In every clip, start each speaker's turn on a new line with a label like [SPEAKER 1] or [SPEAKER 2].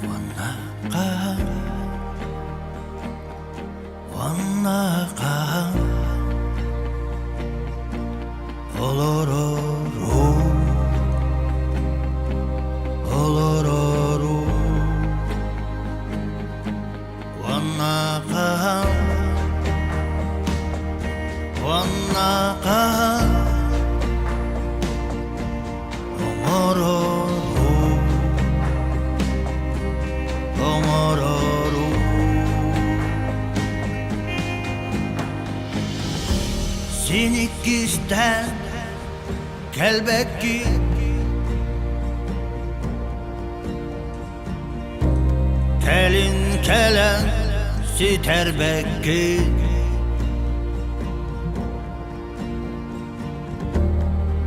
[SPEAKER 1] Уонна хаһан, уонна хаһан олорору, олорору. Уонна хаһан, уонна хаһан оҥорору, оҥорору. Син иккистээн кэлбэккин Кэлин кэлэн ситэрбэккин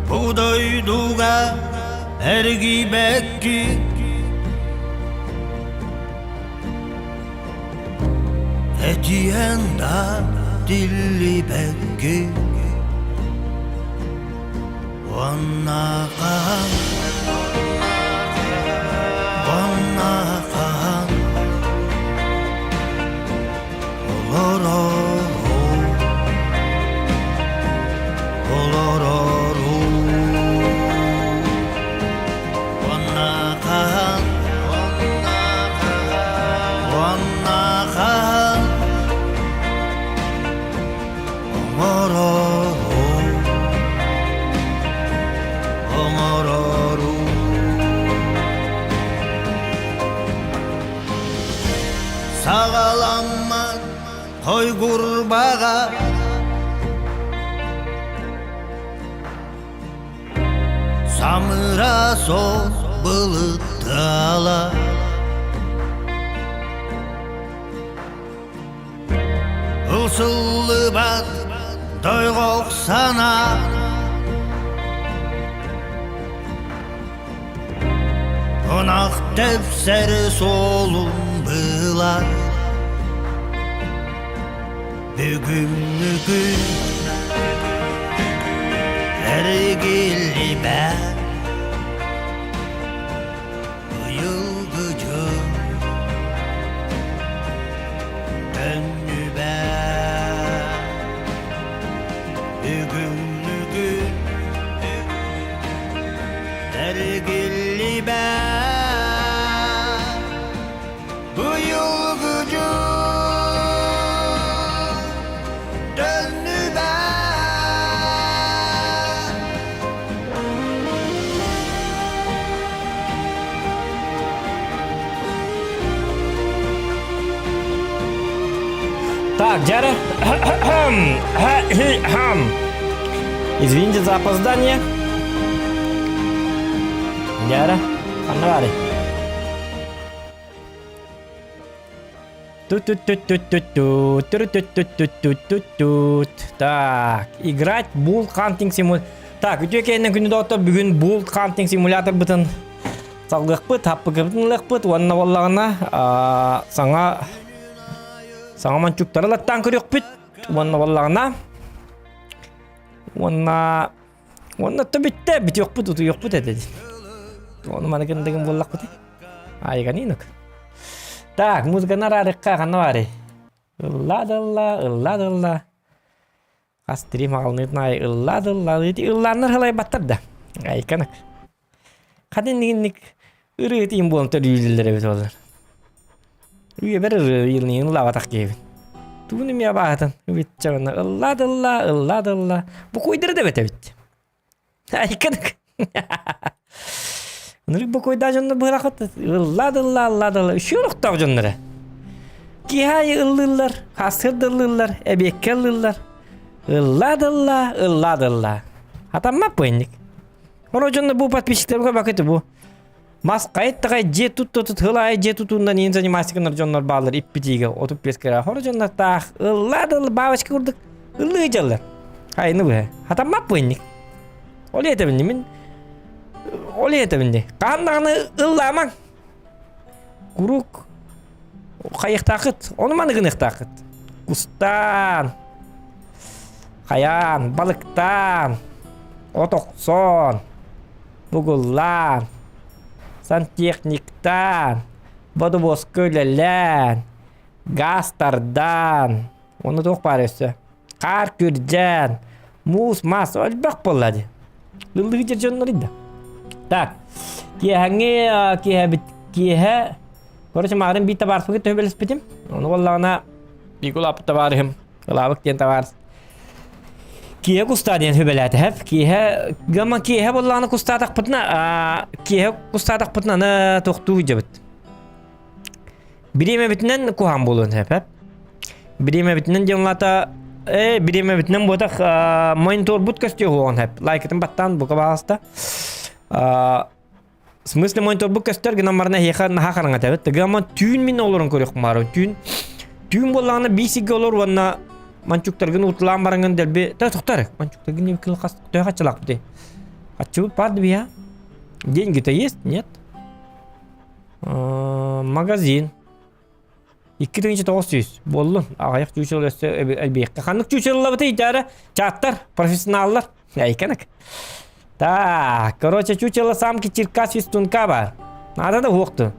[SPEAKER 1] Бу дойдуга эргийбэккин Этиэн да тиллибэккин Уонна хаһан, уонна хаһан олорору, олорору. Уонна хаһан, уонна хаһан оҥорору, оҥорору. Саҕаламмат хойгурбаҕа Самыра сол былыттала Ылсыллыбат дойҕох санаа Ынах тэпсэр суолун быылар Бүгүҥҥү күн эргиллибэт Быйылгы дьыл төннүбэт Бүгүҥҥү күн эргиллибэт.
[SPEAKER 2] Так, дьэ Извините за опоздание. Дьэ ханна баарый? Так, играть Bull Hunting Simulator. Так, үтүө кэннэ күнү доҕоттор бүгүн Bull Hunting Simulator-бытын салгыахпыт, хаппыкыбытын ылыахпыт уонна буоллаҕына саҥа саҥа мончуктары латтаан көрүөхпүт уонна буоллаҕына уонна уонна то бүттэ бүтүөхпүт утуйуохпут этэ ону маны гындыгын буоллахпыт айганинок так музыканы араарыкка ханна баарый ылла да ылла ылла да ылла хас стрим аҕалыныытын аайы ылла да ылла ыллааннар халайбаттар да айканак Хатинник ырыа тиин буолан төрүүллэр эбит олор. Үйэбэр ырыа иин ыллаабатах киһибин. Тугун эмиэ абааһытын үбүтчэҕинэ ыллаа да ыллаа, ыллаа да ыллаа. Бу куйдары да эбит эбит. Айканык. Ынырык бокуойдаах дьоннор быһалахыт ыллаа да ыллаа, ыллаа да ыллаа. Үчүгэй олохтоох дьоннор ээ. Киэһэ аайы ыллыыллар, хаастыыр да ыллыыллар, эбиэккэ ыллыыллар. Ыллаа да ыллаа, ыллаа да ыллаа. Хатаммат бу инник. Оро дьонно бу подписчиктарга бакыты бу. Мас хайыттаҕай дьиэ тут-тут хыл аайы дьиэ тутуунан иин заниматься гынар дьоннор бааллар иппитиигэ 35 кыра. Хоро дьоннор таах ыллаа да бабочка курдук ыллыы дьаллар. Айны быһа. Хатаммат бу инник. Ол этэбин мин ол этэбин ди. Хаһан даҕаны ыллаамаҥ. Куруук хайыахтаахыт, ону маны гыныахтаахыт. Кустаан, хайаан, балыктаан, от охсон, бугуллаан, сантехниктаан, бодобуоска үлэлээн, газ тардаан, Онно туох баар өссө? Хаар күрдьээн, муус мас элбэх буолла дии. Ыллыгы дьоннор да. Так, киэһэҥҥи киэһэбит киэһэ короче маарым биир табаарыспыгыт төһө бэлэспитим. Ону буоллаҕына биир улааппыт табаарыһым ылаабык диэн табаарыс Киэһэ кустаа диэн сүбэлээтэһэп. Киэһэ гама киэһэ буоллаҕына кустаатахпытына киэһэ кустаатахпытына аны тохтуу сылдьабыт. Бириэмэбитинэн куһаҕан буолуон сөп ээ. Бириэмэбитинэн диэн улаата ээ бириэмэбитинэн буотах мониторбут көстүө уһуоҕун сөп. Лайкытын баттаан бука баҕаста. В смысле мониторбут көстөр гынан баран эһиэхэ наһаа хараҥа эбит. Гамма түүн мин олорон көрүөх баарым. Түүн түүн буоллаҕына биир сиргэ олор уонна манчуктаргын уутулаан бараҥҥын дэлби та тохтор. Манчуктаргын хас төһө хаччылаахпытый? Хаччыбыт баар да Деньги-то есть? Нет? Магазин. 2900 буоллун. Аҕыйах чуучал өссө элбиэххэ. Ханнык чуучаллабытый дьаара? Чааттар, профессионаллар. Айканак. Так, короче, чучело самки чирка свистунка бар. Надо да уохту.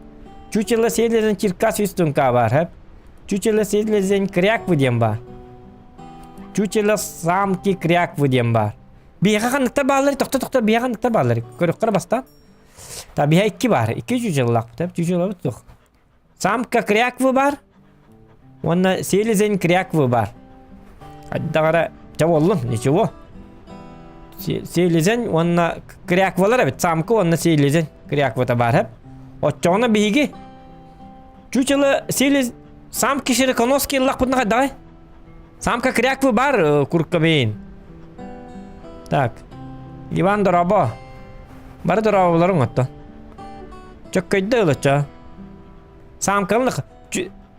[SPEAKER 2] Чучело селезен чирка свистунка бар. Хэп. Чучело селезен кряквы диэн бар. Чучело самки кряквы диэн бар. Биһиэхэ ханныктар бааллар? Тохто-тохто, биһиэхэ ханныктар бааллар? Көрөххө бастаан. Табиһа икки бар. Икки чучеллаахпыт. Чучеллабыт суох. Самка кряквы бар. Уонна селезень кряквы бар. Хайдаҕара чэ буоллун, ничего. Селезень уонна кряквалар эбит. Самка уонна селезень кряквата бар хэп. Оччоҕуна биһиги чучело селез самки широконоски ыллахпытына хайдаҕай? Самка кряквы бар куркабейн. Так. Иван дорообо. Бары дорооболорун отто. Чөккөйдө ылыча. Самкалык.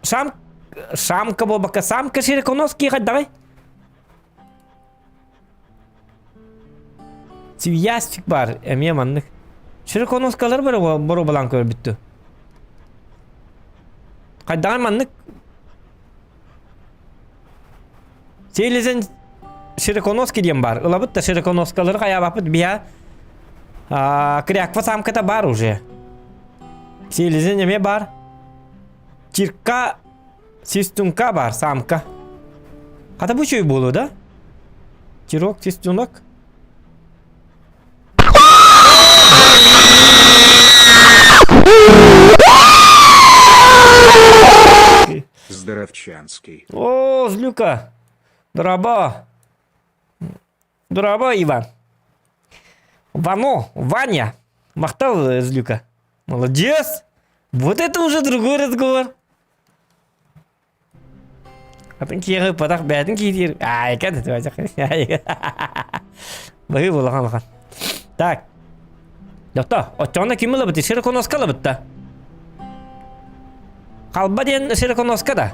[SPEAKER 2] Сам самка буолбакка самка широконоский хайдаҕай? Свиястик бар эмиэ маннык. Широконоскалар боруобалаан көрбүттү. Хайдаҕай маннык Селезень Широконоски диэн баар. Ылабыт да Широконоскалары хайаабаппыт биһа Кряква самката баар уже. Селезень эмиэ баар. Чирка Систунка баар самка. Хата бу үчүгэй буолуо да? Чирок, систунок.
[SPEAKER 3] Здоровчанский.
[SPEAKER 2] О, Злюка! Дорообо! Дорообо, Иван! Вано, Ваня! Махтал, Злюка! Молодец! Вот это уже другой разговор! Атын киһиэхэ ыппатах бэйэтин киһитигэр аайка да Быһыы улахан улахан. Так. Дохто, оччоҕуна ким ылабыт? Широконоска ылабыт да. Халба диэн широконоска да.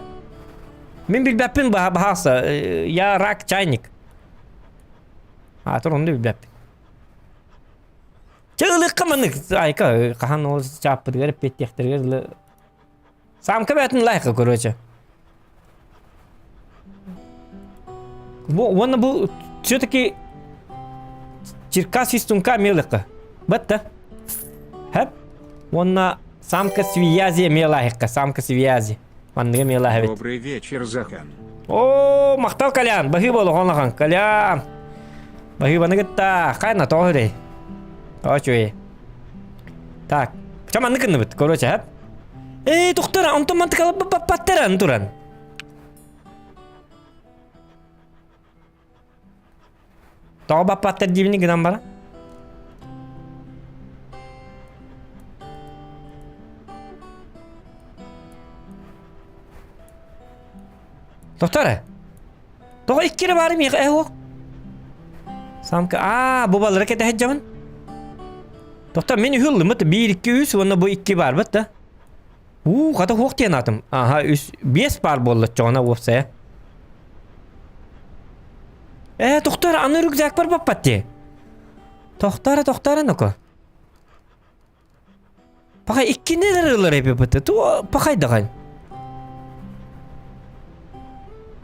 [SPEAKER 2] Мин билбэппин баһааса. Я рак чайник. Аатыр онну билбэппин. Чэ ылыахха маннык айка хаһан ол чааппытыгар эппиэттиэхтэригэр ылы Самка бээтин лайка короче. Бу уонна бу все-таки Черкас свистунка мелыхка. Батта. Хэп. Уонна самка связи мелахикка, самка связи. Манныга мелахабит.
[SPEAKER 3] Добрый вечер, Захан.
[SPEAKER 2] О, махтал Колян, баһыы болохон Колян. Баһыыбаны кытта хайна тоҕо үрэй. Тоҕо үчүгэй. Так, ча маннык гынныбыт, короче, хэп. Ээ, тохтор, онтон мантыкалап баппаттаран туран. Тоҕо баппаттар диибини гынан баран? Тохтор ээ. Тоҕо икки эрэ баары миэхэ ээ Самка аа бу балары кэтэһэ дьабын. Тохтор мин үһү ыллымыт биир икки үс уонна бу икки баарбыт да. Уу хата хуох диэн аатым. Аха үс биэс баар буолла чоҕуна уопсайа. Ээ тохтор аны рюкзакпар баппат дии. Тохтор тохтор ноко. Пахай иккини эрэ ылар эбиппит. Ту пахай даҕан.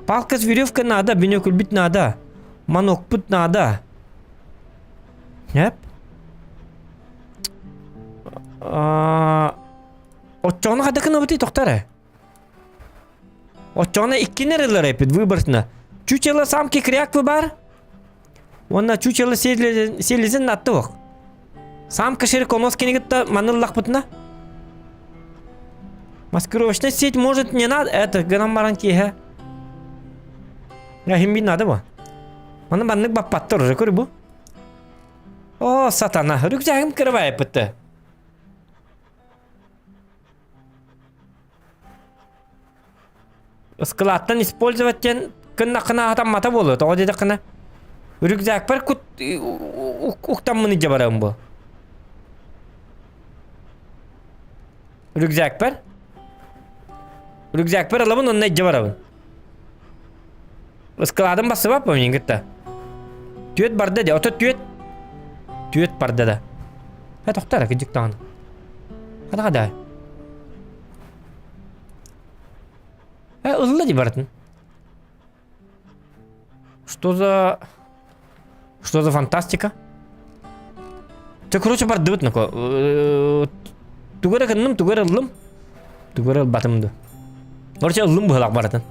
[SPEAKER 2] Палка с веревкой надо, бинокльбит надо. Манокпут надо. Нэп. Оччоҕуна хайдах гынабытый тохтор ээ? Оччоҕуна иккини эрэ ылар эппит выборсына. Чучело самки кряквы бар. Уонна чучело селезин аттыбық. Самка широконос кытта маны ыллахпытына. Маскировочная сеть может не надо. Это гынан баран киэһэ. Хим надо бу. Маны маннык баппаттар уже көр бу. О, сатана. Рюкзагым кырабайыппытты. Ыскылааттан использовать диэн кыннаххына хатаммата буолуо. Тоҕо диэтэххинэ рюкзакпар кут уктаммын илдьэ барабын бу. Рюкзакпар Рюкзакпар ылабын онно илдьэ барабын. Ыскылаадым бассыбаппын мин кытта. Түөт барда де, ото түөт. Түөт барда да. Э, тохтар, кыдьык даҕаны. Хата да. Э, ылла ди барытын. Что за... Что за фантастика? Ты, короче, бардыбыт нако. Тугу эрэ гынным, тугу эрэ ыллым. Тугу эрэ ылбатым ду. Короче, ыллым быһылаах барытын.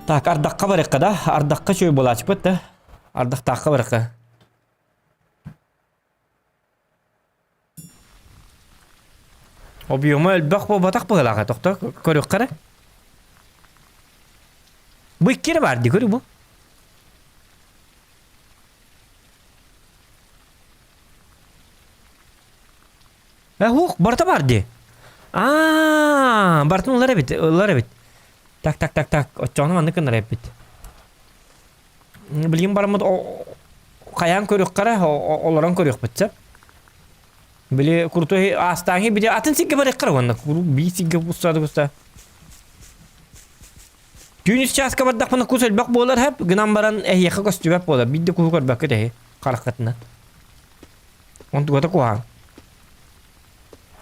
[SPEAKER 2] Так, ардахха барыахха да? Ардахха үчүгэй буолааччыппыт да? Ардахтаахха барыахха. Объема элбэх буолбатах быһыылаах тохто көрүөххэ эрэ. Бу икки эрэ баар дии көрү бу. Э, ух, барыта баар дии. Аа, барытын ылар эбит, ылар эбит. Так, так, так, так, оччоҕуна маннык гынар эбит. Билигин бараммыт хайаан көрүөххэ эрэ, олорон көрүөхпүт сөп. Били крутой аастааҥы били атын сиргэ барыахха эрэ уонна биир сиргэ кустаады куста. Түүн үс чааска бардахпына кус элбэх буолар хэп, гынан баран эһиэхэ көстүбэт буолар. Биир да куһу көрбөккүт эһи хараххытынан. Онтугата куһаҕан.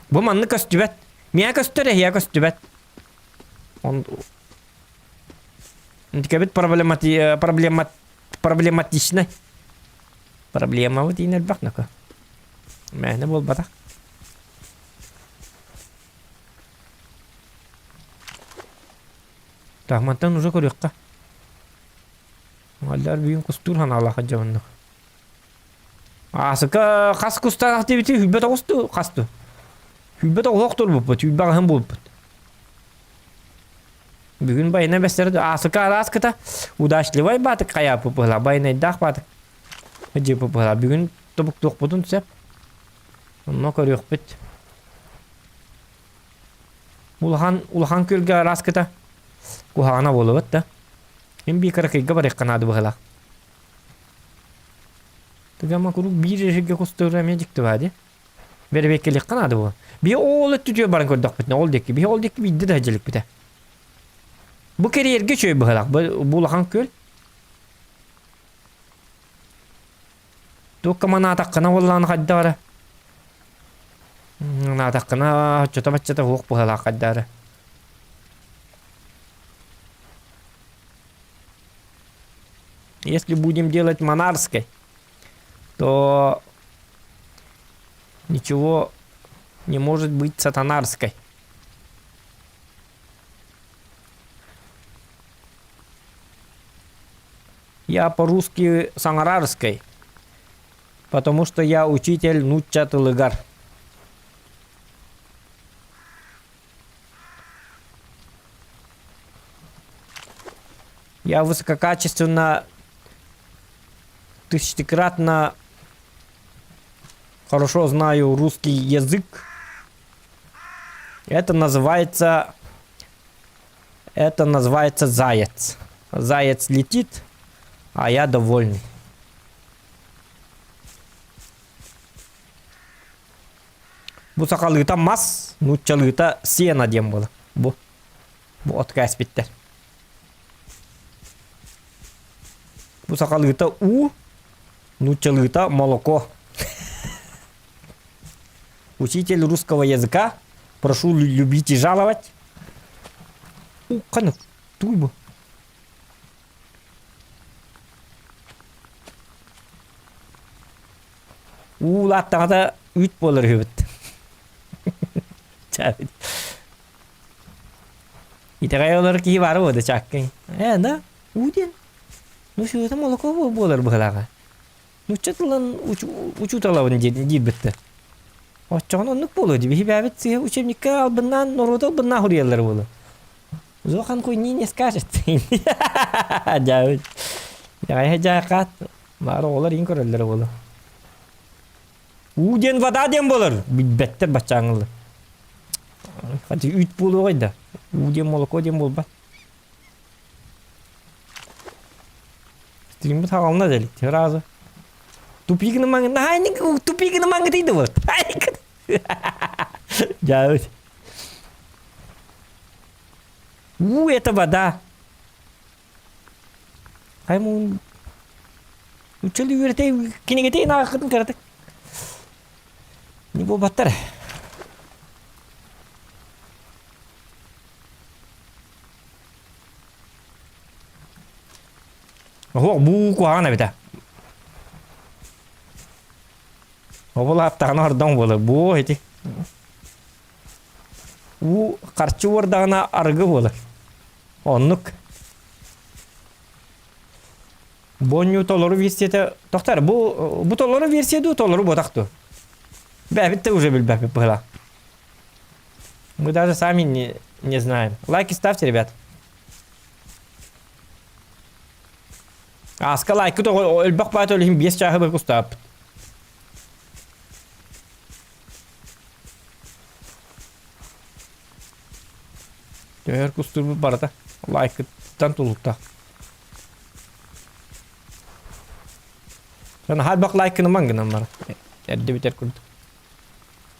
[SPEAKER 2] Бу маннык көстүбэт. Миэхэ көстөр, эһиэхэ көстүбэт. Он Интикэбит проблемати проблема проблематичнай. Проблемабыт иин элбэх нака. Мээнэ буолбатах. Так, мантан уже көрүөххэ. Аллар бүгүн кустуур ханаалаах дьоннук. Аасыка хас кустаах диэбити хүлбэт оҕусту хасту. Хүлбэт оҕуһуох турбуппут, хүлбэх аһын буолбут. Бүгүн байына бэстэр Аасыка араас кыта удачливай баатык хайааппыт быһыла байынайдаах баатык дьиэппит быһыла бүгүн тобуктуохпутун сөп. Онно көрүөхпүт. Улахан улахан күөлгэ араас кыта. Куһаҕана буолубат да. Мин бии кыракыйга барыахха наада быһыылаах. Тыгама куруук биир эһигэ кустуура эмиэ дьикти баа дии. Бэрэбиэккэлиэххэ наада буо. Биһи ол өттүтүгэр баран көрдөхпүтүнэ ол диэки. Биһи ол диэки биирдэ да сылдьа Бу кэриэргэ үчүгэй быһыылаах. Бу улахан күөл. Туохха манаатаххына буоллаҕына хайдах эрэ. Манаатаххына оччото-баччата суох быһыылаах хайдах эрэ. Если будем делать монарской, то ничего не может быть сатанарской. Я по-русски саҥарарской, потому что я учитель нуучча тылыгар. Я высококачественно тысячекратно хорошо знаю русский язык. Это называется это называется заяц. Заяц летит, а я довольный. Бу сахалыыта мас, нууччалыыта сена диэн буолар. Бу бу от кээспиттэр. Бу сахалыыта уу, нууччалыыта молоко. Учитель русского языка, прошу любить и жаловать. Ханнык, тугуй бу? Уу улааттаҕына үүт буолар үһүбүт. Чаабыт. Итэҕэй олорор киһи баара буолда чааккын. Ээ, да, уу диэн. Ну, сыата молоко буолар быһылааҕа. Нуучча тылын учууталабын диирбиттэр. Оччоҕуна оннук буолуо дии. Биһи бэйэбит сыыһа учебникка албыннаан, норуоту албыннаан суруйаллар буолуо. Зохан хуйни не скажет. Дьаабыт. Дьаҕайа дьаахаат. Баар оҕолор иин көрөллөрө буолуо. Уу диэн вода диэн буолар. Билбэттэр баччааҥылар. Хати үүт буолуоҕай да. Уу диэн молоко диэн буолбат. Стриммит хаҕална да илик сразу. Тупигины маҥ наһаа тупигины маҥытыйды вот. Дьаабыт. Уу это вода. Хаймун Учили үөрэтэ кинигэтин аахытын кыратык. Не буолбаттар. Оһох буу куһаҕан эбитэ. Обул ааттаҕына ордон буолар. Бу ити. Уу харчы уордаҕына арыгы буолар. Оннук. Бонню толору версията тохтор бу бу толору версия дуу толору буотах дуу бэбит да уже билбэппит быһыла мы даже сами не, не знаем лайки ставьте ребят Ааска лайкы өлбөх баат өлүһүн биэс чааһы быр кустааппыт. Төһөр кустурбут барыта лайкыттан тулуктаах. Наһаа элбэх лайкыны мангынан бар. Эрдэ бүтэр курдук.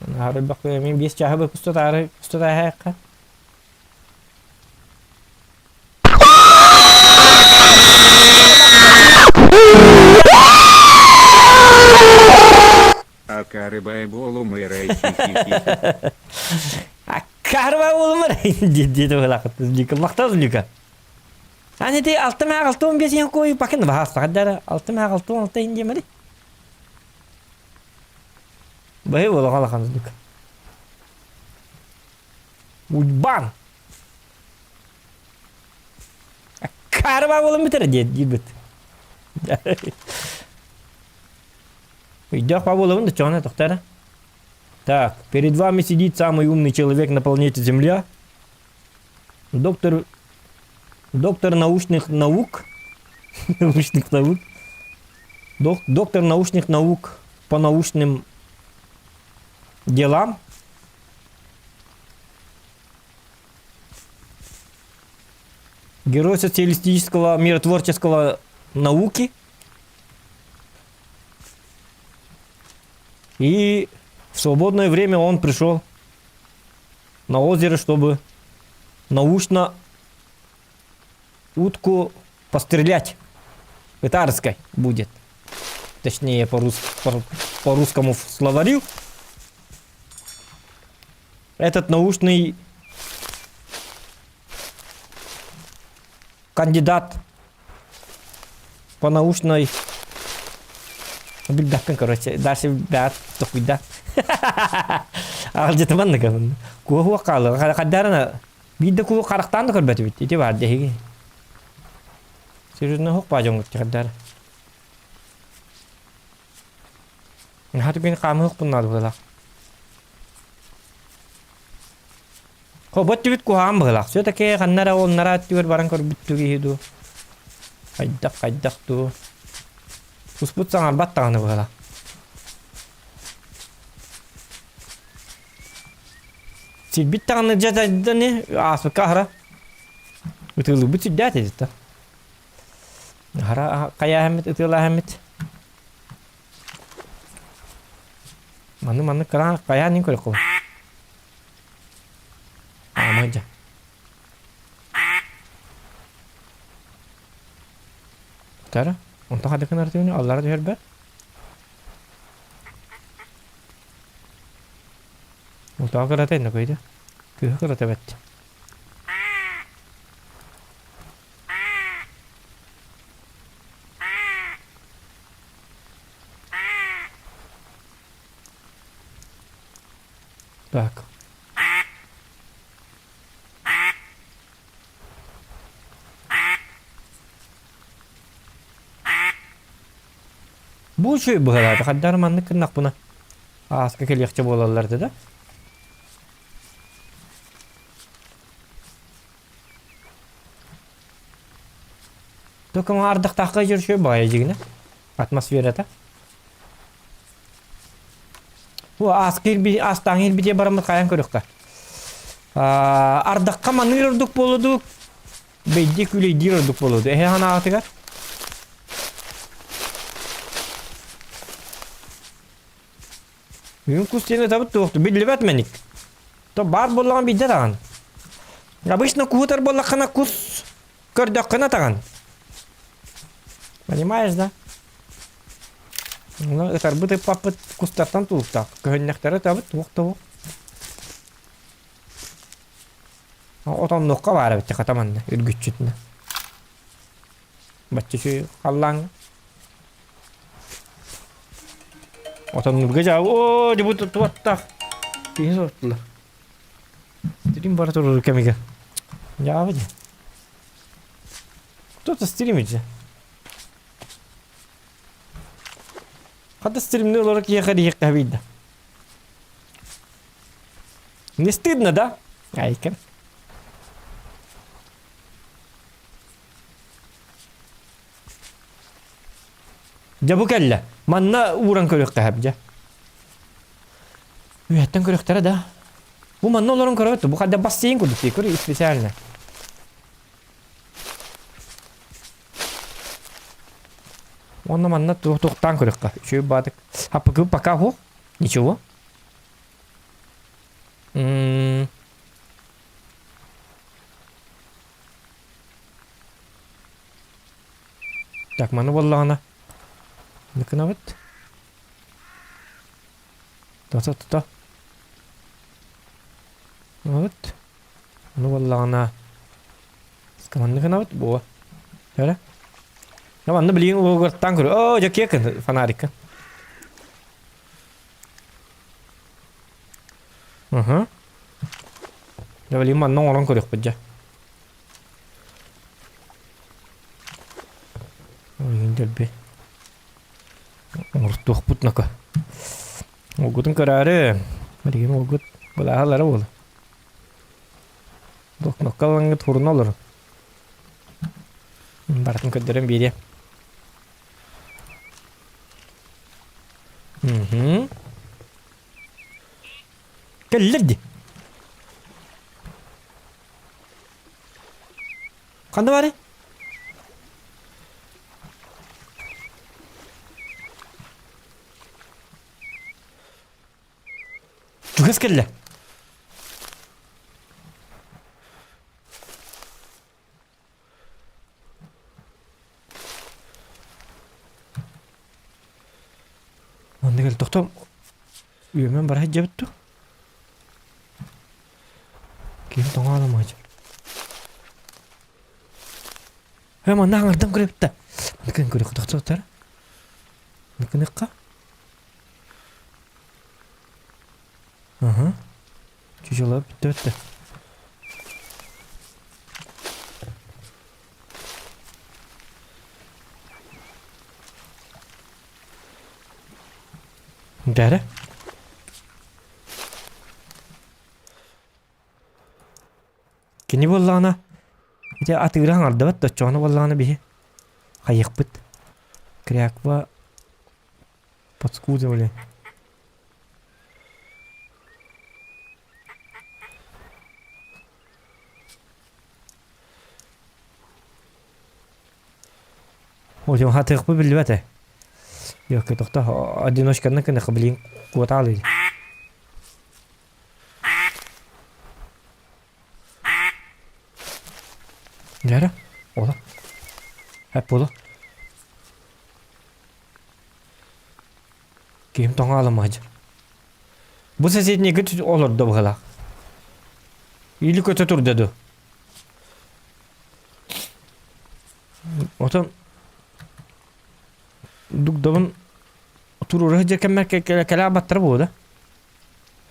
[SPEAKER 2] Наһаа элбэх мен биэс чааһы быр кустатаары кустатааһаякка.
[SPEAKER 3] Акары бай буолумырай хи-хи-хи.
[SPEAKER 2] Акары бай буолумырай диэти быһылаахыт Люка махтал Люка. Аны ти алта маа 6 15 иһин кой пакын баһаастаҕа дара алта маа 6 16 иһин диэмэри. Баһы буолаҕа алахан Люка. Уйбаан! Аккаарыба буолан бүтэрэ диэн диирбит. Өйдөөх ба буолабын да чоҕуна тохтара. Так, перед вами сидит самый умный человек на планете Земля. Доктор, доктор научных наук. Научных наук. Док, доктор научных наук по научным делам. Герой социалистического миротворческого науки. И в свободное время он пришел на озеро, чтобы научно утку пострелять. Пытарской будет. Точнее, по, рус, по, по русскому словарю. Этот научный кандидат по научной билбэппин короче дальше бэт тохуйда аалдьытыман маннык куоһуох хаалла хаддарана биирдэ куһу харахтаан да көрбөтүбүт ити баар дьэһиги серьезно хук баажоҥҥут хаддар наһаа түгэн хаамыһыкпын наада быһыылаах Хобот түбүт куһаҕан быһыылаах. Все-таки ханна эрэ оннара өттүгэр баран көрбүттүү киһи дуу. Хайдах хайдах дуу. Куспут саҥарбат даҕаны быһыылаах. Сирбит даҕаны дьэ дайданы ааспыкка аһара. Ытыылыыбыт сирдээх этэ. Аһара хайааһыммыт ытыалааһыммыт. Маны маннык кыра хайаан көрөххө. Аамайдьа. Тара, онтон хадыкын артыыны аллара түһэрбэт. Утаа кырата инна көйдө. Кыһы кырата бэт. Так. Бу үчүгэй быһалаата хайдах маннык гыннахпына ааска кэлиэхчэ буолаллар да Только ардахтаахха үчүгэй баҕайы дьигинэ атмосферата Бу ааска ирби астааҥ ирбитиэ бараммыт хайан көрүөххэ. Ардахха маныыр ордук буолуду, бэйдиэ күлэйдиир ордук буолуду. Эһэ ханаатыгар. Бүгүн кус диэн ытабыт туохту биллибэт мэник. То баар буоллаҕын биирдэ даҕан. Обычно куһутар буоллаххына кус көрдөххүнэ таҕан. Понимаешь, да? Ону ытарбыт ыппаппыт кустартан тулуктаах. Көһүннэхтэрэ ытабыт, туох да буо. Отоннуохха баар эбит хата манна үргүччүтүнэ. Бачча үчүгэй халлааҥҥа. Отоннуурга дьаа, оо, дьэ бу туттубаттах. Киһи соттулар. Стрим бара турар кэмигэр. Дьаабы дьэ. Кто-то стримит же. Хата стримни олорор киһиэхэ диэххэ биирдэ. Не стыдно, да? Айка. Дьэ бу кэллэ. Манна ууран көрүөххэ сөп дьэ. Үөһэттэн көрүөхтэрэ да. Бу манна олорон көрөбүт. Бу хадда бассейн курдук дии көр специально. Уонна манна туох туохтаан көрүөххэ. Үчүгэй баатык. Аппыкы пока хо. Ничего. М Так, маны буоллаҕына гынабыт. То-то-то. Вот. Ону буоллаҕына маннык гынабыт буо. Көрө. Манна билигин улугуртан көрө. Оо, дьэ киэкин фонарикка. Уһу. Дьэ билигин манна оҥорон көрүөхпүт дьэ. Ойын дэлби. Оҥортуохпут ноко. Уолгутун көрөөрү. Билигин уолгут былааһалара буолла. Блокнокка ылаҥҥыт хуруна олорун. Барытын көрдөрөн биэриэ. Мгм. Кэллэр дии. Ханна баарый? Чугас кэллэ. Манна кэл тохтоо үөмэн бара сылдьабыт дуо? Киһим тоҥооломоочу. Ээ манна аҥардан көрөбүт да. Манна көрүөх тохтоотар. Ныкыныкка. Аха. Чучула бүттэ бүттэ. Дәрі. Кини буоллаҕына ити атыыра хаҥардыбат да оччоҕуна буоллаҕына биһи хайыахпыт. Кряква подскудывали. Отон хатыахпы биллибэт ээ. Йокка тохто одиночканна кыныха блин куотаалый. Дьэ ола. Хэп буолу. Киһим тоҥооломоһдьу. Бу соседнигыт олордо быһылаах. Или көтө турда ду. Отон дугдабын туруора сылдьар кэммэр кэлэ баттара буолуо да.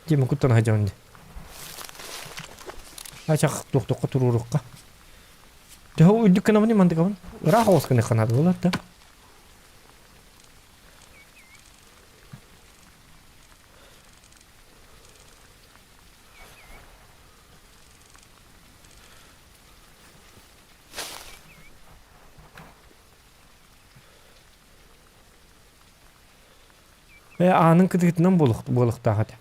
[SPEAKER 2] Дьиэ куттана сылдьабын дии. Ачах туохтуохха туруорукка. Төһө үрдүк гынабын мандыкабын. Ыраах оҕус гыныахха наада буолар да. Э, аанын кытыытынан буолуохтаах этэ.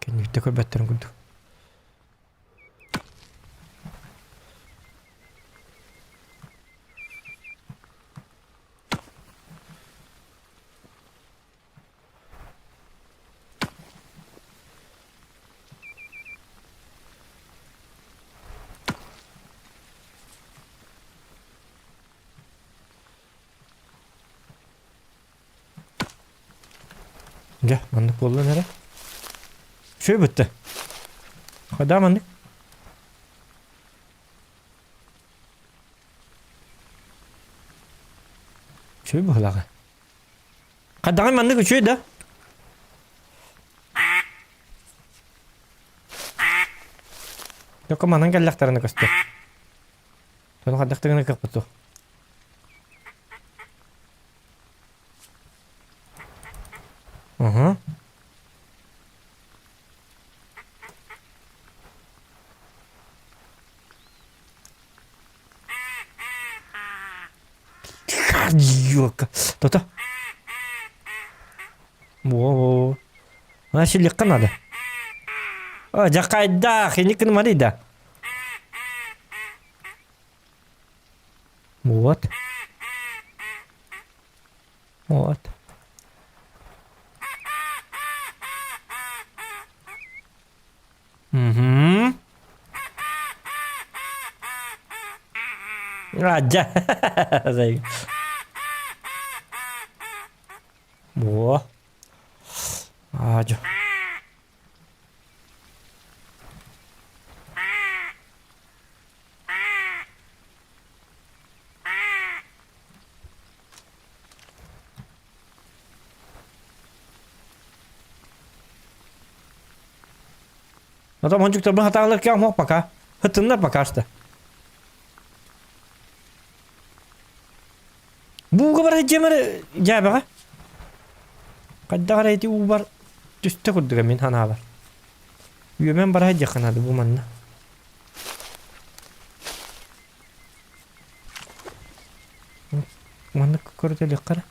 [SPEAKER 2] Кэнниттэ көрбөттөрүн курдук. Дьэ, маннык буоллун эрэ. Үчүгэй бүттэ. Хайдах маннык? Үчүгэй быһыылааҕа. Хайдаҕый маннык үчүгэй да? Только манан кэллэхтэринэ көстөр. Тону хайдах да гына кыахпыт суох. Угу. Ёлка. То-то. Во-во. Значит, легко надо. О, дьакайдах, и не да. Вот. Вот. Угу. А, дьэ. Во. А, дьэ. Потом ончуктарбын хатаалар кэм пока. Хытыннар пока что. Бууга бар дьэмэр дьээбэҕэ. Хайдах эрэ ити уубар түстэ курдуга мин санаабар. Үөмэн бара диэххэ наада бу манна. Маннык көрүтэлиэххэ эрэ.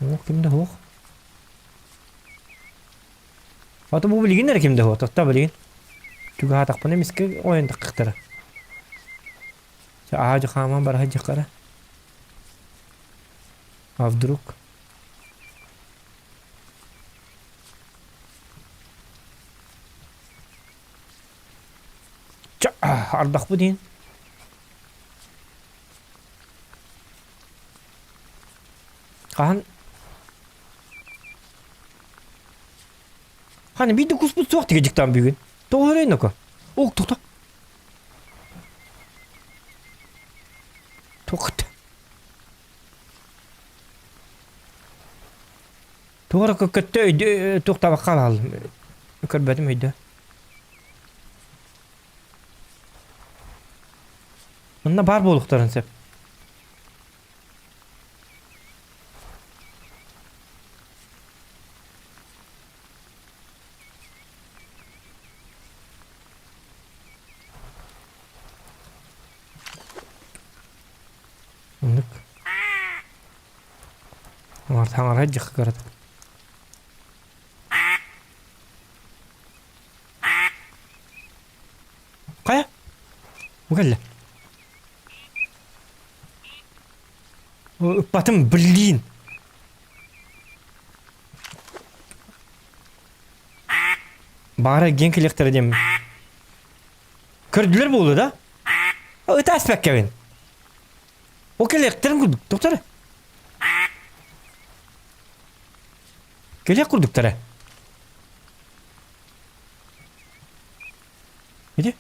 [SPEAKER 2] Уох ким да суох. Ото бу билигин эрэ ким да суох, тохтоо билигин. Чугаһаатахпына эмискэ ойон таххахтара. Аа хааман бара сылдьыаххара. А вдруг? Ча, ардахпыт иһин. Хаһан Ханы биир да куспут суох тигэ дьыктаан бүгүн. Тоҕо өрөйн око? Ок, тоқта. Тоқта. Туора көттө өйдө туохтаабакка хааллым. Көрбөтүм өйдө. Манна баар буолуохтарын сөп. Оннук. Таҥара дьахы кырата. Хайа? Бу кэллэ. Ыппатым, блин. Баара эргиэн кэлиэхтэрэ диэн. Көрдүлэр буолуо да? Ыта эспэккэбин. Ол кэлиэхтэрин курдук, доктор. Кэлиэх курдуктара. Иди.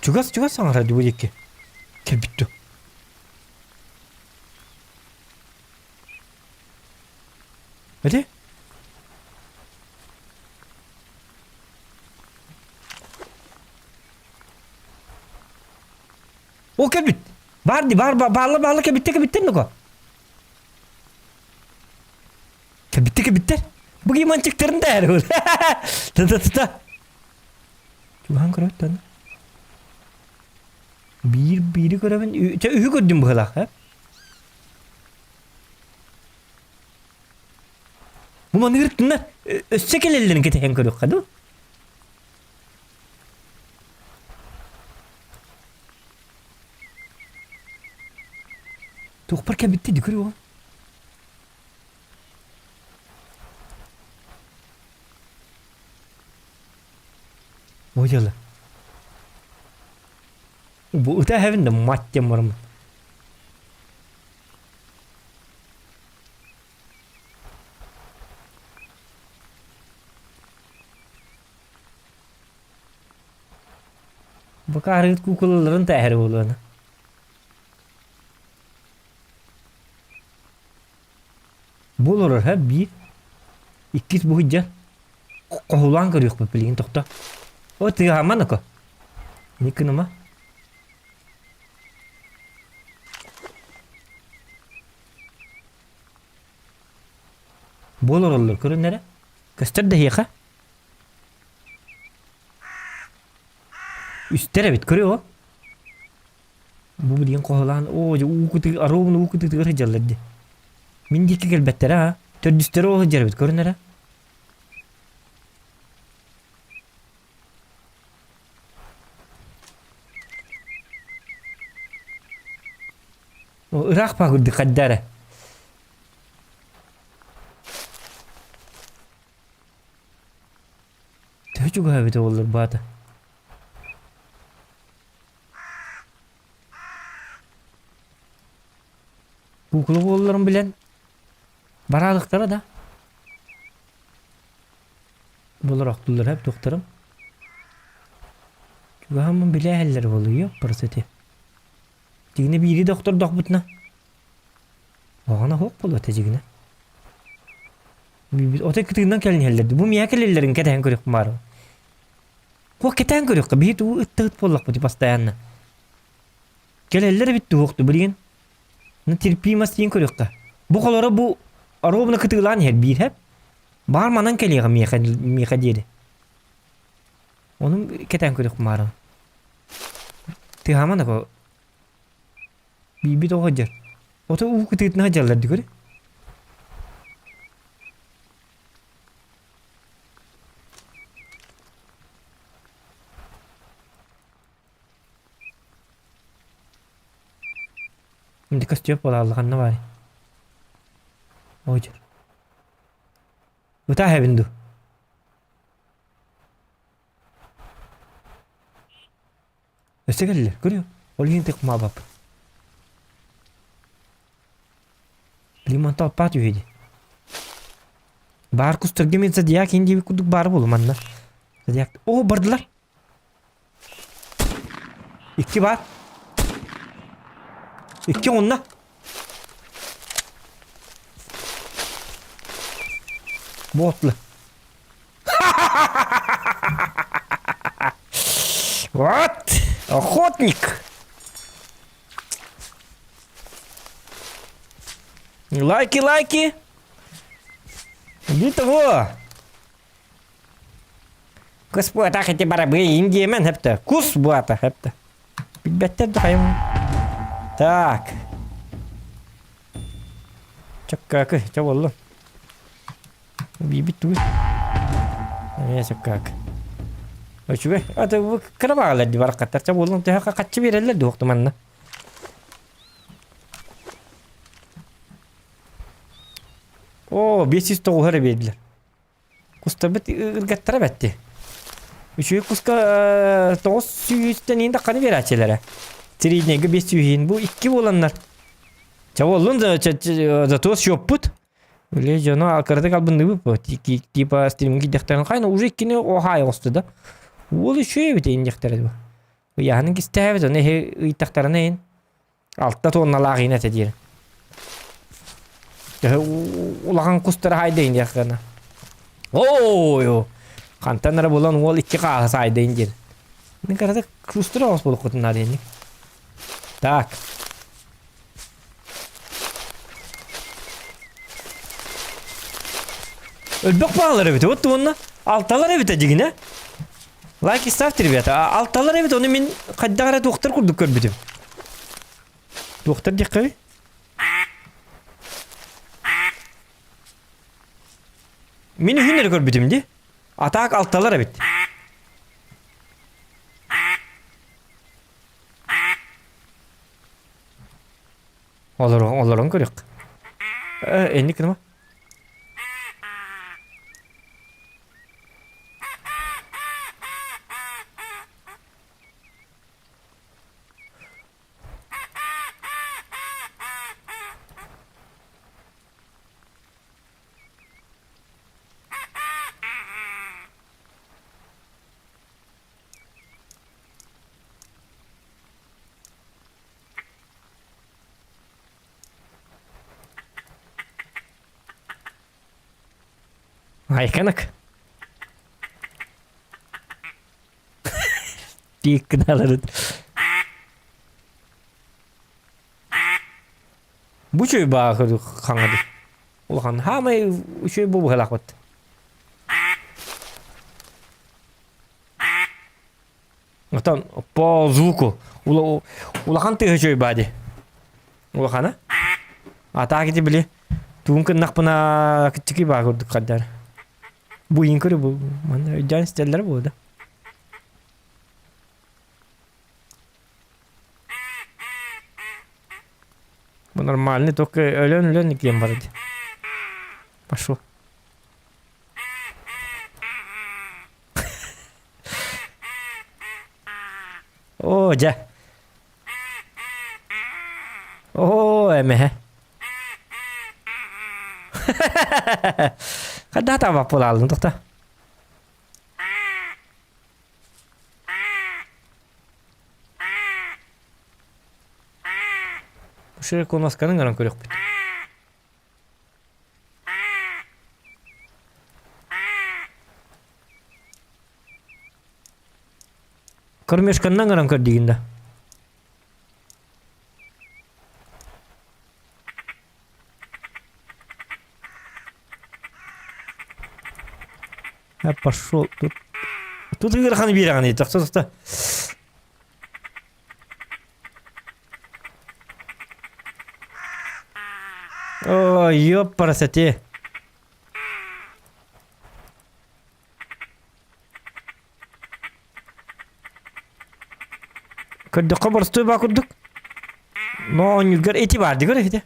[SPEAKER 2] Чугас-чугас саҥарар дуу диэки кэлбит дуу. Эти? Ол кэлбит. Бар ди, бар, баалла, баалла кэлбиттэр, кэлбиттэр нука. Кэлбиттэр, кэлбиттэр. Бу гиманчиктарын да эр. Та-та-та-та. Чугаһан көрөт таны. Биир биири көрөбүн. Чэ үһү көрдүм быһылаах, э? Бу маныыр тына өссө кэлэллэрин кэтэһэн көрүөххэ дуу? Туохпар кэлбитти ди көрүө. О дьыала. Бу ыта эһэбин да мать диэн бараммын. Бакаарыгыт куукулаларын тээһэр буолуона. Бу олорор һэ биир иккис буһуйдьа хоһулаан көрүөхпүт билигин тохто. О тыаһааман око. Никыныма. Бу олороллор көрүннэрэ. Көстөр да эһиэхэ. Үстэр эбит көрүө. Бу билигин хоһулаан оо дьэ уу кытыы оруобуна уу кытыытыгар сылдьаллар дии. Мин диэки кэлбэттэрэ аа. Төрдүстэрэ ол сылдьар эбит көрүн эрэ. Ыраах баа курдук хайда эрэ. Төһө чугаһаабыта буоллар баата. Куукула буолларын билэн бараалыктара да Булар охтуллар эп туохтарым. Чугаһаммын билээһэллэр буолуйуо просто Дьигинэ биири да охтордохпутуна Оҕоно суох буолуо этэ дьигинэ. Отой кытыынан кэлин иһэллэр. Бу миэхэ кэлэллэрин кэтэһэн көрүөхпүн баарым. Куох кэтээн көрүөххэ биһи тугу ыт да ыт буоллахпыт постоянно. Кэлэллэр эбит туһуохту билигин. Ну терпимость диэн көрүөххэ. Бу холоро бу ровно кытыылаан иһэр биир хэп. Баар манан кэлиэҕэ миэхэ миэхэ диэри. Ону кэтээн көрүөх маарын. Тыаһааман ако биирбит оҕо дьэр. Ото уу кытыытына дьаллар дигөр. Инде көстүөх буолаалла ханна баарый? Ой, Ытаа эһэбин дуу? Өссө кэллилэр, көрүө. Ол иһин тыкмаабаппын. Лимонта оппаат үһү дии. Баар кустарга мин зодиак иһин диэбит курдук баар буолу манна. Зодиак. О, бардылар. Икки баар. Икки онно. Буотла. Вот! Охотник! Лайки, лайки! Иди того! Кус буотах ити барабыйын диэмэн хэптэ. Кус буотах хэптэ. Билбэттэр да хайым. Так. Чаккаакы, ча боллун. Биибит тугуй? Эмиэ чаккаакы. Үчүгэй. Аты бу кыра баҕалар дии бараххаттар. Ча буоллун төһө хаччы биэрэллэр дуохту манна. Оо, 509 эрэ биэрдилэр. Кустарбыт ыргаттара бэтти. Үчүгэй куска 900-тэн иин тахханы биэрээччилэрэ. Среднейгэ 500 бу икки буоланнар. Ча буоллун зато счеппут. Үлэ дьоно кыратык албынныыбыт типа стримҥэ киирдэхтэрин хайна уже иккини оһаай оҕусту да. Уол үчүгэй эбит иин диэхтэрэ дуо. Ыйааһынын кистээбит, ону эһи ыйыттахтарына иин Алта туонналаах иин этэ диир. Төһө улахан кустары хаайдайын диэх гына. Ой, хантан эрэ булан уол икки хааһы саайдайын диир. Мин кырата кустары оҕус буолуоххутун наада инник. Так. Өлбөх баалар эбит, вот уонна алталар эбит дьигинэ. Лайки ставьте, ребята. Алталар эбит, ону мин хайдах эрэ туохтар курдук көрбүтүм. Туохтар диэххэ Мин үһүн эрэ көрбүтүм дии. Атаак алталар эбит. Олорон, олорон көрүөх. Э, энник гыныма. Айканак. Тиик гыналарын. Бу үчүгэй баахыр хаҥады. Улахан хаамай үчүгэй бу быһалаахпыт. Оттон по звуку улахан тыаһа үчүгэй баа дии. Улахана. А так ити били тугун кыннахпына кыччыки баа курдук хаддар. Бу иин көрү бу манна өйдөөн истэллэр буолла да. Бу нормальный только өлөн-өлөн киэн бар ди. Пошел. Оо, дьэ. Оо, эмэһэ. Хайдах таабап буолаалын тоқта. Уши кунасканы ыран көрүөхпүт. Кормежканнан ыран көрдүгүн да. Я пошел тут. Тут ыарахан биэрэҕиний, тохто тохто. Ой, ёппарасати. Көрдөххө боростуой баа курдук. Но оонньуургар ити баар дигэр ити.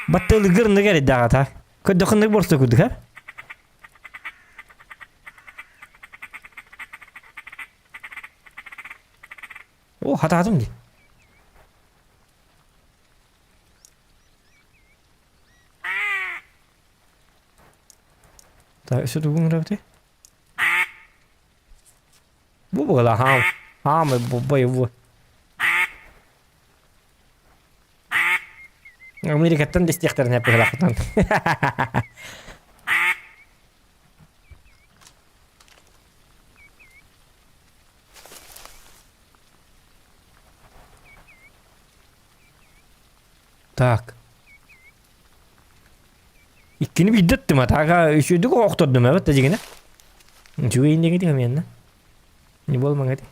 [SPEAKER 2] Баттыылыгыр ныгар эрдэҕэ Көрдөххө нык боростуой курдук эр. О, хатаатым дии. Так, өссө тугун ыҥырабытый? Бу буола хаам. Хаамай бу бу. Америкаттан дэстиэхтэрин эппиһэлэхтан. Так. Иккини биирдэ ыттым, а так үчүгүйдүк охтордум эбит да дьигинэ. Үчүгэй иннигити хамыанна. Не болмаҥ эти.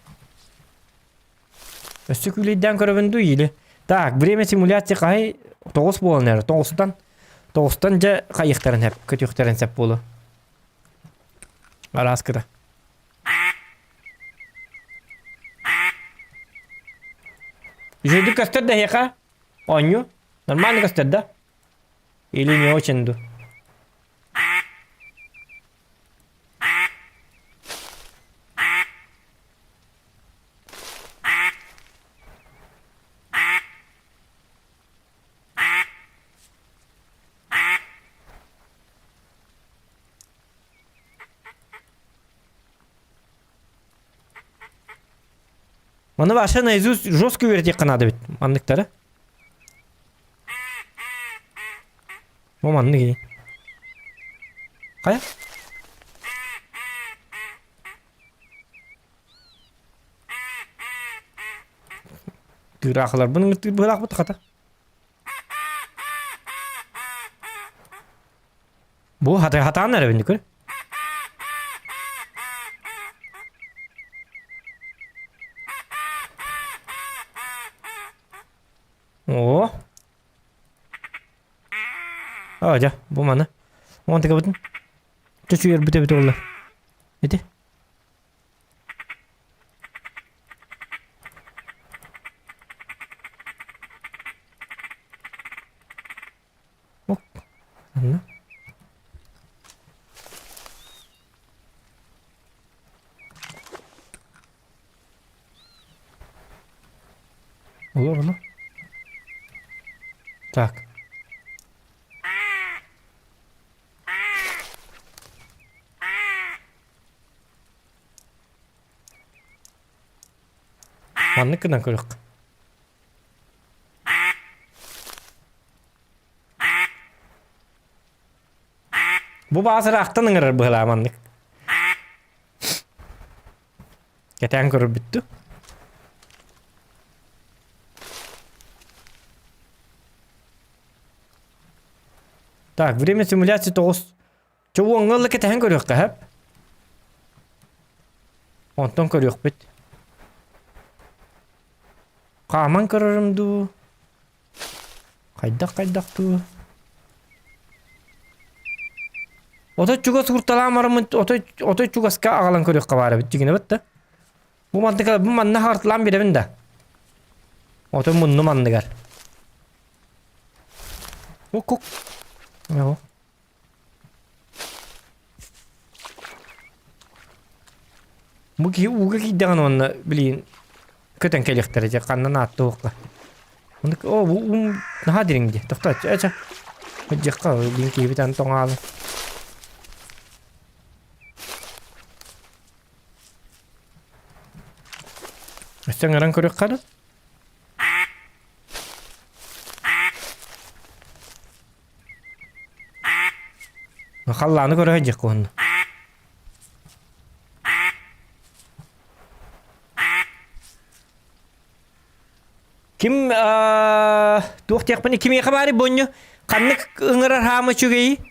[SPEAKER 2] Өссө күүлэйдээн көрөбүн дуу или? Так, время симуляции хаһай тоҕус буолан эрэр. Тоҕустан тоҕустан дьэ хайыхтарын хэп, көтүөхтэрин сэп буолу. Араас кыра. Үчүгэйдик көстөр да эһиэхэ? Оонньуу? Нормально көстөр да? Или не очень ду? Маны вообще наизусть жестко үөрэтиэххэ наада эбит манныктары. Бу маннык ини. Хайа? Тыыраахыларбын ыҥыртыыр быһыылаахпыт хата. Бу хата хатаан эрэбин көр. Оо. Аа, дьэ, бу маны. Уон тыгабытын. Чөчүйэрбит эбит буолла. Ити. Оп. Анна. Olur mu? Так. Маннык гынан көрүөх. Бу баас ыраахтан ыҥырар быһылаа маннык. Кэтээн көрөрбүттү. Так, время симуляции тоҕус. Чугуоҥҥа ыла кэтэһэн көрүөххэ сөп. Онтон көрүөхпүт. Хааман көрөрүм дуу? Хайдах-хайдах дуу? Отой чугас курталаан бараммын отой отой чугаска аҕалан көрүөххэ баар эбит дьиҥинэ да. Бу мантыка бу манна хартылаан бирэбин да. Отой муннум анныгар. Укук. Оо. Бу киһи ууга киирдэҕинэ уонна билигин көтөн кэлиэхтэрэ дьэ ханна нааттуохха. Оннук оо бу уум наһаа дириҥ дии. Тохтоо чэ Дьиэххэ билигин киһибит аны тоҥоолу. Өссө ыҥыран көрүөххэ дуу? Халлааны көрө сылдьыахха уонна. Ким туох диэхпиний кимиэхэ баарый бонньу? Ханнык ыҥырар хаама үчүгэйий?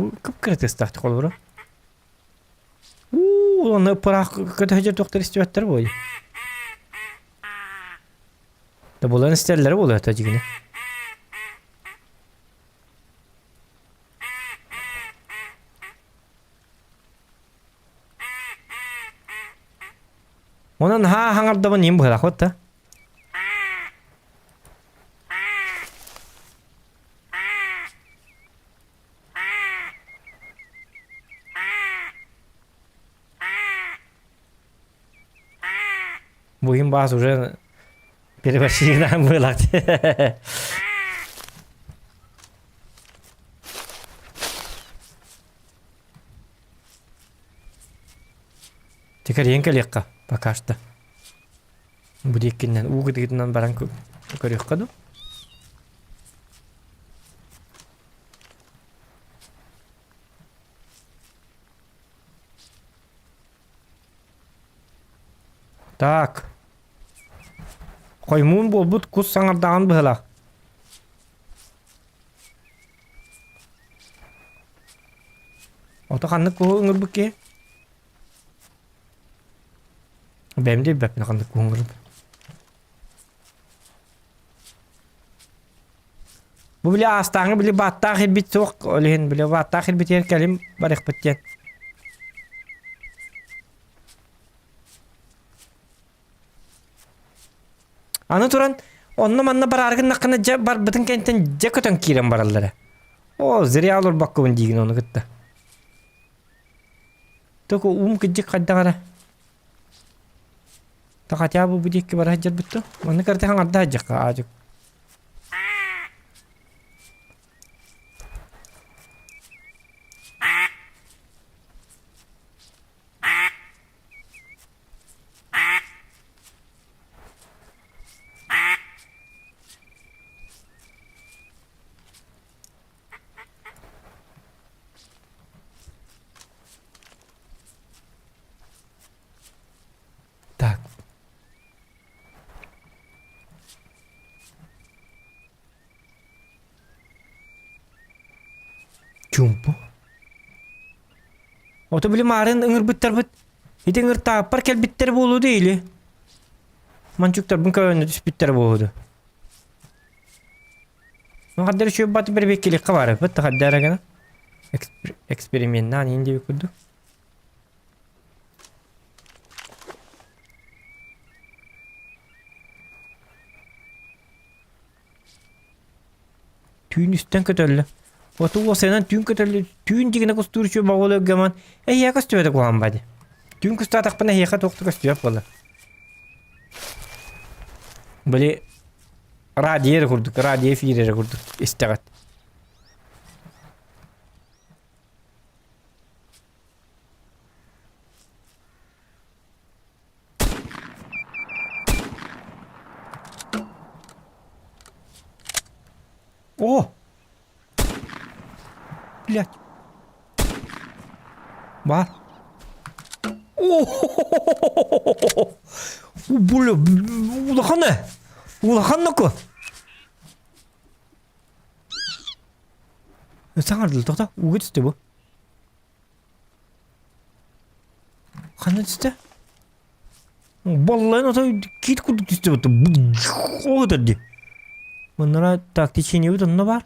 [SPEAKER 2] Бу кып-кыра тыастаах холобура. Уу, онно ыппыраах көтө туохтар истибэттэр буолуо. Да булан истэллэрэ буолуо это дьигинэ. Онон наһаа хаҥардабын иим быһылаах да. Бугун баас уже переборщигынан быһылаах. Тикэрийэн кэлиэххэ пока что. Бу диэккинэн уу кытыытынан баран көрүөххэ дуу? Так. Хоймуун буолбут кус саҥардаҕын быһылаах. Ото ханнык куһу ыҥырбыт киһи? Бэйэм да билбэппин ханнык куһу ыҥырбыт. Бу били аастааҥы били бааттаах ирбит суох, ол иһин били бааттаах ирбитигэр кэлим барыахпыт диэн. Аны туран, онно-манна бараары гыннаххына дьэ барбытын кэнниттэн дьэ көтөн киирэн бараллара. Оо, зря олорбоккобун диигин ону кытта. Только уум кырдьык хайдах эрэ. Та хотя бы бу диэки бара сылдьарбыт дуо? Маннык эрдэ хаҥарда сылдьахха аадьык. Так. Чуумпу. Ото били маарын ыҥырбыттарбыт ити ыҥыртааппар кэлбиттэр буолуо да или манчуктарбын көрөннө түспүттэр буолуо да. Ну хаддар үчүгэй баты бэрбиэккиликка баар эбит хаддар эрэ гына эксперименнаан иин диэбит курдук. Түүн үстэн көтөллө. Оту уосайынан түүн көтөллө. Түүн дьигинэ кустуур үчүгэй боҕуол өлгөмөн эһиэхэ көстүбэтэ куһаҕан бади. Түүн кустаатахпына эһиэхэ туох да көстүбэт буолла. Били радио эрэ курдук, радио эфир эрэ курдук истэҕит. О! Блядь. Бар. О! Бля, улахан ээ. Улахан ноко. Саҥардыл тоқта, ууга түстэ бу. Ханна түстэ? Баллайын ото киит курдук түстэ бутта. Ол өтөрдү. Маннара так течениебит онно бар.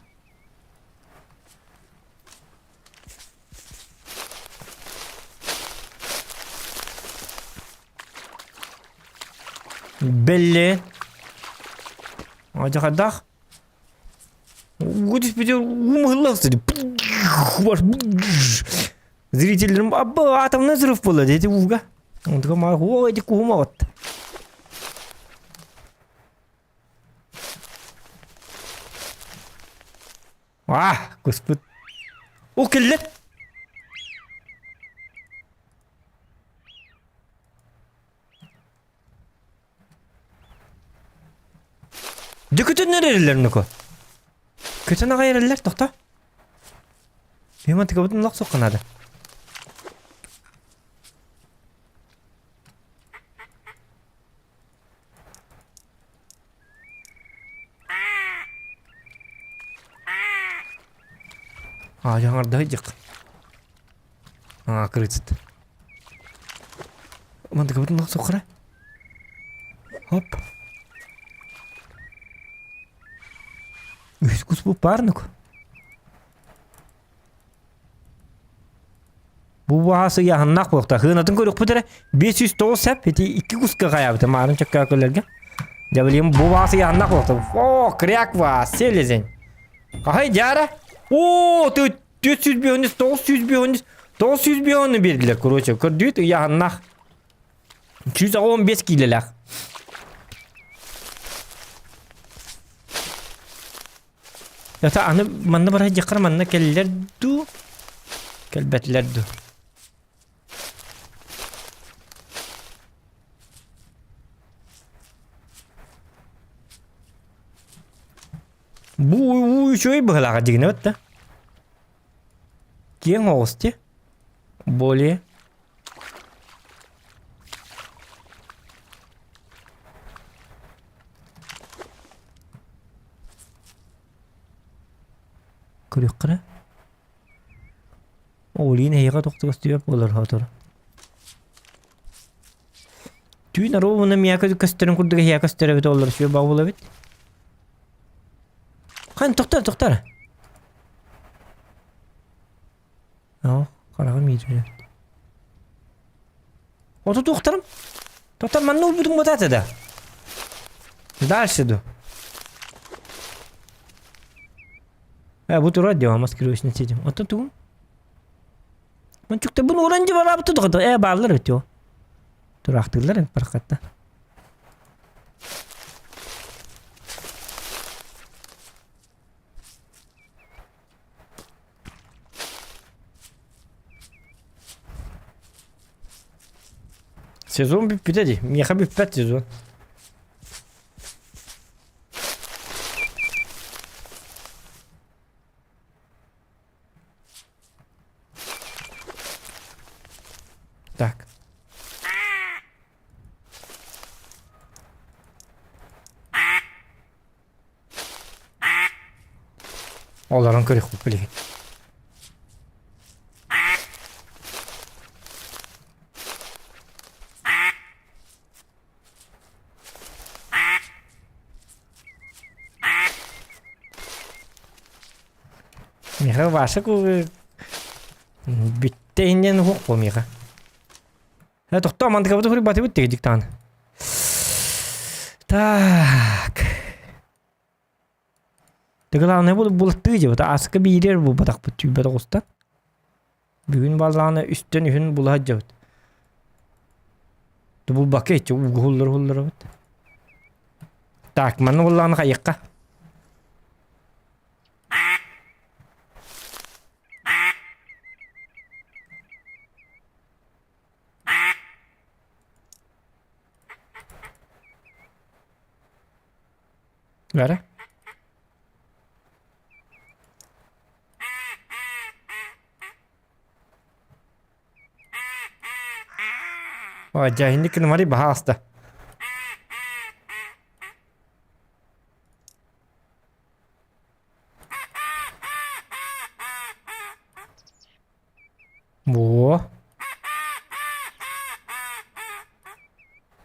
[SPEAKER 2] Белли. Ажахадах. Уу түспүтэ уум ыһылла сытар. Зрителлэрим абба атомный взрыв буолла дети ууга. Онтука маа оо эти куһум оҕотта. А, куспут. О, кэллэ. Дьэ көтөннөр эрэллэр нуку. Көтөн аҕай эрэллэр, тохто. Мен мантыкабытын олох наада. Аа, дьаҥардаһы дьик. А, крыцыт. Мандыкабытын сохра. Хоп. Үһүс кус бу парнык. Бу баҕас ыйааһыннаах буолуохтаах. Ыанатын көрүөхпүт эрэ 509 сэп ити икки куска хайаабыта маарын чөккөө көлөргө. Дьэ билигин бу баҕас ыйааһыннаах буолуохтаах. О, кряква, селезень. Хаһай дьаара? О, 400 900 900 биэрдилэр, короче, көрдүүт ыйааһыннаах. 115 киилэлээх. Это аны манна бара дьахар манна кэллэр дуу, кэлбэтилэр дуу. Бу үчүгэй быһылааҕа дьигинэ да. Киэҥ оҕус ти. Более. Көрүөххэ Олиин эһиэхэ тохтугас түбэп буолар хотору. Түүн оруобуна миэхэ көстөрүн курдук эһиэхэ көстөр эбит оллор үчүгэй баҕа эбит. Хан тохтор тохтор. Оо, хараҕым иирэр эбит. Оту туохтарым? Тоқтар манна ылбытым бутаата да. Дальше ду. Э, бу турар дима маскировочный сидим. Оттон тугум? Мончукта бун уран дьыбараабыты тоҕото. Э, бааллар өтүө. Тураахтыыллар эбит барахатта. Сезон бүппүтэ дии. Миэхэ бүппэт сезон. Так. Олорон көрүөхпүт билигин. Миха Ваша бүттэ иннен уһук бу миха. Э, тохтоо, мантыкабыты хуруйбатыбыт диги диктаан. Так. Ты главное бу булаттыы дьэ, аска биирэр булбатахпыт түүбэт оҕуста. Бүгүн баллааны үстэн үһүн булаһа дьабыт. Булбакка иччи угуллар улларабыт. Так, манна буллааны хайыкка. Бары. Ой, дьэ, мари баһаалыста. Во.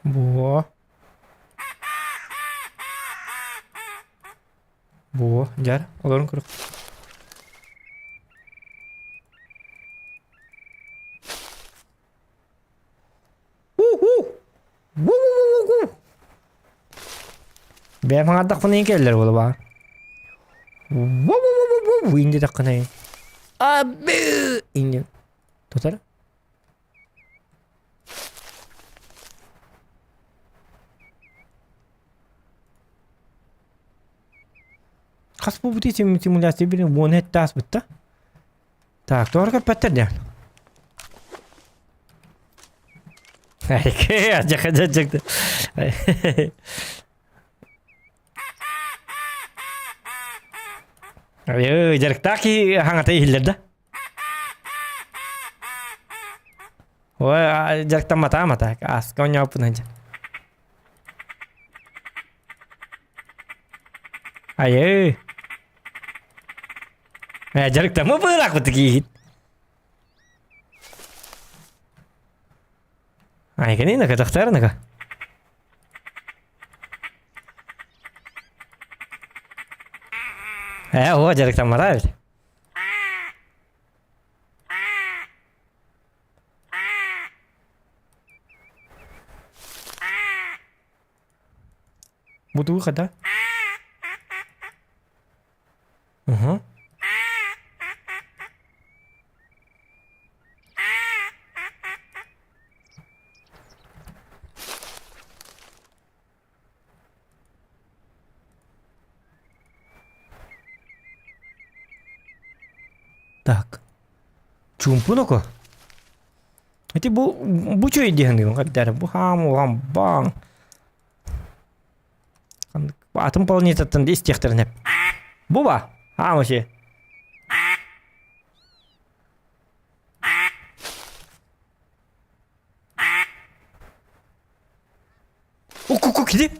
[SPEAKER 2] Во. Во, дьэр, олорун курдук. У-ху! Ву-ву-ву-ву! Бэйэм хаҥардахпына иин кэллэр буола баар. Ву-ву-ву-ву-ву инди таххына Абы инди. Тотар. Хас буолбутуй симуляция билин уон этте ааспытта. Так, тоҕо көппөттөр диэн. Ой, дьарыктаах киһи хаҥата иһиллэр да. Ой, дьарыктамматаа мата, ааска оонньооппун сылдьан. Айыы. Э, дьарыктаммыт быһыылаахпыт киһит. Айганы накатахтар нака. Ээ, оо, дьарыктаммата эбит. Бутуу хата. Угу. Так. Чуумпу ноко. Ити бу бу чөй диэн хаддар бу хаам улам баң. Атын планетаттан да истиэхтэрин эп. Бу ба? Хаамышы. Укку киди.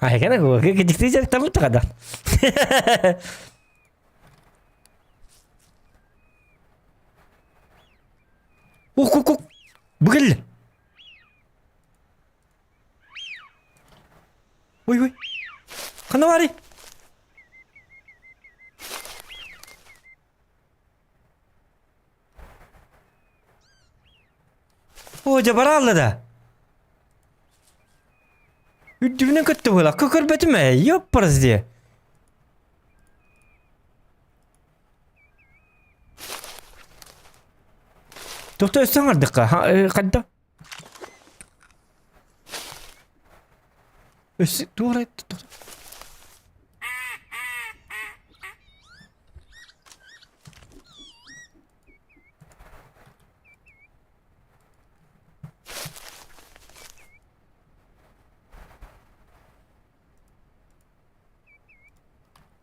[SPEAKER 2] Айгана кедикти жарыктаммыт тагада. Ук ук ук. Бүгүл. Ой ой. Ханна барый? Оо, дьэ бараалла да. Үрдүбүнэн көттө буолла. Көрбөтүм ээ, ёппарас дии. Тохто өссө аҥардыкка, хадда. Өссө туора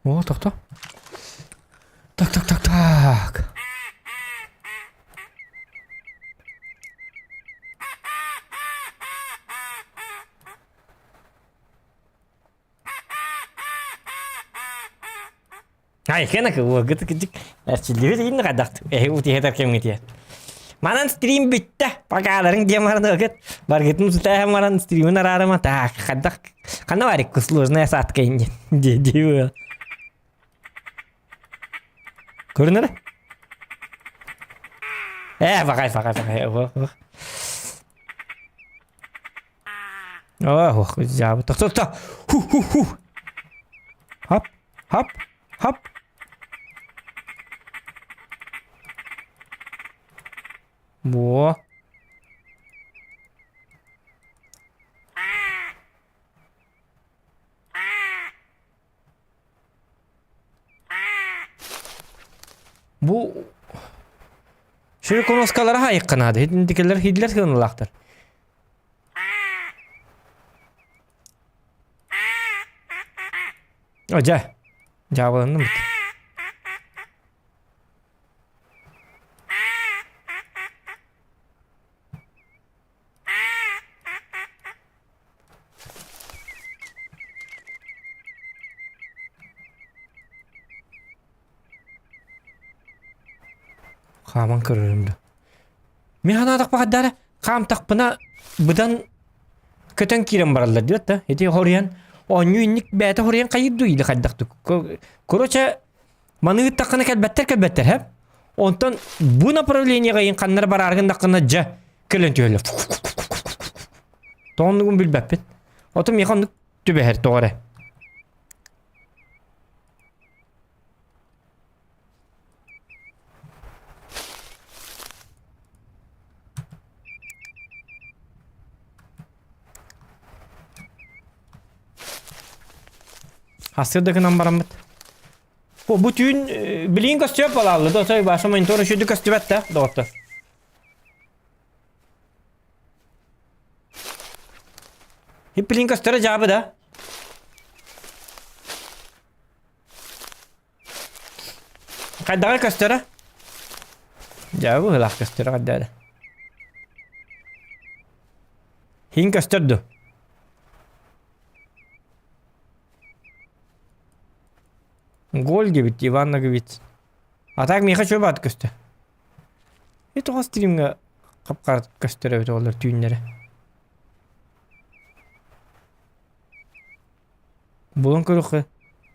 [SPEAKER 2] О, тохто. Так, так, так, так. Ай, кенак уогыт кидик. Эрчиллибит иинни кадахт. Эһи утиһетер кемгитиэ. Манан стрим бүттэ. Покаларың диэн баран ыгыт. Баргытын сутаһан баран стримин араарыма. Так, хадах. Ханна барик сложная садка инде. Ди ди. Көрүнөр? Э, бакай, бакай, бакай. Ох, жабы. Тохто, тохто. Ху, ху, ху. Хоп, хоп, хоп. Во. Бу Широконоскалара хайыкканаады. Хитинтикелер хидлер сыгыналаахтар. О, дьэ. Дьаабыланным. Хааман көрөрүм да. Мин ханаатахпа хаддаара хаамтахпына быдан көтөн киирэн бараллар диэт да. Ити хоруйан оонньуу инник бэйэтэ хоруйан хайыр дуу или хайдах Короче, маны ыыттаххына кэлбэттэр кэлбэттэр һэ. Онтон бу направлениеҕа иин ханнара барааргын даххына дьэ кэлэн түһэллэр. Тоҕоннугун билбэппин. Отон миэхэ оннук түбэһэр тоҕо эрэ. Хасыр да гынан бараммыт. Бу, бу түүн билигин көстүбэт балааллы да, отой баша монитор үчүдү көстүбэт да, доҕоттор. Хип билигин көстөрө жаабы да. Хайдаҕа көстөрө? Дьэ быһыылаах көстөр эҕэрдээлэ. Иһин көстөр дуо? Голь диэбит Иван Ноговицын. А так миэхэ чуо баат көстө. И тоҕо стримҥа хап-хара көстөр эбит оҕолор түүннэрэ. Булан көрүөххэ.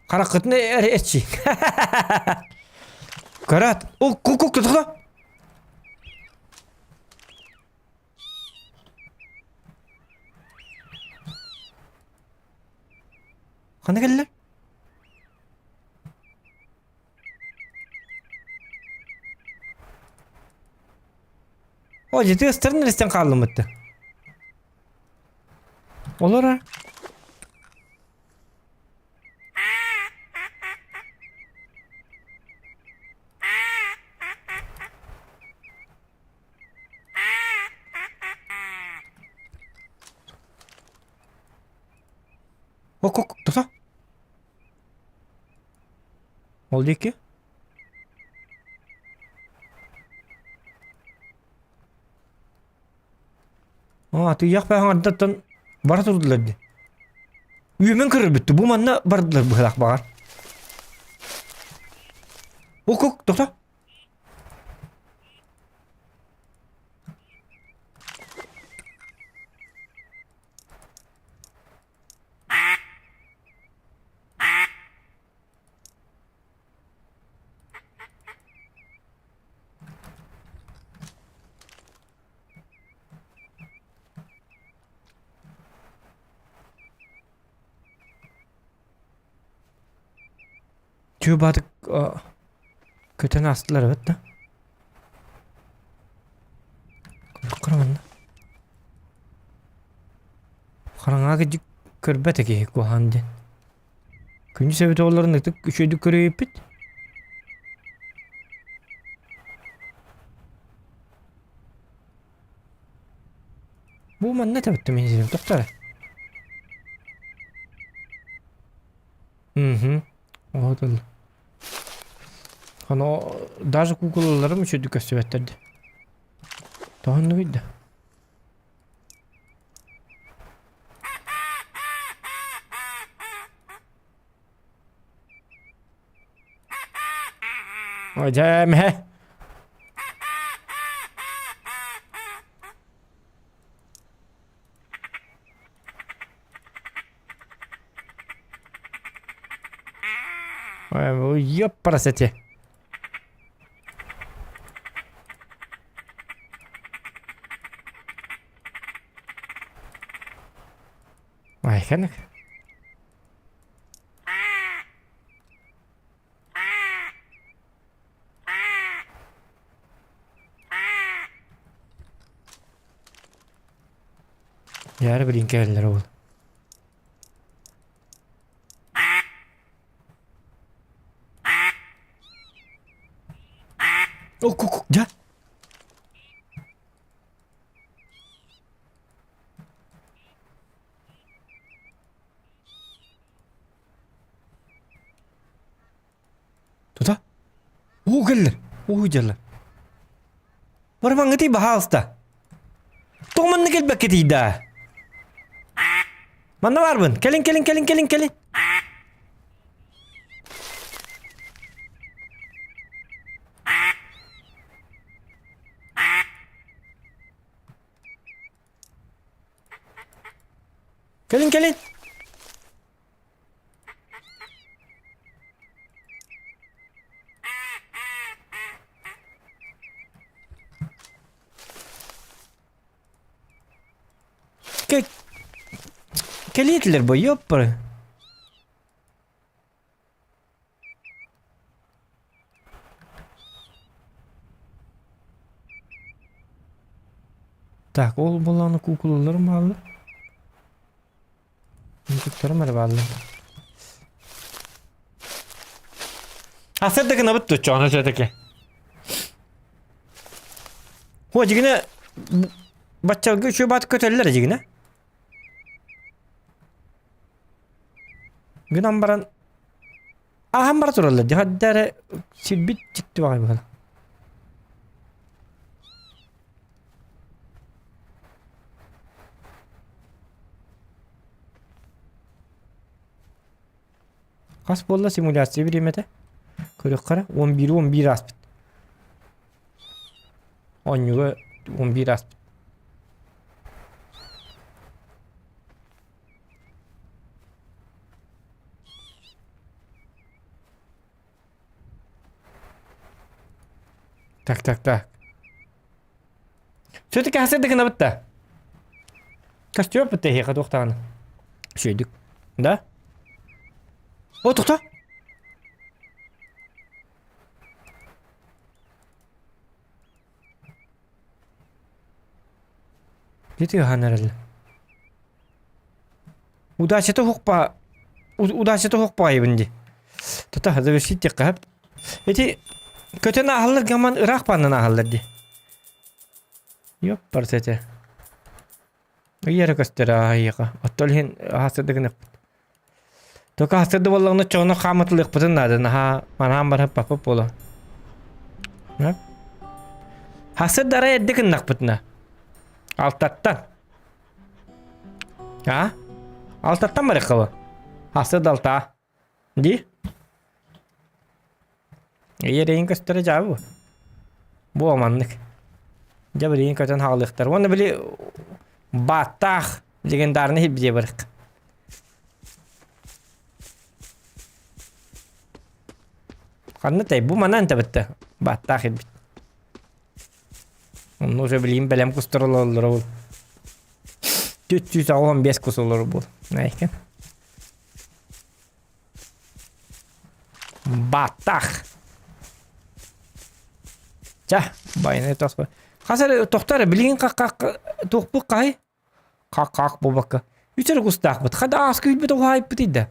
[SPEAKER 2] Хараххытын эрэ эчи. Көрөөт. Ол кук-кук тутула. Ханна кэллэ? О, дьэ ыстарын эристэн хааллыммытты. Олора. Ок, тута. Ол диэки. Аа, тыйах баһаҥардаттан бара турдулар дии. Үөмэн көрөрбүттү, бу манна бардылар быһылаах баҕар. Ок, тоқта. Чуубаатык көтөн аастылар эбит да. Көрөххө манна. Хараҥаҕа кырдьык көрбөт киһи куһаҕан диэн. Күнүс эбит оҕолорун ытык үчүгэйдик көрүөйүппүт. Бу манна этэбиттим мин тохтоо эрэ. Мгм. Оо тыл. Оно даже куукулаларым үчүгэйдик көстүбэттэр дии. Тоһоннугуй да? Ой, дьэ, мэ. Ой, ёппарасети. Ай, ханнык. Яары билин кэллэр ол. О, ку дьэ. Тута. Уу кэллэр. Уу дьаллар. Бармаҥҥытый баһаалыста. Тоҕо манна кэлбэккитий даа? Манна баарбын. Кэлин, кэлин, кэлин, кэлин, кэлин. Кэлин, кэлин. Кэлиэтилэр бу, ёппары. Так, ол буоллаҕына куукулаларым бааллар. Мутуктарым эрэ бааллар. Асыр да гынабыт дуччоҕуна все-таки. О, дьигинэ баччалгы үчүгэй баат көтөллөр дьигинэ. Гынан баран ааһан бара тураллар. Дьэ, эрэ сирбит дьикти баҕайы быһыылаах. Хас буолла симуляция бириэмэтэ? Көрүөххэ эрэ. 11-11 ааспыт. Оонньууга 11 ааспыт. Так, так, так. Все-таки хасырды гынабыт да. Костер бытта эһиэхэ туохтаҕына. Үчүгэйдик. Да? О, тохто! Ити ыһан эрэллэ. Удачата уһукпа удачата уһукпаайыбын дии. Тута завершить диэххэ сөп. Ити көтөн ааһаллар гаман ыраах бааннан ааһаллар дии. Ёппарс этэ. Ыйара көстөр ааһыйыха. Оттон иһин аһасырды гыныппыт. Только аһасырды буоллаҕына чоҕуну хаамытылыахпытын наада. Наһаа манаан баран папа буола. Хасыр дара эрдэ гыннахпытына. Алтаттан. А? Алтаттан барыахха Хасыр далтаа. Ди? Эйэрэйин көстөрө дьаабы. Бу маннык. Дьэ билигин көтөн хаалыахтар. Уонна били бааттаах легендарный хит дии барык. Ханна тэй бу манан тэбитте бааттаах хитбит. Онно уже билигин бэлэм кустар олороллоро ол. 485 кус олору бул. Найкен. Баттах. Ча, байны тоспа. Хас эрэ тохтор эрэ билигин хах-хах туохпут хаһый? Хах-хах буолбакка. Үс эрэ кустаахпыт. Хада ааска үүрбүт уһаайппыт да.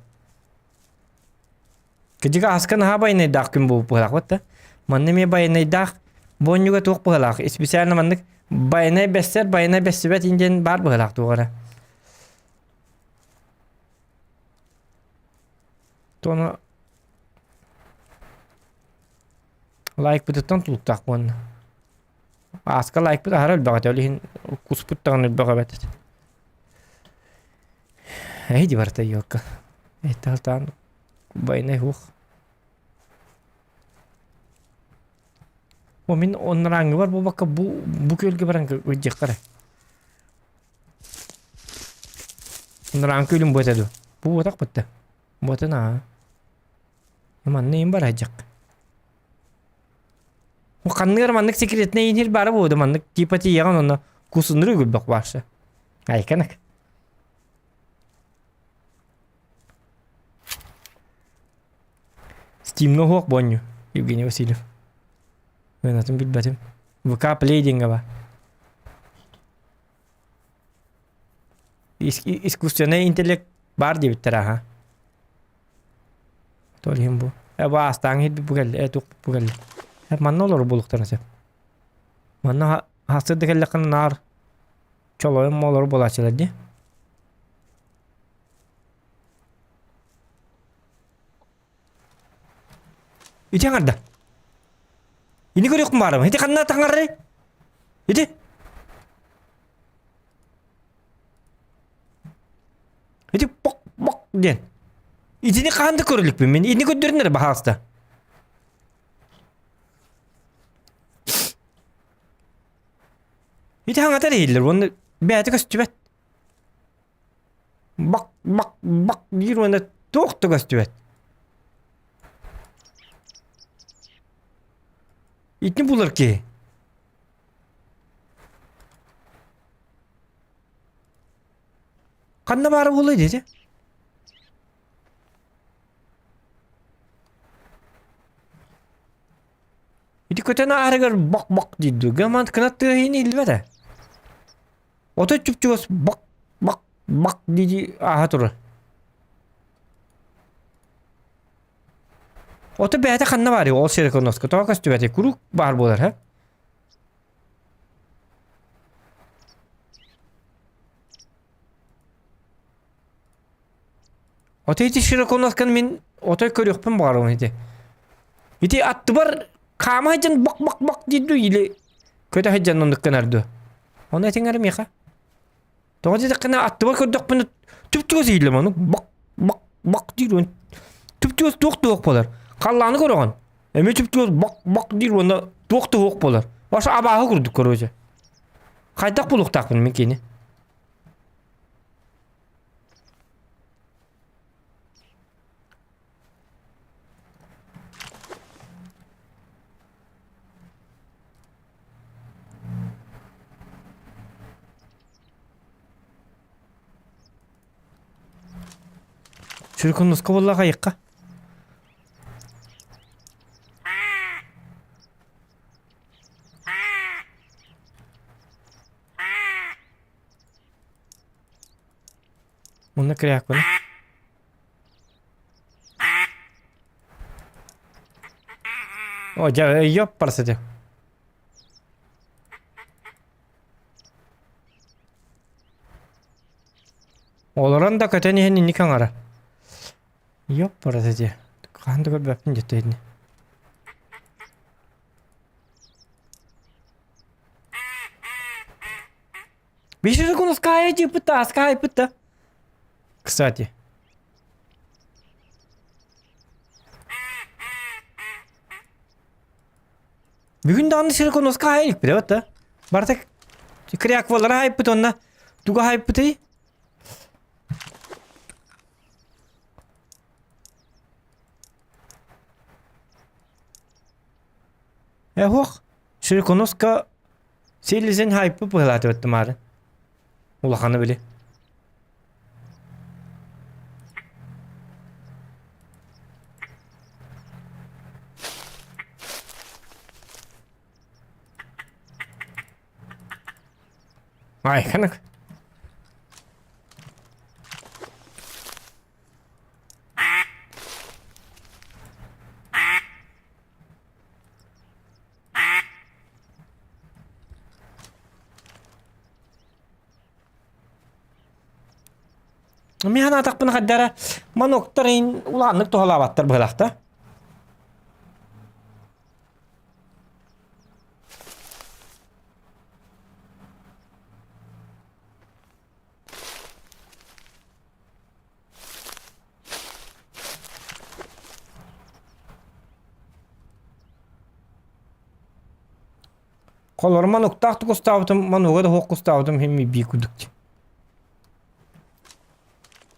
[SPEAKER 2] Кыдьыга ааска наһаа байынайдаах күн буолбут быһалаах да. Манна эмиэ байынайдаах бонньуга туох быһалаах. Специально маннык байынай бэссэр, байынай бэссибэт диэн баар быһалаах туох эрэ. Тону лайкпытыттан тулуктаах буолна. Ааска лайкпыт аһара элбэх этэ, ол иһин куспут даҕаны элбэх эбит этэ. Эһиги барыта елка. Этталтаан байнай хуох. О мин оннарааҥҥыбар буолбакка бу бу күөлгэ баран ыдьыахха эрэ. Нураан күлүм буота дуо? Бу буотах бытта. Буотун аа. Манна им бар айдьак. Ханныгар маннык секретный инир бары буоду маннык типа тиийэҕин онно кусуннуру үгүлбэх баарса. Айканак. Стимҥа уһуох буонньу Евгений Васильев. Ынатын билбэтим. ВК Play диэҥҥэ ба. Искусственный интеллект баар диэбиттэр аха. Ол иһин бу. Э бу аастааҥ иһит бу кэллэ, э туох бу кэллэ. Э манна олорор буолуохтарын сөп. Манна хастыр да кэллэххинэ наар чолойон олорор буолааччылар дии. Ити аҥарда. Ини көрүөхпүн баарым. Ити ханна таҥарарый? Ити. Ити пок пок диэн. Итини хаһан да көрө иликпин мин. Ини көрдөрүн эрэ баһаалыста. Ити хаҥатар иһиллэр уонна бэйэтэ көстүбэт. Бак бак бак диир уонна туох да көстүбэт. Итини булар киһи. Ханна баара буолуой диэтэ? Ити көтөн аарыгар бак-бак диир дуу. Гаман кынат тыаһын иһиллибэтэ. Отой чуп-чугас бак бак бак дии ааһа турар. Ото бэйэтэ ханна баарый ол сиреконоска тоҕо көстүбэтэй куруук баар буолар һэ Ото ити широконосканы мин отой көрүөхпүн баҕарабын ити. Ити аттыбар хаама сылдьан бак-бак-бак диир дуу или көтө сылдьан оннук гынар дуу. Ону этиҥ эрэ миэхэ. Тоҕо диэтэххинэ аттыбар көрдөхпүнэ түп-түгас иһиллэм ону бак-бак-бак диир уон түп. Чүптүөс туох туох буолар. Халлааны көрөҕүн. Эмиэ чүптүөс бак бак диир уонна туох туох буолар. Баша абааһы курдук короче. Хайдах булуохтаахпын мин кини? Сүрүкүннуска буолла хайыкка. Онно кирээкпин. О, дьэ, ёппарсыты. Олорон да көтөн иһэн инник аҥара. Ёппарсыты. Хаһан да көрбөппүн дьэ Биши кунуская типа аскайпыта. Кстати. Бүгүн даҕаны сириконоска аһа иликпит эбит да. Барыта кряквалары аһайппыт уонна тугу аһайппытый? Эһуох, сириконоска силизин хайппыт быһылаатыбыт маары. Улаханы били. Ай, ханнык. Мин санаатахпына хайдара маноктар иһин улааннык туһалаабаттар быһылаахта. Холор мануктаах кустаабытым, мануга да суох кустаабытым иһин миибии курдук дии.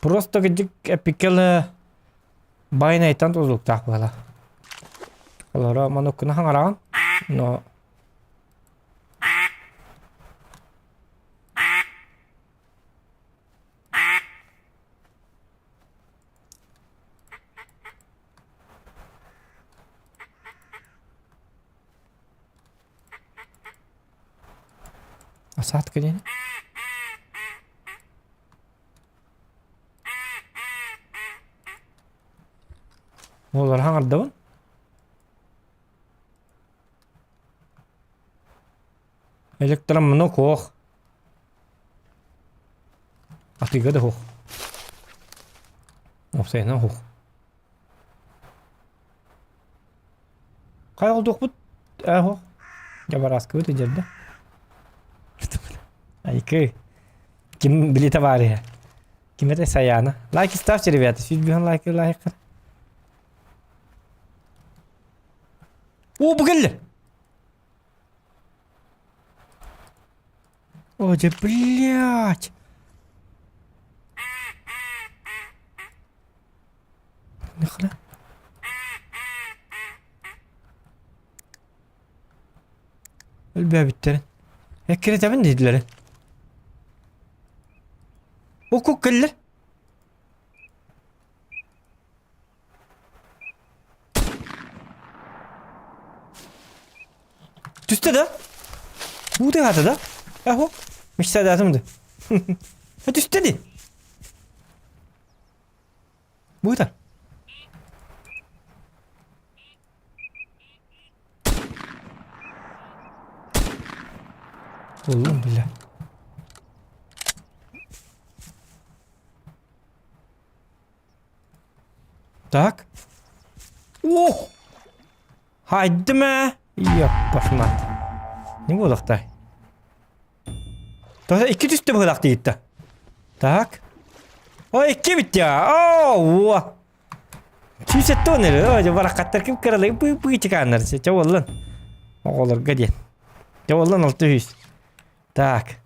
[SPEAKER 2] Просто кырдьык эпиккэ байнайтан тутулуктаах буолар. Олоро мануккуна хаҥараҕын, но Осадка диэн. Олор хаҥардабын. Электромно куох. Атыыга да суох. Уопсайынан суох. Хайа олдуохпут ээ суох. Дьабарааскыбыт ыдьырда. Айкы. Ким били товарища? Ким это Саяна? Лайки ставьте, ребята. Сүүс лайк лайк. О, бу кэллэ! О, да блядь! Нахрен? Өлбөөбүттэрин. Эккирэтэбин дииллэр. Окук кэллэр. Түстэ да? Уу тыаһаата да? Аһо, мечтадаатым да. Түстэ ди. Бу да. Уллум бля. Так. Ох! Хайдым ээ! Йоппашмат. Не буолуохтай? Тоҕо икки түстэ быһылаах диитта. Так. Ой, икки бит я. Оо! 170 эрэ, оо, дьэ бараххаттар ким кыралыы пыы-пыы чыкааннар, чэ буоллун. Оҕолорго диэн. Чэ буоллун 600. Так.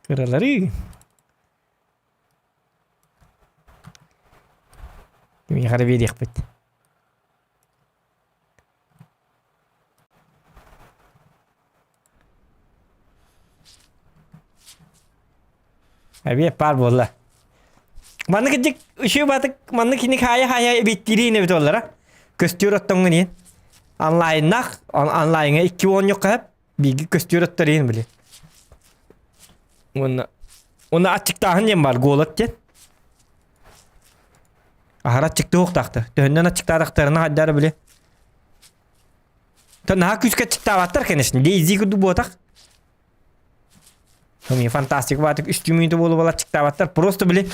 [SPEAKER 2] Кыралары. Миэхэ эрэ биэриэхпит. Эбиэт баар буолла. Маннык дьик үчүгэй баатык маннык кини хаайа-хаайа эбиэттиириин эбит буоллара. Көстүүр оттоҥҥун иһин. Онлайннаах, онлайҥа икки уонньукка сөп, бииргэ көстүүр оттор иһин били. Уонна уонна аччыктааһын диэн баар, голод диэн. Аһара аччыктыахтаахтар. Төһөннөн аччыктаатахтарына хайдара били. То наһаа күүскэ аччыктаабаттар, конечно. Дейзи курдук буотах. Ми фантастика баатык үстүү мүнүүтэ буолу аччыктаабаттар. Просто били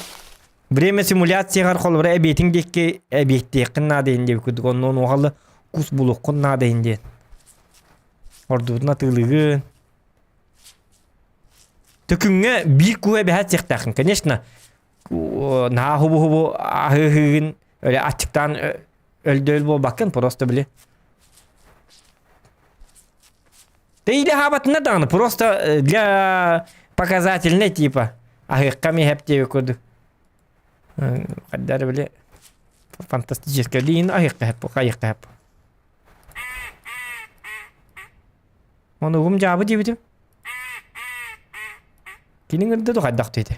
[SPEAKER 2] время симуляциягар холобура эбиэтиҥ диэки эбиэттиэххин наада иһин диэбит курдук онно онуохалы кус булуоххун наада иһин диэн. Ордубутун атыылыгын. Төкүҥҥэ биир куһу эбэһээт сиэхтээххин. Конечно, наһаа хубу-хубу аһыыһыгын өлө аччыктаан өлдөөл буолбаккын просто били Ты хаабатына даҕаны просто для показательной типа аһыахха миэхэп диэби курдук хайдары били фантастическая лиин аһыахха хэп хайыахха хэп Онугум дьаабы диэбитим. Кини ыҥырда да хайдах диэтэ.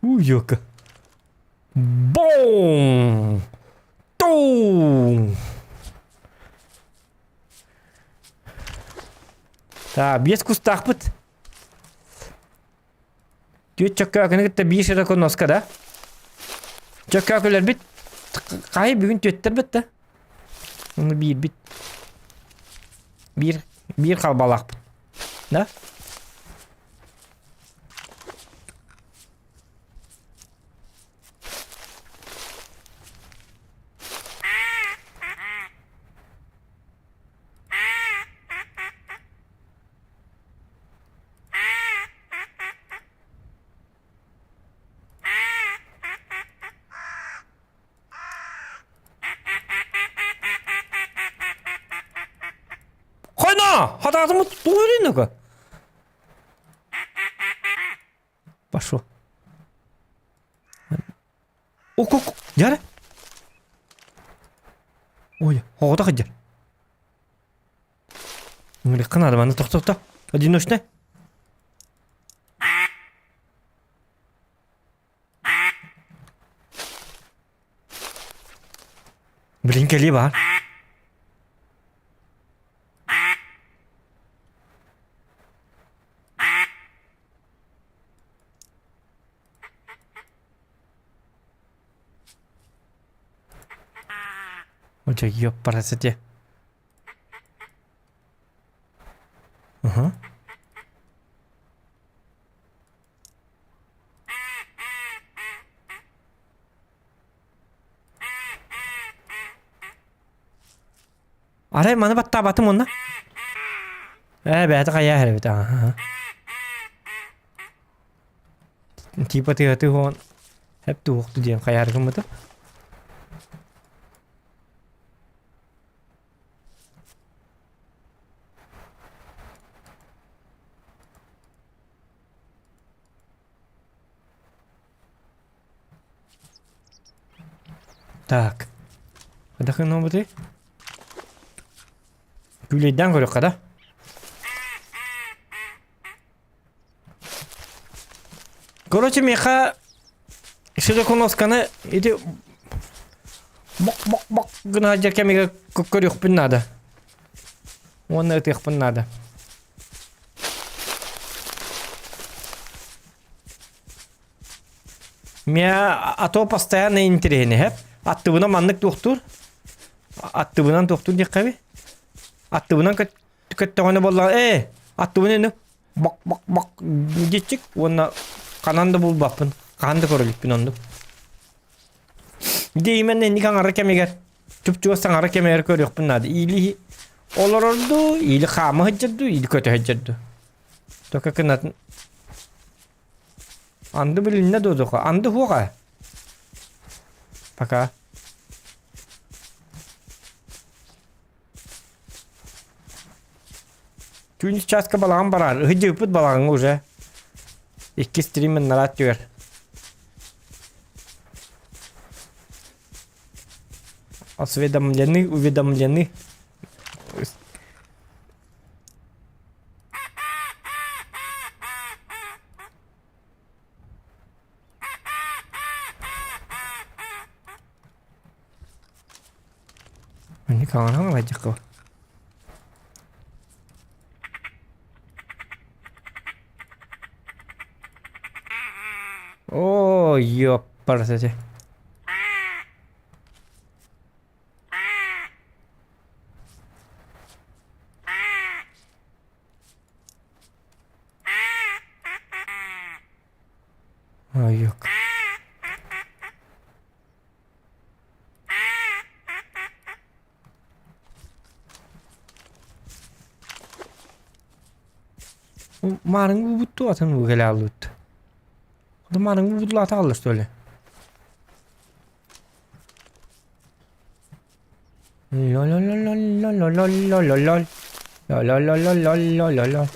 [SPEAKER 2] Уйока. Бом! Тум! Так, биэс кустаахпыт. Түөрт чөккөөкүнү кытта биир широконоска да? Чөккөөкүлэрбит хаһый бүгүн түөттэрбит да? Оны биирбит. Биир биир халбалаахпыт. Да? Хойно! Хатаатымыт тугу өрүнүкө? Пошел. Ок-ок, дьара. Ой, оҕото сылдьар. Ыҥырыахха наада манна тохто-тохто. Одиночный. Блин, кэлиэ баар. Оча ёппарасете. Ага. Арай маны баттаабатым онно. Ээ, бэйэтэ хайаа эбит. Аха. Типа тыаты хуон хэп туохту диэн хайаар гыммыта. Так. Хайдах гынабытый? Күүлэйдээн көрүөххэ да. Короче, миэхэ Широконосканы ити бок-бок-бок гына сылдьар кэмигэр көрүөхпүн наада. Уонна ытыахпын наада. Миэ а то постоянно интэриэһинэһэр. Аттыбынан маннык туохтуур. Аттыбынан туохтуур диэххэ Аттыбынан көттөҕүнэ буоллаҕа ээ аттыбын ини бок бок бок диэччик уонна ханан да булбаппын хаһан да көрө иликпин оннук Диимэн инник аҥара кэмигэр чуп-чугас саҥара кэмигэр көрүөхпүн наада. Или Олорор дуу, или хаама сылдьар дуу, или көтө сылдьар дуу. Тока кынатын Анды билиннэ дуо доха? Анды хуоҕа. Пока. Түүн чааска балаҕан бараар. Ыһыдьыыппыт балаҕаҥҥа уже. Икки стримин нараат түгэр. Осведомлены, уведомлены. Маннык хаҥаһаҥ алайдьахха. Оо, ёппарсати. Ой, Маарыҥҥы уубут дуо атын уу кэлэ хаалбыт. Маарыҥҥы уубут улаата хаалла что ли? Ло-ло-ло-ло-ло-ло-ло-ло. Ло-ло-ло-ло-ло-ло-ло.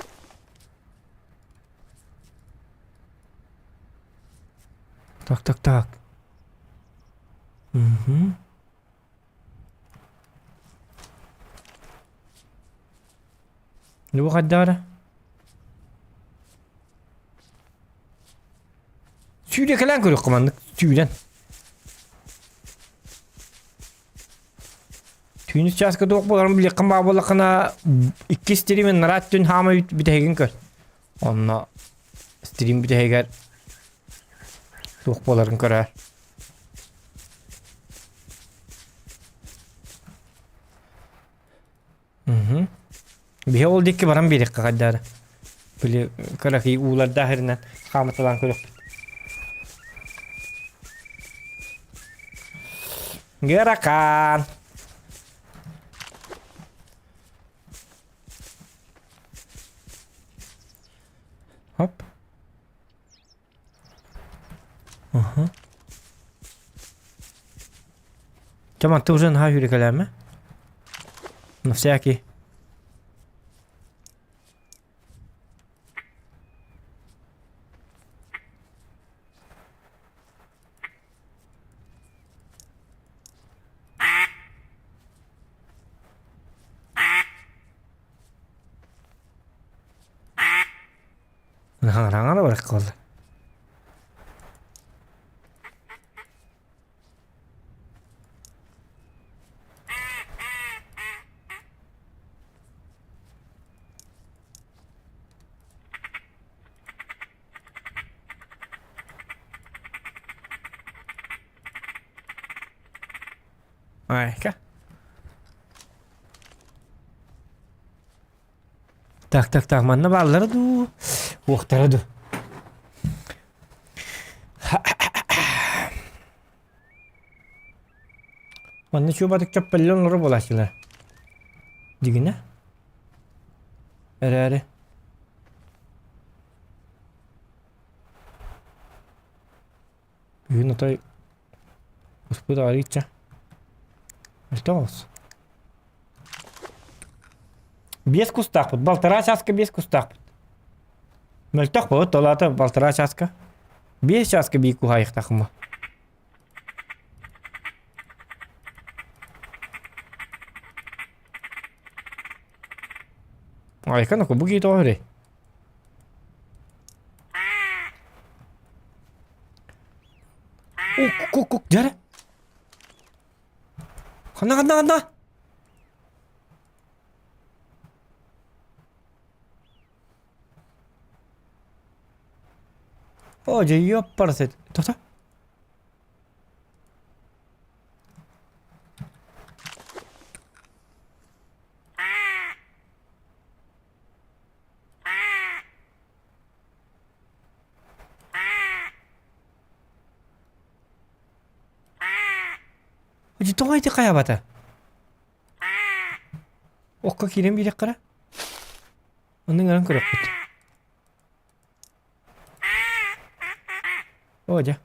[SPEAKER 2] Так, так, так. Угу. Ну, хайдара. Сүүрэ кэлэн көрүөххэ маннык сүүрэн. Түүнүс чааска туох буоларын билиэххин баа буоллаххына икки стримин нараат түн хаама бүтэһигин көр. Онно стрим бүтэһигэр туох буоларын көрөөр. Мгм. Биһи ол диэки баран биэриэххэ хайдаары. Били кыракый уулардаах иринэн хаамыталаан көрүөхпүт. Геракан. Хоп. Аха. Тёма, ты уже наһаа сүүрэкэлээмэ. На всякий. Хараҥара барах буолла. Айка. Так, так, так, манна бааллара дуу, уохтара дуу. Манна чуобатык чөппөллөн олорор буолааччылар. Дигинэ. Эрээри. Бүгүн отой успут арыычча. Мөлтөх олус. Биэс кустаахпыт. Балтараа чааска биэс кустаахпыт. Мөлтөх буолбут, ол аата балтараа чааска. Биэс чааска биир куһаайыктаахпын. Айка, ну бу киһи тоҕо эрэй? Кук кук дьэ Ханна ханна ханна? О, дьэ ёппарсет. Тоқта. Тоҕо ити хайабата? Окко киирэн биэриэххэ эрэ. Онно ыҥыран көрүөхпүт. Оо дьэ.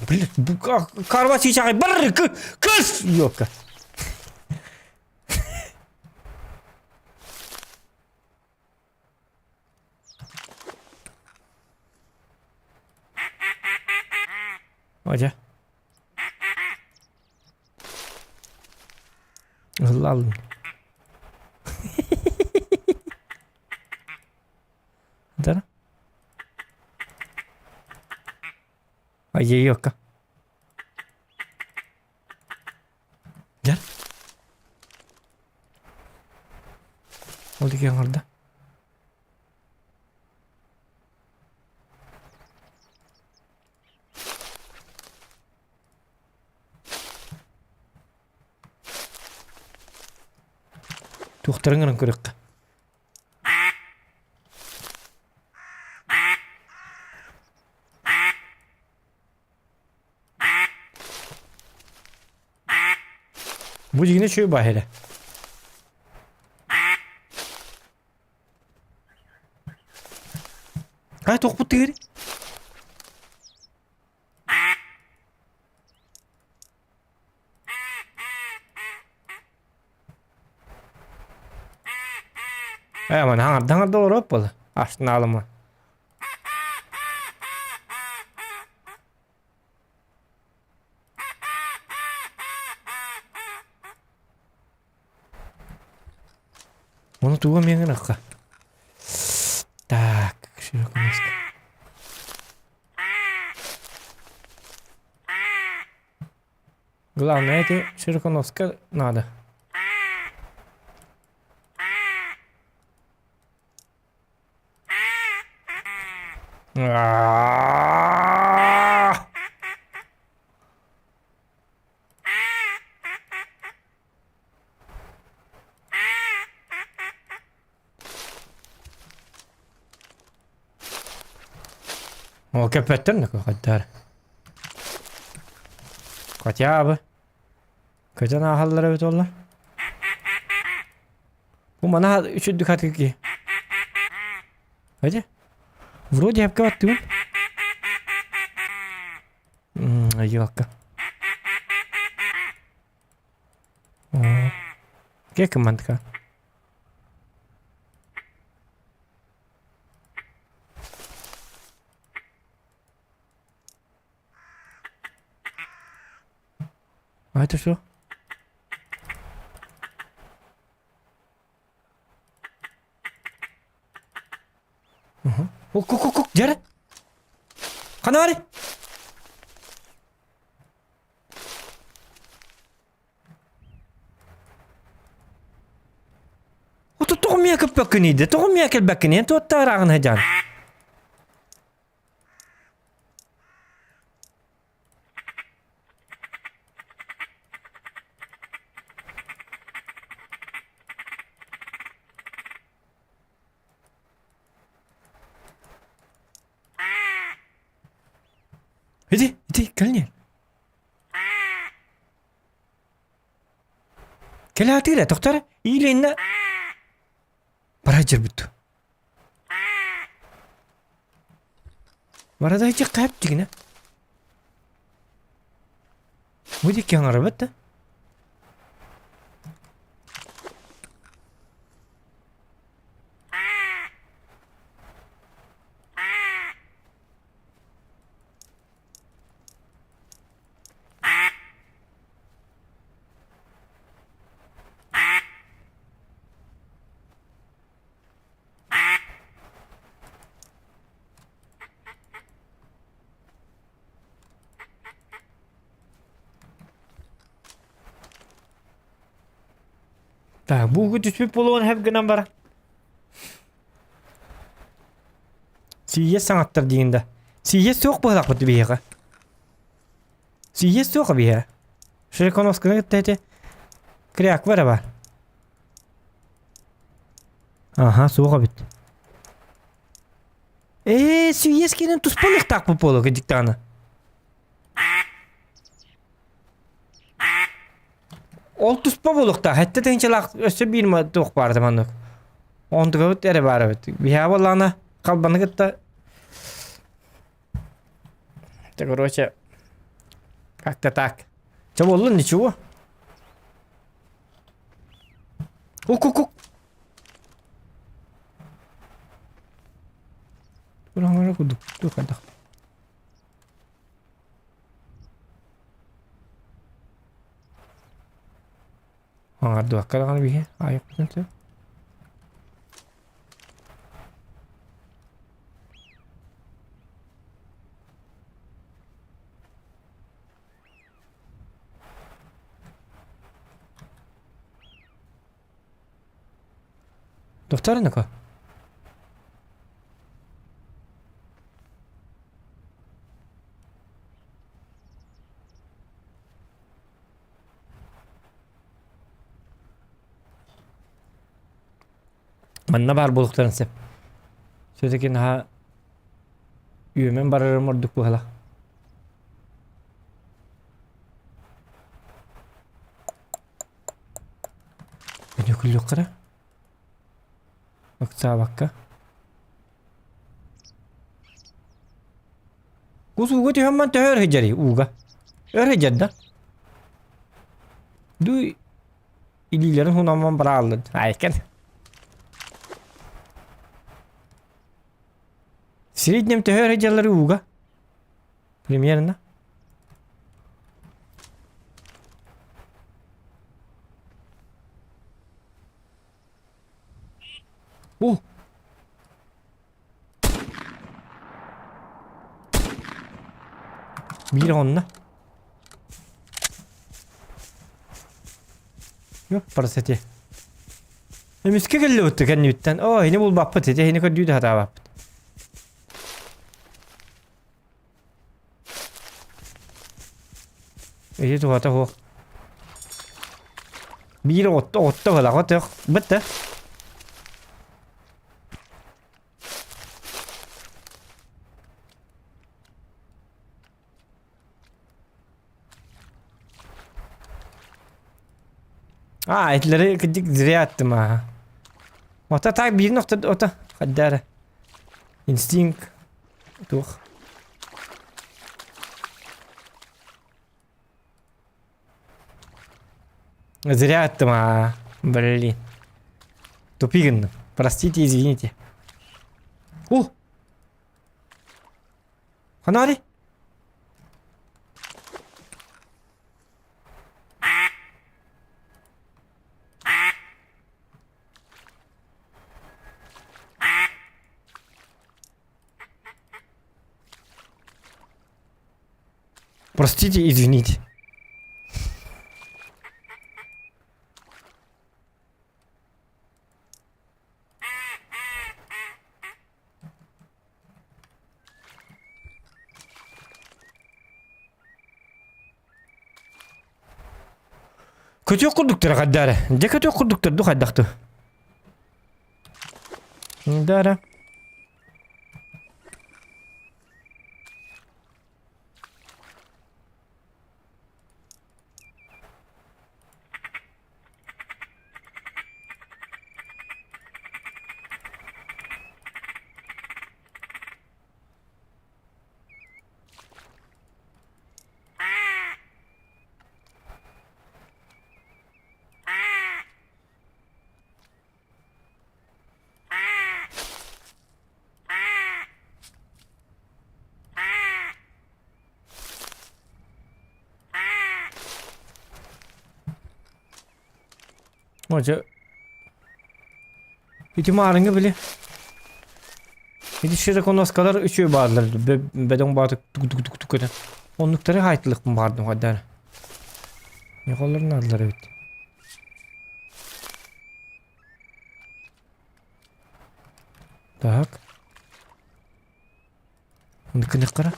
[SPEAKER 2] Блин, карва чичаҕай бар кыс ёпка. Одя. Ыллалын. Да? Айыйыакка. Дьэр. Ол диэки оҥордо. Туохтарын гынан көрүөххэ. Бу дьиҥинэ үчүгэй баһа эрэ. Ай туохпут тыгыр? Ээ, маны хаҥарда-хаҥарда олоруох буолла. Астынаалыма. Ону тугу эмиэ гынахха? Так, Главное, эти Широконовска надо. Ол кэппэттэр да хайдаар. Хотя бы. Көтөн ааһаллар эбит уолла. Бу мана үчүддүк хатык ки. Види? Вроде хепке баттыбын. Айылка. Кек мантка. А это что? Угу. Ок, дьэ Хана бары? Ото тоҕо миэ көппөккүнүй де? Тоҕо миэ кэлбэккиний? Туоттаарааҕын сыдьаан. Иди, иди, кэлиэ. Кэлээтиирэ, тохтор, иилиннэ. Бара дьэрбит. Барада ити кап дигинэ. Бу дикки оҥоробут да? Так, буугу түспүт буолуон сөп гынан баран. Сийиэс саҥаттар диин да. Сийиэс суох быһалаахпыт биһиэхэ. Сийиэс суох эбиһэ. Широконосканы кытта ити кряква эрэ баар. Аха, суох эбит. Ээ, сийиэс киирэн туспа ылыахтаахпыт буолуо кырдьыктаҕына. Ол туспа буолуохтаах. Сэттэ тыһыынчалаах өссө биир туох баар этэ маннык. Онтукабыт эрэ баар эбит. Биһиэхэ буоллаҕына халбаны кытта Это, короче, как-то так. Чэ буоллун, ничего. Ук-ук-ук. Тураҥара курдук, туох хайдах. Аҥардыбакка даҕаны биһи аайыппытын сөп. Повторно-ка. Манна баар буолуохтарын сөп. Все-таки наһаа үөмэн барарым ордук быһалаах. Өнөкүллүөххэ Ыксаабакка. Кус ууга түһэн баран төһө өр сылдьарый ууга? Өр сылдьар да? Дуу илиилэрин хуунамман быраҕаллар. Айкан. В среднем төһө өр сылдьаллар ууга? Примерно. О! Биир онно. Yok парасети. Эмискэ кэллибит кэннибиттэн. Оо, ини булбаппыт, ити ини көрдүү да сатаабаппыт. Ити туһата суох. Биир отто отто быһалаах отох бытта. А, итилэри кырдьык зря аттым ааһа. Ото так биирин охто ото хайда эрэ. Инстинкт туох. Зря аттым аа. Блин. Тупи гынным. Простите, извините. О! Ханари? Простите, извините. Көтүөх курдуктара хайдары. Дьэ көтүөх курдуктар ду хайдахты. Дара. Дьэ ити маарыҥҥа били ити широконоскалар үчүгэй бааллар бөдөҥ баатык тук-тук-тук көтөн оннуктары хаайтылыкпын баҕардым хайдах эрэ Ньохолор наадалар эбит Так. Оннуккунеххара.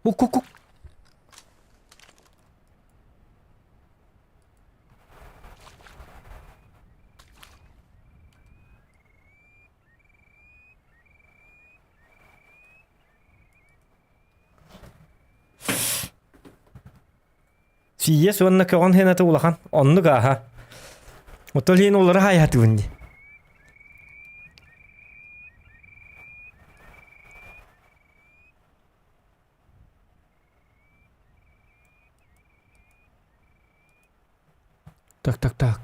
[SPEAKER 2] Уккукук. Сийиэс уонна көҕөн сыаната улахан, оннук ааһа. Отол иһин олоро хаайаатыбын дии. Так, так, так.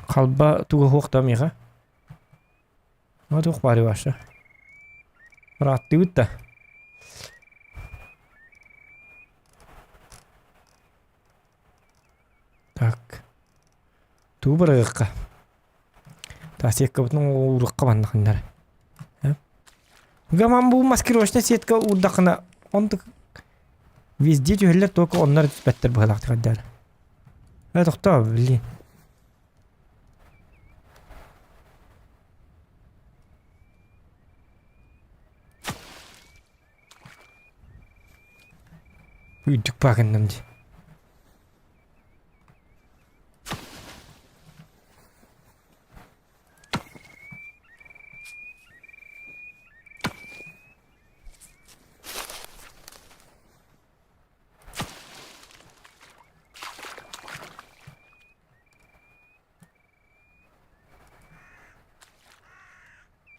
[SPEAKER 2] Халба туга хуохта миэхэ? А туох баарый вообще? Ырааттыыбыт да. Так. Тугу бырагыахха? Так, сеткабытын уурукка манна ханнара. Гаман бу маскировочная сетка уурдахына онтук везде түһэллэр только оннор түспэттэр быһалаахтык хайдаар. Э тохтоо, блин. Үрдүк баагынным дии.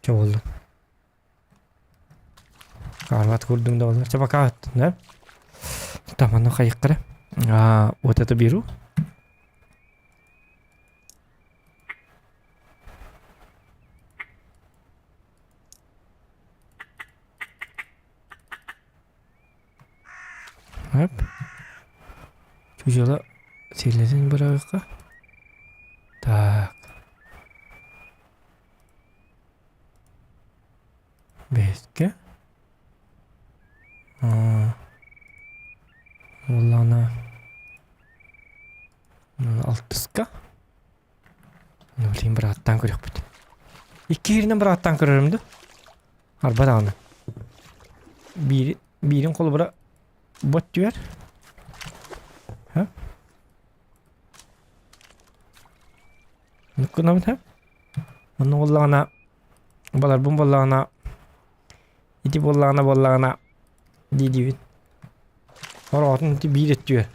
[SPEAKER 2] Чэ буоллун. Хаалбат курдук да буоллар. Чэ пока да? Там оно хайыккара. А, вот это беру. Оп. Чучело сиэллэтин быраҕыахха. Так. Бэскэ. Буоллаҕына алтыска. Ну, блин, бырааттаан көрүөхпүт. Икки иһиринэн бырааттаан көрөрүм да. Арба даҕаны. Биир, биирин холобура бот түһэр. Ха? Нуккунабыт ха? Онно буоллаҕына баларбын буоллаҕына ити буоллаҕына буоллаҕына дии диибин. Ороотун ити биир өттүгэр.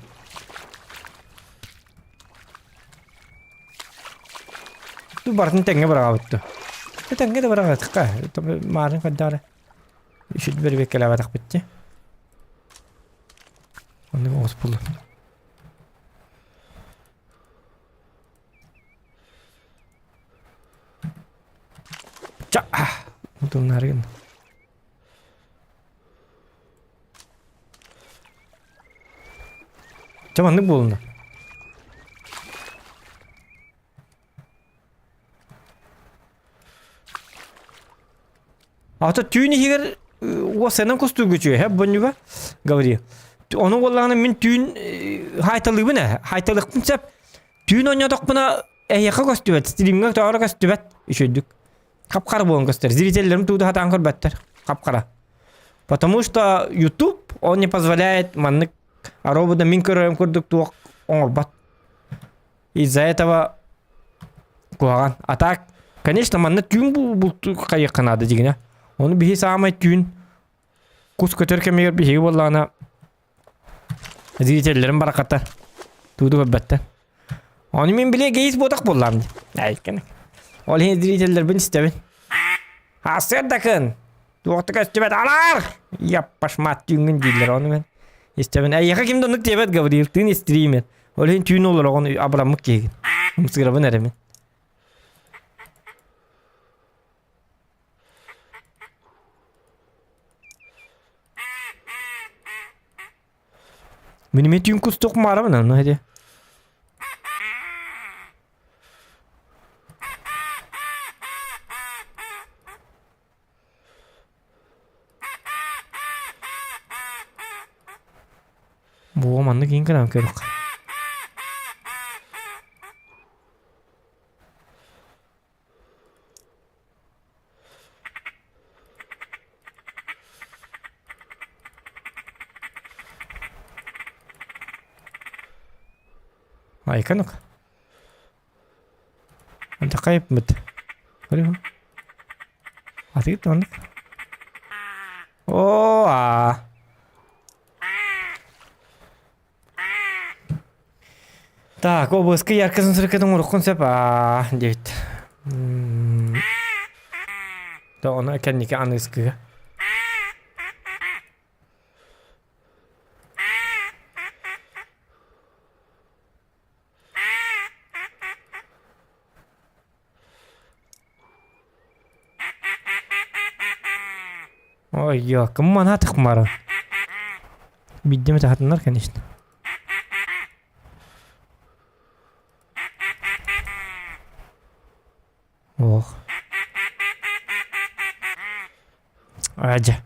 [SPEAKER 2] Ту барытын тэҥҥэ быраҕабыт дуо? Тэҥҥэ да быраҕыахха. Маарын көрдөөрө. Үчүт бэрибиэккэлээбэтэхпит дии. Оннук оҕус буллум. Ча! Утумнаарыгын. Чэ маннык буолуна. Ата түүн иһигэр уосанан кустуугу үчүгэй бонньуга говори. Ону буоллаҕына мин түүн хаайталыыбын ээ. Хаайталыахпын сөп. Түүн оонньоотохпуна эһиэхэ көстүбэт, стримҥэ тоҕо көстүбэт үчүгэйдик. Хап-хара буолан көстөр. Зрителлэрим тууду хатаан көрбөттөр. Хап-хара. Потому что YouTube, он не позволяет маннык аробуда мин көрөрүм курдук туох оҥорбот. Из-за этого куһаҕан. А так, конечно, манна түүн булту хайыахха наада дигинэ. Ону биһи саамай түүн кус көтөр кэмигэр биһиги буоллаҕына зрителлэрим бараката тууду көрбөттөр. Ону мин биле гейс буотах буоллаам дии. Айканы. Ол иһин зрителлэрбин истэбин. Ассыардакын! Туохта көстүбэт алаар! Яппашмат түүҥҥүн дииллэр ону мен истэбин. Эйиэхэ ким да оннук диэбэт Гавриил, тыын стример. Ол иһин түүн олороҕун абыраммыт киһигин. Ымсыырабын эрэ мин. Мин эмиэ түүн кустук маарабын онно һэдэ. Буо маннык иин гынан көрүөххэ. Айканок. Антакайыпмыт. Атыгыт оннук. Оо, аа. Так, обыска яркасын сырыкатын уруккун сөп аа диэбит. Да, оны кэнники аныыскыга. Ой, ёкым манатых мара. Биддеме тахатыннар, конечно. Ох. Адя.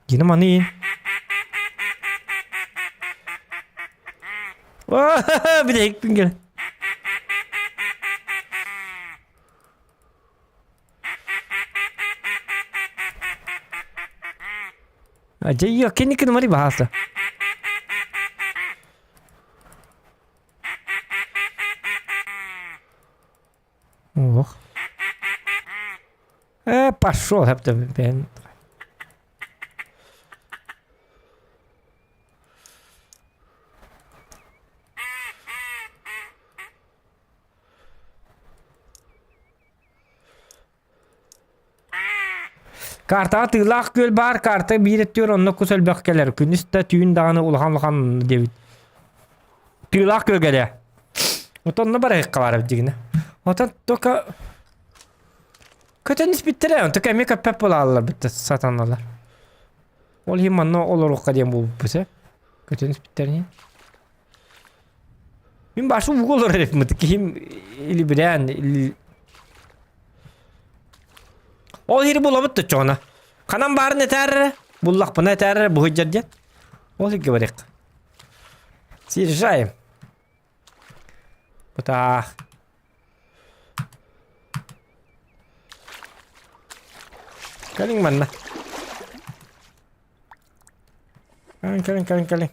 [SPEAKER 2] Дина маны. Билек кел. Дьэ, кэнники мари баһааса. Ох. Э, пошел, бен. Картаҕа тыылаах күөл баар, карта биир өттүгэр онно кус элбэх кэлэр. Күнүс да түүн даҕаны улахан-улахан диэбит. Тыылаах күөл кэлэ. Вот онно барыахха баар дигинэ. Отон только көтөн испиттэрэ, онтука эмиэ көппөт буолааллар битте сатаналар. Ол иһин манна олоруохха диэн буолбуппут ээ. Көтөн испиттэрин. Мин башы ууга олорор эбиппин киһим илибирээн Ол иһири булабыт да чоҕуна. Ханан баарын этээр буллахпына этээр буһуйдьар диэн. Ол иһиргэ барыах. Съезжаем. Бутаах. Кэлиҥ манна. Кэлиҥ, кэлиҥ, кэлиҥ, кэлиҥ.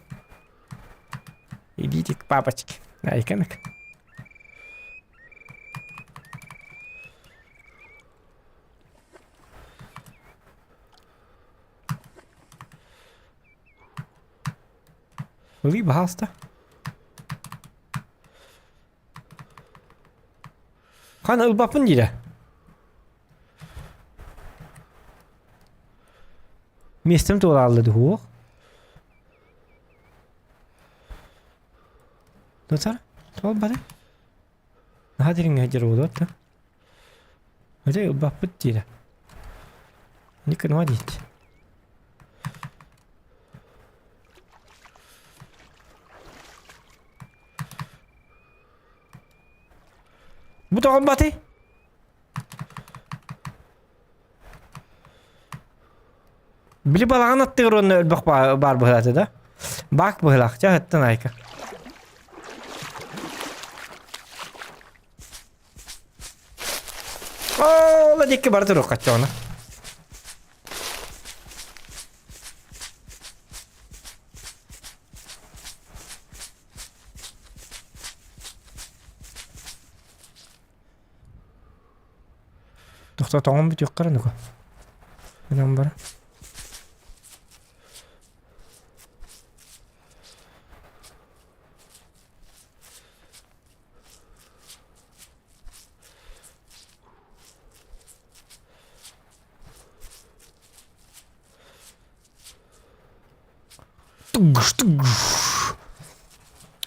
[SPEAKER 2] Идите к папочке. Айканак. Ылыы, баһаалыста. Хан ылбаппын диирэ. Миэстэм туораалла дуһуох. Дотар, туол бары. Наһаа дириҥҥэ сылдьар буолуо да. Дьэ ылбаппыт диирэ. Никынова диэт. Бу тоҕо батый? Били балаҕан аттыгар уонна өлбөх баар быһыылаата да? Баак быһыылаах, чэ ыттан айка. Ол диэки бара туруохха чоҕуна. Тохтотоҕун бүтүөххэ эрэ нука. Гынан бара.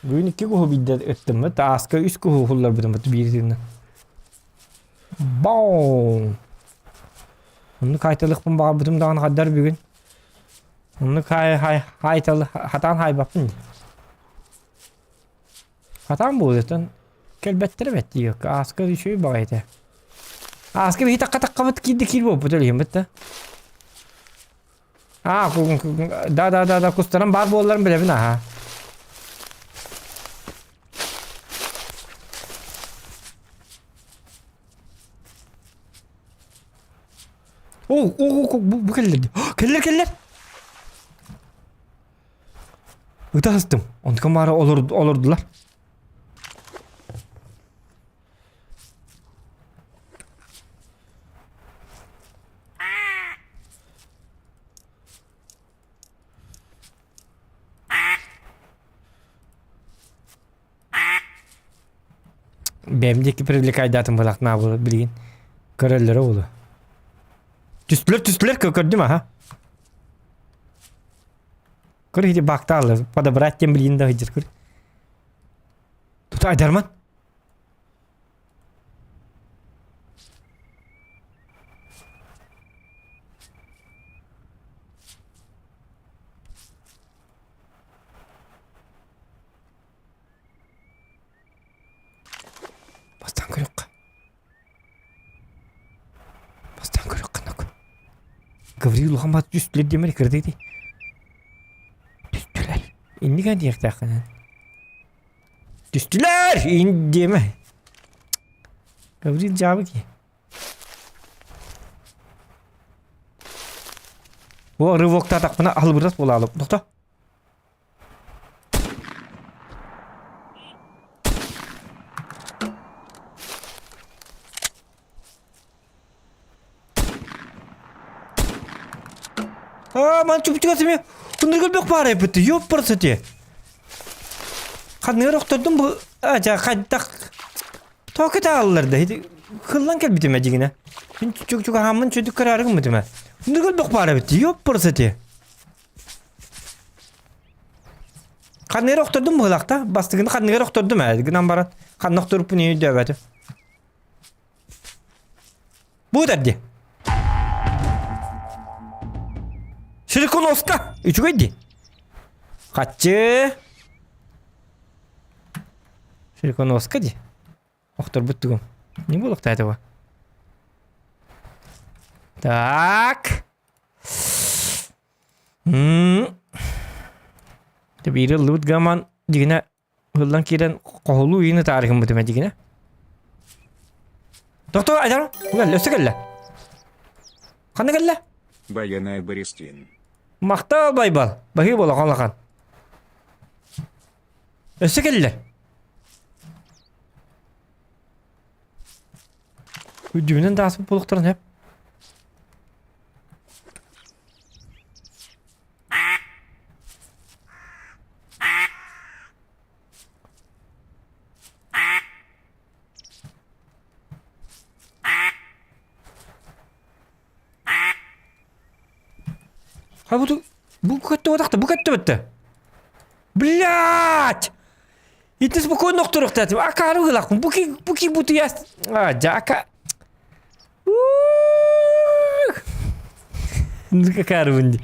[SPEAKER 2] Бүгүн икки куһу биирдэ ыттыммыт, ааска үс куһу уһулларбытым биир тыынна. Бау! Оннук хайталыахпын баҕарбытым даҕаны хаддар бүгүн. Оннук хай хай хайталы хатаан хайбаппын дии. Хатаан буолуотун кэлбэттэрэ бэт диэбэккэ ааска үчүгэй баҕайы этэ. Ааска биһи такка-таккабыт киирдэ киир буолбут өлүһүммүт да. Аа, да да да да кустарым баар буолларын билэбин аха. О, о, о, бу, бу кэллэр. Кэллэр, кэллэр. Ыта сыстым. Онтукам баара олордулар. Бэйэм диэки привлекайдаатым былахнаа буолар билигин. Көрөллөрө буолуо. Түстүлэр түстүлэр көрдүм аха. Көр ити бактааллар подобрать тем билигин да сылдьар көр. Тута айдарман. Бастаан көрүөххэ. Бастаан көрүөххэ нок. Гаврил улахан бат түстүлэр диэмэр кырдый дии. Түстүлэр. Инник диэхтээххин. Түстүлэр! Ин диэмэ. Гаврил дьаабы кии. О, рывоктаатахпына албырас буолаалым. Тохто. Аа, ман чупчуга семи. Кундур бөх баар эппит. Ёппарсати. Ханныгар охтордум бу а хайдах тока тааллар да кыллан кэлбитим дьигинэ. Мин чук чук хаммын чөдүк караарыгым битиме. Кундур бөх баар эбит. Ёппарсати. Ханныгар охтордум быһылаахта. Бастыгын ханныгар охтордум ээ. Гынан баран ханна охторуппун өйдөөбөтүм. Бу дэрди. Силиконовка. Үчүгэй дии. Хаччы. Силиконовка дии. Охторбут тугум. Не буолуохта этого. Так. Биири ыллыбыт гаман дигинэ ыллан киирэн хоһулуу иини таарыгыммытым дигинэ. Доктор айдар кэллэ өссө кэллэ. Ханна кэллэ?
[SPEAKER 3] Баянай Бористин.
[SPEAKER 2] Махтал байбал. Баһыы буола халахан. Өссө кэллэ. Үрдүбүнэн даасып буолуохтарын сөп. А бу бу көттө бу көттө бітті. Блять! Ити спокойно охторуохтаатым. Акаары ылахпын. Буки буки бутуяс. А, жака. Ну какарыбын ди.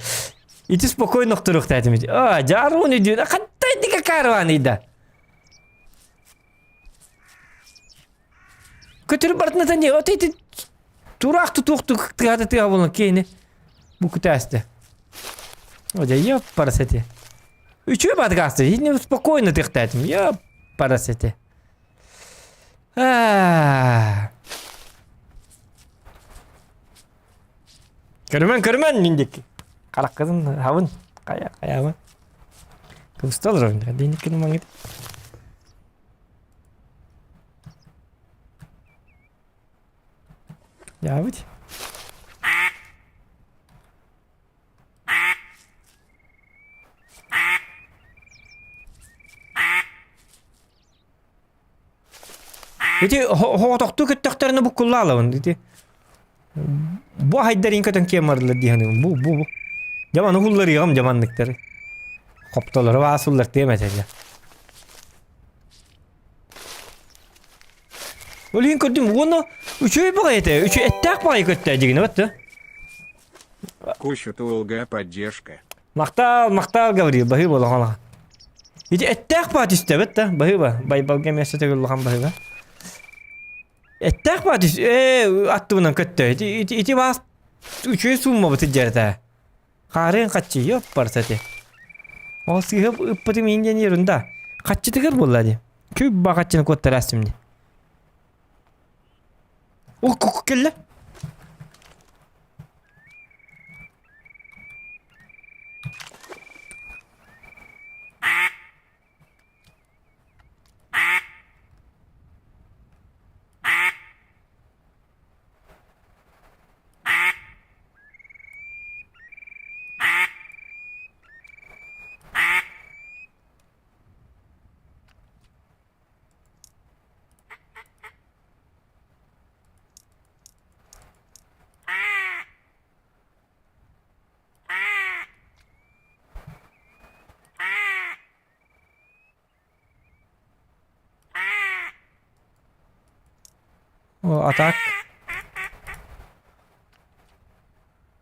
[SPEAKER 2] Ити спокойно охторуохтаатым. А, жааруун үдүн. Хаттай ди какарыбан ида. Көтөрү бартына тани. От ити тураах тутуохтук тыата тыа болон кейни. Бу күтээсте. Одя ёп парасети. Үчүө бадгаасты. Ини спокойно тыхтаатым. Ёп парасети. Көрүмэн, көрүмэн мин диэки. Хараххытын хабын. Хайа, хайаабын. Кыбыста олоробун. Диниккин маҥыт. Дьаабыт. Ити хоҕотохтуу көттөхтөрүнэ буккуллаалабын. Ити бу хайдарин көтөн киэн барылар дии саныыбын. Бу бу бу. Дьаманы хулларыаҕым дьаманныктары. Хоптолору баасуллар тиэм этэ. Ол иһин көрдүм уонна үчүгэй баҕайы этэ. Үчүгэй эттээх баҕайы көттө дьигинэ баттı.
[SPEAKER 3] Кучу тулга поддержка.
[SPEAKER 2] Махтал, махтал Гаврил, баһыыба улахан. Ити эттээх баа түстэбит да, баһыыба. Байбалга эмиэ сөтөгүл улахан баһыыба. Эттээх баа түс, ээ, аттыбынан көттө. Ити, ити, ити баас үчүгэй сууммабыт дьэрэтэ. Хаарыан хаччы, ёп барса ити. Ол сыыһа ыппытым иин диэн ерунда. Хаччытыгар буолла дии. Күп ба хаччыны куоттараастым дии. О, кэллэ. О, а так?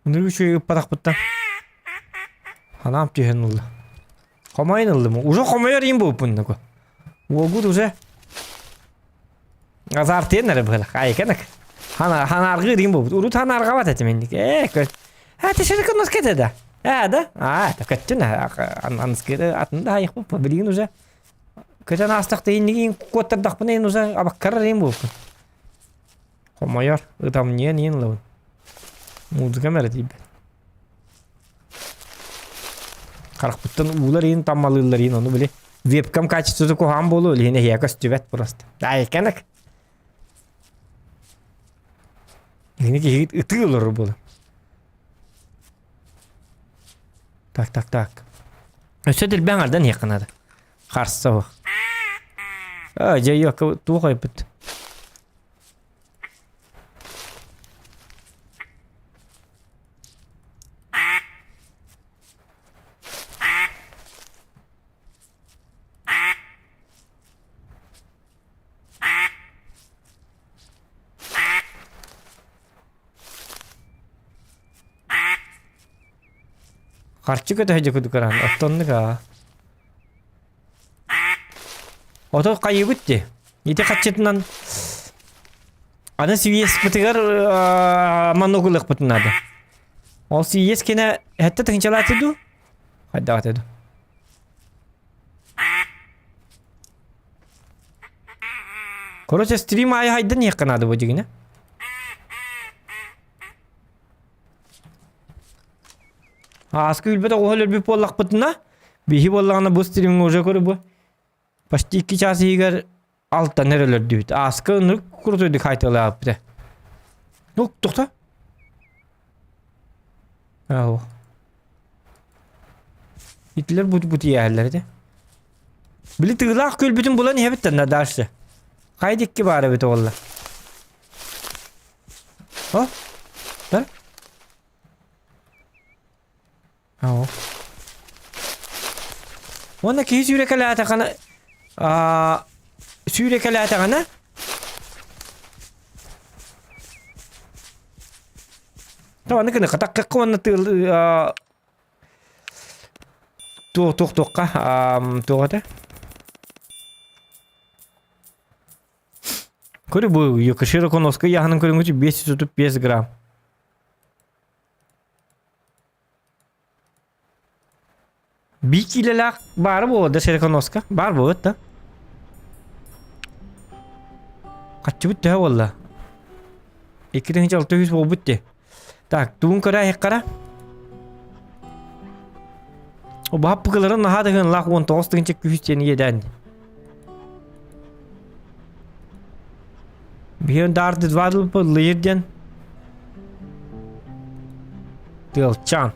[SPEAKER 2] Үнүргү үчүгэй ыппатахпыттан. Ханаам түһэн ылла. Хомойон ыллым. Уже хомойор иин буолпун нако. Уолгут уже азартыйан эрэ быһылах. Айканак. Хана ханааргыыр иин буолбут. Урут ханаарҕабат этим инник. Ээ, көр. А, ты широконос носкете да? А, да? А, так көттүн. Аныскы атын да айықпыт. Билигин уже көтөн аастахта иннигин куоттардахпына ин уже абаккарар иин буолпун. Хомойор, ытамньыйан иин ылабын. Музыкам эрэ тиийбэт. Харахпыттан уулар иин таммалыыллар иин ону били вебкам качествота куһаҕан буолуо илиһин эһиэхэ көстүбэт просто. Айканак. Ини киһигит ытыы олорор буолар. Так, так, так. Өссө дэлбээн ардан иһиэххэ наада. Харса суох. А, дьэ, туох айбыт? Харчы көтөһө дьэ курдук араан, оттоннук аа. Ото хайыыбыт дии. Ити хаччытынан аны сийиэспитигэр маннык ылыахпытын наада. Ол сийиэс кэнэ хэттэ тыһыынчалааты дуу? Хайдах этэ дуу? Короче, стрим аайы хайдан иһиэххэ наада бу дьигинэ. Ааскы үлбэт оҕуһа өлөрбүт буоллахпытына, биһи буоллаҕына бу стримҥа уже көрө бу почти 2 час иһигэр алтан эрэ өлөрдүбүт. Ааскы ынырык крутойдук хайталаабыт. Ну, тохто. Аһо. Итилер бут бут иэһэллэр этэ. Били тыылаах күлбүтүн булан иһэбит да дальше. Хай дикки баар эбит оҕоллар. О? Да? Ао. Уонна киһи сүүрэкэлээтэҕинэ аа сүүрэкэлээтэҕинэ Аны гына хатаккакка уонна тыал туох туох туохха туох этэ Көрү бу Широконоска яһанын көрүҥүчү 535 грамм. Биир киилэлээх баара буолуо да Широконоска? Баар буолуо да. Хаччыбыт төһө буолла? 2600 буолбут дии. Так, тугун көрө айыккара? Бааппыкыларын наһаа да лах 19 тыһыынча күүс диэн иэдээн. Биһиэн даарды двадылпы лыйыр диэн. Тыалчаан.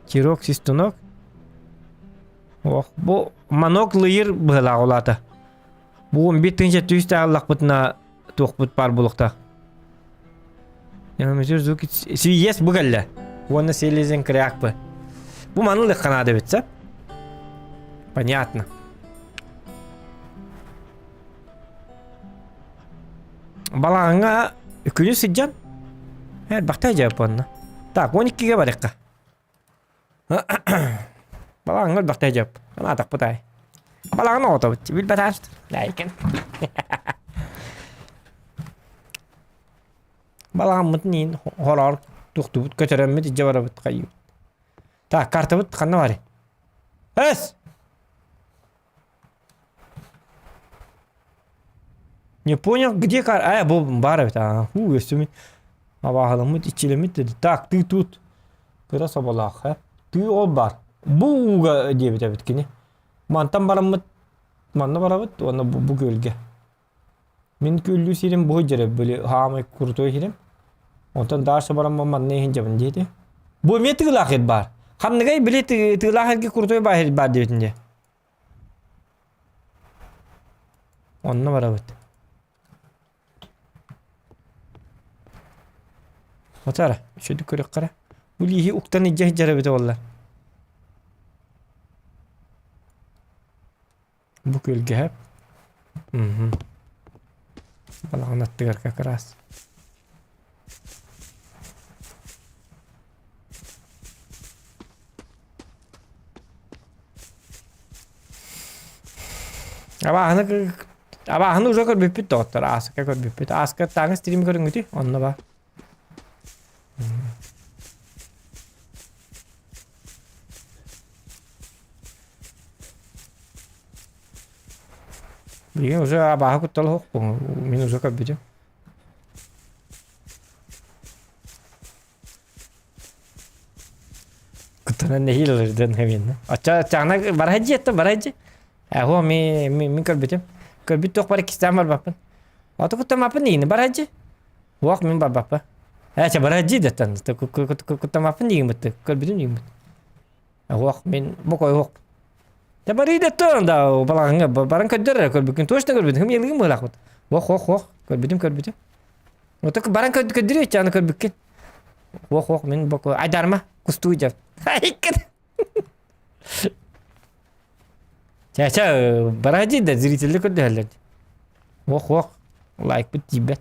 [SPEAKER 2] Тирок систунок. Ох, бу манок лыйыр быһылаах улаата. Бу 11 тыһыынча түс тааллахпытына туохпут баар буолуохтаах. Сийиэс бу кэллэ. Уонна селезен крякпы. Бу маны ылыахха наада эбит сэ. Понятно. Балаҕаҥҥа күнү сылдьан элбэхтэ дьаппанна. Так, 12-ге барыахха. Балаҕаҥҥа элбэхтэ дьап. Анаатахпыт аай. Балаҕан оҕотобут. Билбэт ааст. Лайкин. Балаҕаммытын иин хороор тухтубут көтөрөммүт илдьэ барабыт хайыыбыт. Так, картабыт ханна барый? Эс! Не понял, где кар... А, бу баар эбит. Аа, хуу, өссө абааһыламмыт, иччилэммит деді. Так, ты тут. Кыра соболоох, э? Ты ол бар. Бу ууга диэбит эбит кини. Мантан бараммыт, манна барабыт, уонна бу, бу күөлгэ. Мин күөллүү сирим бу дьэрэ, били хаамай крутой сирим. Онтон дальше бараммын манна иһин дьабын диэти. Бу эмиэ тыылаах ир баар. Ханныгай били тыылаах эргэ крутой баар баар диэбитин дии. Онно барабыт. Отара, үчүгэй көрүөххэ эрэ. Бу лииһи уктан илдьэ сылдьар эбитэ буолла. Бу күөлгэһэ. Мгм. Балаҕан аттыгар как раз. Абааһыны абааһыны уже көрбүппүт доҕоттор, ааска көрбүппүт. Ааска таҥас тирим көрүҥүтүй, онно ба. Билигин уже абааһы куттала суох мин уже көрбүтүм. Куттанан нэһиилэ олордон хэмиэннэ. Оччо чаҕына бараһа дьиэттэн бараһа дьиэ. Эһо ми мин көрбүтүм. Көрбүт туох бар иккистээн барбаппын. Ото куттаммаппын диигин бараһа дьиэ. Уох мин барбаппын. Ээ чэ бараһа дьиэ деттан куттаммаппын диигин бытты. Көрбүтүм диигин быт. Уох мин бокой уох. Та барыы деттон да балаҕаҥҥа баран көрдөр эрэ көрбүккүн точно көрбүтүм хым быһылаахпыт. Уох уох уох көрбүтүм көрбүтүм. Ото баран көрдөрүө аны көрбүккүн. Уох уох мин боку айдарма кустуу дьэ. Чэ-чэ бараһы да зрительдер көрдөһөллөр. Уох уох лайкпыт тиийбэт.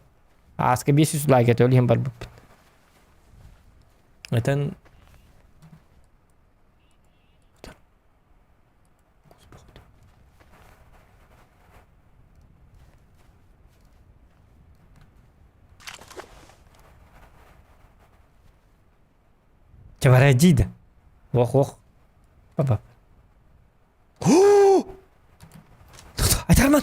[SPEAKER 2] Ааска 500 лайк этэ ол иһин барбыппыт. Этэн Чабарадьый да. Ох, ох. Папа. Айтарман!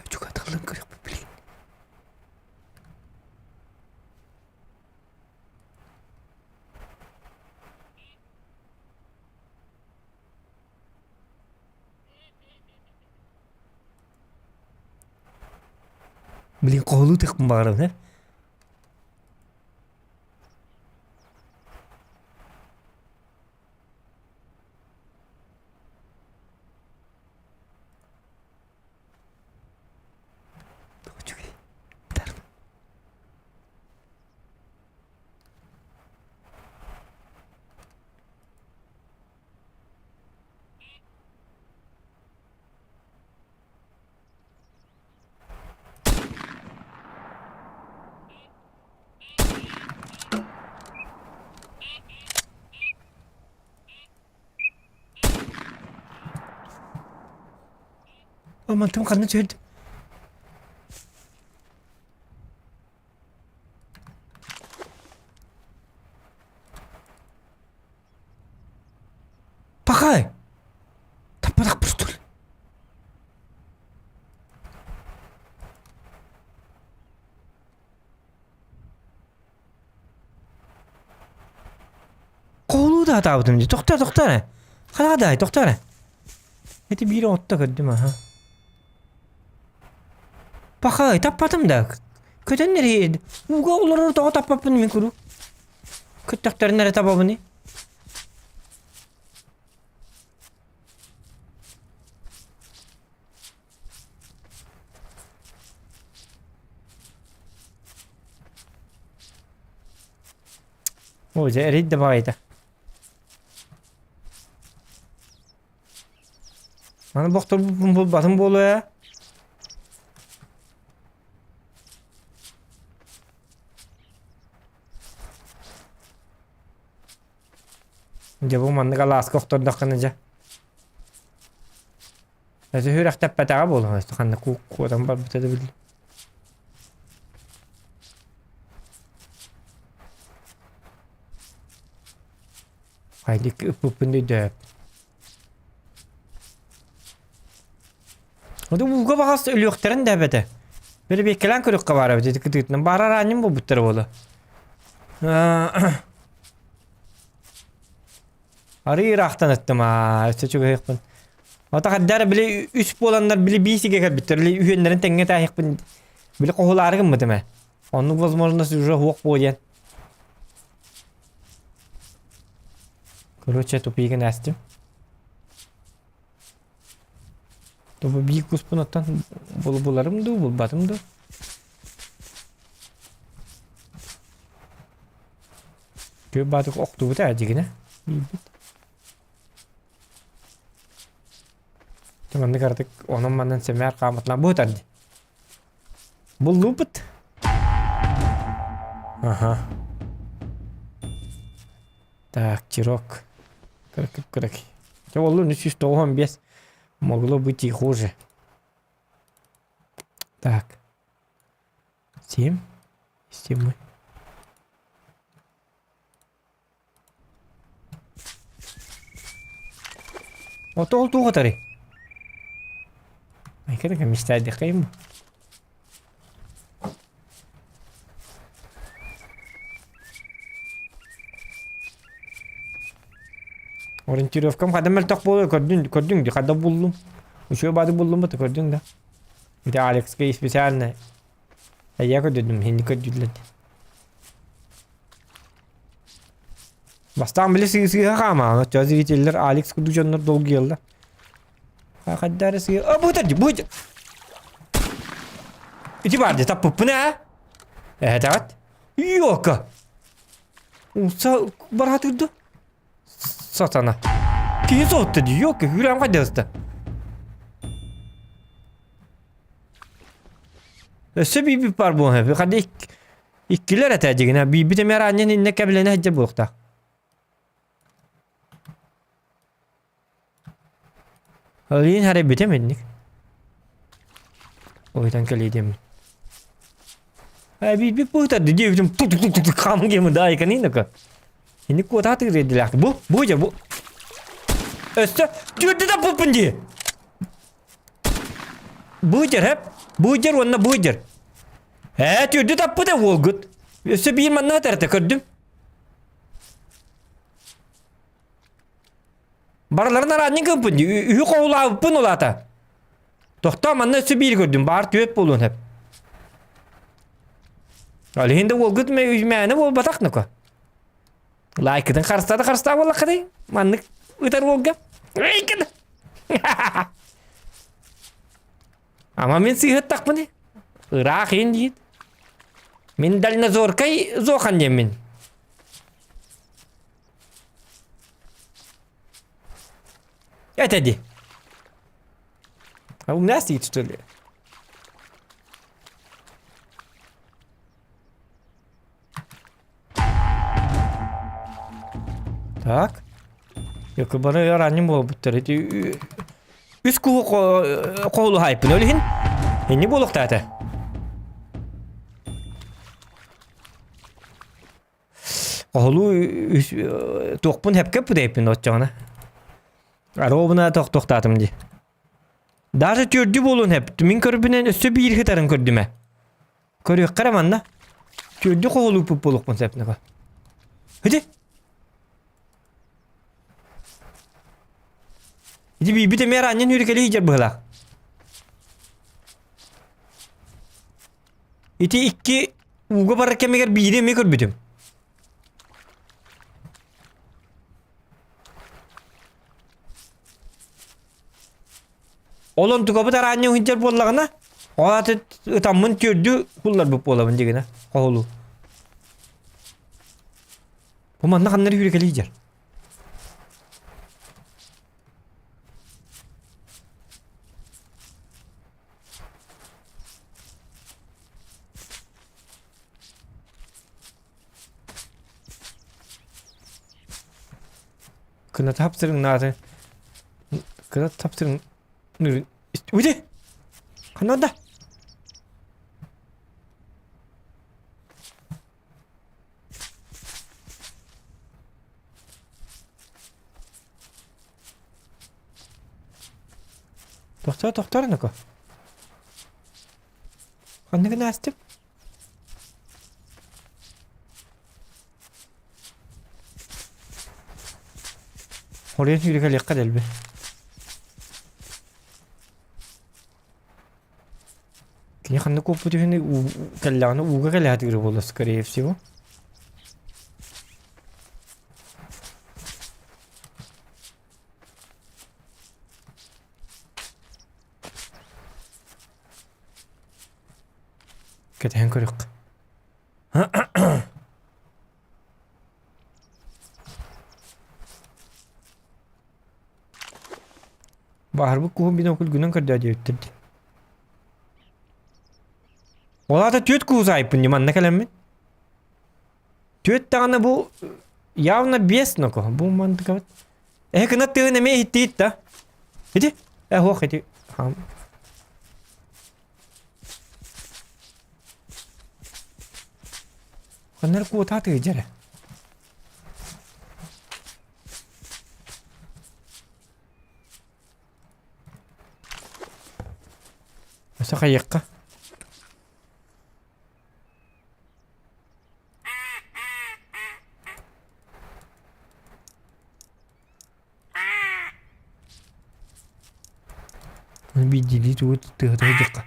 [SPEAKER 2] Чугатыллан көрөхпүт билигин. Блин, хоһулуу тыхпын баҕарабын ээ. Үчүгэй. Мантым ханна түһэрдим? Пахай! Таппатах пустул. Хоолуу да атаабытым дии. Тохтоо, тохтоо эрэ. Хараҕа даай, тохтоо эрэ. Ити биир отто көрдүм аха. Пахай, таппатым да. Көтөн эрэ ууга олорор тоҕо таппаппын мин куруук. Көттөхтөрүн эрэ табабыный. Оо, дьэ эрий да баҕайыта. Маны бохторбуппун булбатым буолуо ээ. Дьэ бу маннык алааска охтордоххуна дьэ. Өтө үрэхтэппэтэҕэ буолуо ханна куотан барбыта да биллэр. Хайдык ыппыппын да өйдөөбөппүн. Ону ууга баҕас өлүөхтэрин да эбэтэ. Бэрэбиэккэлээн көрүөххэ баар эбит ити кытыытынан. Баара араанньым буолбуттара буолуо. Арыы ыраахтан ыттым аа, өссө чугаһыахпын. Ата хаддар били үс буоланнар били биисигэ кэлбиттэр, били үһүөннэрин тэҥҥэ тааһыахпын били хоһулаары гыммытым ээ. Оннук возможность уже суох буо диэн. Короче, тупигын астым. Тобу биир куспун оттон буларым дуу, булбатым дуу. Үчүгэй баатык охтубута дьигинэ. Биирбит. Маннык артык онон-манан сэмээр хаамытынан быһытар дии. Буллупут. Ага. Так, чирок. Кыракый Чэ, оллун 395. Могло быть и хуже. Так. 7. 7. Ото ол туох атарый? Айката мечтайдыхайым. Ориентировкам хада мөлтөх буолуо көрдүн көрдүҥ ди хада буллум. Үчүгэй баады буллум бата көрдүҥ да. Ити Алекска специально эйэ көрдүм, хинни көрдүллэр. Бастаан били сыыһа хаамаҕын, оччоҕо зрителлэр Алекс курдук дьоннор долгуйаллар. Хайдары эрэ сыыһа... А, бу бу Ити баар дии, таппыппын ээ. Эһэтэҕит? Йока! Умса бараатырды. Сатана. Киһи соһутта дии, йока, күрэм хайдыста. Өссө биир бар буолан, хады Иккилэр этэ дьигинэ биирбит эмиэ араанньан иннэ кэбилэнэ сылдьар буолуохтаах. Ылыйын харайбытым инник. Ойутан кэлиэ диэммин. Э биирбит быытарды диэбитим тук тук тук тук хааман киэмин да айканыйнака. Инник куотаатыгыр диэдилээх. Бу бу дьэ бу. Өссө түөрдэ да буппун дии. Быдьар хэп. Быдьар уонна быдьар. Ээ, түрдү таппыта уолгут. Өссө биир манна этэртэ көрдүм. Барыларын араанньын кымпын үһү хоһулаабыппын улаата. Тохтоо манна өссө биир көрдүм, баар түөт буолуон хэп. Ол иһин да уолгут мээнэ буолбатах нука. Лайкытын харыстаата харыстаа буоллаххыный? Маннык ытар уолга. Ама мин сыыһыттахпыный? Ыраах иин диит. Мин дальнозоркай зохан диэммин. Это ди. А у меня стоит, что ли? Так. Yok бары ыараанньым буолбуттар. Ити үс куһу хоһулуһаайпын ол иһин инни буолуохтаата. Хоһулуу үс туохпун хэпкэ путайпын оччоҕуна. Аробуна тохтохтаатым дии. Даже түөрдүү буолуон хэп. Мин көрбүнэн өссө биир хытарын көрдүм ээ. Көрүөххэ эрэ манна. Түөрдүү хоһулууппут буолуохпун сөп нөкө. Ити. Ити биирбит эмиэ араанньан үрүкэлии сылдьар быһыылаах. Ити икки ууга барар кэмигэр биири эмиэ көрбүтүм. Ол онтукабыт араанньа сылдьар буоллаҕына, ол аата ытаммын түөрдүү кулларбыт буолабын дигинэ, хоһулуу. Бу манна ханна эрэ сүүрэкэлии сылдьар. Кынат хапсырыҥнааты. Кынат хапсырыҥ... Уйди! Ханна да? Тохтоо, тохтоор нако. Ханныгын аастым? Хоруйан сүүрүкэлиэххэ дэлби. Кини ханна куоппут үһүнүй кэллэҕинэ ууга кэлээтигэр буолла скорее всего. Кэтэһэн көрүөххэ. Бааһырбыт куһум бинокль-гынан көрдөө диэбиттэр дии. Ол аата түөрт куһу саайпын дии манна кэлэммин. Түөрт даҕаны бу явно биэс ноко. Бу мантыкабыт. Эһэ кынат тыһын эмиэ иһиттиит да. Ити? Э хуох ити. Ханнар куотаа тыгдьара. Өссө хайыахха? Биирдиилии тугу тыаһата сылдьыахха.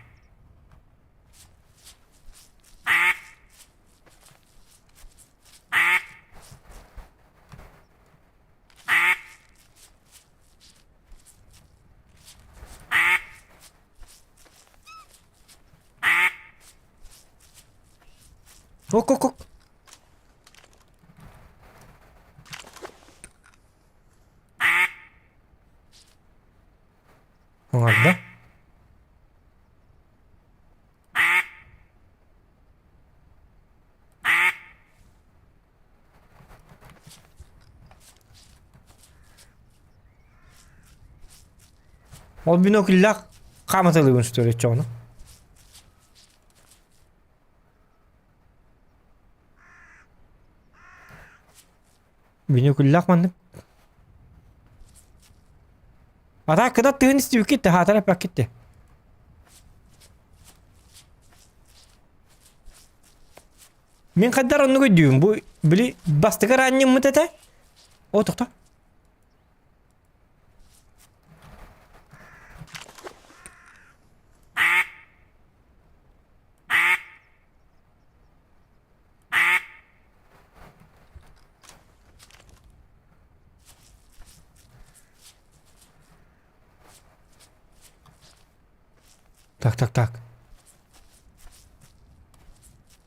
[SPEAKER 2] Ок-ок-ок. Оҥордо. Ол бинокльлаах хааматалыыбын что ли оччоҕуна? Бинокльлаах маннык. Ата кыда тыын истибиккит хаатар эппэккит Мин хайдар оннук өйдүүбүн. Бу били бастакы ранньыммыт этэ. О, тохто. Так, так, так.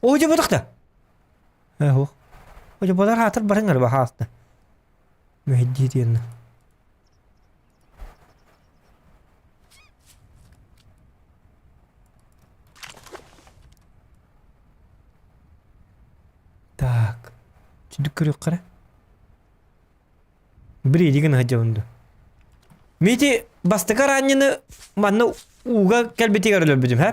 [SPEAKER 2] Оо, дьэ бытахта. Э, ох. О, дьэ балар хаатыр барың арба хааста. Мэһэйдии диэннэ. Так. Чүдүк көрүөххэ эрэ. Бриэдигин сылдьабын дуо? Мити бастакы араанньыны манна ууга кэлбитигэр өлөрбүтүм һэ.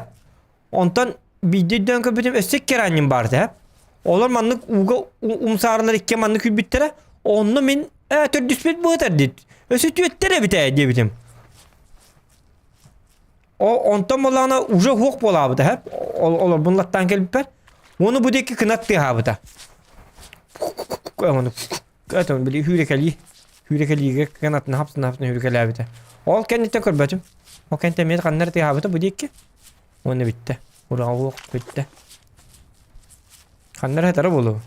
[SPEAKER 2] Онтон биирдэ өйдөөн көрбүтүм өссө икки араанньым баар этэ һэ. Олор маннык ууга умсаарылар икки маннык күлбүттэрэ. Онно мин ээ төрдүспүт быатар диит. Өссө түөттэр эбит ээ диэбитим. О, онтон буоллаҕына уже уһуох буолаабыта һэ. Олорбун латтаан кэлбиппэр. Уону бу диэки кынат тыаһаабыта. Это били хүүрэкэлии. Хүүрэкэлиигэ кынатын хапсын хапсын хүүрэкэлээбитэ. Ол кэнниттэн көрбөтүм. Ол кэнниттэн эмиэ ханна эрэ тыаһаабыта бу диэки. Уонна бүттэ. Ураҕа бүттэ. Ханна эрэ сытара буолуо.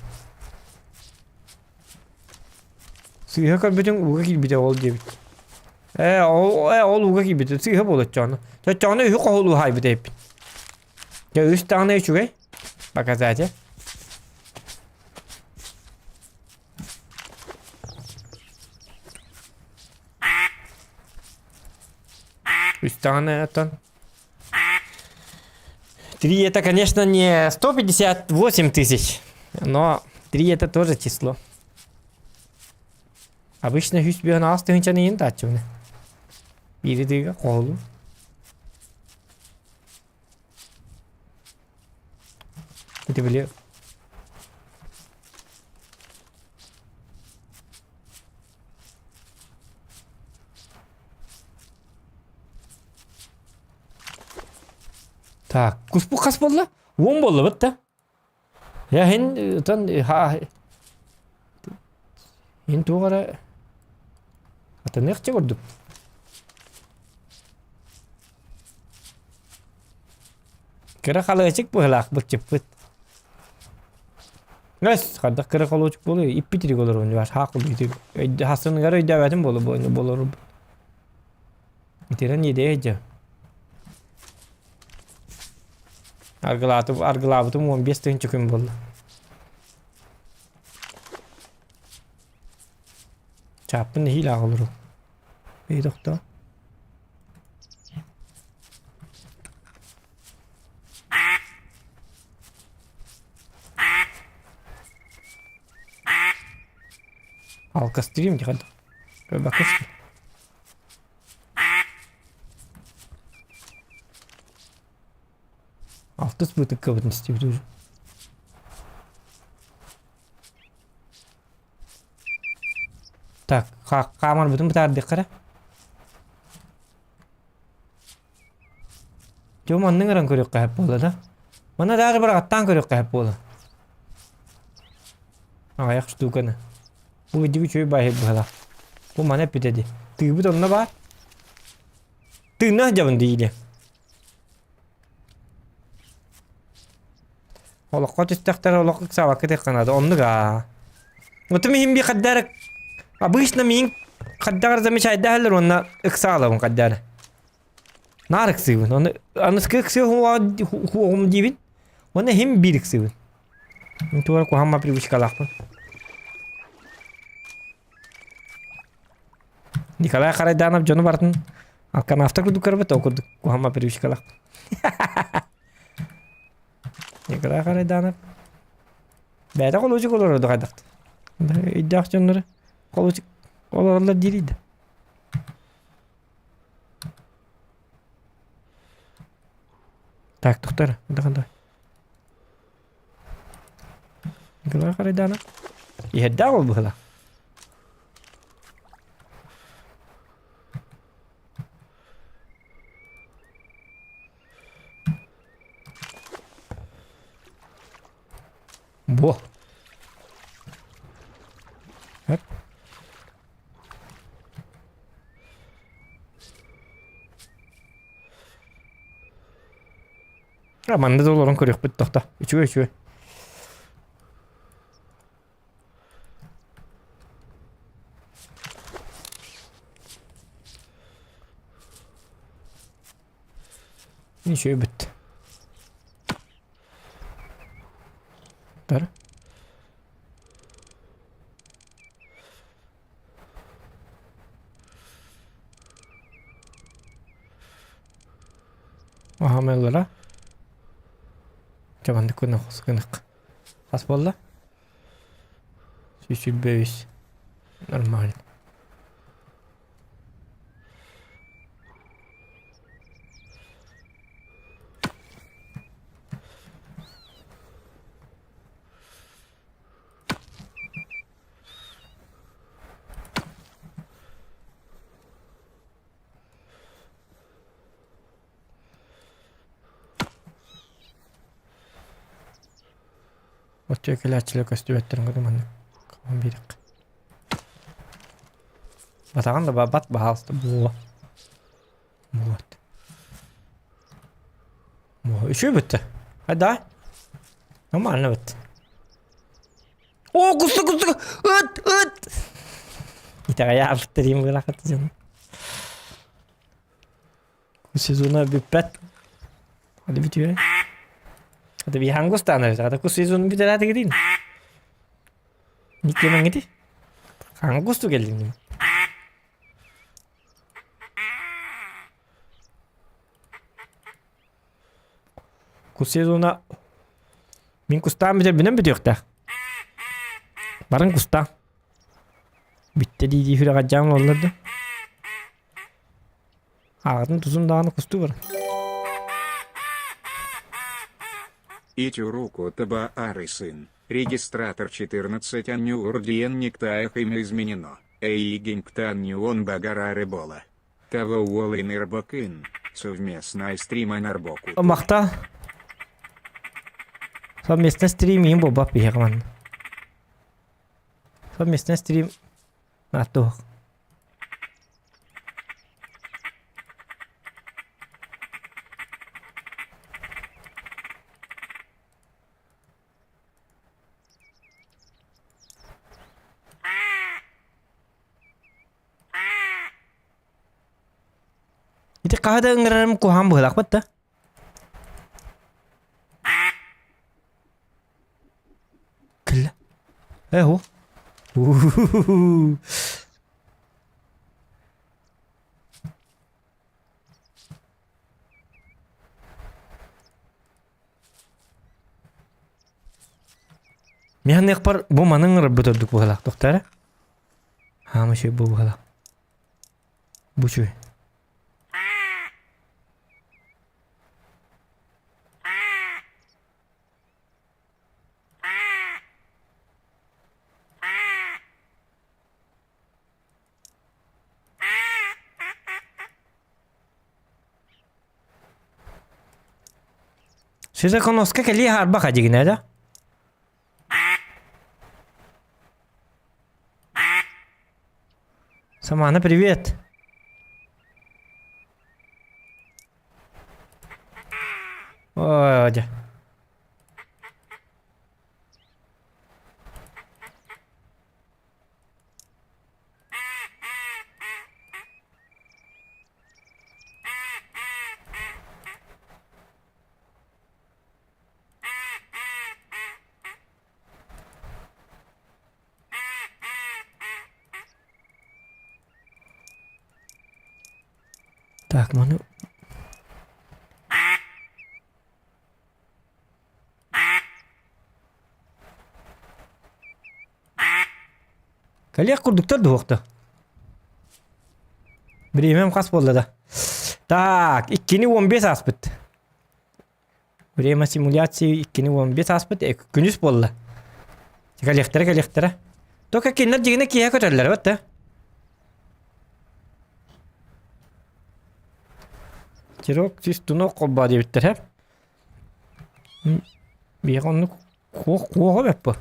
[SPEAKER 2] Сыыһа көрбүтүҥ ууга киирбитэ ол диэбит. Ээ, ол, ээ, ол ууга киирбитэ. Сыыһа буолуо оччоҕуна. Оччоҕуна үһү хоһулуу хаайбыт эбиппин. Дьэ, үс даҕаны үчүгэй. Показатель. Үс даҕаны оттон. Три это, конечно, не 158 тысяч, но три это тоже число. Обычно үс бүөн аас тыһынчаны иин тааччыбыны. Биири тыыга хоһулу. Ити били Так, куспу хас буолла? Уон буолла бытта. Я хин тон ха Ин туох эрэ атыныахча курдук. Кыра халыачык быһылаах быччыппыт. Өс, хайдах кыра холуочук буолуой? Иппит олорун бар хаах өйдө хасыныгар өйдөөбөтүм буолу болору. Итирэн иэдэйэ дьэ. Аргылаатым, аргылаабытым 15 тыһыынча күн буолла. Чааппын нэһиилэ аҕалырым. Бэйи тохтоо. Алкастрим дии хайдах. Көрбөккө Алтыс бытыккабытын истибит уже. Так, хаамарбытын бытаардыахха эрэ. Дьэ маннык ыран көрүөххэ сөп буолла да. Манна даже быраҕаттаан көрүөххэ сөп буолла. Аҕыйах штуканы. Бу видимо үчүгэй баайы быһалаах. Бу маны эппитэ дии. Тыыбыт онно баар. Тыыннаах дьабын дииле. Олоххо түстэхтэрэ олох ыксаабакка тыахха наада. Оннук аа. Отум иһин би хаддара обычно миин хаддагар замечайдаһаллар уонна ыксаалабын хаддара. Наар ыксыыбын. Оны аныскы ыксыы хуоҕум диибин. Уонна иһин биир ыксыыбын. Туора куһаҕан привычкалаахпын. Николай Харайданов дьону барытын алканавтар курдук көрбөт, ол курдук куһаҕан привычкалаах. Николай Харайданов бэйэтэ холуочук олорорду хайдах өйдөөх дьоннору холуочук олороллор диирий да. Так, тоқтар, давай. Николай Харайданов. Иһэрдээх ол быһыла. Бу. Hep. А, манна да олорон көрүөхпүт тохто. Үчүгэй үчүгэй. Үчүгэй бүттэ. Тар. Аһамеллара. Чэ маннык гына гынык. Хас буолла? Сүүс Нормально. Оччо кэлээччилэр көстүбэттэрин курдук маннык хаалан биэриэххэ. Батаҕын да бат баһаалыста буо. Вот. Буо. Үчүгэй бүттэ. Хайда? Нормально бүттэ. О, кустук, кустук! Ыт, ыт! Итэҕэйэ алыттарыым быылаахат дьон. Сезона бүппэт. Hadi bitiyor. Hadi bir hangi stanı? Hadi ku sezonu biter hadi gidin. Никемең ити? Хангусту келдиң. Кус сезона мин кустаан бүтэр бүнэн бүтүөхтээх. Барын кустаа. Бүттэ дии-дии сүрэҕэлдьээн олордо да. Аҕатын тусун даҕаны кустуу баран.
[SPEAKER 3] Ити руку таба ары сын. Регистратор 14 Анюрдиен Никтаях имя изменено. Эйгенктан Нюон Багарары Бола. Того Уоллин Ирбокын. Совместная стрима Нарбоку.
[SPEAKER 2] Махта. Совместно стрим им буолбат биһиэхэ манна. Совместно стрим нааттуох. Ити хаһа да ыҥырарым куһаҕан быһыылаахпыт да. Кэллэ. Ээ һу. Мин аныахпар бу маны ыҥырарбыт ордук быһыылаах, тохтоо эрэ. Хаама үчүгэй буолбуһала. Бу үчүгэй. Сизоконоска кэлии хаарбах дьигинэ да? Самана, привет. Ой, дьэ. Так, маны Кэлиэх курдуктар дуһуохта. Бириэмэм хас буолла да? Так, иккини 15 ааспыт. Время симуляции иккини 15 ааспыт, күнүс буолла. Кэлиэхтэрэ, кэлиэхтэрэ. Только кинилэр дьигинэ киэһэ көтөллөр эбит да. Чирок свистунок холбоо диэбиттэр һэ. Биһиэхэ оннук куох куоҕа бэт бу.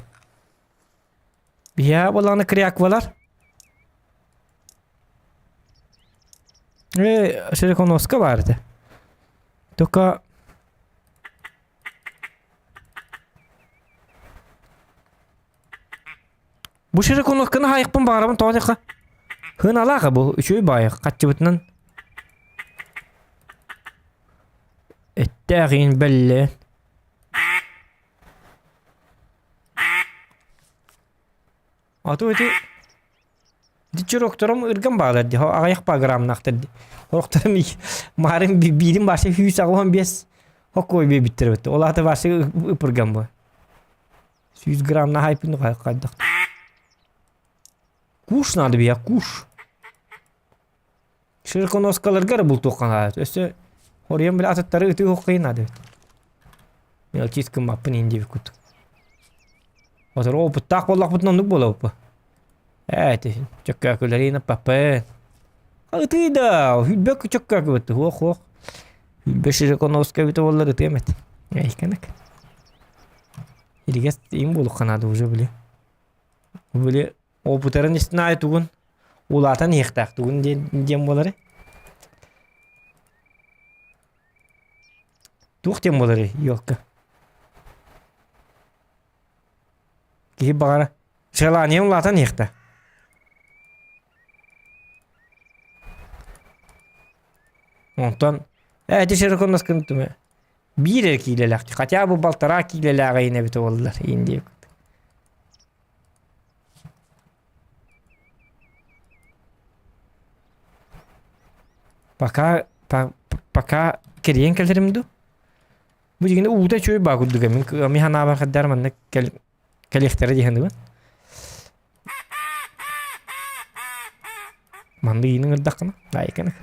[SPEAKER 2] Биһиэхэ буоллаҕына кряквалар. Э, Широконоска баар этэ. Только Бу Широконосканы хаайыкпын баҕарабын тоҕо диэххэ Хыналаах бу үчүгэй баайы хаччыбытынан эттээх иин бэллээн Аты ити Диччирокторум ырган баалар ди аҕыйах программнаахтар ди. Орохторум маарын биирин башы хүүс аҕуһан биэс хоккой биэбиттэр бит. Ол аата башы ыпырган бу. 100 грамм хайпын хайдах. Куш надо бия куш. Широконоскаларга бултуохха наада. Өссө хоруйан бile атыттары ытыы хоккайын наада эбит. Мелчис гыммаппын иин диэбит курдук. Отор опыттаах буоллахпытына оннук буолабыт. Ээ ити чөккөөкүлэрин аппаппын. Ытыы да, хүлбэк чөккөөкүбүт. Хуох хуох. Хүлбэ Широконоска эбитэ буоллар ытыам эт. Эйкэнек. Илигес им буолухха наада уже били. Били опытарын истин аайы тугун улаатан иһиэхтээх тугун диэн диэн буолары. Туох диэн буоларый елка? Киһи баҕара желание улаатан иһиэхтээх. Онтон ээ ити широконоскын түмэ биир эрэ киилэлээх хотя бы балтараа киилэлээх иин эбитэ буоллар иин диэбит. Пока пока кэрийэн кэлэрим дуу? Бу дьиҥинэ уута үчүгэй баа курдук мин мин санаабар хайдах маннык кэл кэлиэхтэрэ дии саныыбын. Маннык иинин ыҥырдаххына айыканык.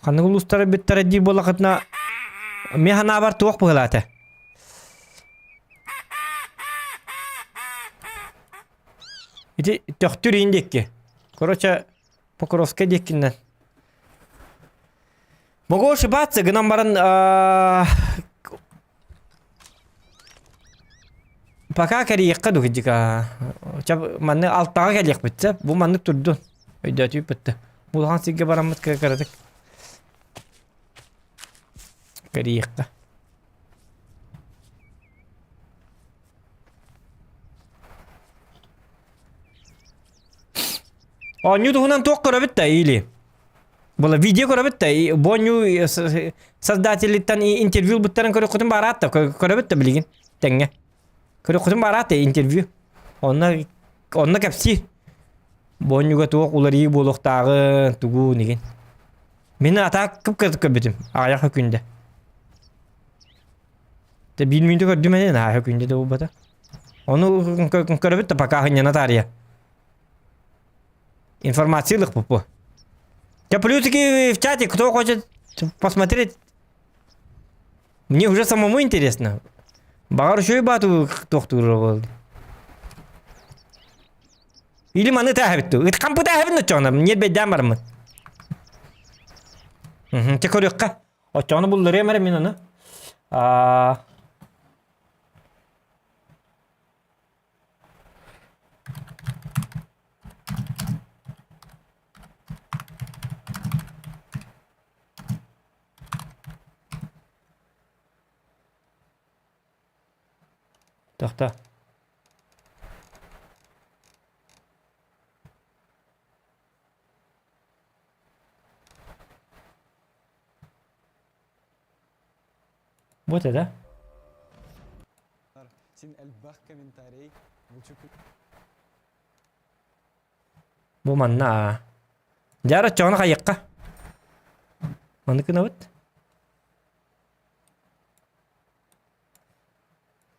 [SPEAKER 2] Ханнык улуустара бүттэрэ диир буоллаххытына мин санаабар туох быһыылаата? Ити Төхтүр иин диэки. Короче, Покровскай диэкиннэн. Могу ошибаться, гынан баран пока кэрийиэххэ дуу кырдьык манны алтаҕа кэлиэхпит сөп бу маннык турдун өйдөөтүүппүт улахан сиргэ бараммыт кыратык кэрийиэххэ Оонньуу туһунан туох көрөбүт да или Была видео көрөбүт да бу оонньуу создателиттан интервью ылбыттарын көрүөххүтүн баараат да көрөбүт да билигин тэҥҥэ. Көрүөххүтүн баараат да интервью. Онно онно кэпсиир. Бу оонньууга туох уларыйыы буолуохтааҕын тугун игин. Мин атаак кып-кыратык көрбүтүм аҕыйах күндэ. Тэ биир мүнүүтэ көрдүм эн аҕыйах күндэ да буолбата. Ону көрөбүт да пока хынньана таарыйа. Информация ылыхпыт бу. Я плюсики в чате, кто хочет посмотреть. Мне уже самому интересно. Баҕар үчүгэй баату туохтуур буолду. Или маны тааһабит ту. Ыт хампы тааһабын оччоҕуна ньиэрбэйдээн бараммын. Чэ көрүөххэ. Оччоҕуна булларыам эрэ мин ону. Аа Тохто. Вот это.
[SPEAKER 4] Син элбэх комментарий
[SPEAKER 2] Бу манна. Дьара оччоҕуна хайыахха. Маны гынабыт.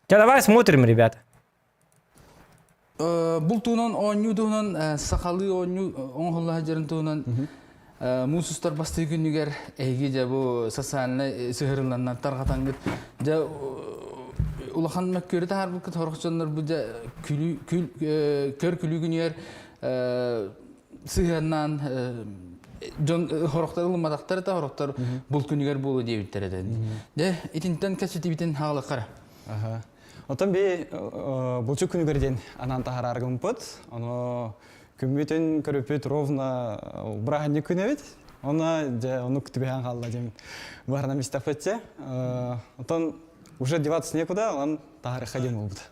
[SPEAKER 2] Чэ, давай смотрим, ребята.
[SPEAKER 5] Бул туһунан оонньуу туһунан сахалыы оонньуу оҥоһулла сылдьарын туһунан муус устар бастыы күнүгэр эһиги дьэ бу социальнай сыһырылланнар тарҕатаҥҥыт дьэ улахан мөккүөрү таһаарбыккыт сорох дьоннор бу дьэ күлүү күл көр күлүү күнүгэр сыһыаннаан дьон хорохтор ылымматахтар да хорохтор бул күнүгэр буолуо диэбиттэр этэ. Дьэ итинтэн кэпсэтиибитин хаалыаххара.
[SPEAKER 4] Оттон би булчу күнүгэр диэн анаан таһаараргымпыт. Ону күммүтүн көрүппүт ровно бырааһынньык күн эбит. Оны дьэ ону түбэһэн хаалла диэн быһаарынан истэхпитчэ. Оттон уже деваться некуда, он таһаарыахха диэн буолбут.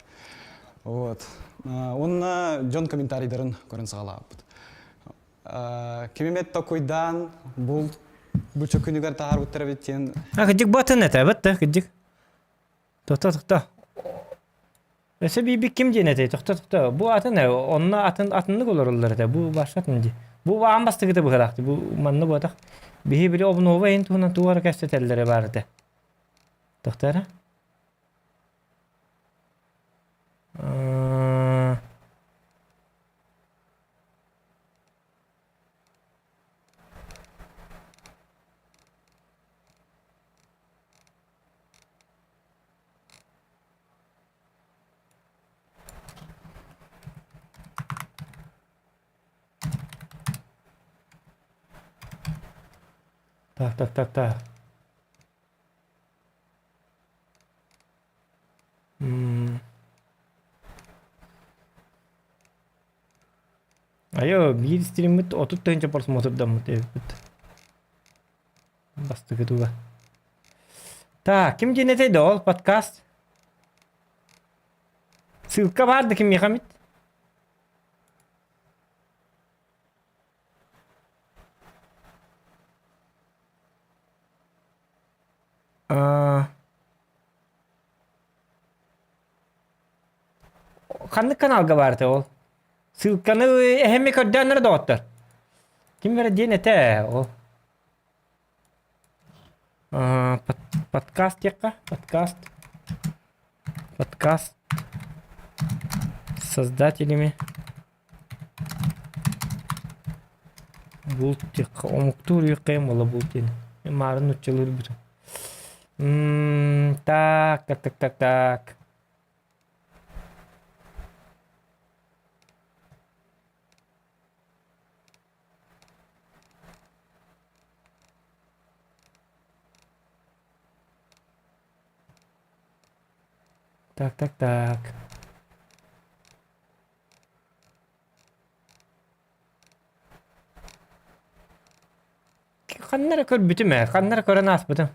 [SPEAKER 4] Вот. Уонна дьон комментарийдарын көрөн саҕалаабыт. Кимимет токуйдаан бул бу күнүгэр таһаарбыттар эбит диэн.
[SPEAKER 2] А кыдьык батын этэ, бат кыдьык. Тохто тохто. Өссө биирбит ким диэн этэй? Тохто тохто. Бу атын ээ, онно атын атыннык олороллор этэ. Бу башка атын дии. Бу аан бастакыта быһыылаах Бу манна буотах. Биһи били обнова иһин туһунан тугу эрэ кэпсэтэллэрэ баар этэ. Тохто эрэ. Так, так, так, так. М. Айо, биир стриммит 30 тыһыынча просмотрдаммыт эбиппит. Бастакы туга. Так, ким диэн этэй да ол подкаст? Ссылка баар да кимиэхэ эмит? Ханнык каналга баар этэ ол? Ссылканы эһэми көрдөөннөр доҕоттор. Ким эрэ диэн этэ ол. Подкаст диэххэ, подкаст. Подкаст с создателями Булт диэххэ омуктуур үөххэйим буолла булт диэн. Маарын нууччалыыр бүтүн. Так, так, так, так, так. Так, так, так. Ханна эрэ көрбүтүм ээ, ханна эрэ көрөн ааспытым.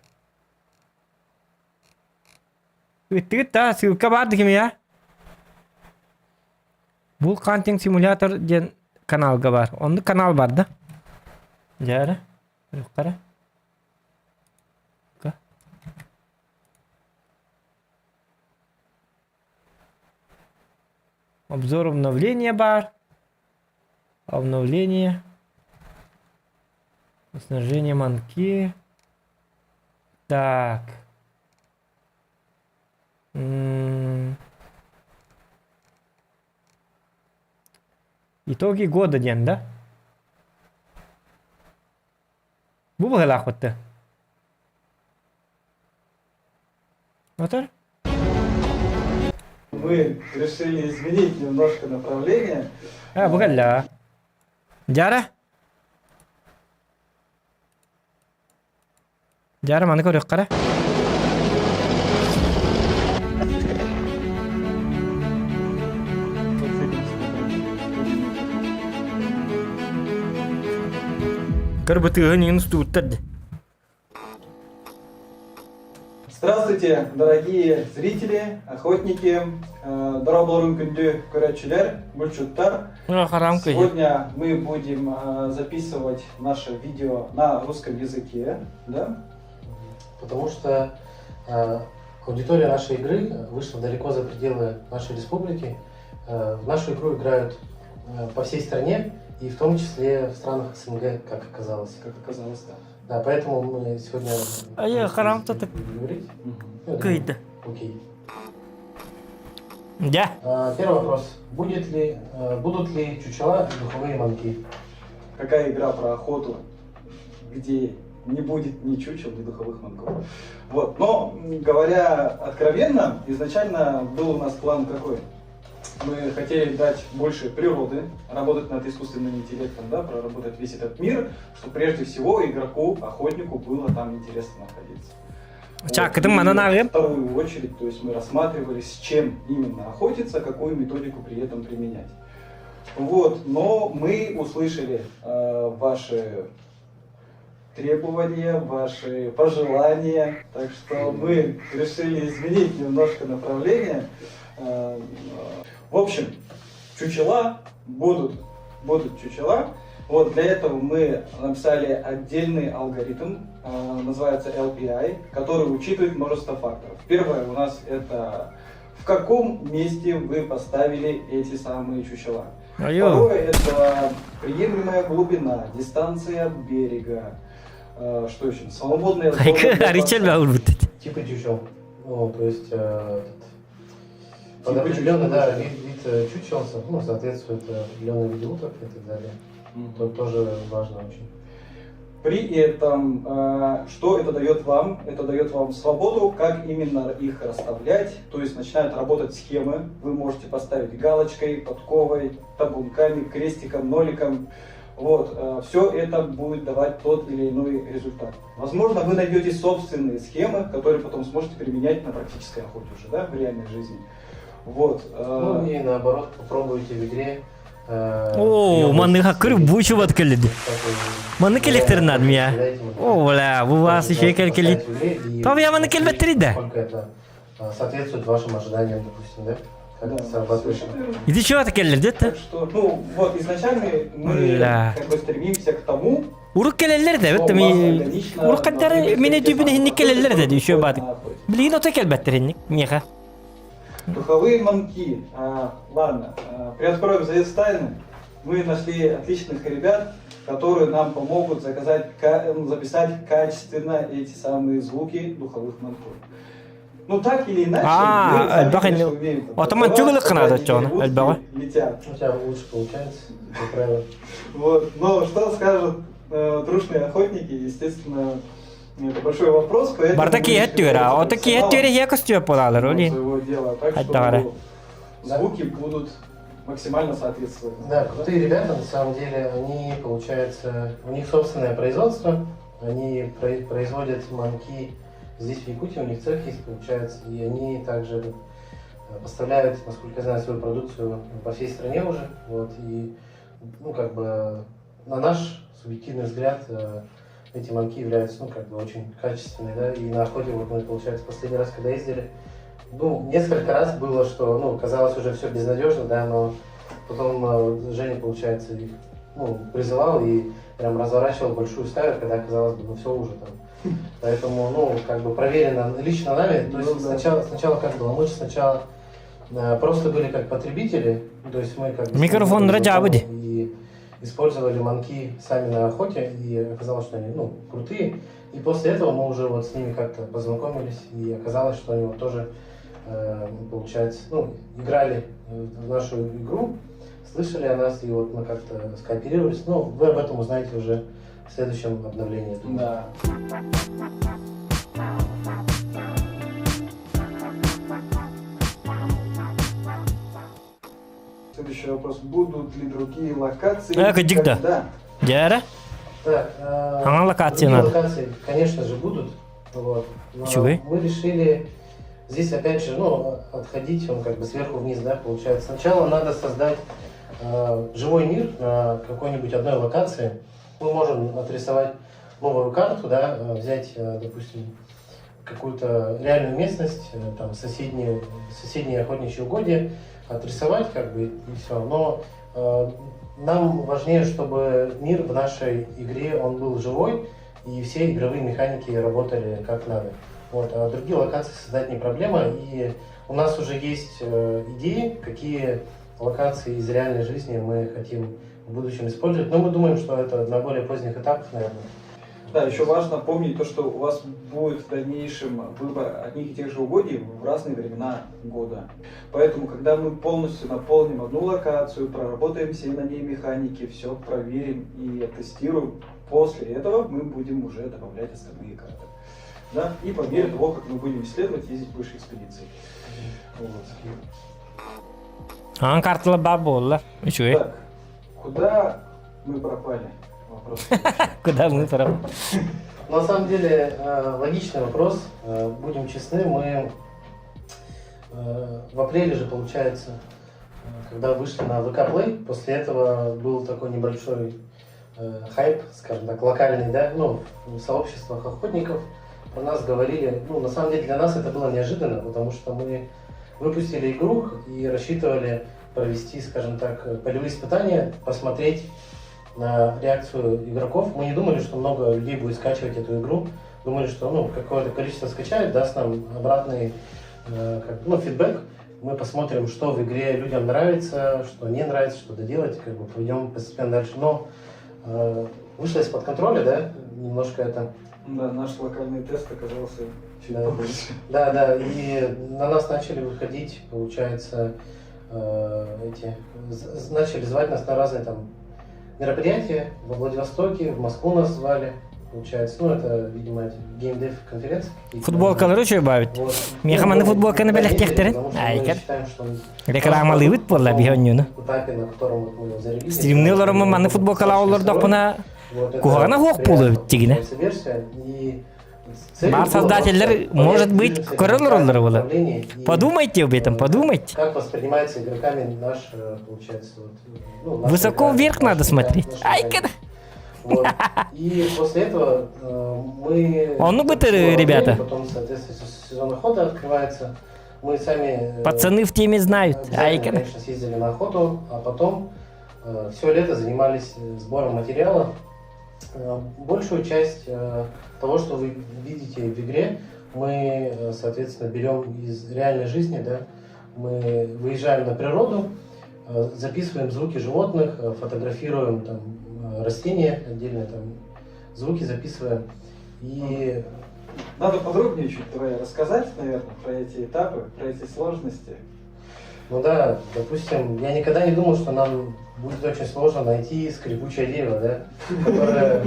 [SPEAKER 2] Ыттыгыт да, ссылка баар да кимиэ? Бул Хантинг симулятор диэн каналга бар. Оннук канал бар да? Дьэ эрэ, көрүөххэ эрэ. Обзор обновления бар. Обновление. Снижение манки. Так. М. Итоги года диэн да? Бу быһыылаахпыт да? Отор?
[SPEAKER 4] Мы решили изменить немножко направление.
[SPEAKER 2] А, бу кэллэ. Дьара? Дьара маны көрүөххэ эрэ. Көр бытыыһын иҥин устубуттар дии.
[SPEAKER 4] Здравствуйте, дорогие зрители, охотники, Дорооболорун күндү көрөөччүлэр, булчуттар. Сегодня мы будем записывать наше видео на русском языке, да?
[SPEAKER 6] Потому что аудитория нашей игры вышла далеко за пределы нашей республики. В нашу игру играют по всей стране и в том числе в странах СНГ, как оказалось.
[SPEAKER 4] Как оказалось, да.
[SPEAKER 6] Да, поэтому мы сегодня
[SPEAKER 2] А харам то ты
[SPEAKER 6] говорить. Ну,
[SPEAKER 2] кыйды.
[SPEAKER 6] Окей.
[SPEAKER 2] Дьэ.
[SPEAKER 6] Первый вопрос. Будет ли, будут ли чучела и духовые манки?
[SPEAKER 4] Какая игра про охоту, где не будет ни чучел, ни духовых манков. Вот. Но, говоря откровенно, изначально был у нас план какой? Мы хотели дать больше природы, работать над искусственным интеллектом, да, проработать весь этот мир, чтобы прежде всего игроку, охотнику было там интересно находиться.
[SPEAKER 2] Чаакытын манан ааҕыам.
[SPEAKER 4] Вторую очередь, то есть мы рассматривали, с чем именно охотиться, какую методику при этом применять. Вот, но мы услышали ваши требования, ваши пожелания, так что мы решили изменить немножко направление. В общем, чучела будут, будут чучела. Вот для этого мы написали отдельный алгоритм, называется LPI, который учитывает множество факторов. Первое у нас это в каком месте вы поставили эти самые чучела. Второе это приемлемая глубина, дистанция от берега, что еще? Свободная зона.
[SPEAKER 6] Типа чучел. Ну, то есть под определенный, да, вид, вид чучел, ну, соответствует определенный виду уток и так далее. То тоже важно очень.
[SPEAKER 4] При этом, что это дает вам? Это дает вам свободу, как именно их расставлять. То есть начинают работать схемы. Вы можете поставить галочкой, подковой, табунками, крестиком, ноликом. Вот, все это будет давать тот или иной результат. Возможно, вы найдете собственные схемы, которые потом сможете применять на практической охоте уже, да, в реальной жизни. Вот.
[SPEAKER 6] Ну и наоборот, попробуйте в игре.
[SPEAKER 2] Оо, манныха кыр бучу келлиди. Манны келлектерин мия. О, бля, бу вас еще кел. Топ я манны келбеттери да.
[SPEAKER 6] Сколько это соответствует вашим ожиданиям, допустим, да? Как
[SPEAKER 4] Да,
[SPEAKER 6] это срабатывает?
[SPEAKER 2] Иди чего ты келлер
[SPEAKER 4] Так что, ну, вот, изначально мы
[SPEAKER 2] Бля.
[SPEAKER 4] как бы стремимся к тому,
[SPEAKER 2] Урук келелер да,
[SPEAKER 4] что
[SPEAKER 2] бит
[SPEAKER 4] у вас
[SPEAKER 2] ми.
[SPEAKER 4] органично
[SPEAKER 2] Уруккаттары мине түбүнэ хинник келелер да, еще бат.
[SPEAKER 4] на охоте.
[SPEAKER 2] Билигин ото келбеттер хинник, миэхэ.
[SPEAKER 4] Духовые манки. Ладно, приоткроем завесу тайны. Мы нашли отличных ребят, которые нам помогут заказать, записать качественно эти самые звуки духовых манков. Ну так или иначе, мы сами, конечно, умеем там
[SPEAKER 2] Отоман
[SPEAKER 4] танцевать,
[SPEAKER 2] чугулык
[SPEAKER 4] когда
[SPEAKER 2] кынады
[SPEAKER 4] дикие
[SPEAKER 2] чону,
[SPEAKER 4] утки
[SPEAKER 2] элбэҕи.
[SPEAKER 4] летят.
[SPEAKER 6] У тебя лучше получается, как правило.
[SPEAKER 4] Вот. Но что скажут трушные охотники, естественно, это большой вопрос, поэтому
[SPEAKER 2] Барта
[SPEAKER 4] мы
[SPEAKER 2] киэт
[SPEAKER 4] решили
[SPEAKER 2] түөрэ,
[SPEAKER 4] работать
[SPEAKER 2] ото киэт
[SPEAKER 4] профессионалом
[SPEAKER 2] түөрэ хиэ көстүө буолаалар, олин.
[SPEAKER 4] своего дела, так
[SPEAKER 2] Айдаҕара.
[SPEAKER 4] что звуки будут максимально соответствовать.
[SPEAKER 6] Да, крутые ребята, на самом деле, они, получается, у них собственное производство, они производят манки здесь, в Якутии, у них цех есть, получается, и они также поставляют, насколько я знаю, свою продукцию по всей стране уже, вот, и, ну, как бы, на наш субъективный взгляд, эти манки являются, ну, как бы, очень качественные, да, и на охоте, вот мы, получается, последний раз, когда ездили, ну, несколько раз было, что, ну, казалось уже все безнадежно, да, но потом Женя, получается, их, ну, призывал и прям разворачивал большую стаю, когда, казалось бы, ну, все уже там. Поэтому, ну, как бы проверено лично нами. То есть
[SPEAKER 4] Ну да.
[SPEAKER 6] сначала как было? Мы же сначала просто были как потребители, то есть мы как бы
[SPEAKER 2] Микрофон Раджабыди.
[SPEAKER 6] и использовали манки сами на охоте, и оказалось, что они, ну, крутые. И после этого мы уже вот с ними как-то познакомились, и оказалось, что они вот тоже получается, ну, играли в нашу игру, слышали о нас, и вот мы как-то скооперировались. Но вы об этом узнаете уже в следующем обновлении. Думаю.
[SPEAKER 4] Да.
[SPEAKER 7] Следующий вопрос. Будут ли другие локации?
[SPEAKER 2] Э, кырдьык да.
[SPEAKER 7] Когда?
[SPEAKER 2] Дьэ
[SPEAKER 6] Так,
[SPEAKER 2] Ага, локация
[SPEAKER 6] другие
[SPEAKER 2] надо.
[SPEAKER 6] локации, конечно же, будут. Вот. Но
[SPEAKER 2] Чего?
[SPEAKER 6] мы решили здесь опять же, ну, отходить, он как бы сверху вниз, да, получается. Сначала надо создать живой мир на какой-нибудь одной локации. Мы можем отрисовать новую карту, да, взять, допустим, какую-то реальную местность, там, соседние охотничьи угодья, отрисовать, как бы, и все. Но нам важнее, чтобы мир в нашей игре, он был живой, и все игровые механики работали как надо. Вот. А другие локации создать не проблема, и у нас уже есть идеи, какие локации из реальной жизни мы хотим в будущем использовать, но мы думаем, что это на более поздних этапах, наверное.
[SPEAKER 7] Да, еще важно помнить то, что у вас будет в дальнейшем выбор одних и тех же угодий в разные времена года. Поэтому, когда мы полностью наполним одну локацию, проработаем все на ней механики, все проверим и тестируем, после этого мы будем уже добавлять остальные карты. Да? И по мере того, как мы будем исследовать, ездить больше экспедиций. Вот.
[SPEAKER 2] Аан картала баар буолла. Үчүгэй.
[SPEAKER 7] Так, куда мы пропали? Вопрос.
[SPEAKER 2] Куда мы пропали?
[SPEAKER 6] На самом деле, логичный вопрос. Будем честны, мы в апреле же, получается, когда вышли на VK Play, после этого был такой небольшой хайп, скажем так, локальный, да, ну, в сообществах охотников про нас говорили. Ну, на самом деле для нас это было неожиданно, потому что мы выпустили игру и рассчитывали провести, скажем так, полевые испытания, посмотреть на реакцию игроков. Мы не думали, что много людей будет скачивать эту игру. Думали, что, ну, какое-то количество скачают, даст нам обратный как, ну, фидбэк. Мы посмотрим, что в игре людям нравится, что не нравится, что доделать, как бы пойдем постепенно дальше. Но вышло из-под контроля, да, немножко это.
[SPEAKER 7] Да, наш локальный тест оказался чуть
[SPEAKER 6] Да.
[SPEAKER 7] побольше.
[SPEAKER 6] Да, и на нас начали выходить, получается, эти, начали звать нас на разные там мероприятия во Владивостоке, в Москву нас звали, получается, ну, это, видимо, эти геймдев-конференции какие-то.
[SPEAKER 2] Футболкалары үчүгэй баабыт.
[SPEAKER 6] Вот.
[SPEAKER 2] Миэхэ
[SPEAKER 6] Ну,
[SPEAKER 2] манна
[SPEAKER 6] мы
[SPEAKER 2] футболканы
[SPEAKER 6] туда ездили,
[SPEAKER 2] бэлэхтиэхтэрин.
[SPEAKER 6] потому что мы
[SPEAKER 2] Айкар.
[SPEAKER 6] считаем, что
[SPEAKER 2] Рекламалыыбыт буолла биһи оонньууну.
[SPEAKER 6] этапе, на котором вот мы его зарелизили,
[SPEAKER 2] Стримни олороммун манна футболкалаах олордохпуна
[SPEAKER 6] вот это
[SPEAKER 2] куһаҕана суох буолуо
[SPEAKER 6] приятно,
[SPEAKER 2] тигинэ.
[SPEAKER 6] получается, версия. И целью
[SPEAKER 2] Бар
[SPEAKER 6] было
[SPEAKER 2] создателлэр,
[SPEAKER 6] просто
[SPEAKER 2] может
[SPEAKER 6] понять
[SPEAKER 2] быть,
[SPEAKER 6] движется
[SPEAKER 2] көрөн олороллор буолла.
[SPEAKER 6] направление и,
[SPEAKER 2] Подумайте об этом, подумайте.
[SPEAKER 6] Как воспринимается игроками наш, получается, вот, ну, наша
[SPEAKER 2] Высоко
[SPEAKER 6] игра,
[SPEAKER 2] вверх
[SPEAKER 6] наша
[SPEAKER 2] надо
[SPEAKER 6] игра,
[SPEAKER 2] смотреть.
[SPEAKER 6] наша
[SPEAKER 2] Ай,
[SPEAKER 6] игра.
[SPEAKER 2] кэдэ.
[SPEAKER 6] Вот. И после этого мы...
[SPEAKER 2] Оннук бытыр,
[SPEAKER 6] в апреле,
[SPEAKER 2] ребята.
[SPEAKER 6] Потом, соответственно, сезон охоты открывается. Мы сами...
[SPEAKER 2] Пацаны в теме знают.
[SPEAKER 6] обязательно,
[SPEAKER 2] Ай, кэдэ.
[SPEAKER 6] конечно, съездили на охоту, а потом все лето занимались сбором материала. Большую часть того, что вы видите в игре, мы, соответственно, берем из реальной жизни, да. Мы выезжаем на природу, записываем звуки животных, фотографируем там растения отдельно, там звуки записываем. И
[SPEAKER 7] Надо подробнее чуть давай рассказать, наверное, про эти этапы, про эти сложности.
[SPEAKER 6] Ну да, допустим, я никогда не думал, что нам будет очень сложно найти скрипучее дерево, да, которое,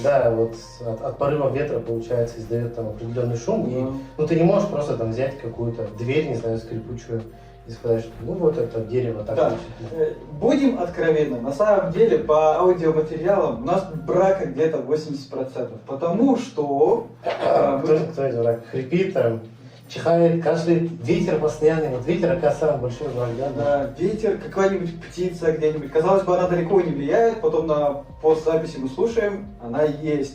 [SPEAKER 6] да, вот от порыва ветра, получается, издает там определенный шум, и, ну, ты не можешь просто там взять какую-то дверь, не знаю, скрипучую, и сказать, что ну вот это дерево так
[SPEAKER 7] Да.
[SPEAKER 6] звучит.
[SPEAKER 7] Будем откровенны, на самом деле по аудиоматериалам у нас брака где-то 80%, потому что
[SPEAKER 6] Кто из враг? Хрипит там, чихает, кашляет, ветер постоянный, вот ветер, оказывается, самый большой враг, да?
[SPEAKER 7] Да, ветер, какая-нибудь птица где-нибудь. Казалось бы, она далеко не влияет, потом на постзаписи мы слушаем, она есть.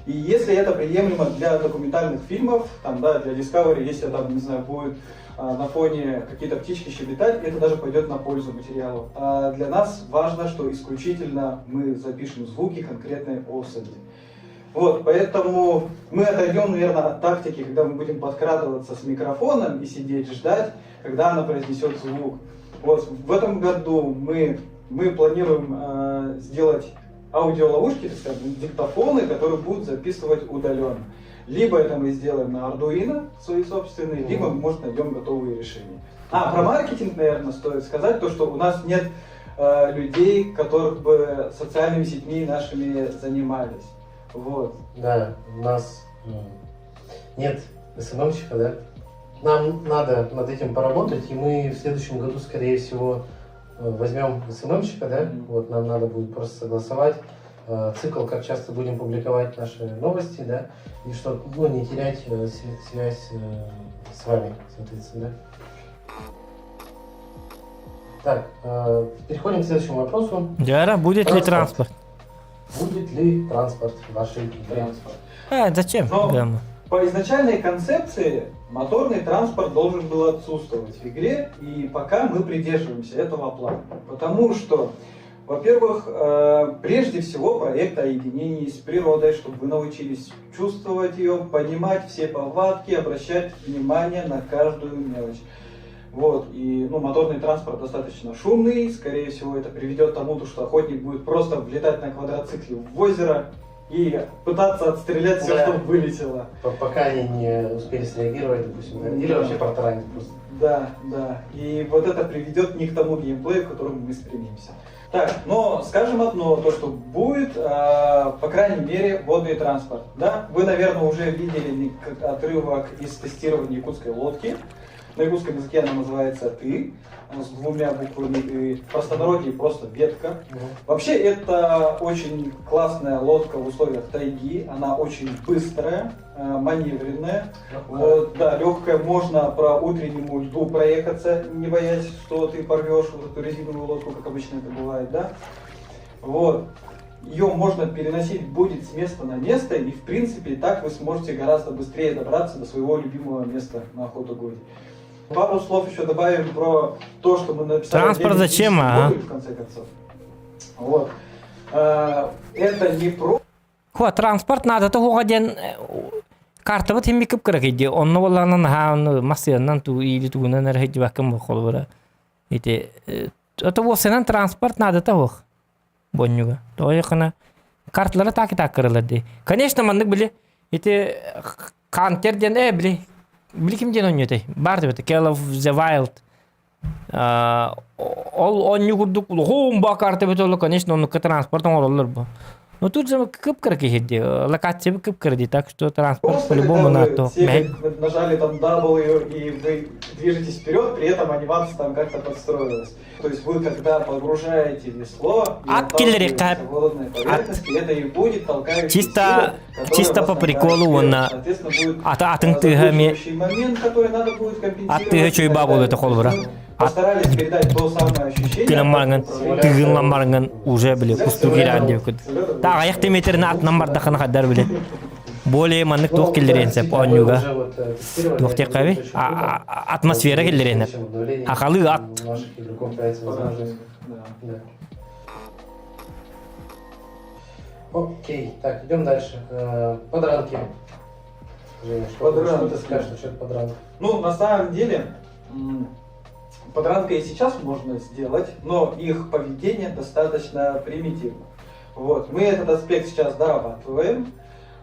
[SPEAKER 7] И если это приемлемо для документальных фильмов, там, да, для Discovery, если там, не знаю, будет на фоне какие-то птички щебетать, это даже пойдет на пользу материалу. А для нас важно, что исключительно мы запишем звуки конкретной особи. Вот, поэтому мы отойдем, наверное, от тактики, когда мы будем подкрадываться с микрофоном и сидеть ждать, когда она произнесет звук. Вот, в этом году мы планируем сделать аудиоловушки, так скажем, диктофоны, которые будут записывать удаленно. Либо это мы сделаем на Arduino свои собственные, либо, может, найдем готовые решения. А, про маркетинг, наверное, стоит сказать, то, что у нас нет людей, которых бы социальными сетьми нашими занимались. Вот.
[SPEAKER 6] Да, у нас нет СММщика, да? Нам надо над этим поработать, и мы в следующем году, скорее всего, возьмем СММщика, да? Вот нам надо будет просто согласовать цикл, как часто будем публиковать наши новости, да, и чтобы, ну, не терять связь с вами, соответственно, да. Так, переходим к следующему вопросу.
[SPEAKER 2] Дьэ, будет ли транспорт?
[SPEAKER 6] Будет ли транспорт в вашей игре?
[SPEAKER 7] Транспорт.
[SPEAKER 2] А, зачем?
[SPEAKER 7] Но по изначальной концепции моторный транспорт должен был отсутствовать в игре, и пока мы придерживаемся этого плана. Потому что, во-первых, прежде всего проект о единении с природой, чтобы вы научились чувствовать ее, понимать все повадки, обращать внимание на каждую мелочь. Вот, и, ну, моторный транспорт достаточно шумный, скорее всего, это приведет к тому, что охотник будет просто влетать на квадроцикле в озеро и пытаться отстрелять все, что вылетело.
[SPEAKER 6] Пока они не успели среагировать, допустим, да? Или вообще протаранить просто.
[SPEAKER 7] Да, да. И вот это приведет не к тому геймплею, к которому мы стремимся. Так, но скажем одно, то что будет, по крайней мере, водный транспорт. Да? Вы, наверное, уже видели отрывок из тестирования якутской лодки. На якутском языке она называется «ты», с двумя буквами «ы». В простонародье просто «ветка». Вообще это очень классная лодка в условиях тайги, она очень быстрая, маневренная. Вот, да, легкая, можно по утреннему льду проехаться, не боясь, что ты порвешь вот эту резиновую лодку, как обычно это бывает, да. Вот. Ее можно переносить будет с места на место, и в принципе так вы сможете гораздо быстрее добраться до своего любимого места на охотугодье. Пару слов еще добавим про то, что мы написали.
[SPEAKER 2] Транспорт зачем, а?
[SPEAKER 7] В конце концов. Вот. Это не про...
[SPEAKER 2] Хуа, транспорт надо того диэн картабыт химми кып кыра кийди. Онно буоллаҕына наһаа массыынанан туу или тугунан эрэ сылдьыбаккын холобура. Ити это уопсайынан транспорт наадата суох бонньуга. Тоҕо гына карталара так и так кырылар дии. Конечно, маннык били ити Хантер диэн били били ким диэн оонньуутай? Баар диэбит Call of the Wild. Ол оонньуу курдук улахан баа карта эбит ол, конечно, оннукка транспорт оҥороллор бу. Но тут же кып-кыра киһи дии, локация кып-кыра дии, так что транспорт
[SPEAKER 7] Просто
[SPEAKER 2] по-любому
[SPEAKER 7] когда
[SPEAKER 2] на
[SPEAKER 7] вы
[SPEAKER 2] то.
[SPEAKER 7] все нажали там W и вы движетесь вперед, при этом анимация там как-то подстроилась. То есть вы когда погружаете весло и
[SPEAKER 2] Ат киллери
[SPEAKER 7] отталкиваетесь от водной поверхности, это и будет толкающая
[SPEAKER 2] Чисто
[SPEAKER 7] сила, которая
[SPEAKER 2] чисто
[SPEAKER 7] вас
[SPEAKER 2] по
[SPEAKER 7] направит
[SPEAKER 2] приколу
[SPEAKER 7] вперед.
[SPEAKER 2] уонна
[SPEAKER 7] Соответственно, будет
[SPEAKER 2] ата атын тыыһа эмиэ
[SPEAKER 7] закручивающий момент, который надо будет
[SPEAKER 2] ат
[SPEAKER 7] компенсировать
[SPEAKER 2] тыыһа
[SPEAKER 7] и так
[SPEAKER 2] чуйбаа
[SPEAKER 7] далее.
[SPEAKER 2] буолуо этэ
[SPEAKER 7] То есть
[SPEAKER 2] холобура.
[SPEAKER 7] мы
[SPEAKER 2] Ат
[SPEAKER 7] постарались передать то самое ощущение
[SPEAKER 2] гынан
[SPEAKER 7] от
[SPEAKER 2] бараҥҥын
[SPEAKER 7] управления.
[SPEAKER 2] тыгынлан бараҥҥын уже били кустуу киирэҕин диэбиккит.
[SPEAKER 7] Симулятор
[SPEAKER 2] Таах
[SPEAKER 7] будет.
[SPEAKER 2] айах тимитерин атынан бардаххына хайдар били. Более маннык туох
[SPEAKER 6] Ну, да,
[SPEAKER 2] киллэриэн сөп
[SPEAKER 6] действительно, мы
[SPEAKER 2] оонньууга.
[SPEAKER 6] уже вот тестировали,
[SPEAKER 2] Туох
[SPEAKER 6] это
[SPEAKER 2] диэххэ
[SPEAKER 6] будет очень круто. Вот,
[SPEAKER 2] атмосфера
[SPEAKER 6] и в
[SPEAKER 2] киллэриэн
[SPEAKER 6] следующем обновлении
[SPEAKER 2] Ахалыы ат.
[SPEAKER 6] у наших игроков появится возможность.
[SPEAKER 7] Да.
[SPEAKER 6] Да. Окей, так, идем дальше. Подранки. Женя, что
[SPEAKER 7] Подранки.
[SPEAKER 6] ты скажешь насчет подранок?
[SPEAKER 7] Ну, на самом деле, подранка и сейчас можно сделать, но их поведение достаточно примитивно. Вот. Мы этот аспект сейчас дорабатываем.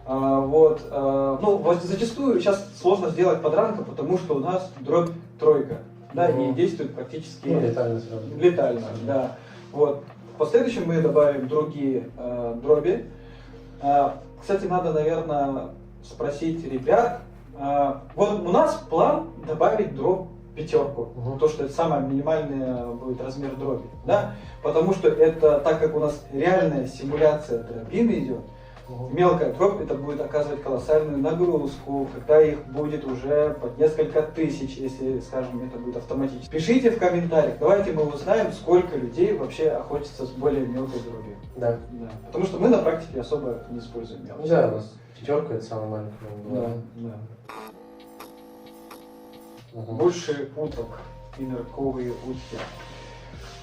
[SPEAKER 7] Вот, ну, вот зачастую сейчас сложно сделать подранка, потому что у нас дробь тройка, да, и действует практически
[SPEAKER 6] Ну, летально сразу.
[SPEAKER 7] летально, да. Вот. В последующем мы добавим другие дроби. Кстати, надо, наверное, спросить ребят. Вот у нас план добавить дробь пятерку, то, что это самый минимальный будет размер дроби, да, потому что это, так как у нас реальная симуляция дробины идет, мелкая дробь, это будет оказывать колоссальную нагрузку, когда их будет уже под несколько тысяч, если, скажем, это будет автоматически. Пишите в комментариях, давайте мы узнаем, сколько людей вообще охотится с более мелкой дробью.
[SPEAKER 6] Да.
[SPEAKER 7] Да. Потому что мы на практике особо не используем мелочи.
[SPEAKER 6] Ну да, у нас пятерка это самая маленькая.
[SPEAKER 7] Да, да. Больше уток и нырковые утки.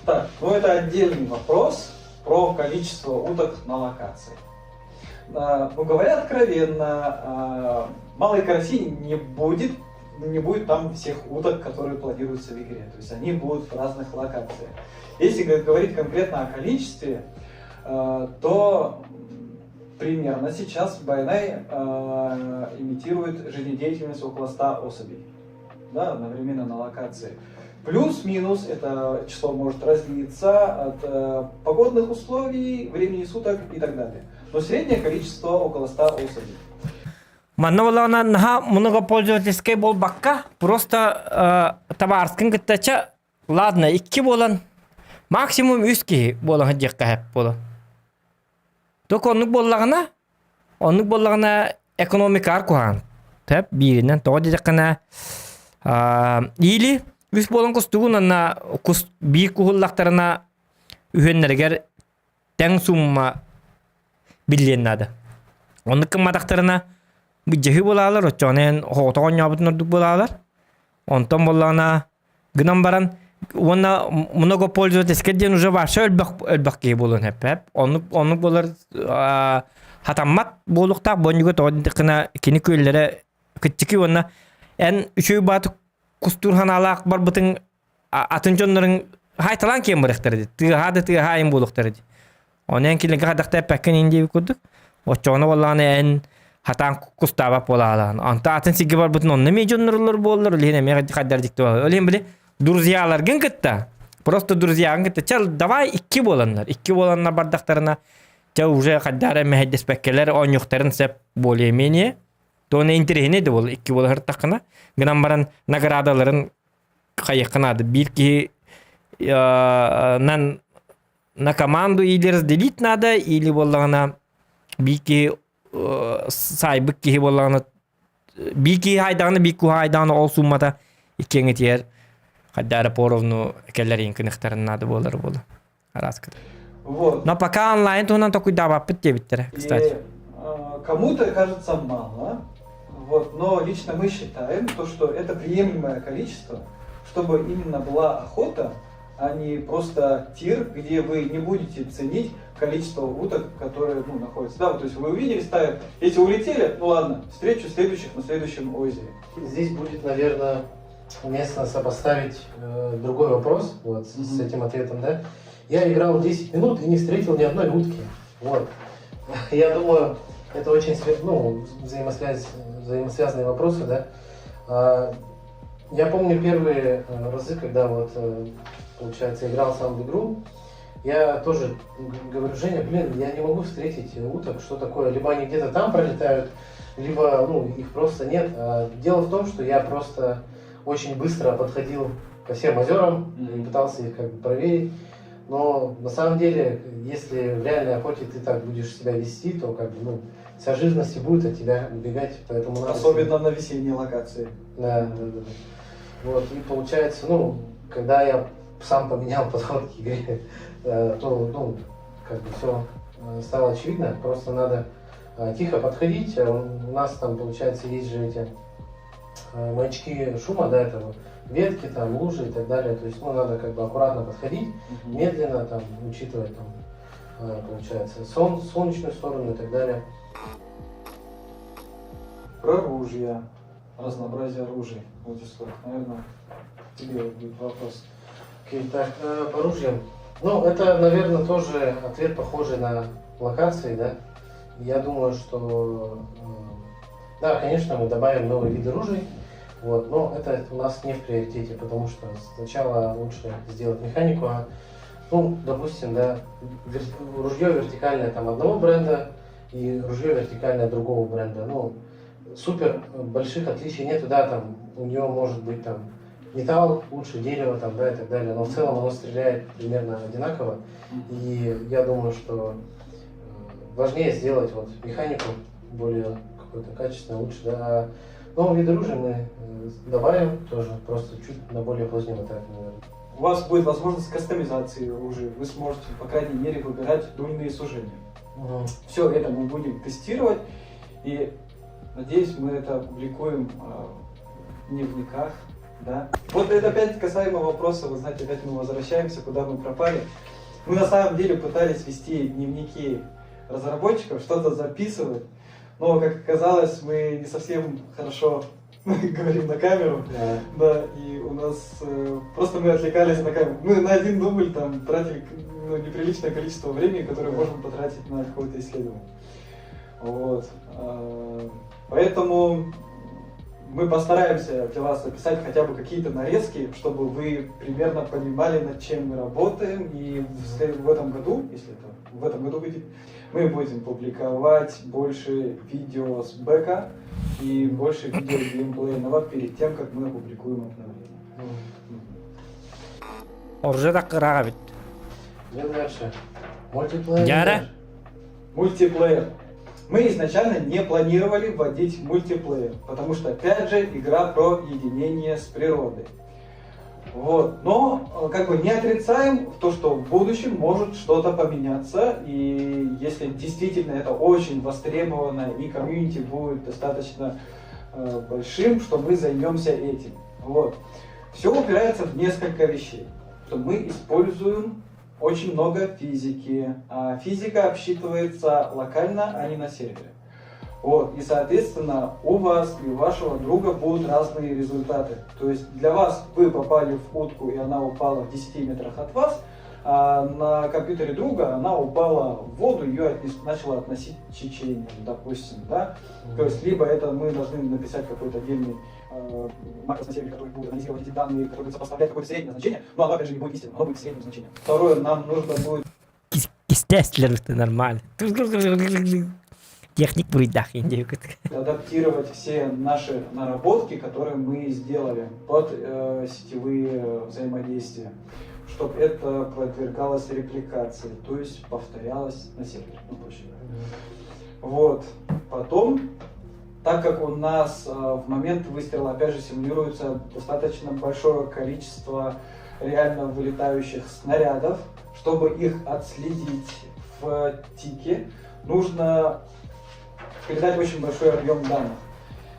[SPEAKER 7] Так, это отдельный вопрос про количество уток на локации. Говоря откровенно, малой караси не будет там всех уток, которые планируются в игре. То есть они будут в разных локациях. Если говорить конкретно о количестве, то Примерно сейчас Байанай имитирует жизнедеятельность около 100 особей, да, одновременно на локации. Плюс-минус это число может разниться от погодных условий, времени суток и так далее. Но среднее количество около 100 особей.
[SPEAKER 2] Манна буоллаҕына наһаа многопользовательскай буолбакка, просто табаарыскын кытта ча ладно икки буолан максимум үс киһи буолан сылдьыахха сөп буолан. Только оннук буоллаҕына, оннук буоллаҕына экономикаар куһаҕан. Тэп бииринэн тоҕо диэтэххинэ или үс буолан кустугун уонна кус биир куһуллахтарына үһүөннэригэр тэҥ сумма биллиэн наада. Оннук гымматахтарына быдьаһыы буолаалар, оччоҕуна эн оҕото оонньообутун ордук буолаалар. Онтон буоллаҕына гынан баран уонна многопользовательскай диэн уже вообще элбэх элбэх киһи буолуон сөп. Оннук оннук буолар хатаммат буолуохтаах бонньуга тоҕо диэтэххинэ кини күөллэрэ кыччыки уонна эн үчүгэй баатык кустуур ханаалаах барбытыҥ атын дьоннорун хайталаан киэн барыахтара дии тыаһаа да тыаһаайын буолуохтара дии ону эн кинилэргэ хадахта эппэккин ин диэбит курдук оччоҕуна буоллаҕына эн хатаан кустаабат буолаалаан онто атын сиргэ барбытын онно эмиэ дьонноруллар буоллар ол иһин эмиэ хайдар дьикти ол иһин били друзьяларгын кытта просто друзьяҕын кытта чэл давай икки буоланнар бардахтарына чэ уже хайдара мэһэйдэспэккэлэр оонньуохтарын сөп более-менее то интэриэһинэй да буол икки буола сырыттаххына гынан баран наградаларын хайыахха наада биир киһи на на команду или разделить надо или буоллаҕына биир киһи саайбыт киһи буоллаҕына биир киһи хайдаҕына биир куһа хайдаҕына ол сууммата иккиэҥитигэр хайдаары поровну кэллэриин кыныхтарын наада буолар буолу араас
[SPEAKER 7] Вот.
[SPEAKER 2] Но пока онлайн туһунан токуйдаабаппыт диэбиттэрэ, кстати.
[SPEAKER 7] Кому-то кажется мало, вот, но лично мы считаем, то, что это приемлемое количество, чтобы именно была охота, а не просто тир, где вы не будете ценить количество уток, которые ну, находятся. Да, вот, то есть вы увидели стаю, если улетели, ну ладно, встречу следующих на следующем озере.
[SPEAKER 6] Здесь будет, наверное, уместно сопоставить другой вопрос вот, с этим ответом, да? Я играл 10 минут и не встретил ни одной утки. Вот. Я думаю, это очень ну, взаимосвязанные вопросы, да. Я помню первые разы, когда вот, получается, играл сам в игру, я тоже говорю, Женя, блин, я не могу встретить уток, что такое? Либо они где-то там пролетают, либо ну, их просто нет. А дело в том, что я просто очень быстро подходил ко всем озерам и пытался их как бы проверить. Но на самом деле, если в реальной охоте ты так будешь себя вести, то как бы, ну, вся живность и будет от тебя убегать, поэтому надо...
[SPEAKER 7] Особенно на весенней локации.
[SPEAKER 6] Да. Вот, и получается, ну, когда я сам поменял подход к игре, то, ну, как бы все стало очевидно, просто надо тихо подходить. У нас там, получается, есть же эти маячки шума, да, это вот ветки, там, лужи и так далее. То есть, ну, надо как бы аккуратно подходить, медленно, там, учитывать, там, получается, солнечную сторону и так далее.
[SPEAKER 7] Про ружья, разнообразие оружия. Владислав, наверное, тебе будет вопрос.
[SPEAKER 6] Окей, так, по ружьям. Ну, это, наверное, тоже ответ похожий на локации, да. Я думаю, что, да, конечно, мы добавим новые виды ружей, вот, но это у нас не в приоритете, потому что сначала лучше сделать механику, а, ну, допустим, да, ружье вертикальное там одного бренда и ружье вертикальное другого бренда, ну, супер больших отличий нету, да, там у нее может быть там металл лучше дерева, там, да, и так далее, но в целом оно стреляет примерно одинаково, и я думаю, что важнее сделать вот механику более какой-то качественной, лучше, да, а новые виды оружия мы добавим тоже, просто чуть на более позднем этапе, наверное.
[SPEAKER 7] У вас будет возможность кастомизации оружия, вы сможете, по крайней мере, выбирать дульные сужения. Все это мы будем тестировать, и, надеюсь, мы это опубликуем в дневниках, да. Вот это опять касаемо вопроса, вы знаете, опять мы возвращаемся, куда мы пропали. Мы на самом деле пытались вести дневники разработчиков, что-то записывать, но, как оказалось, мы не совсем хорошо говорим на камеру. Да, и у нас просто мы отвлекались на камеру. Мы на один дубль там тратили ну, неприличное количество времени, которое можем потратить на какое-то исследование. Вот. Поэтому мы постараемся для вас записать хотя бы какие-то нарезки, чтобы вы примерно понимали, над чем мы работаем. И в этом году, если это в этом году выйдет, мы будем публиковать больше видео с бэка и больше видео геймплейного перед тем, как мы опубликуем обновление.
[SPEAKER 2] Оружие да кыраҕа эбит.
[SPEAKER 6] Идем дальше. Мультиплеер.
[SPEAKER 2] Дьара.
[SPEAKER 7] Мультиплеер. Мы изначально не планировали вводить мультиплеер, потому что, опять же, игра про единение с природой. Вот. Но как бы не отрицаем то, что в будущем может что-то поменяться, и если действительно это очень востребовано и комьюнити будет достаточно большим, что мы займемся этим. Вот. Все упирается в несколько вещей. Что мы используем очень много физики. А физика обсчитывается локально, а не на сервере. Вот, и, соответственно, у вас и у вашего друга будут разные результаты. То есть для вас вы попали в утку, и она упала в 10 метрах от вас, а на компьютере друга она упала в воду, ее начала относить течением, допустим, да. То есть либо это мы должны написать какой-то отдельный макрос на сервере, который будет анализировать эти данные, который будет сопоставлять какое-то среднее значение, но оно, опять же, не будет истинным, оно будет средним значением. Второе, нам нужно будет
[SPEAKER 2] Кистээстилэр нормально. Техник буруйдаах диэбит.
[SPEAKER 7] Адаптировать все наши наработки, которые мы сделали под сетевые взаимодействия, чтобы это подвергалось репликации, то есть повторялось на сервере, ну, проще говоря. Вот. Потом, так как у нас в момент выстрела, опять же, симулируется достаточно большое количество реально вылетающих снарядов, чтобы их отследить в тике, нужно передать очень большой объем данных.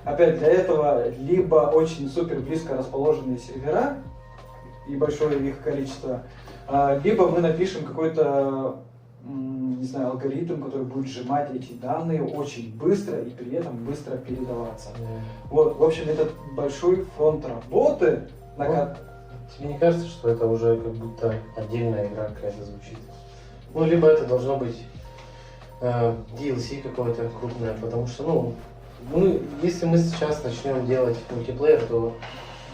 [SPEAKER 7] Опять для этого либо очень супер близко расположенные сервера и большое их количество, либо мы напишем какой-то, не знаю, алгоритм, который будет сжимать эти данные очень быстро и при этом быстро передаваться. Вот, в общем, этот большой фронт работы, на
[SPEAKER 6] Ну, тебе не кажется, что это уже как будто отдельная игра какая-то звучит? Ну, либо это должно быть DLC какое-то крупное, потому что, ну, мы, если мы сейчас начнем делать мультиплеер, то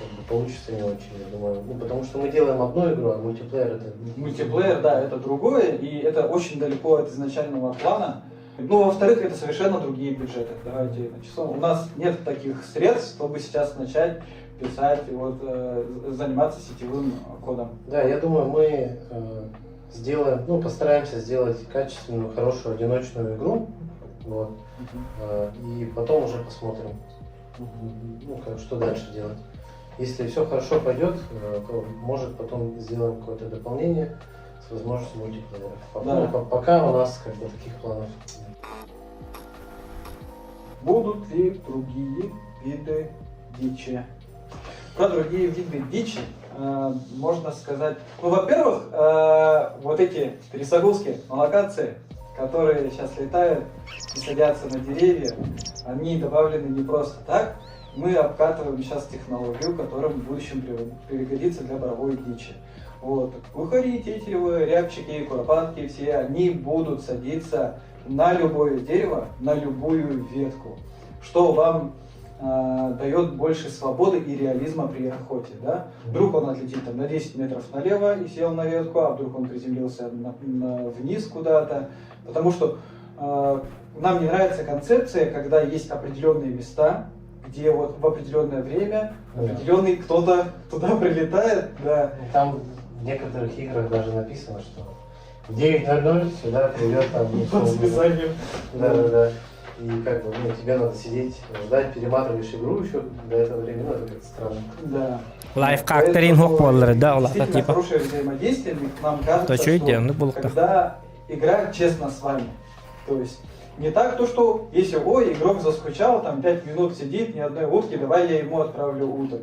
[SPEAKER 6] как бы получится не очень, я думаю. Ну, потому что мы делаем одну игру, а мультиплеер это...
[SPEAKER 7] Мультиплеер, да, это другое, и это очень далеко от изначального плана. Ну, во-вторых, это совершенно другие бюджеты, давайте на число. У нас нет таких средств, чтобы сейчас начать писать и вот, заниматься сетевым кодом.
[SPEAKER 6] Да, я думаю, мы сделаем, ну, постараемся сделать качественную, хорошую одиночную игру, вот, и потом уже посмотрим, ну, как, что дальше делать. Если все хорошо пойдет, то, может, потом сделаем какое-то дополнение с возможностью мультиплеера. Ну, пока у нас как бы таких планов нет.
[SPEAKER 7] Будут ли другие виды дичи? Про другие виды дичи можно сказать... Ну, во-первых, вот эти трясогузки на локации, которые сейчас летают и садятся на деревья, они добавлены не просто так. Мы обкатываем сейчас технологию, которая в будущем пригодится для боровой дичи. Вот. Глухари, тетеревы, рябчики, куропатки, все они будут садиться на любое дерево, на любую ветку, что вам дает больше свободы и реализма при охоте. Да? Вдруг он отлетит там, на 10 метров налево и сел на ветку, а вдруг он приземлился вниз куда-то. Потому что нам не нравится концепция, когда есть определенные места, где вот в определенное время определенный кто-то туда прилетает. Да.
[SPEAKER 6] Там в некоторых играх даже написано, что в 9:00 сюда придет там,
[SPEAKER 7] По расписанию.
[SPEAKER 6] Да-да-да. И как бы, ну, тебе надо сидеть, ждать, перематываешь игру еще до этого времени, ну, это как-то странно.
[SPEAKER 7] Да.
[SPEAKER 2] Лайфхактарын суох буоллар да, ол
[SPEAKER 7] Действительно,
[SPEAKER 2] типа.
[SPEAKER 7] хорошее взаимодействие, нам кажется,
[SPEAKER 2] То чё
[SPEAKER 7] что
[SPEAKER 2] идея, ну, было-то.
[SPEAKER 7] когда игра честно с вами. То есть не так то, что если, ой, игрок заскучал, там 5 минут сидит, ни одной утки, давай я ему отправлю уток.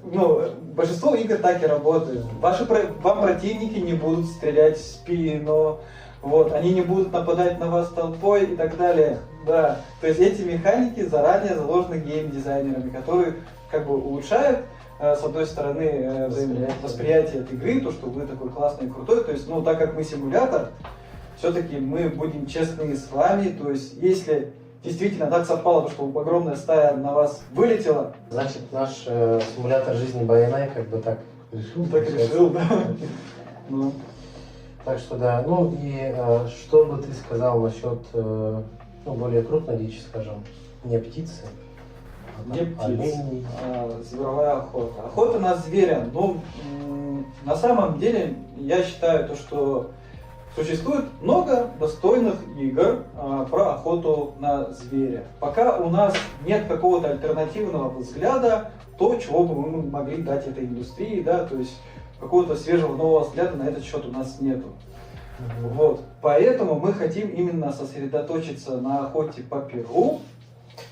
[SPEAKER 7] Ну, большинство игр так и работают. Вам противники не будут стрелять в спину, вот, они не будут нападать на вас толпой и так далее. Да. То есть эти механики заранее заложены геймдизайнерами, которые как бы улучшают, с одной стороны,
[SPEAKER 6] Восприятие.
[SPEAKER 7] восприятие от игры, то, что вы такой классный и крутой. То есть, ну, так как мы симулятор, Все-таки мы будем честны с вами, то есть если действительно так совпало, что огромная стая на вас вылетела.
[SPEAKER 6] Значит, наш э, симулятор жизни Баянай как бы так решил.
[SPEAKER 7] Так решил, да.
[SPEAKER 6] Ну. Так что да, ну и э, что бы ты сказал насчет э, ну, более крупной дичи, скажем, не птицы,
[SPEAKER 7] а не птиц, а, зверовая охота. Охота на зверя, ну, на самом деле, я считаю то, что существует много достойных игр а, про охоту на зверя. Пока у нас нет какого-то альтернативного взгляда, то, чего бы мы могли дать этой индустрии, да, то есть какого-то свежего нового взгляда на этот счет у нас нету. Вот. Поэтому мы хотим именно сосредоточиться на охоте по перу.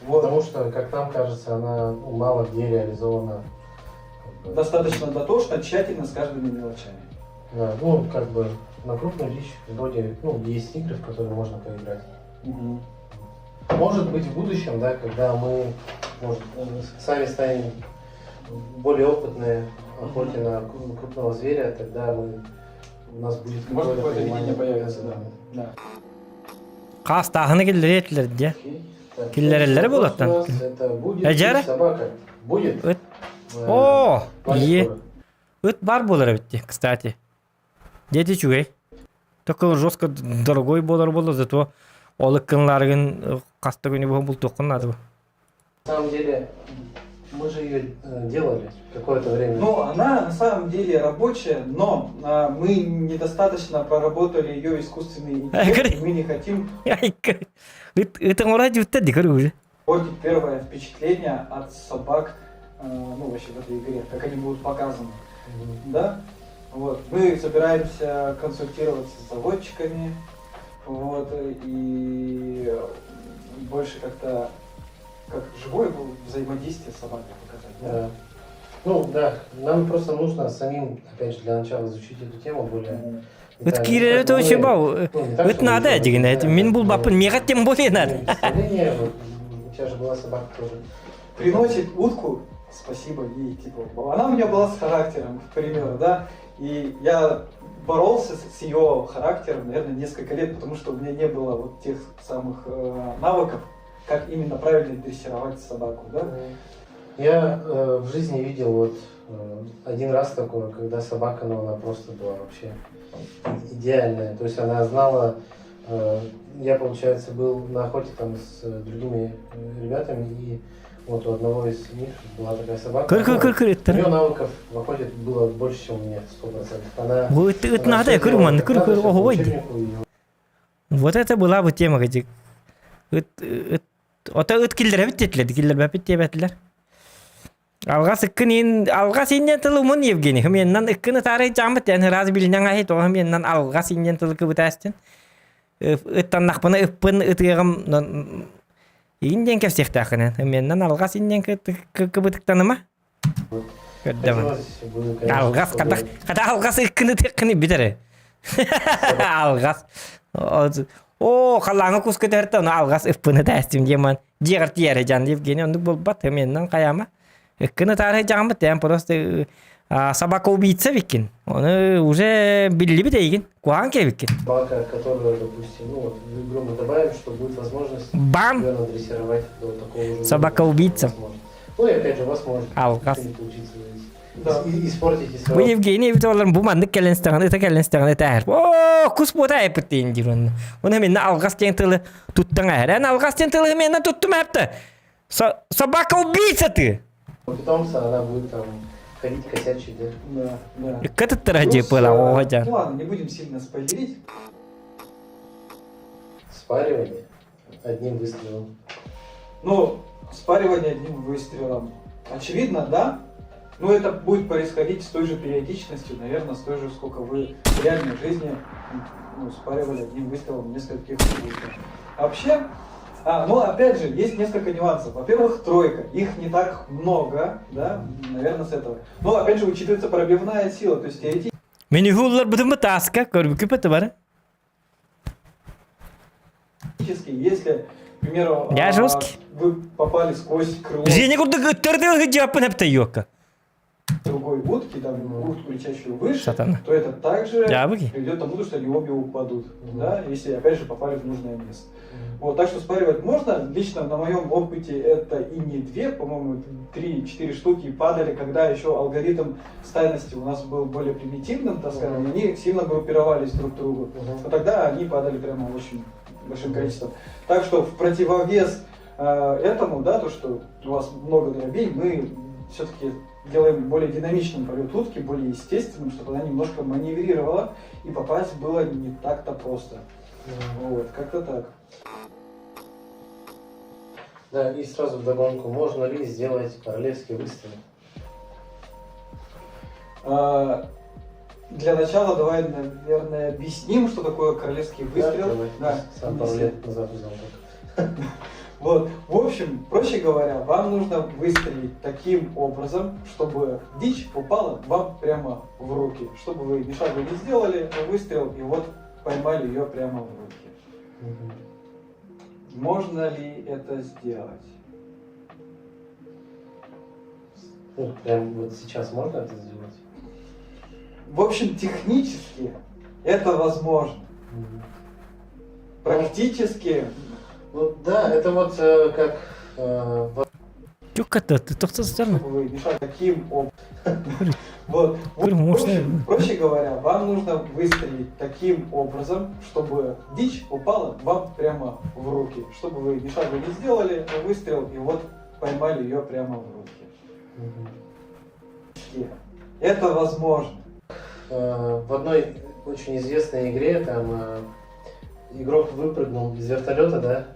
[SPEAKER 6] Вот. Потому что, как нам кажется, она ну, мало где реализована.
[SPEAKER 7] Как бы. Достаточно дотошно, тщательно, с каждыми мелочами.
[SPEAKER 6] Да, ну, как бы на крупную дичь вроде, ну, есть игры, в которые можно поиграть. Угу. Может быть, в будущем, да, когда мы, может, сами станем более опытные в охоте на крупного зверя, тогда мы, у нас будет
[SPEAKER 7] Может, какое-то видение появится, да. да.
[SPEAKER 2] Хастааһыны киллэриэтилэр дьэ. Киллэрэллэрэ буолуохтан.
[SPEAKER 6] Эдьэрэ? Собака. Будет.
[SPEAKER 2] Ыт. О, ие. Ыт бар буолар эбит дии, кстати. Дети үчүгэй. Только жестко дорогой буолар буолла, зато ол ыккынларыгын хаста күнү буһун бултуоххун наада бу.
[SPEAKER 6] На самом деле, мы же ее э, делали какое-то время.
[SPEAKER 7] Ну, она на самом деле рабочая, но а, мы недостаточно проработали ее искусственный интеллект, и мы не хотим портить первое впечатление от собак, э, ну, вообще в этой игре, как они будут показаны. Mm-hmm. Да? Вот. Мы собираемся консультироваться с заводчиками, вот, и больше как-то как живое взаимодействие с собакой показать.
[SPEAKER 6] Да? да. Ну да, нам просто нужно самим, опять же, для начала изучить эту тему более.
[SPEAKER 2] Ыт киирэрэ точебау. Ыт надо дигин. Мин булбаппын миэхэ тем более надо.
[SPEAKER 6] У тебя же была собака тоже.
[SPEAKER 7] Приносит утку, спасибо ей, типа, она у меня была с характером, к примеру, да, и я боролся с ее характером, наверное, несколько лет, потому что у меня не было вот тех самых э, навыков, как именно правильно дрессировать собаку, да.
[SPEAKER 6] Я э, в жизни видел вот э, один раз такое, когда собака, ну, она просто была вообще идеальная. То есть она знала, э, я, получается, был на охоте там с другими э, ребятами, и вот у одного из них была такая собака.
[SPEAKER 2] Кыр кыр кыр
[SPEAKER 6] У нее навыков в охоте было больше, чем у меня, 100%. Она...
[SPEAKER 2] Это надо, кыр ман, кыр кыр ого Вот это была бы тема, где ыт ыт ото ыт киллэрэбит диэтилэр, киллэрбэппит диэбэтилэр. Алҕас ыккын иин алҕас ииннэн тылы умун Евгений хымиэннэн ыккын ытаарай дьааммыт диэн ыраас билинэн аһый тоҕо хымиэннэн алҕас ииннэн тылы кыбытаастын ыттаннахпына ыппын ытыаҕым иин диэн кэпсиэхтээххинэн хымиэннэн алҕас ииннэн кыбытыктаныма көрдөмүн алҕас хата хата алҕас ыккын ытыаххын бүтэрэ алҕас оо халлааҥҥа куска түһэртэ ону алҕас ыппын ытаастым диэман дьиэҕэр тиийээри дьан Евгений оннук буолбат меннан хайаама ыккын ытаары дьаҕаммыт тээн просто собака убийца биккин ону уже биллибит эйигин куһаҕан киһи
[SPEAKER 6] Собака, которую, допустим, ну вот в игру мы добавим, что будет возможность
[SPEAKER 2] Бам!
[SPEAKER 6] ее надрессировать до такого же
[SPEAKER 2] Собака убийца.
[SPEAKER 6] Ну и опять же, у вас может
[SPEAKER 2] Алҕас.
[SPEAKER 6] не получиться да. Испортите
[SPEAKER 2] Бу Евгений эбит бу маннык кэлэн истэҕин ыта кэлэн истэҕин этээһэр. Оо, кус буота айыппыт диэн диир онно. Оны минна алҕас диэн тылы туттаҥ эһэр. Эн алҕас диэн тылы менна туттум эпте. Собака убийца ты!
[SPEAKER 6] Питомца, она будет там ходить косячить, да?
[SPEAKER 7] Да, да.
[SPEAKER 2] Ыкка туттара дьыпыла оҕо
[SPEAKER 7] Ну ладно, не будем сильно спойлерить.
[SPEAKER 6] Спаривание одним выстрелом.
[SPEAKER 7] Ну, спаривание одним выстрелом. Очевидно, да, но это будет происходить с той же периодичностью, наверное, с той же, сколько вы в реальной жизни ну, спаривали одним выстрелом нескольких уток. Вообще, а, ну, опять же, есть несколько нюансов. Во-первых, тройка. Их не так много, да, наверное, с этого. Но, опять же, учитывается пробивная сила, то есть теоретически...
[SPEAKER 2] Мени хуллар бутым таска, көрбүкү бар.
[SPEAKER 7] Если, к примеру,
[SPEAKER 2] Я жесткий.
[SPEAKER 7] вы попали сквозь крыло...
[SPEAKER 2] Женя курдук ыттарды жаппын эпте юокка.
[SPEAKER 7] другой утки, там, утку, летящую выше,
[SPEAKER 2] Сатана.
[SPEAKER 7] то это также
[SPEAKER 2] Дьаабы
[SPEAKER 7] приведет к тому, что они обе упадут, да, если, опять же, попали в нужное место. Вот, так что спаривать можно. Лично на моем опыте это и не две, по-моему, три-четыре штуки падали, когда еще алгоритм стайности у нас был более примитивным, так скажем,
[SPEAKER 6] Мгм.
[SPEAKER 7] они сильно группировались друг к другу.
[SPEAKER 6] Мгм.
[SPEAKER 7] Но тогда они падали прямо очень большим количеством. Так что в противовес этому, да, то, что у вас много дробей, мы все-таки делаем более динамичным полет утки, более естественным, чтобы она немножко маневрировала, и попасть было не так-то просто. Вот, как-то так.
[SPEAKER 6] Да, и сразу вдогонку, можно ли сделать королевский выстрел?
[SPEAKER 7] Для начала давай, наверное, объясним, что такое королевский выстрел.
[SPEAKER 6] Да, давай.
[SPEAKER 7] Да,
[SPEAKER 6] Сам пару лет назад узнал только.
[SPEAKER 7] Вот, в общем, проще говоря, вам нужно выстрелить таким образом, чтобы дичь упала вам прямо в руки. Чтобы вы ни шагу не сделали, выстрел, и вот поймали ее прямо в руки. Можно ли это сделать?
[SPEAKER 6] Ну, прям вот сейчас можно это сделать?
[SPEAKER 7] В общем, технически это возможно. Практически
[SPEAKER 6] Ну да, это вот как в
[SPEAKER 2] Чукката, ты тохтостарна.
[SPEAKER 7] вы ни шагу таким образом. Вот. В
[SPEAKER 2] Кыр, можно-
[SPEAKER 7] общем, проще говоря, вам нужно выстрелить таким образом, чтобы дичь упала вам прямо в руки. Чтобы вы ни шагу не сделали, выстрел, и вот поймали ее прямо в руки. Это возможно.
[SPEAKER 6] В одной очень известной игре там игрок выпрыгнул из вертолета, да,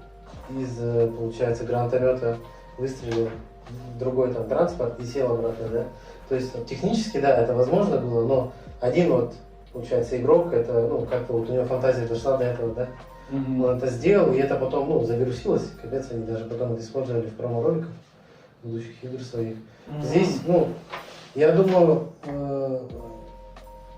[SPEAKER 6] из, получается, гранатомета, выстрелил в другой там транспорт и сел обратно, да. То есть там, технически, да, это возможно было, но один вот, получается, игрок, это, ну, как-то вот у него фантазия дошла до этого, да. Он это сделал, и это потом, ну, завирусилось, капец, они даже потом это использовали в промо-роликах будущих игр своих. Здесь, ну, я думаю...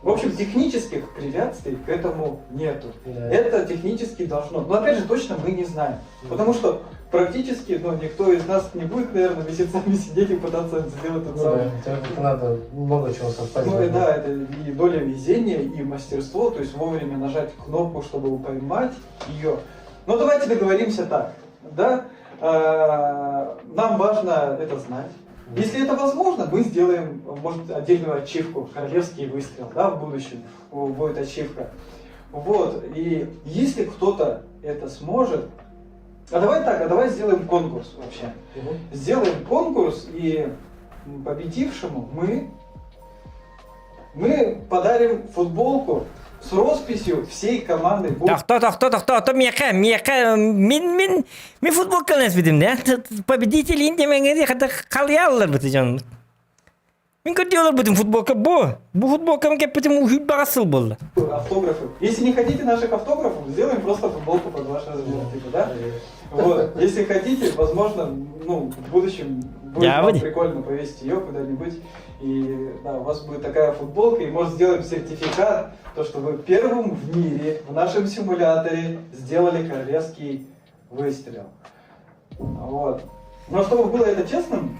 [SPEAKER 7] В общем, технических препятствий к этому нету.
[SPEAKER 6] Да.
[SPEAKER 7] Это технически должно. Но опять же, точно мы не знаем. Потому что практически, ну, никто из нас не будет, наверное, месяцами сидеть и пытаться сделать это
[SPEAKER 6] Ну
[SPEAKER 7] самое.
[SPEAKER 6] да, это надо много чего совпасть.
[SPEAKER 7] Ну и да, это и доля везения, и мастерство, то есть вовремя нажать кнопку, чтобы поймать ее. Но давайте договоримся так, да? Нам важно это знать. Если это возможно, мы сделаем, может, отдельную ачивку, королевский выстрел, да, в будущем будет ачивка. Вот, и если кто-то это сможет, а давай так, а давай сделаем конкурс вообще. Сделаем конкурс, и победившему мы подарим футболку с росписью всей команды.
[SPEAKER 2] Тохтоо, тохтоо, тохтоо, то миэхэ, миэхэ, мин, мин, мин футболканы эспитим, да? Победитель инде хата халыяллар быты дьон. Мин көрдүөлөр бутум футболка бу. Бу футболкам кэппитим уһуй сыл буолла.
[SPEAKER 7] Автографы. Если не хотите наших автографов, сделаем просто футболку под ваш размер, типа, да? Вот. Если хотите, возможно, ну, в будущем будет
[SPEAKER 2] Я
[SPEAKER 7] вам
[SPEAKER 2] выйду.
[SPEAKER 7] прикольно повесить ее куда-нибудь. И да, у вас будет такая футболка, и может сделаем сертификат, то, что вы первым в мире, в нашем симуляторе сделали королевский выстрел. Вот. Но чтобы было это честным,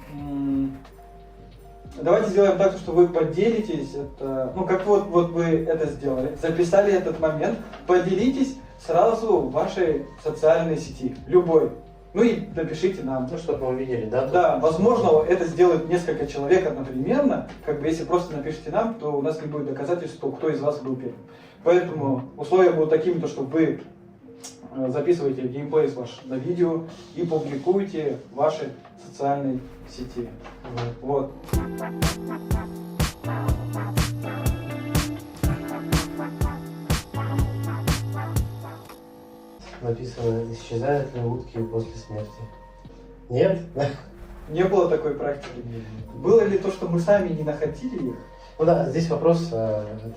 [SPEAKER 7] давайте сделаем так, что вы поделитесь, это, ну как вот вы это сделали, записали этот момент, поделитесь сразу в вашей социальной сети, любой. Ну и напишите нам.
[SPEAKER 6] Ну, чтобы мы увидели, да?
[SPEAKER 7] Да, возможно, это сделают несколько человек одновременно. Как бы если просто напишите нам, то у нас не будет доказательств, что кто из вас был первым. Поэтому условия будут такими, то, что вы записываете геймплей ваш на видео и публикуете в вашей социальной сети. Вот.
[SPEAKER 6] Написано, исчезают ли утки после смерти? Нет?
[SPEAKER 7] Не было такой практики. Было ли то, что мы сами не находили их?
[SPEAKER 6] Ну да, здесь вопрос этот,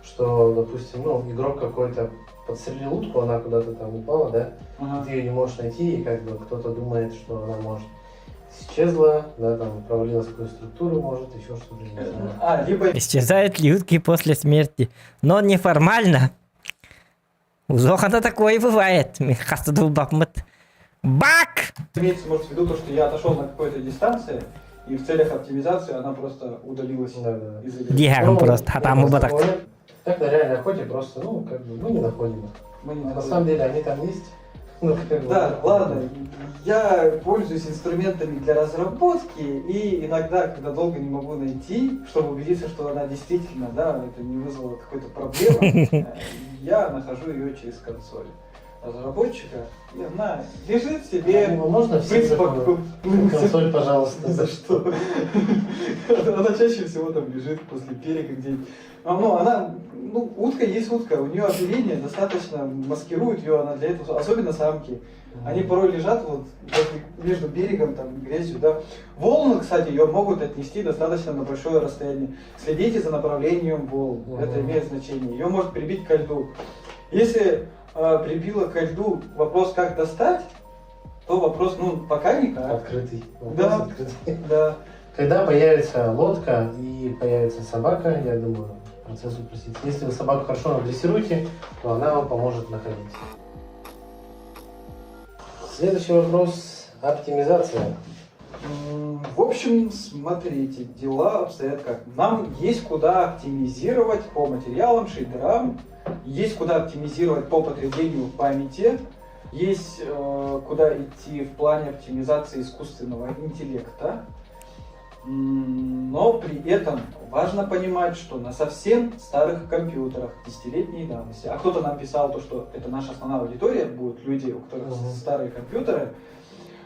[SPEAKER 6] что, допустим, ну, игрок какой-то подстрелил утку, она куда-то там упала, да? Ты ее не можешь найти, и как бы кто-то думает, что она может исчезла, да, там провалилась в какую-то структуру, может, еще что-то, не знаю.
[SPEAKER 7] А, либо
[SPEAKER 2] Исчезают ли утки после смерти? Но неформально. У Зохана такое бывает. Бак!
[SPEAKER 7] Имеется, может, в виду то, что я отошел на какой-то дистанции, И в целях оптимизации она просто удалилась из игры.
[SPEAKER 2] Диэҕин просто хатааммы
[SPEAKER 6] Так на реальной охоте просто, ну, как бы, мы не находим их.
[SPEAKER 7] Мы не
[SPEAKER 6] На
[SPEAKER 7] находим.
[SPEAKER 6] самом деле они там есть. Ну, как бы,
[SPEAKER 7] Да, ладно, я пользуюсь инструментами для разработки, и иногда, когда долго не могу найти, чтобы убедиться, что она действительно, да, это не вызвало какой-то проблемы, я нахожу ее через консоль разработчика, и она лежит себе,
[SPEAKER 6] Ну, можно
[SPEAKER 7] в
[SPEAKER 6] все
[SPEAKER 7] принципе,
[SPEAKER 6] законы? Консоль, пожалуйста.
[SPEAKER 7] за что? Она чаще всего там лежит после берега где-нибудь. Ну, она, ну, утка есть утка, у нее оперение достаточно маскирует ее, она для этого, особенно самки. Они порой лежат вот между берегом, там, грязью, да. Волны, кстати, ее могут отнести достаточно на большое расстояние. Следите за направлением волн, это имеет значение. Ее может прибить ко льду. Если прибило ко льду, вопрос, как достать, то вопрос, ну, пока никак.
[SPEAKER 6] Открытый. Вопрос
[SPEAKER 7] Да.
[SPEAKER 6] открытый.
[SPEAKER 7] Да.
[SPEAKER 6] Когда появится лодка и появится собака, я думаю, процесс упростится. Если вы собаку хорошо надрессируете, то она вам поможет находить. Следующий вопрос – оптимизация.
[SPEAKER 7] В общем, смотрите, дела обстоят как. Нам есть куда оптимизировать по материалам, шейдерам, есть куда оптимизировать по потреблению памяти, есть куда идти в плане оптимизации искусственного интеллекта. Но при этом важно понимать, что на совсем старых компьютерах десятилетней давности, а кто-то нам писал то, что это наша основная аудитория, будут люди, у которых старые компьютеры,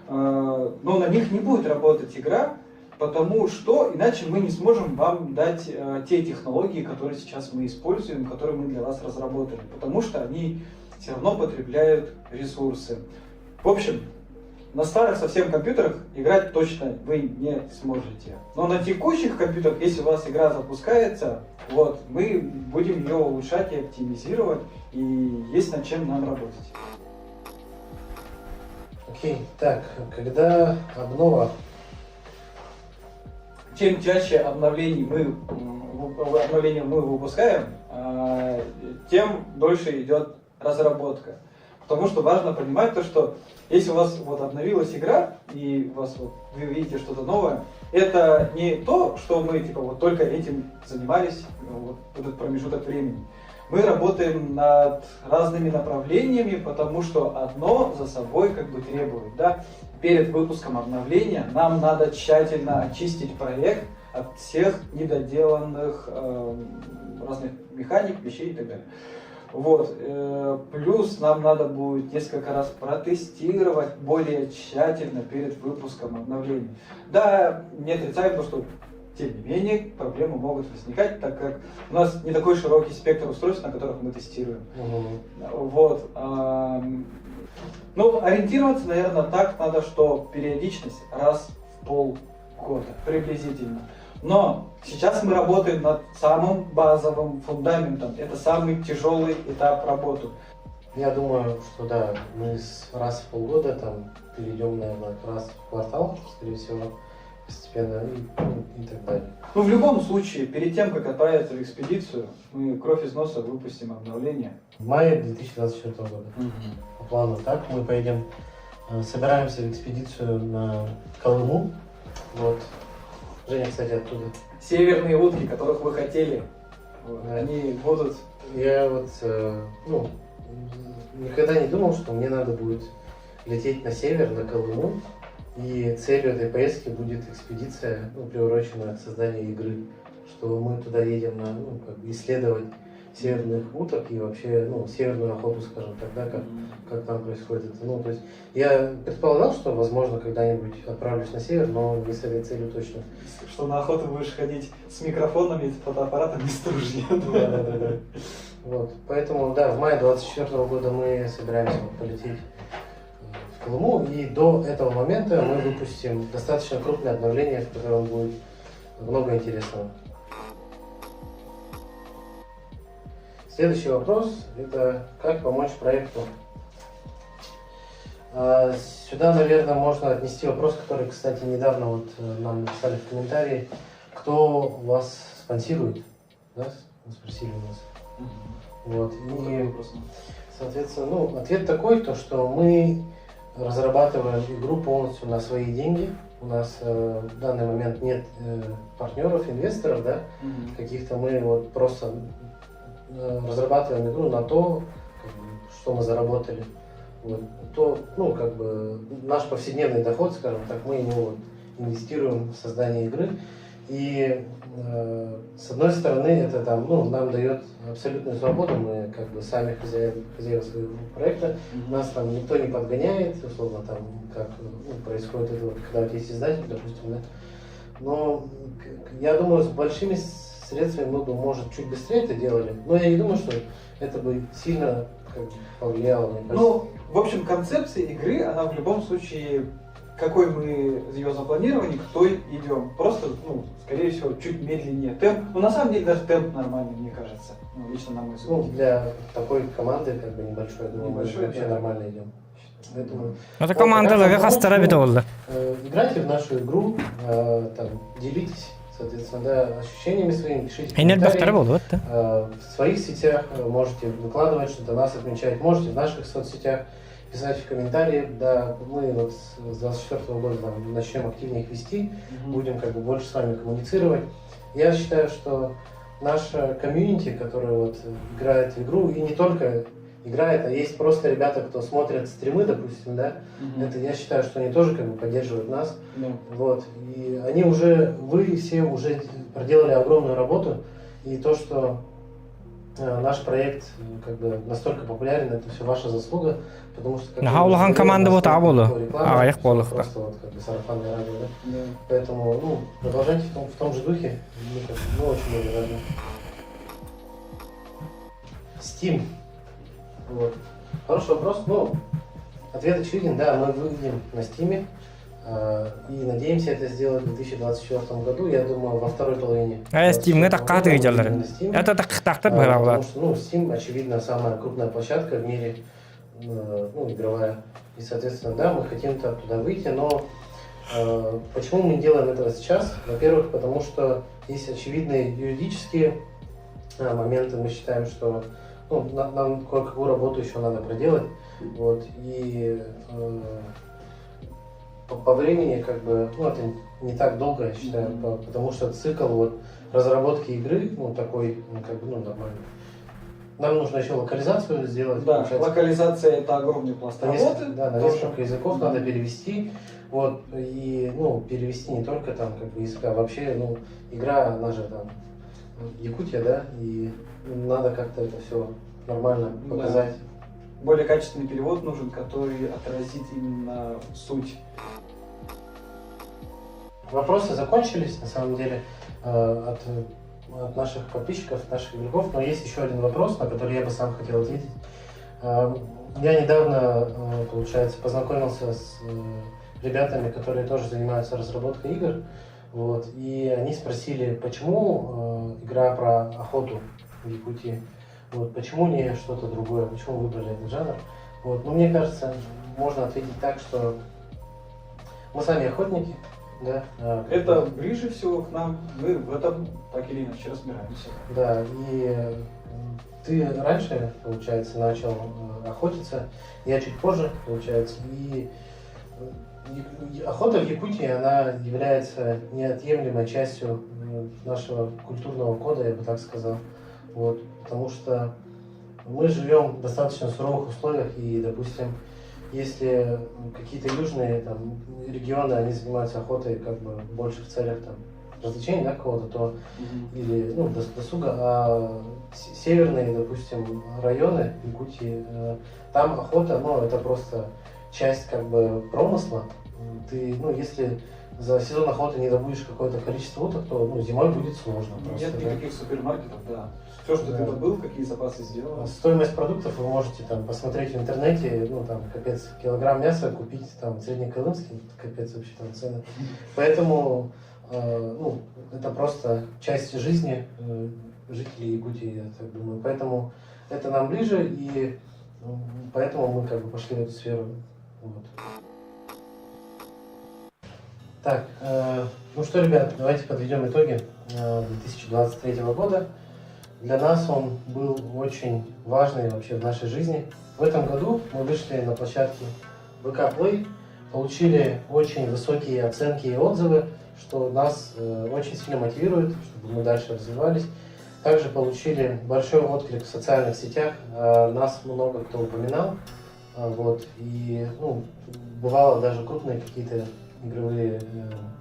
[SPEAKER 7] но на них не будет работать игра, потому что иначе мы не сможем вам дать те технологии, которые сейчас мы используем, которые мы для вас разработали, потому что они все равно потребляют ресурсы. В общем, на старых совсем компьютерах играть точно вы не сможете. Но на текущих компьютерах, если у вас игра запускается, вот, мы будем ее улучшать и оптимизировать, и есть над чем нам работать.
[SPEAKER 6] Окей, так, когда обнова?
[SPEAKER 7] Чем чаще обновлений мы выпускаем, тем дольше идет разработка. Потому что важно понимать то, что если у вас вот обновилась игра, и у вас вот, вы видите что-то новое, это не то, что мы типа вот только этим занимались вот этот промежуток времени. Мы работаем над разными направлениями, потому что одно за собой как бы требует. Да? Перед выпуском обновления нам надо тщательно очистить проект от всех недоделанных разных механик, вещей и так далее. Вот. Плюс нам надо будет несколько раз протестировать более тщательно перед выпуском обновления. Да, не отрицаем то, что тем не менее проблемы могут возникать, так как у нас не такой широкий спектр устройств, на которых мы тестируем. Вот. Ну, ориентироваться, наверное, так надо, что периодичность раз в полгода приблизительно. Но сейчас мы работаем над самым базовым фундаментом. Это самый тяжелый этап работы.
[SPEAKER 6] Я думаю, что да, мы раз в полгода там перейдем, наверное, раз в квартал, скорее всего, постепенно и так далее.
[SPEAKER 7] Ну, в любом случае, перед тем, как отправиться в экспедицию, мы кровь из носа выпустим обновление.
[SPEAKER 6] В мае 2024 года. По плану так, мы поедем, собираемся в экспедицию на Колыму. Вот. Женя, кстати, оттуда.
[SPEAKER 7] Северные утки, которых вы хотели, вот,
[SPEAKER 6] Да.
[SPEAKER 7] Они будут...
[SPEAKER 6] Я вот, никогда не думал, что мне надо будет лететь на север, на Колыму, и целью этой поездки будет экспедиция, приуроченная к созданию игры, что мы туда едем исследовать северных уток и вообще, северную охоту, скажем так, да, как там происходит это. То есть я предполагал, что, возможно, когда-нибудь отправлюсь на север, но не с этой целью точно.
[SPEAKER 7] Что на охоту будешь ходить с микрофонами, с фотоаппаратом и с ружьем.
[SPEAKER 6] Да. Вот. Поэтому, да, в мае 24 года мы собираемся полететь в Колыму, и до этого момента мы выпустим достаточно крупное обновление, в котором будет много интересного. Следующий вопрос – это как помочь проекту? Сюда, наверное, можно отнести вопрос, который, кстати, недавно нам написали в комментарии. Кто вас спонсирует? Да? Спросили у нас. Вот.
[SPEAKER 7] Ну,
[SPEAKER 6] И,
[SPEAKER 7] вопрос.
[SPEAKER 6] соответственно, ответ такой, то, что мы разрабатываем игру полностью на свои деньги. У нас в данный момент нет партнеров, инвесторов, да, каких-то мы вот просто разрабатываем игру на то, как бы, что мы заработали. Вот, то, ну, как бы, наш повседневный доход, скажем так, мы его вот инвестируем в создание игры. И с одной стороны, это там, ну, нам дает абсолютную свободу, мы как бы сами хозяева своего проекта, нас там никто не подгоняет, условно, там, как, ну, происходит это вот, когда у тебя есть издатель, допустим, да. Но я думаю, с большими средствами мы бы, может, чуть быстрее это делали, но я не думаю, что это бы сильно как бы повлияло, мне кажется.
[SPEAKER 7] Ну, в общем, концепция игры, она в любом случае, какой мы ее запланировали, к той идем. Просто, ну, скорее всего, чуть медленнее темп. Ну, на самом деле, даже темп нормальный, мне кажется. Ну, лично на мой
[SPEAKER 6] Ну,
[SPEAKER 7] взгляд.
[SPEAKER 6] для такой команды, как бы небольшой, я думаю, мы
[SPEAKER 7] Небольшой,
[SPEAKER 6] вообще
[SPEAKER 7] да.
[SPEAKER 6] нормально идем. Поэтому
[SPEAKER 2] Это командаларга хастара эбитэ буолла.
[SPEAKER 6] Играйте в нашу игру, там, делитесь, соответственно, да, ощущениями своими, пишите
[SPEAKER 2] Инер бахтара
[SPEAKER 6] комментарии.
[SPEAKER 2] буолуот да.
[SPEAKER 6] В своих сетях можете выкладывать что-то, нас отмечать, можете в наших соцсетях писать в комментарии. Да, мы вот с 24 года там начнем активнее их вести, будем как бы больше с вами коммуницировать. Я считаю, что наша комьюнити, которая вот играет в игру, и не только играет, а есть просто ребята, кто смотрят стримы, допустим, да, это я считаю, что они тоже как бы поддерживают нас. Вот. И они уже, вы все уже проделали огромную работу, и то, что наш проект как бы настолько популярен, это все ваша заслуга, потому что... как
[SPEAKER 2] Наһаа
[SPEAKER 6] я уже
[SPEAKER 2] улахан
[SPEAKER 6] говорил,
[SPEAKER 2] команда
[SPEAKER 6] у нас
[SPEAKER 2] вот
[SPEAKER 6] нет
[SPEAKER 2] буолу.
[SPEAKER 6] никакой рекламы,
[SPEAKER 2] Аҕыйах
[SPEAKER 6] всё
[SPEAKER 2] буолуохтаах.
[SPEAKER 6] Просто вот как бы сарафанное радио, да? Поэтому, ну, продолжайте в том же духе, мы, как бы, мы очень будем рады. Steam. Вот. Хороший вопрос. Ну, ответ очевиден, да, мы выйдем на Steam. И надеемся это сделать в 2024 году, я думаю, во второй половине.
[SPEAKER 2] Э, Steam-ҥа
[SPEAKER 6] 2024
[SPEAKER 2] таххааты
[SPEAKER 6] года
[SPEAKER 2] ыдьаллар.
[SPEAKER 6] выйдем на Steam.
[SPEAKER 2] Это тахтахтар
[SPEAKER 6] Потому
[SPEAKER 2] быһалаах.
[SPEAKER 6] что, ну, Steam, очевидно, самая крупная площадка в мире, ну, игровая. И, соответственно, да, мы хотим туда выйти, но почему мы не делаем этого сейчас? Во-первых, потому что есть очевидные юридические моменты. Мы считаем, что, ну, нам кое-какую работу еще надо проделать. Вот, и по времени, как бы, ну, это не так долго, я считаю, потому что цикл вот разработки игры, ну, такой, ну, как бы, ну, нормальный. Нам нужно еще локализацию сделать.
[SPEAKER 7] Да,
[SPEAKER 6] получается.
[SPEAKER 7] локализация это огромный пласт
[SPEAKER 6] На несколько,
[SPEAKER 7] работы.
[SPEAKER 6] да, на
[SPEAKER 7] тоже.
[SPEAKER 6] несколько языков надо перевести. Вот, и, ну, перевести не только там, как бы, языка, вообще, ну, игра, она же там, Якутия, да, и надо как-то это все нормально показать.
[SPEAKER 7] Более качественный перевод нужен, который отразит именно суть.
[SPEAKER 6] Вопросы закончились, на самом деле, от наших подписчиков, от наших игроков, но есть еще один вопрос, на который я бы сам хотел ответить. Я недавно, получается, познакомился с ребятами, которые тоже занимаются разработкой игр, вот, и они спросили, почему игра про охоту в Якутии, вот, почему не что-то другое, почему выбрали этот жанр. Вот, но мне кажется, можно ответить так, что мы сами охотники, да.
[SPEAKER 7] Это ближе всего к нам, мы в этом так или иначе разбираемся.
[SPEAKER 6] Да, и ты раньше, получается, начал охотиться, я чуть позже, получается, и охота в Якутии, она является неотъемлемой частью нашего культурного кода, я бы так сказал, вот, потому что мы живем в достаточно суровых условиях, и, допустим, если какие-то южные там регионы, они занимаются охотой как бы больше в целях там развлечений, да, какого-то, то или, ну, досуга, а северные, допустим, районы Якутии, там охота, ну, это просто часть как бы промысла. Ты, ну, если за сезон охоты не добудешь какое-то количество уток, то, ну, зимой будет сложно просто,
[SPEAKER 7] Нет
[SPEAKER 6] да.
[SPEAKER 7] никаких супермаркетов, да. Все, что ты добыл, какие запасы сделал.
[SPEAKER 6] Стоимость продуктов вы можете там посмотреть в интернете, ну там капец, килограмм мяса купить там среднеколымский, капец вообще там цены. Поэтому ну, это просто часть жизни жителей Якутии, я так думаю. Поэтому это нам ближе, и поэтому мы как бы пошли в эту сферу. Вот. Так, ну что, ребят, давайте подведем итоги 2023 года. Для нас он был очень важный вообще в нашей жизни. В этом году мы вышли на площадке VK Play. Получили очень высокие оценки и отзывы, что нас э, очень сильно мотивирует, чтобы мы дальше развивались. Также получили большой отклик в социальных сетях, э, нас много кто упоминал. Э, вот, и ну, бывало даже крупные какие-то игровые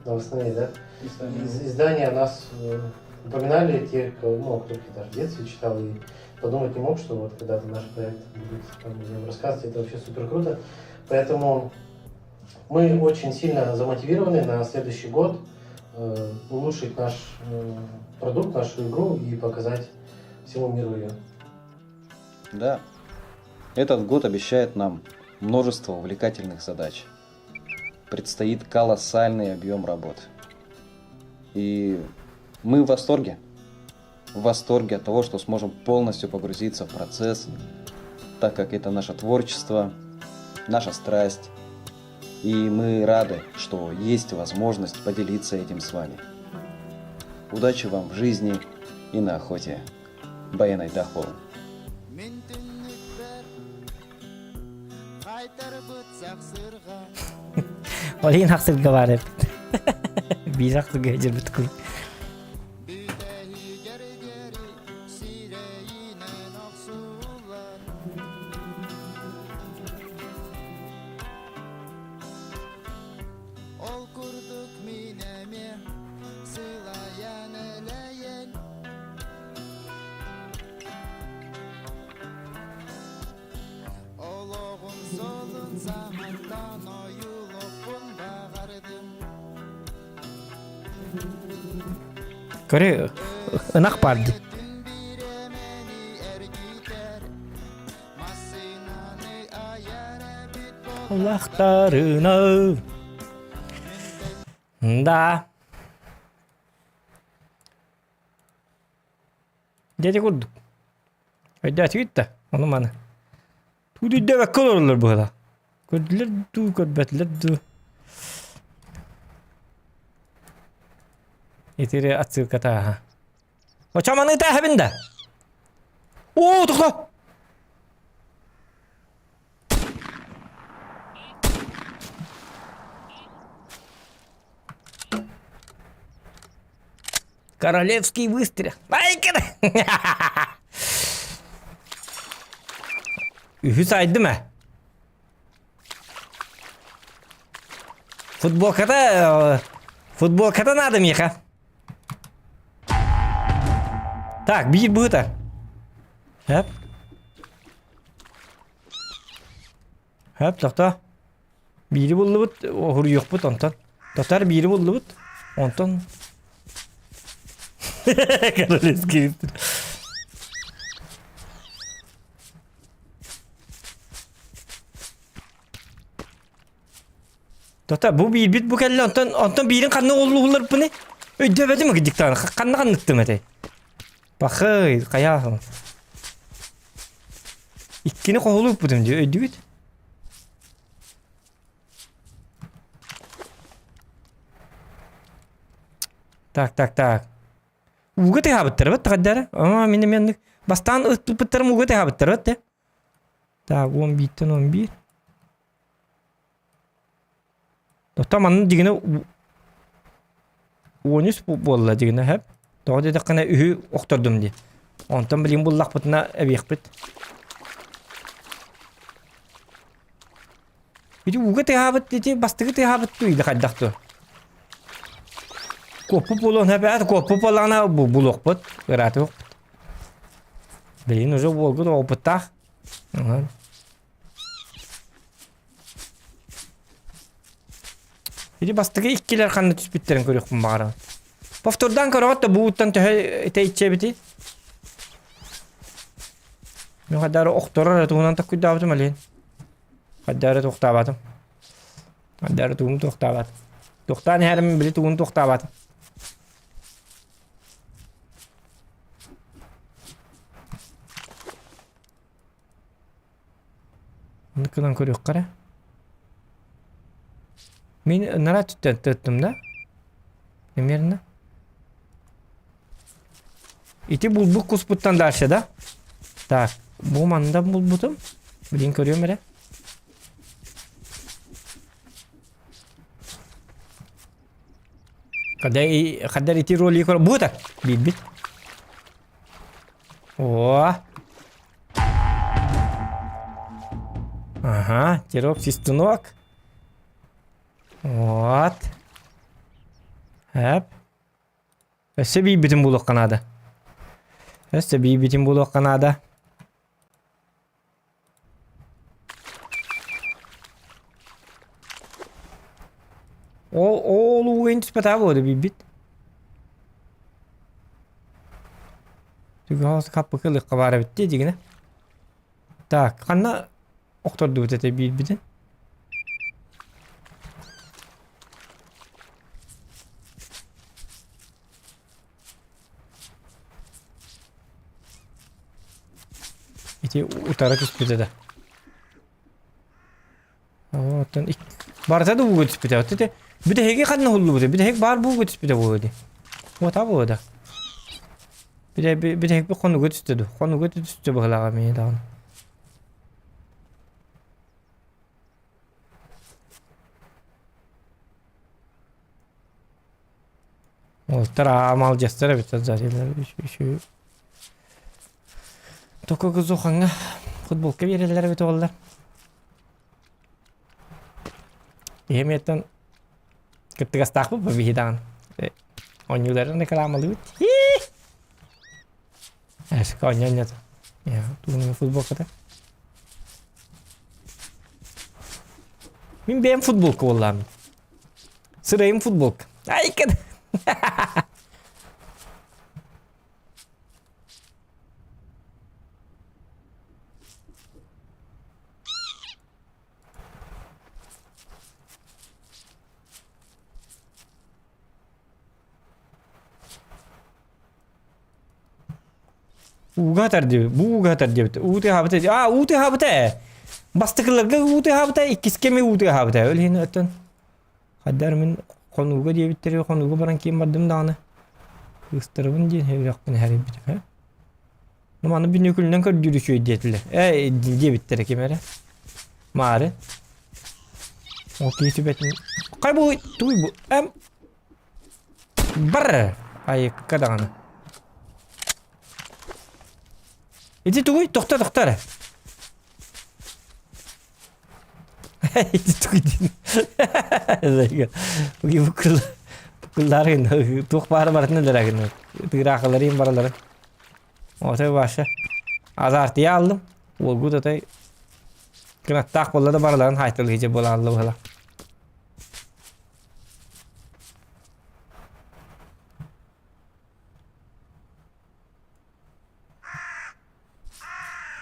[SPEAKER 6] новостные да, издания, издания нас упоминали, те, кто, ну, кто даже в детстве читал и подумать не мог, что вот когда-то наш проект будет там, о нем рассказывать, это вообще супер круто. Поэтому мы очень сильно замотивированы на следующий год э, улучшить наш э, продукт, нашу игру и показать всему миру ее.
[SPEAKER 8] Да, этот год обещает нам множество увлекательных задач. Предстоит колоссальный объем работ. И мы в восторге. В восторге от того, что сможем полностью погрузиться в процесс, так как это наше творчество, наша страсть. И мы рады, что есть возможность поделиться этим с вами. Удачи вам в жизни и на охоте. Баян Айдахол.
[SPEAKER 2] Ол иһин хахсырга баар эбит. Биир хахсырга дьэрбит кур. Көрө ынах баар дии. Улахтарына. Да. Дьэ курдук. Өйдөөтүгүт да, ону маны. Туудүйдэбэккэ олороллор быһыла. Көрдүлэр дуу, көрбөтүлэр дуу. Итири отсылката аха. Очаманы ытааһабын да. Оо, тохто! Королевский выстрел. Айкын! Үһүс айдым ә. Футболката, футболката надо миэхэ. Так, биир быһыта. Хөп. Хөп, тохто. Биири буллубут, уһуруйуохпут онтон. Тотар биири буллубут, онтон Королевский Тота бу биирбит бу кэллэ онтон онтон биирин ханна оллуулларбыны өйдөөбөтүм кырдьыктаан ханна ханныктым этэй Пахай хайаа Иккини хоһулууппутум дии өйдүгүт Так, так, так. Ууга тыһаабыттар бат тахаддара. Ама мин мен бастаан ыттыппыттарым ууга тыһаабыттар бат те. Так, 11-тен 11. Тота манна дигини 13 буолла дигини хэп. Тоҕо диэтэххинэ үһү охтордум дии. Онтон билигин буллахпытына эбиэхпит. Ити ууга тыаһаабыт ити бастакы тыаһаабыт дуу или хайдах дуу? Куоппут буолуон сөп ээ, куоппут буоллаҕына булуохпут, ыраатыахпыт. Билигин уже уолгут опыттаах. Ити бастакы иккилэр ханна түспүттэрин көрүөхпүн баҕарабын. Повтордаан көрөҕүт да бууттан төһө тэйиччэбитий? Мин хайдары охторор эрэ туһунан таккуйдаабытым алиэн. Хайдары туохтаабатым. Хайдары тугум туохтаабат. Туохтаан иһэрим били тугун туохтаабатым. Гынан көрүөххэ эрэ. Мин ынара түттэн тыттым да. Примерно. Ити булбут куспуттан дальше да? Так, бу мандан булбутум. Билин көрүөм эрэ. Когда ити ролик бу так билбит. О. Ага, терок свистунок. Вот. Эп. Өссө биирбитин булуохха наада. Өссө биирбитин булуохха наада. Ол ол ууга түспэтэ буолуо билбит. Түгээс хаппыкы ылыахха баар эбит дии дигинэ. Так, ханна охтордубут этэ биирбитин? Ити утары түспүтэ да. Оттон барыта да ууга түспүтэ. Ити бүтэһиги ханна уһуллубута? Бүтэһик баар бууга түспүтэ буолуо дии. Уота буолуо да. Бүтэһик хонуга түстэ ду. Хонуга түстэ быһылааҕа миэ даҕаны. Уолаттар аамалдьастар эбит үчүгэй. Токо кызухаҥҥа футболка биэрэллэр эбит уоллар. Ийэм еттен кыттыгастаахпыт бу биһи даҕаны. Оонньууларын рекламалыыбыт. Эске оонньоонньото. Тугун футболката. Мин бэйэм футболка буоллаам. Сырайым футболка. Айкын. Ууга атар диэбит. Бу ууга атар диэбит. Уу тыаһаабыта. Аа, уу тыаһаабыта ээ. Бастакыларга уу тыаһаабыта, иккискэ эмиэ уу тыаһаабыта. Ол иһин оттон хайдар мин хонууга диэбиттэригэр хонууга баран киин бардым даҕаны. Кыыстарабын диэн үрэхпин эһэрийбитим ээ. Ну маны бүнүкүлүнэн көрдүүр үчүгэй диэтилэр. Ээ диэбиттэрэ ким эрэ. Маары. Ол киһи сүбэтин. Хай бу туй бу. Эм Бар! Айыкка даҕаны. Ити тугуй? Тохто, тохто эрэ. Ити тугуй диэн. Букуллар туох баара барытын өлөрөгүн. Тыыраахыларыйын бараларын. Отой Вася. Азартия алдым. Уолгут отой кынаттаах буолла да бараларын хаайталыһыдьа буола алла быһыла.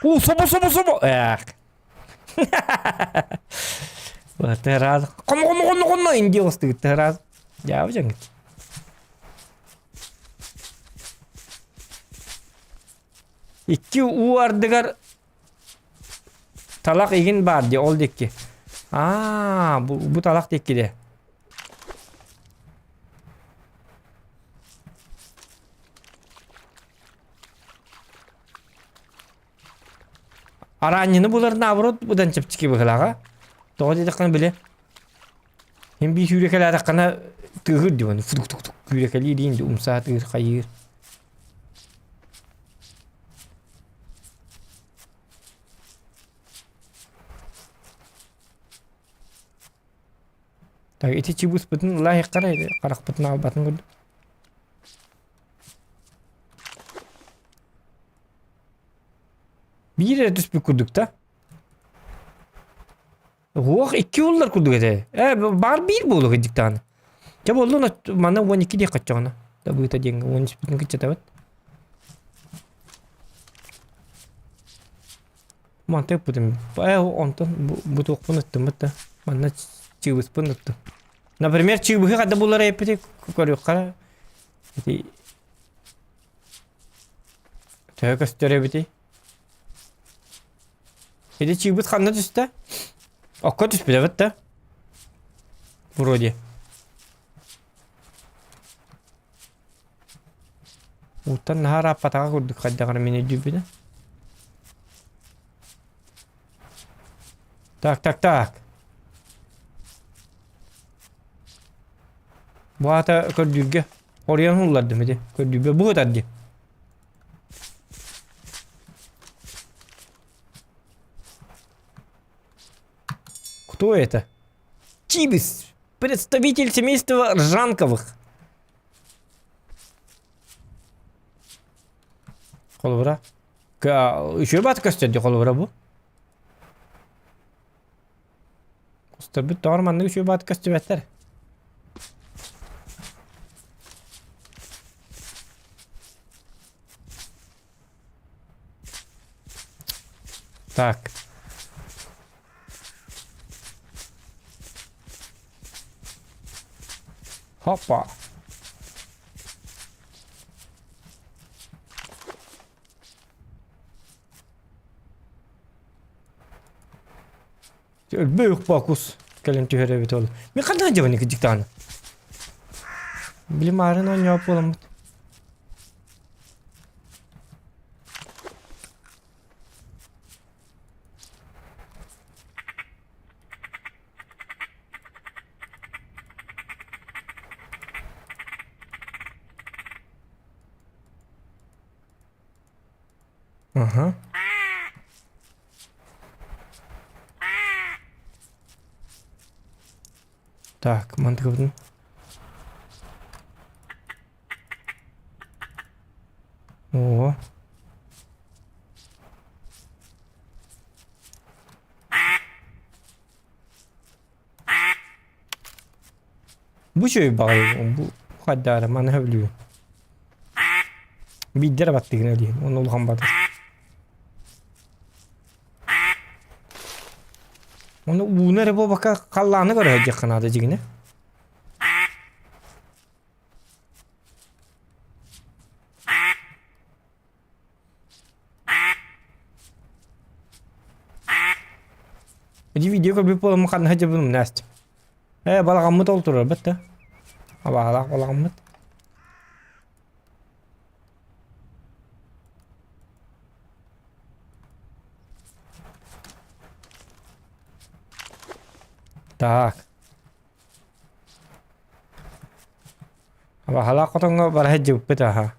[SPEAKER 2] Уу, собо, собо, собо! Эх. Тырааз. Коно, коно, коно, коно, инди оҕустугут тырааз. Дьаабы дьоҥҥут. Икки уу ардыгар Талах игин баар дии, ол диэки. Аа, бу, бу талах диэки де. Араанньыны булар наоборот быдан чэпчэки быһылааҕа. Тоҕо диэтэххинэ били Мин биир сүүрэкэлээтэххинэ тыаһыыр дии уонна фук-тук-тук күүрэкэлиир диин умсаа тыыр хайыыр. Так ити чыбыспытын ылаайаххара харахпытын аалбатын курдук. Биир эрэ түспүт курдук да. Уох, икки уллар курдук этэ. Э, баар биир буолуо кырдьык даҕаны. Дьэ буоллун манна 12 диэх хаччаҕына. Табыыта диэҥҥэ 13 кыччатабыт. Манта ыппытым. Э, онтон бу туохпун ыттыммыт да. Манна чыыбыспын ыттым. Например, чыыбыһы хадда булар эппити көрүөххэ. Ити Төһө көстөр эбитий? Ити чыыбыт ханна түстэ? Окко түспүтэ эбит да? Вроде. Ууттан наһаа ырааппатаҕа курдук хайдах эрэ мин өйдүүбүнэ. Так, так, так. Бу аата көрдүүргэ Оруйан ууллардым ити. Көрдүүргэ бу ытар дии. Кто это? Чибис! Представитель семейства Ржанковых. Холобура. Үчүгэй баат көстөр дии холобура бу. Кустарбыт тоҕор маннык үчүгэй баат көстүбэттэр. Так. Хоппа. Өлбөйүк бакус кэлэн түһэр эбит ол. Мен ханна дьабын кырдьыктааны. Били маарын оонньоop буоламмыт. Ага. Так, мантыкыбытын. О. Бу үчүгэй баҕайы бу хайдаары маны сөбүлүүбүн. Биирдэ эрэ баттыгын өлүйэн уонна улахан батар. Оны ууну эрэ буолбакка халлааны көрө сылдьыахха наада дьигинэ. Ити видео көрбүт буоламмын ханна сылдьабын умнаастым. Ээ балаҕаммыт ол турар бытта. Абаалаах балаҕаммыт. Так. Абаһалаах хотоҥҥо бара сылдьыбыппыт аха.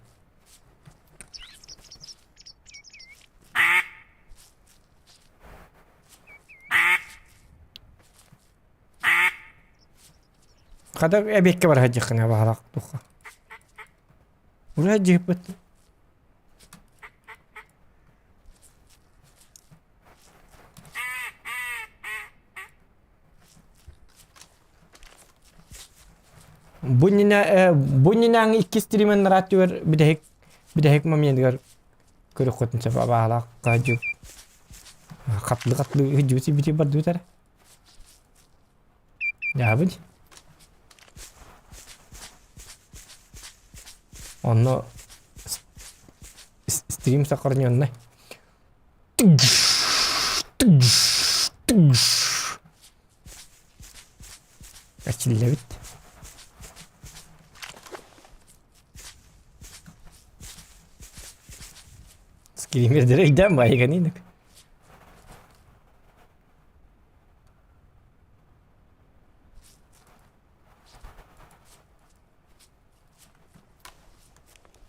[SPEAKER 2] Хата эбиэккэ бара сылдьыаххына абаһалаах туохха. Ура сылдьыһыппыт. Бу иннинэ бу иннинээҥи иккис стримэн нарааттыгар бүтэһик бүтэһик моментыгар көрүөххүтүн сөп абааһылаах хаадьы хатлы хатлы үһүдьүбүт сибити бардыбыт эрэ. Дьаабыт. Онно стрим сохраненный. Эрчиллэбит. Скримердери өйдөөн баайыганинок.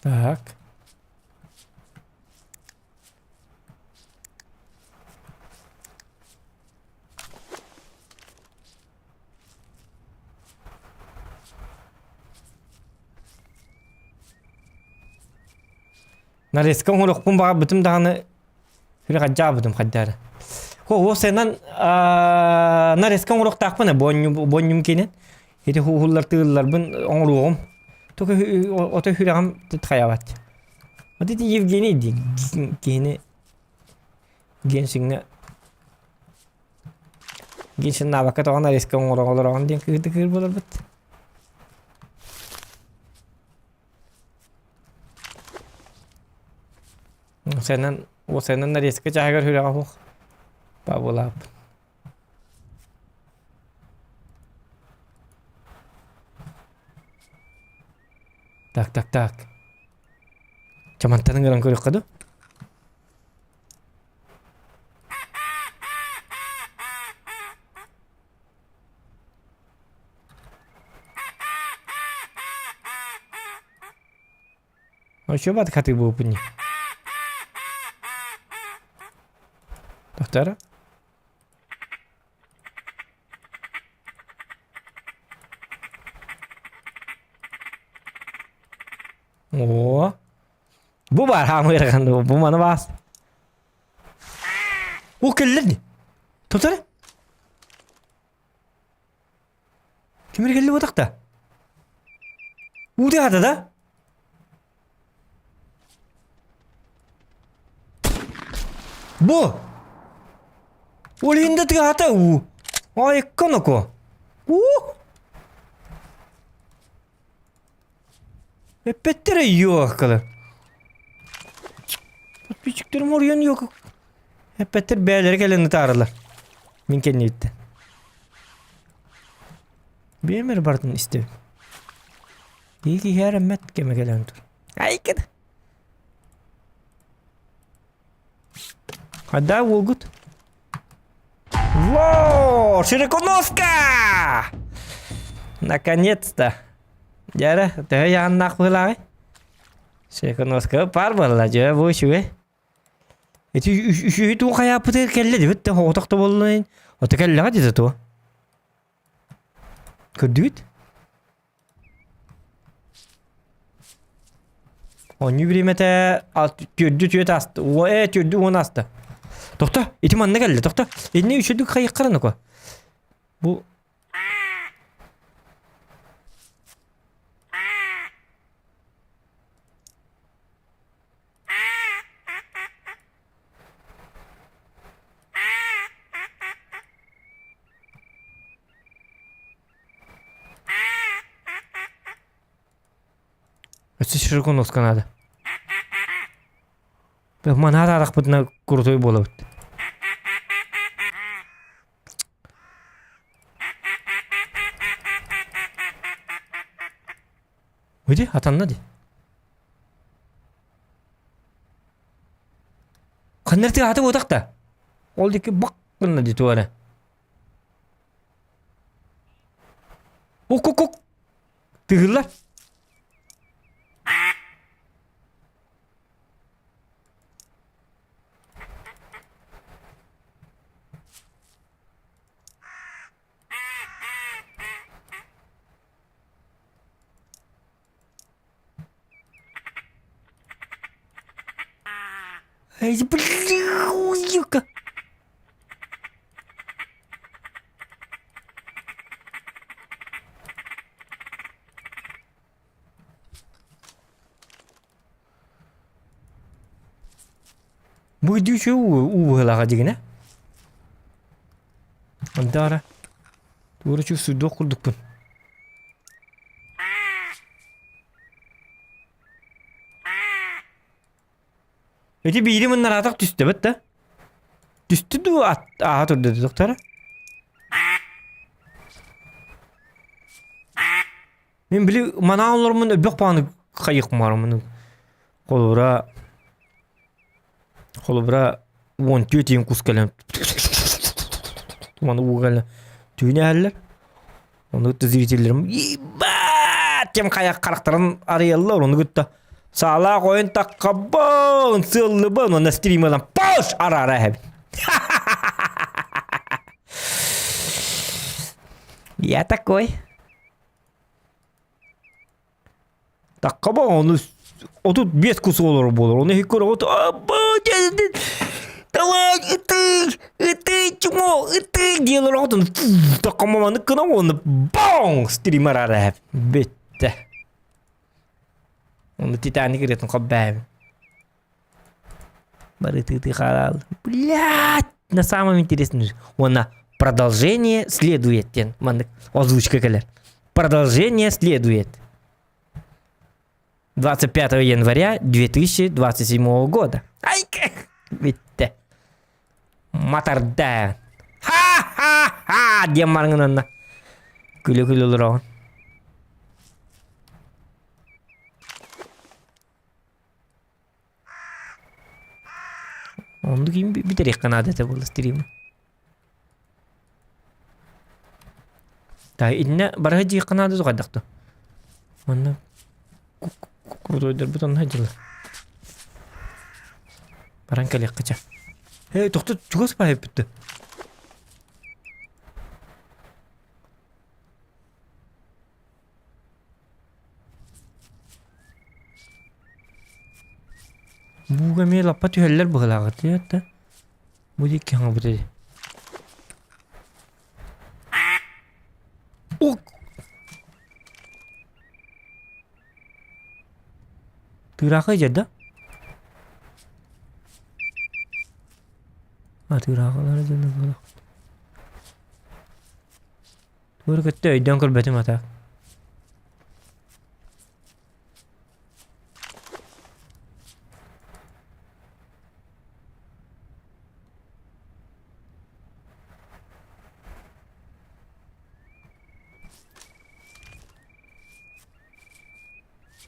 [SPEAKER 2] Так. Нарезка оҥоруохпун баҕарбытым даҕаны Хүрэх адьаабытым хайдары. Хо уопсайынан нарезка оҥоруохтаахпын бонньум киинин. Ити хуһуллар тыылларбын оҥоруоҕум. Только ото хүрэҕим хайабат. Вот эти Евгений диэн киһини Геншиҥҥэ Геншин наабакка тоҕо нарезка оҥоро олороҕун диэн кыырды кыыр буоларбыт. Уопсайынан уопсайынан нарезка чааһыгар сүрэҕэ суох баабылааппын. Так, так, так. Чамантан ыҥыран көрүөххэ дуу? Очо бат хаты буупуни. Тохтара. О. Бу бар хамырхан бу маны бас. О келлер. Тотара. Кимир келли ботакта? Уу хата да? Бу! Ол иһин тыаһата уу. Айыкка ноко. Уу! Эппэттэрэ ёккалы. Подписчиктерим оруйан yok. Эппэттэр бээлэри кэлэн ытаарылар. Мин кэннибиттэн. Биэмэр бардын истэбин. Киһи киһи эрэммэт кэмэ кэлэн тур. Айкын. Хада уолгут. Во! Широконоска! Наконец-то. Дьэ, төһө яаннаах быһылааҕый? Широконоска паар буолла, дьэ, бу үчүгэй. Ити үчүгэй туу хайааппытыгар кэллэ дибит, оҕотох да буоллун. Ото кэллэҕэ дии туу. Көрдүгүт? Оонньуу бириэмэтэ түөрдү түөрт ааста. Ээ, түөрдү уон ааста. Тохто, ити манна кэллэ, тохто. Итини үчүгдүк хайыххара ноко. Бу Өссө Широконовска надо. Манаар арахпытына крутой буолабыт. Где? Атанна ди. Ханнар тыаһата буотах да. Ол диэки бак гынна ди туора. Ок-ок-ок! Тыһыллар. Эй, блин, Бу үдүүчү уу быһылаҕа дигинэ. Антара. Туора чувствуйдуох курдукпун. Эти биири мыннараатах түстэ да? Түстү дуу ааха турда доктора? Мен били манаан олормун өбөх бааны хайык мармын. Холобура холобура 14 иин кус кэлэн маны уу кэлэн түүнэ иһэллэр. Ону кытта зрителлэрим ебать тем хайах харахтарын арыйаллар ону кытта саалаах ойун таккабын сыаллыбын уонна стримынан паш араара иһэбин. Я такой. Таккаба ону 35 кус олорор буолар. Ону иһик көрөҕүт Давай, ытый, ытый, чмо, ытый диэн олороҕутун таккама маннык гына уонна боҥ стример араһап бүттэ. Ону Титаник ырыатын хоббээбин. Бары ытыы хаалаал. Блядь, на самом интересном. Уонна продолжение следует диэн маннык озвучка кэлэр. Продолжение следует. 25 января 2027 года. Ай, бүттэ. Матарда. Ха-ха-ха диэн марыңынанна. Күлэ-күлэ олороҕун. Оннук им бүтэриэххэ наада этэ буолла стримы. Та иннэ барыһы дьиэххэ наада хайдах да. Манна. Курдуйдарбыт онно дьылы. Баран кэлиэххэ чэ. Эй, тохто чугас баайыппыт. Бууга эмиэ лаппа түһэллэр быһыылааҕыт да. Бу диэки хаҥабыт ити. Ок! Тыыраахы дьэ да? А тыыраахылары дьэ буолуох. Туора көттө өйдөөн көрбөтүм ата.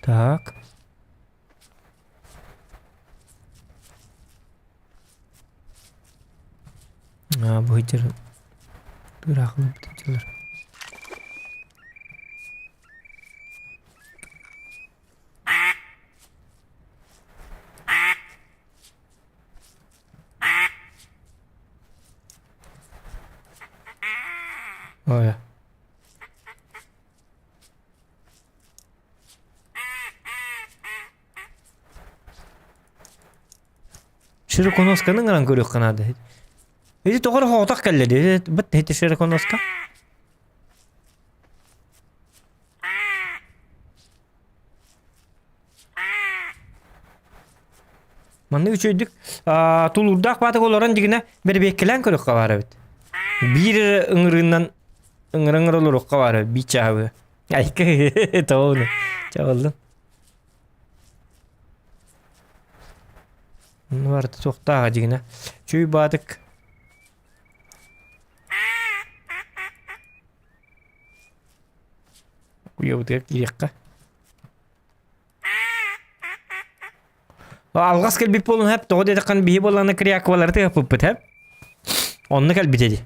[SPEAKER 2] Так. Аа, бу сылдьар тыыраахыларбыт сылдьаллар. Ой. Широконосканы ыҥыран көрүөххэ наада. Ити тоҕо эрэ соҕотох кэллэ дии. Быт ити Широконоска. Маннык үчүгэйдик тулуурдаах баатык олорон дигинэ бэрэбиэккэлээн көрүөххэ баар эбит. Биир ыҥырыынан ыҥыра-ыҥыра олоруохха баар эбит биир чааһы. Айка тоҕо чаҕыллым. Барыта туохтааҕа дигинэ. Чүй баатык Уйабытыгар киириэххэ. Алҕас кэлбит буолун хэп, тоҕо диэтэххин биһи буоллаҕына кряквалары тыһаппыппыт хэп. Онно кэлбит эди.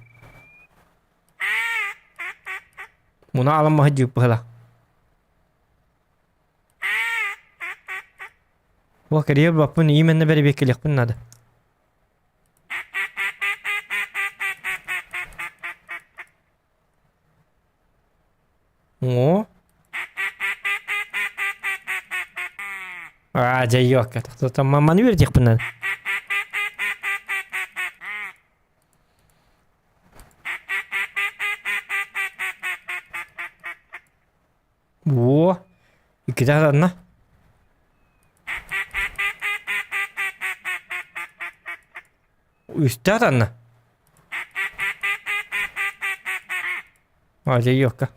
[SPEAKER 2] Муна аламмаһы дьыыппыһыла. О, кэрийэр баппын именно бэрэбиэккэлиэхпин надо. О. Аа, дьайыакка. Маманы үөрдиэхпин надо. Во. Иккитэ хатанна. Үстэ хатанна. А, дьайыакка.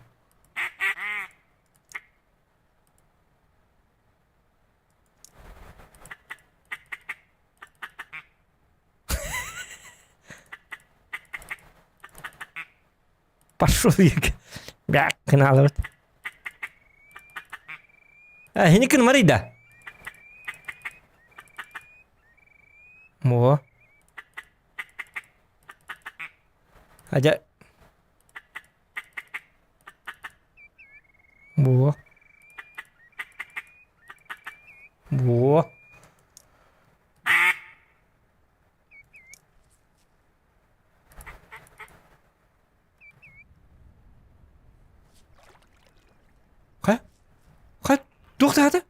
[SPEAKER 2] Пошел диэки. Бэк гынаалабыт. Хиникин марыйда. Мо. Ажа. Во. Во. Хайа? Хайа? Туох таһата?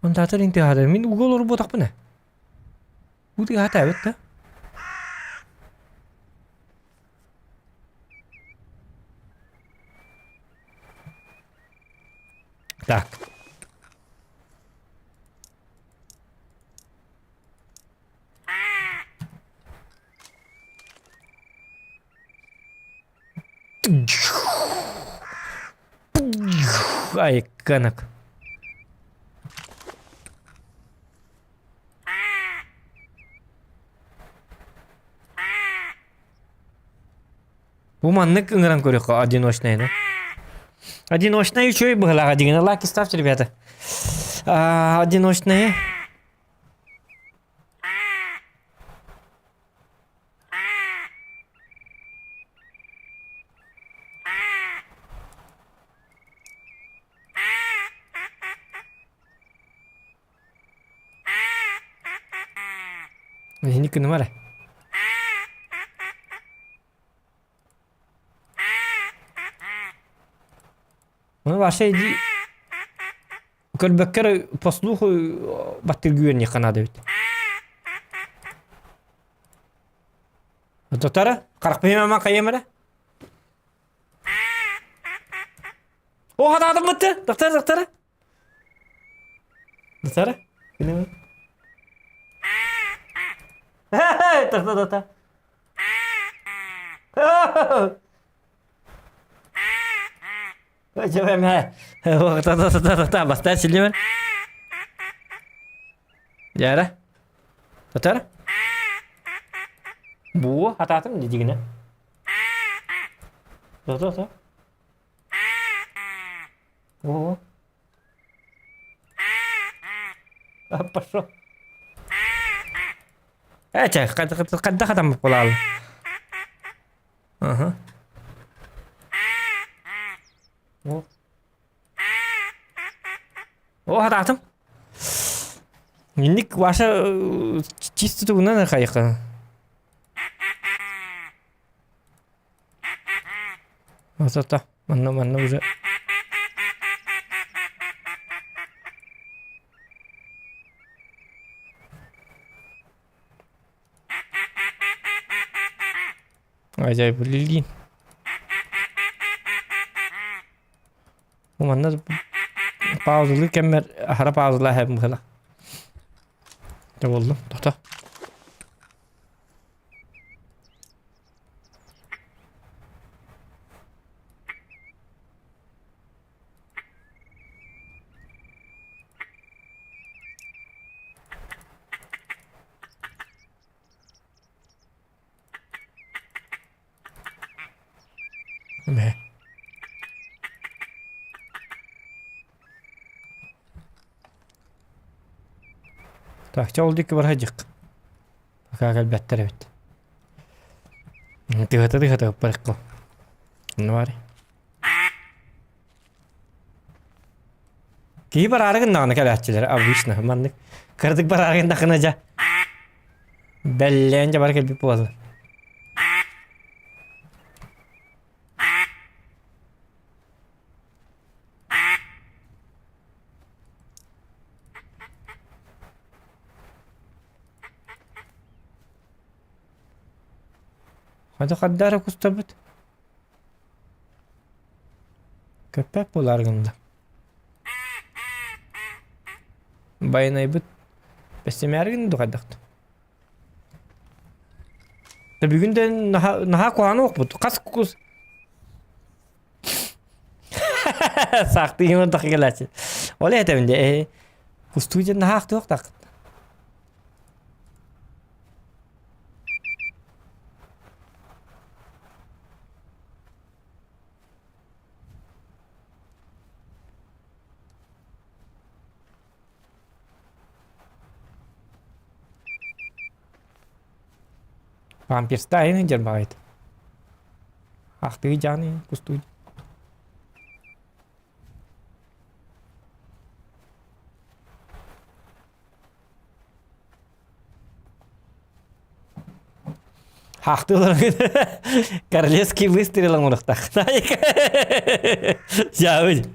[SPEAKER 2] Онтаатар интиһаата мин уга олорбутахпын ээ. Бу тыаһата эбит да. Так. Айканак. Бу маннык ыҥыран көрүөххэ одиночнайны. Одиночная үчүгэй быһылааҕа дигинэ лайки ставьте, ребята. А, одиночная. Ини күнүм эрэ. Оны вообще иди көрбөккө эрэ послух баттыргы үөрниэххэ наада эбит. Тотара, харахпын мама хайым эрэ. О, хатаатым бытты. Доктор, доктор. Доктор. Күнүм. Доктор, доктор. Бастаан силлимэн. Дьара. Татар. Бу хатаатым дидигинэ. Тото. О. Пошел. Эчэ, хадда хатаммыт буолаалы. Аха. О. О, хатаатым. Инник Ваша чисто тугунан хайыка. Ата манна манна уже Ажайып үлэлиин. Манна паузалыы кэммэр аһара паузалаа иһэбин быһыылаах. Дьэ буоллум, тохто. Мэ. Так, чэ ол диэки бара сылдьыах. Пока кэлбэттэр эбит. Тыһата-тыһата ыппарыккын. Онно баарый. Киһи бараары гыннаҕына кэлээччилэр обычно маннык кыратык бараары гыннахына дьэ бэллээн дьэ бары кэлбит буолаллар. Хата хардара кустарбыт. Көппөт буолаар гынна. Байанайбыт бэстимээри гынна дуу хайдах Да бүгүн да наһаа наһаа куһаҕан уохпут. Хас кус Саахтыйын тахы кэлээччи. Ол этэбин де э кустуу дьэн наһаа ахтыах Вампирстайын дьарбаҕайт. Ахтыы дьааны кустуу. Хаахтыылар королевский выстрел оҥоруохтаах. Дьаабый.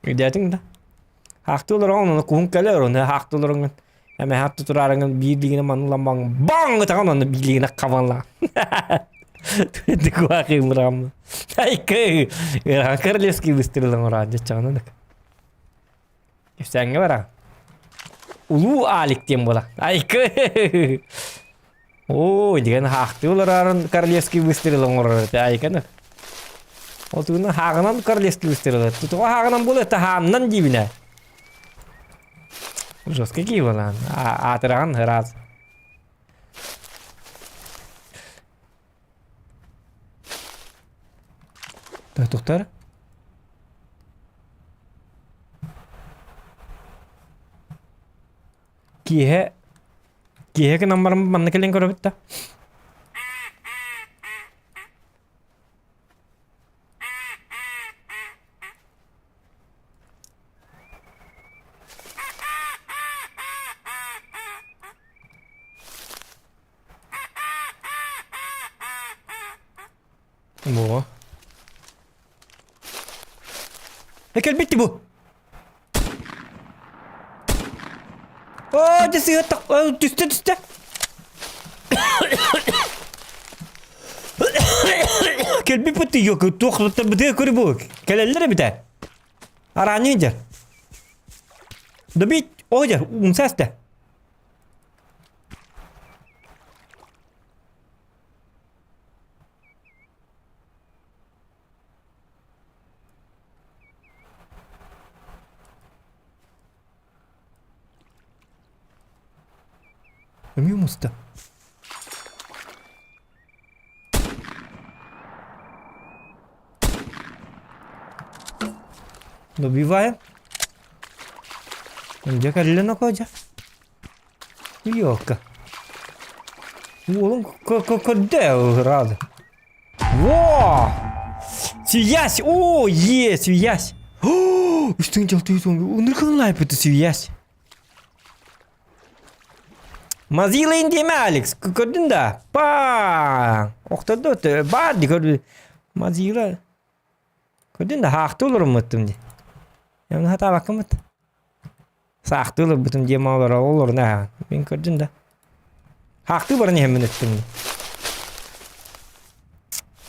[SPEAKER 2] Өйдөөтүҥ да? Хаахтыылар оҥону куһун кэлэр ону хаахтыылар оҥон эмэ хатты тураарыҥын биирлигинэ манылан баҥ баҥ ытаҕын онно биирлигинэ хабанлаан. Түкуаахыымырааммы. Айкы королевский выстрел оҥораан дьаччаҕына дак. Кэпсээҥҥэ бараҕын. Улуу Алик диэн буолар. Айкы! Оо, диэн хаахтыы олорорун королевский выстрел оҥорор этэ айканы. Ол тугунан хааҕынан королевский выстрел. Тутуга хааҕынан буолуо это хааннан диибинэ. Жесткий киһи буолан. Аатыраҕын ыраас. Тоқтар. Киэһэ киэһэ гынан баран манна кэлэн көрөбүт да. Во. Э, кэлбитти бу. Оо, дьэ сыһыаттах, түстэ, түстэ. Кэлбиппит тыйо, туох бытыа көрү бу. Кэлэллэр эбитэ. Араанньы дьэр. Добить, о дьэр, умсаста. Эмиэ умуста. Добиваем. Дьэ кэллэ нокоодьа. Ёлка. Уолум көрдө рады. Во! Связь! О, е, связь! О, үстүн жалтыы Уныркын лайпыты связь. Мазилайн диэме Алекс, көрдүн да? Па! Охторду баар ди көрдү. Мазила. Көрдүн да хаахты олоруммуттум ди. Ямна хатаабаккымыт. Саахтыы олорбутум диэм олоро олоруна аһаан. Мин көрдүн да. Хаахтыы баран иһэммин өттүм.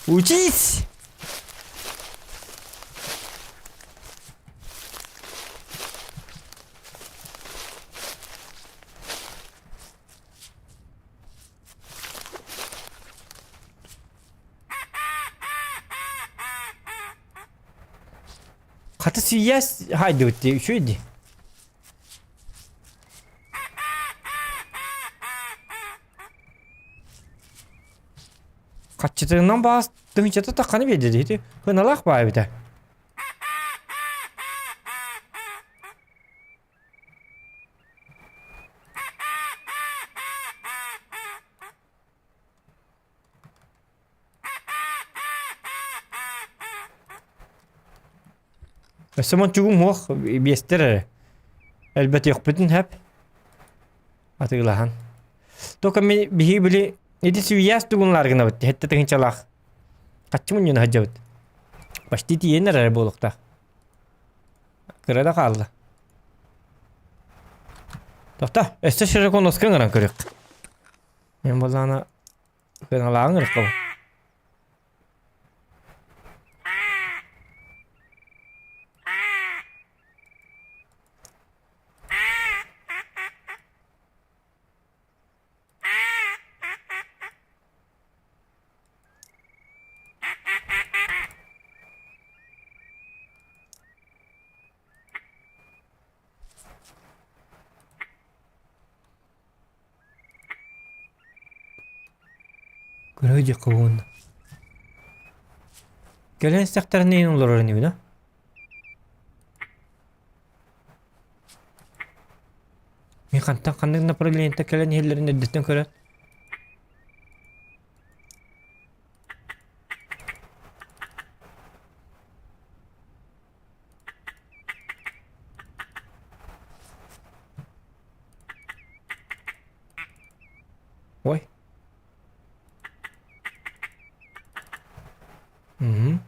[SPEAKER 2] Учись! Хата сийээс хайдыбыт дии үчүгэй дии. Хаччытынан баас тыһыынчата тахханы биэрдэ дии ити. Хыналаах баа эбитэ. Өссө мончугум уох биэстэр эрэ. Элбэтиэхпитин сөп. Атыылаһан. Только ми биһиги били ити свияз тугунлаар гынабыт. Хэтте тыһынчалаах. Хаччы мунньуна сылдьабыт. Почти тиийэн эрэр буолуохтаах. Кыра да хаалла. Тохто, өссө широконоска ыҥыран көрүөх. Мен буоллаҕына Сыаналааҕын ырыккабын. Көрө диэххэ уонна. Кэлэн истэхтэринэ иһин олорор инибин а? Мин хантан ханнык направлениета кэлэн иһэллэрин эрдэттэн көрөн Ой. Угу.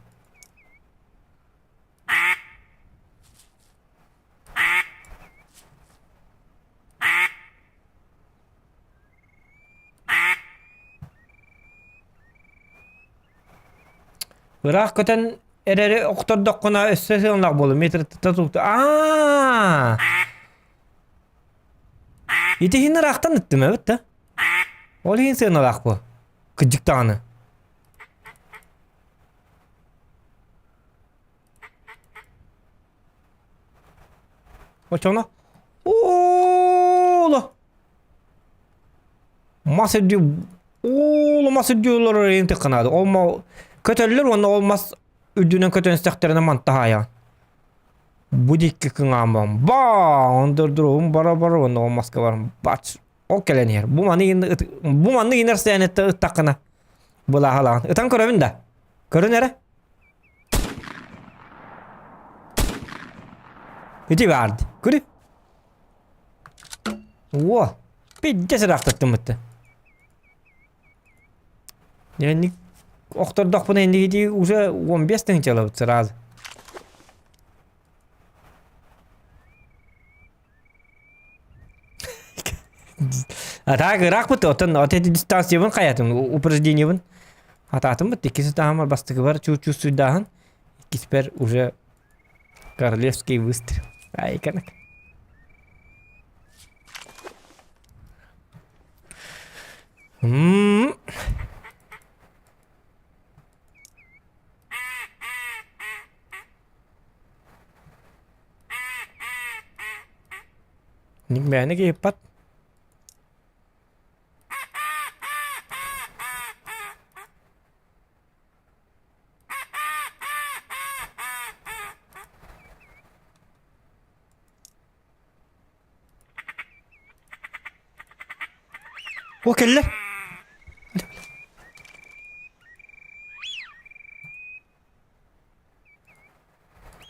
[SPEAKER 2] Ыраах көтөн эрэри охтордоххуна өссө сыаллаах буолуо метр аа Ити иһин ыраахтан ыттым эбит да. Ол иһин сыаналаах бу. Кырдьык даҕаны. Оччоҕуна ооло мас үрдү ооло мас үрдү олорор иһин тыкканаады. Ол ма көтөллөр уонна ол мас үрдүнэн көтөн истэхтэринэ мантаһаайаҕын. Бу диэки кыҥааммын баа ондордуруум бара бара уонна ол маска баран бач ол кэлэн иһэр. Бу маны бу маннык инер сценетте ыттаххына былааһалаҕын. Ытан көрөбүн да. Көрүн эрэ. Ити баард. Көрү. О, пиздец ыраахтаттыммытты. Янник. Охтордохпуна инники уже 15 тыһыынчалабыт сразу. А так ыраахпыт оттон от эти дистанциябын хайатын упражнениябын хатаатыммыт иккис таһымар бастакыбар чуучу суйдааһын иккиспэр уже королевский выстрел айканак М Мээнэ киһиппат. О кэллэ.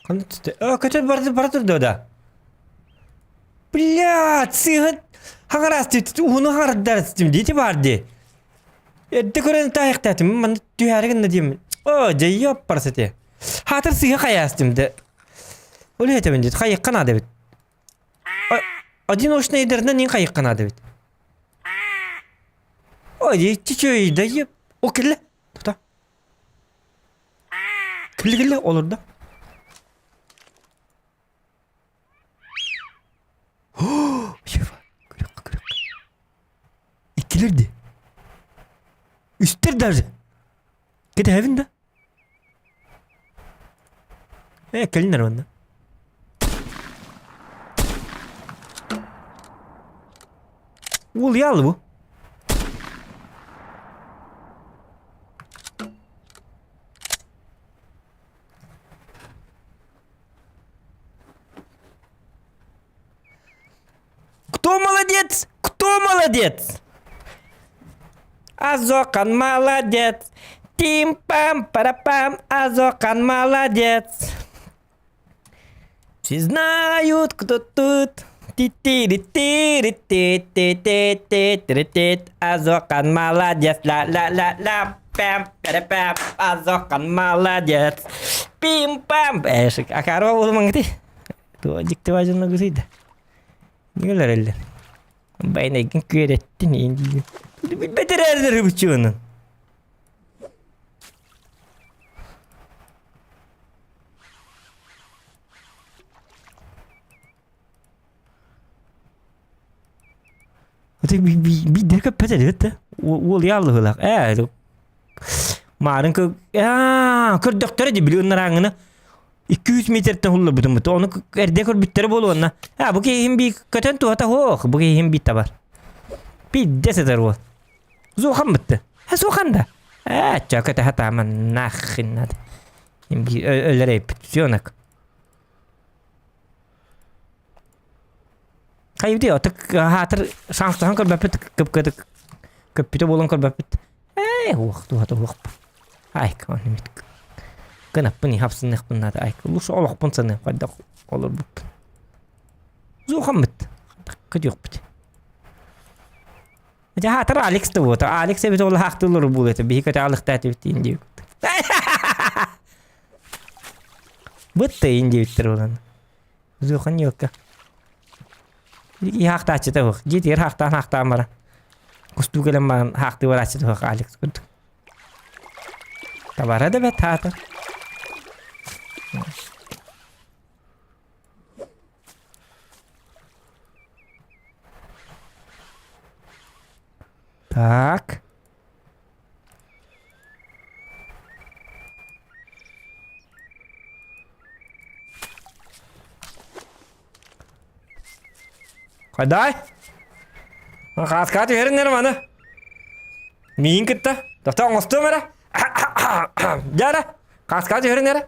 [SPEAKER 2] Ханна түстэ? О, көтөр бара бара турда да. Блядь, сыыһа хаҥараас уһуну хаҥардар дети бар дии. Эрдэ көрөн таайыктаатым, манна түһээри гынна диим. О, дьайыы аппарас этэ. Хаатыр сыыһа хайаастым да. Ол этэбин дит, хайыкка наада эбит. Одиночныйдарынан нин хайыкка наада эбит. Ой, чичөй да еп. О, кэллэ. Тута. Кэллэ кэллэ олордо. Иккилэр ди. Үстэр даже. Кэтэһэбин да. Э, кэлиннэр уонна. Уол яалы бу. Кто молодец? Кто молодец? Азокан молодец. Тим-пам, парапам, Азокан молодец. Все знают, кто тут. Ти-ти-ри-ти-ри-ти-ти-ти-ти-ти-ти. Азокан молодец. Ла-ла-ла-ла. Пам, пам, Азокан молодец. Пим-пам. Эшик, акарва улмаңты. Туа дьикти баажынна гысыйда. Нелер эллер. Байнайгын күөреттин инди. Билбетер бучуунун. Биирдэ көппөт эбит да. Уол яаллыһылах. Ээ, маарын кө көрдөхтөрө ди били ыннарааңына 200 метртен hulлабытым бут. Ону эрдэ көрбүттэрэ буолуонна. А бу киһим би көтөн туһата хоох, бу киһим би табар. Бидде сытар уол. Зухан бытты. Ха сухан да. Ээ, чөкөтө хатааман нахрен надо. Би өлөр эппит. Хайбыты отык хаатыр шанстахан көрбөппүт кып-кытык көппүтэ буолан көрбөппүт. Ээ уох туһата уох. Ай кыман Кынаппын хапсыныахпын наада ай лучше олохпун саныам хайдах олорбуппун. Зуухаммыт. Көтүөхпүт. Дьэ хаатыр Алекс да буота. Алекс эбит ол хаахтыылар буолуо этэ. Биһи көтө алыхтаатыбыт диин диэбит. Бытта иин диэбиттэр буолан. Зухан елка. Хаахтааччыта суох. Дьиэтигэр хаахтаан хаахтаан баран. Кустуу кэлэн баран хаахтыы барааччыта суох Алекс курдук. Табара да бэт хаата. Так. Хайдай? Хааскаа түһэриннэр маны. Миин кытта. Тохто оҥостуом эрэ. Дьара. Хааскаа түһэрин эрэ.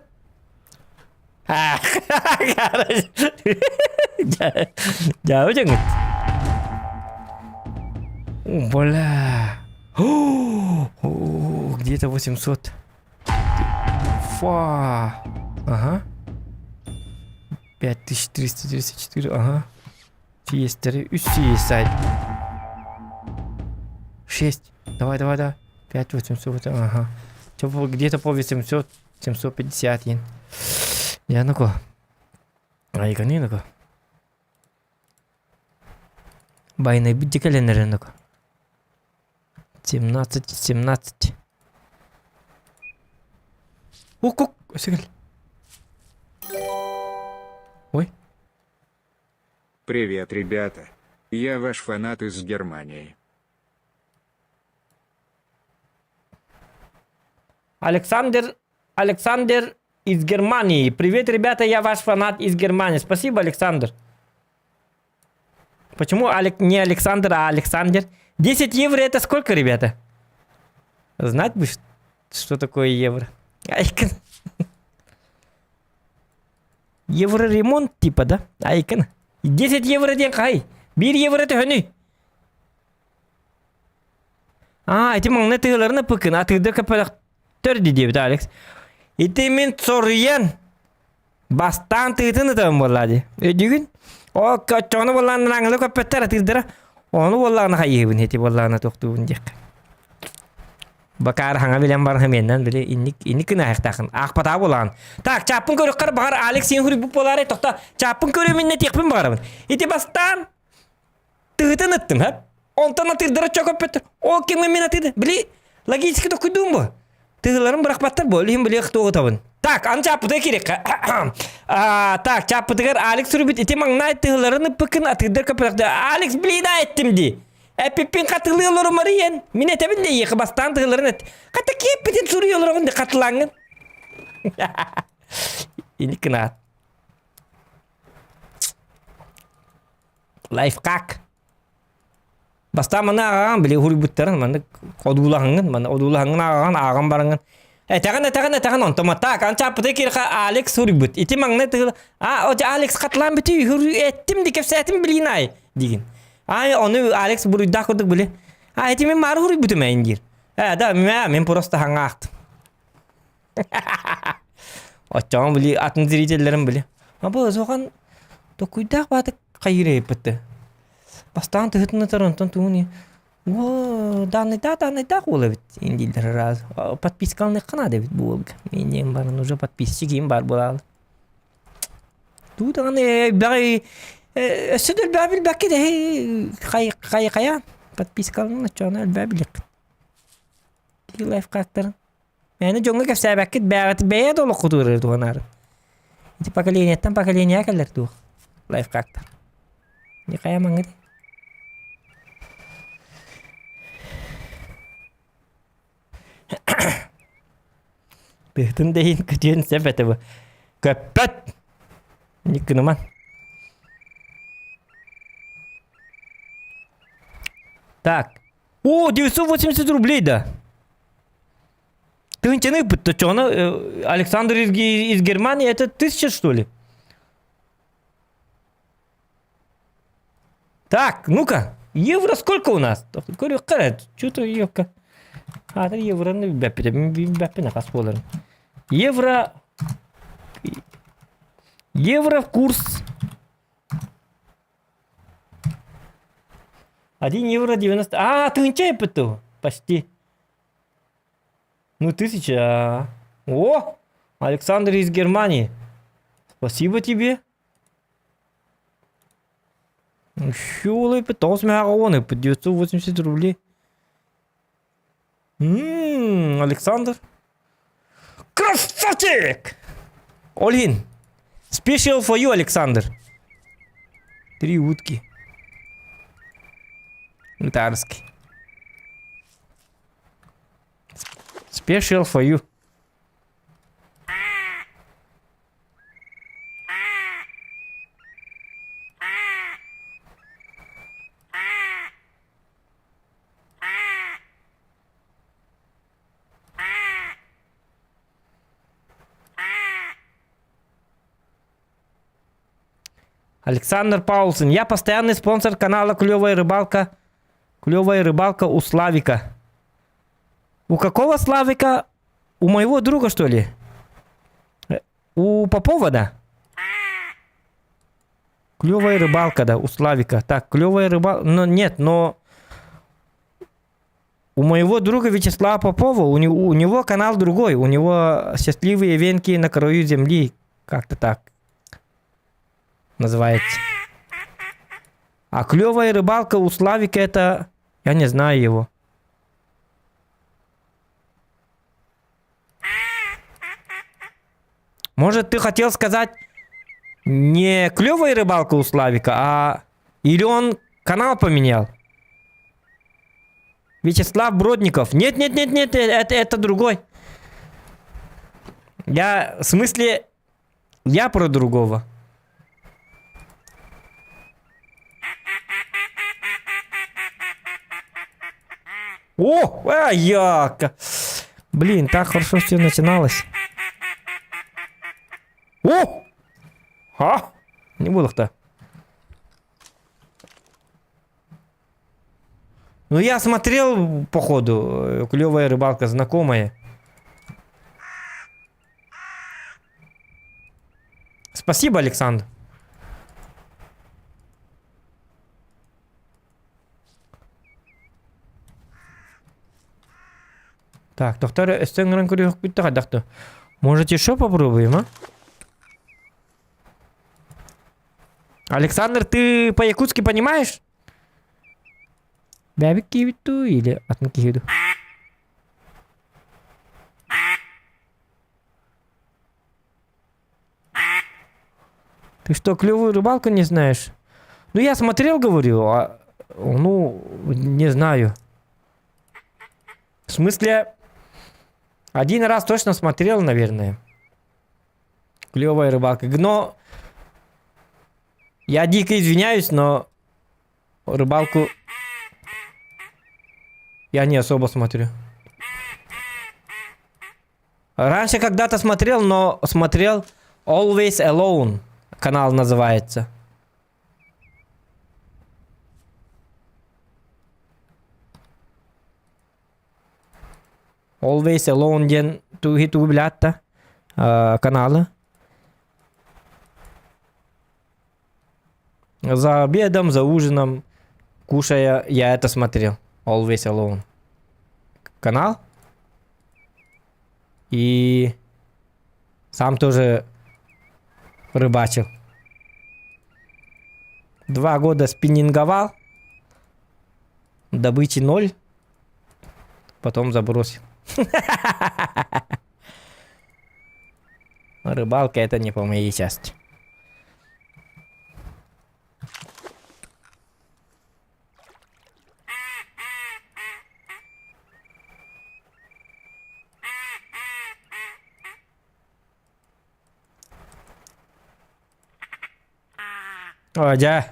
[SPEAKER 2] Дьаабы дьэҥҥит. Бля. О, где-то 800. Фа. Ага. 5334, ага. Фиестеры, үс фиесайд. 6. Давай, давай, давай. 5 800, ага. Где-то по 800, 750 ен. Я ну-ка. Айганы ну-ка. Байнай бүддикэлэнэр ну-ка. 17, 17. Укук, өсөгөл. Ой.
[SPEAKER 3] Привет, ребята. Я ваш фанат из Германии.
[SPEAKER 2] Александр, Александр из Германии. Привет, ребята, я ваш фанат из Германии. Спасибо, Александр. Почему Алек, не Александр, а Александр? 10 евро это сколько, ребята? Знать бы, что такое евро. Айкон. Евроремонт типа, да? Айкон. 10 евро диэн хай. 1 евро төһөнүй? Аа, ити маҥнай тыһыларын ыппыккын, атыырда көпөлөхтөр дии диэбит Алекс. Ити мин соруйан бастаан тыытын ытабын буоллаа дии. Өйдүүгүн? Ол оччоҕуна буоллаҕына аҥылы көппөттөр атыырдара. Ону буоллаҕына хайыыбын ити буоллаҕына туохтуубун диэххэ. Бакаар хаҥа билэн баран миэннэн били инник инник гына аһыахтаахын. Аахпатаа буолаҕын. Так, чааппын көрүөххэр баҕар Алекс сиэн хуруйбут буолаарай тохто. Чааппын көрүөм иннэ тиэхпин баҕарабын. Ити бастаан Тыытын ыттым, хөп. Онтон атыырдара чөкөппөттөр. Ол кимҥэ мин атыырды? Били, логически токуйдуум бу. Тыһыларын бырахпаттар бу, илиһин били туоҕутабын. Так, аны чааппытыгар киириэххэ. Так, чааппытыгар Алекс суруйбут ити маҥнай тыһыларын ыппыккын атыырдар көппөтөхтөр. Алекс, блин, эттим дии. Эппиппин хатылыы олорумар иэн. Мин этэбин да эйиэхэ бастаан тыһыларын эт. Хата киэппитин суруйа олороҕун да хатылааҥҥын. Ини кынаат. Лайфхак. Бастаан маны ааҕаҕын, били уһуруйбуттарын маннык одуулаһыҥҥын, маны одуулаһыҥҥын ааҕаҕын, ааҕан бараҥҥын. Этэҕин, этэҕин, этэҕин, онтон так, ан чааппыта киирхэ Алекс суруйбут. Ити маҥнай тыгыл, а, о, Алекс хатылаан бүтүй, эттим ди кэпсээтим билиин ай, диигин. Ай, ону Алекс буруйдаах курдук били. А, ити мин маары уруйбутум эйин диир. Э, да, мэ, мин просто хаҥаахтым. Оччоҕо били атын зрителлэрим били Абы ызоҕан токуйдаах баатык хайыыр эйиппитти. Бастаан тыһытын ытар онтон тугун Оо, дааннайдаах дааннайдаах уол эбит дииллэр раз. Подпискаланыахха наада эбит бу уолга. Мин баран уже подписчик им бар буолаалы. Туу даҕаны элбэҕи өссө да элбэҕи билбэккэ да хай хай хайа подпискаланан оччоҕуна элбэҕи билиэххит. Лайфхактарын. Мээнэ дьоҥҥо кэпсээбэккит бэйэҕит бэйэ да олоххут ыарыыр туһанаары. Ити поколениеттан поколения кэлэр туох лайфхактар. Не хайа маҥҥыт. Тыһытын да иһин көтүөн сөп этэ бу. Көппөт! Никкыныман. Так. О, 980 рублей да. Тыһынчаны ыппыт оччоҕуна Александр из, из Германии это тысяча что ли? Так, ну-ка, евро сколько у нас? Көрүөххэ что-то евро. Аата евроны билбэппит, билбэппин хас буоларын. Евро Евро курс 1 евро 90... А, тыһынча эппит Почти. Ну, тысяча. О, Александр из Германии. Спасибо тебе. Еще улыб, тоҕус мэҕэ уон ыппыт 980 рублей. Ммм, Александр. Красавчик! Олин, special for you, Александр. Три утки. Тарский. Special for you. Александр Паулсен. Я постоянный спонсор канала Клевая рыбалка. Клевая рыбалка у Славика. У какого Славика? У моего друга, что ли? У Попова, да? Клевая рыбалка, да, у Славика. Так, клевая рыбалка. Но нет, но... У моего друга Вячеслава Попова, у него, у него канал другой, у него «Счастливые венки на краю земли», как-то так называется. А клевая рыбалка у Славика это, я не знаю его. Может, ты хотел сказать не клевая рыбалка у Славика, а или он канал поменял? Вячеслав Бродников. Нет, нет, нет, нет, это, это другой. Я, в смысле, я про другого. О, а, яка. Блин, так хорошо все начиналось. О! А? Не было-то. Ну, я смотрел, походу, э, клевая рыбалка, знакомая. Спасибо, Александр. Так, доктор, өстөн гынан көрүөхпүт да Может, еще попробуем, а? Александр, ты по-якутски понимаешь? Бэбик киибитту или атын киһиду? Ты что, клевую рыбалку не знаешь? Ну, я смотрел, говорю, а, ну, не знаю. В смысле, один раз точно смотрел, наверное. Клевая рыбалка. Но я дико извиняюсь, но рыбалку я не особо смотрю. Раньше когда-то смотрел, но смотрел Always Alone канал называется. Always Alone диэн тугу тугу билээт да каналы. За обедом, за ужином, кушая, я это смотрел. Always Alone. Канал. И сам тоже рыбачил. Два года спиннинговал. Добычи ноль. Потом забросил. Рыбалка это не по моей части. О, дьэ.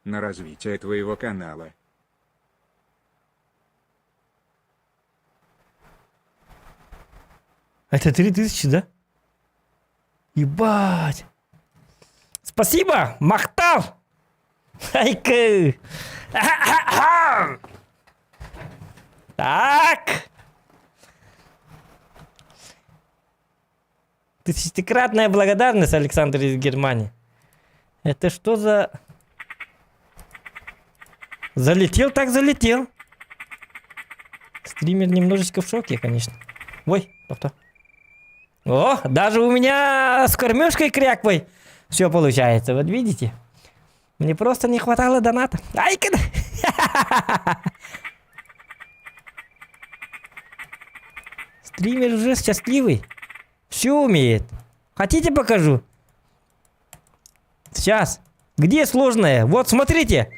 [SPEAKER 3] На развитие твоего канала.
[SPEAKER 2] Это 3000, да? Ебать! Спасибо, Махтал! Айка! Так! Тысячекратная благодарность, Александр из Германии. Это что за... Залетел так залетел. Стример немножечко в шоке, конечно. Ой, тоқта. О, даже у меня с кормежкой кряквой все получается. Вот видите? Мне просто не хватало доната. Ай, Стример уже счастливый. Все умеет. Хотите покажу? Сейчас. Где сложное? Вот, смотрите.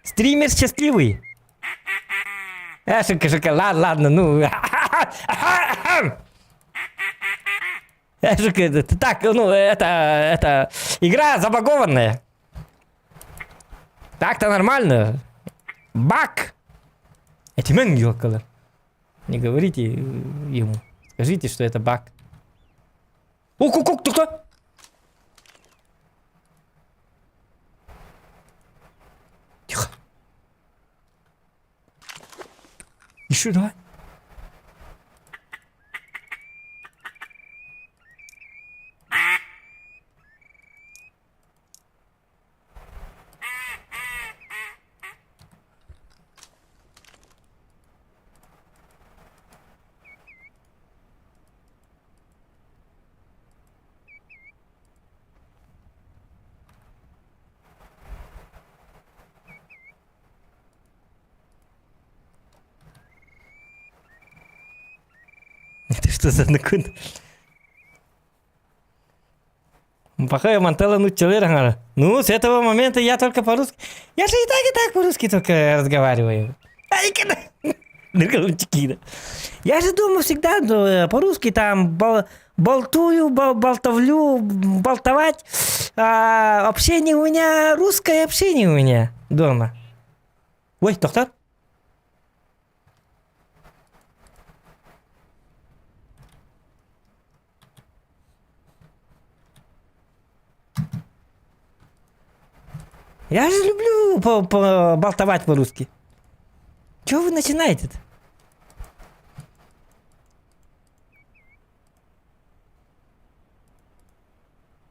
[SPEAKER 2] Стример счастливый. А, шутка, шутка. Ладно, ладно, ну. Шутка, так, ну, это, это игра забагованная. Так-то нормально. Баг. Этимэн ёкалар. Не говорите ему. Скажите, что это баг. О, ку ку кто? Еще давай. Это что за накун? Пока Мантела нуччалыр аңара. Ну, с этого момента я только по-русски. Я же и так, и так по-русски только разговариваю. Я же дома всегда ну, по-русски там болтую, болтовлю, болтовать. А, общение у меня, русское общение у меня дома. Ой, доктор. Я же люблю поболтовать по-русски. Чего вы начинаете-то?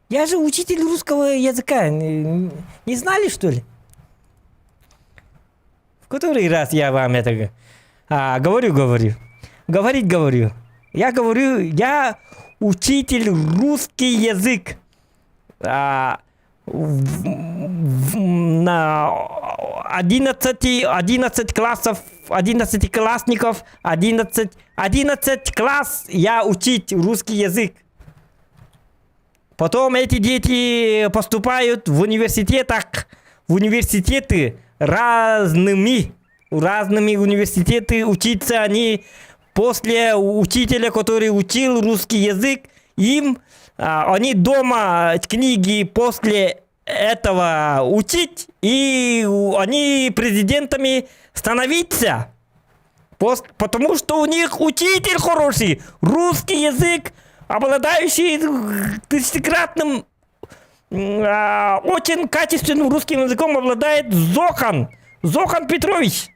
[SPEAKER 2] Я же учитель русского языка. Не, не знали, что ли? В который раз я вам это а, говорю, говорю. Говорить говорю. Я говорю, я учитель русский язык. А, в, в, на 11, 11 классов, 11 классников, 11, 11 класс я учить русский язык. Потом эти дети поступают в университетах, в университеты разными, разными университеты учиться они после учителя, который учил русский язык, им а, они дома книги после этого учить, и они президентами становиться. Потому что у них учитель хороший, русский язык, обладающий тысячекратным, а, очень качественным русским языком обладает Зохан. Зохан Петрович.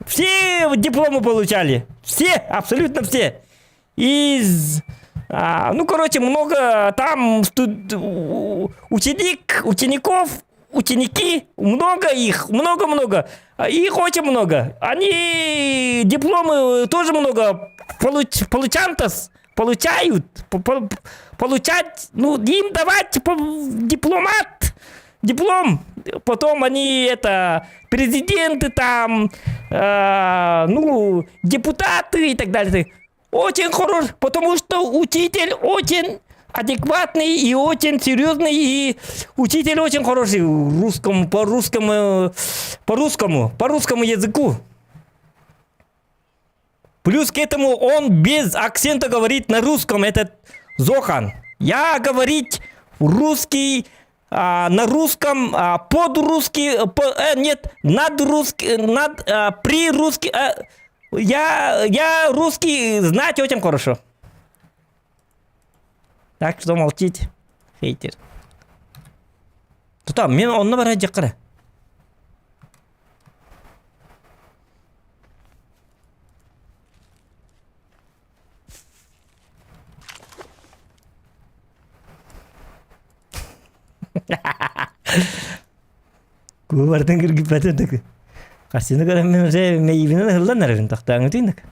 [SPEAKER 2] Все дипломы получали. Все, абсолютно все. Из... А, ну, короче, много там студ... ученик, учеников, ученики, много их, много-много. Их очень много. Они дипломы тоже много получ, получантас, получают, получать, ну, им давать дипломат, диплом. Потом они это, президенты там, э, ну, депутаты и так далее. Очень хорош, потому что учитель очень адекватный и очень серьезный, и учитель очень хороший русскому, по русскому, по русскому, по русскому языку. Плюс к этому он без акцента говорит на русском, этот Зохан. Я говорить русский а, на русском, а, под русский, по, э, нет, над русский, над, а, при русский, а, я, я русский знать очень хорошо. Так что молчите, хейтер. Тута, мен онно бара дьаккара. Кубартан киргиппэтин так. Хасины көрөн мен уже мейибинен ыһыллан эрэрин тохтооҥутуйнак.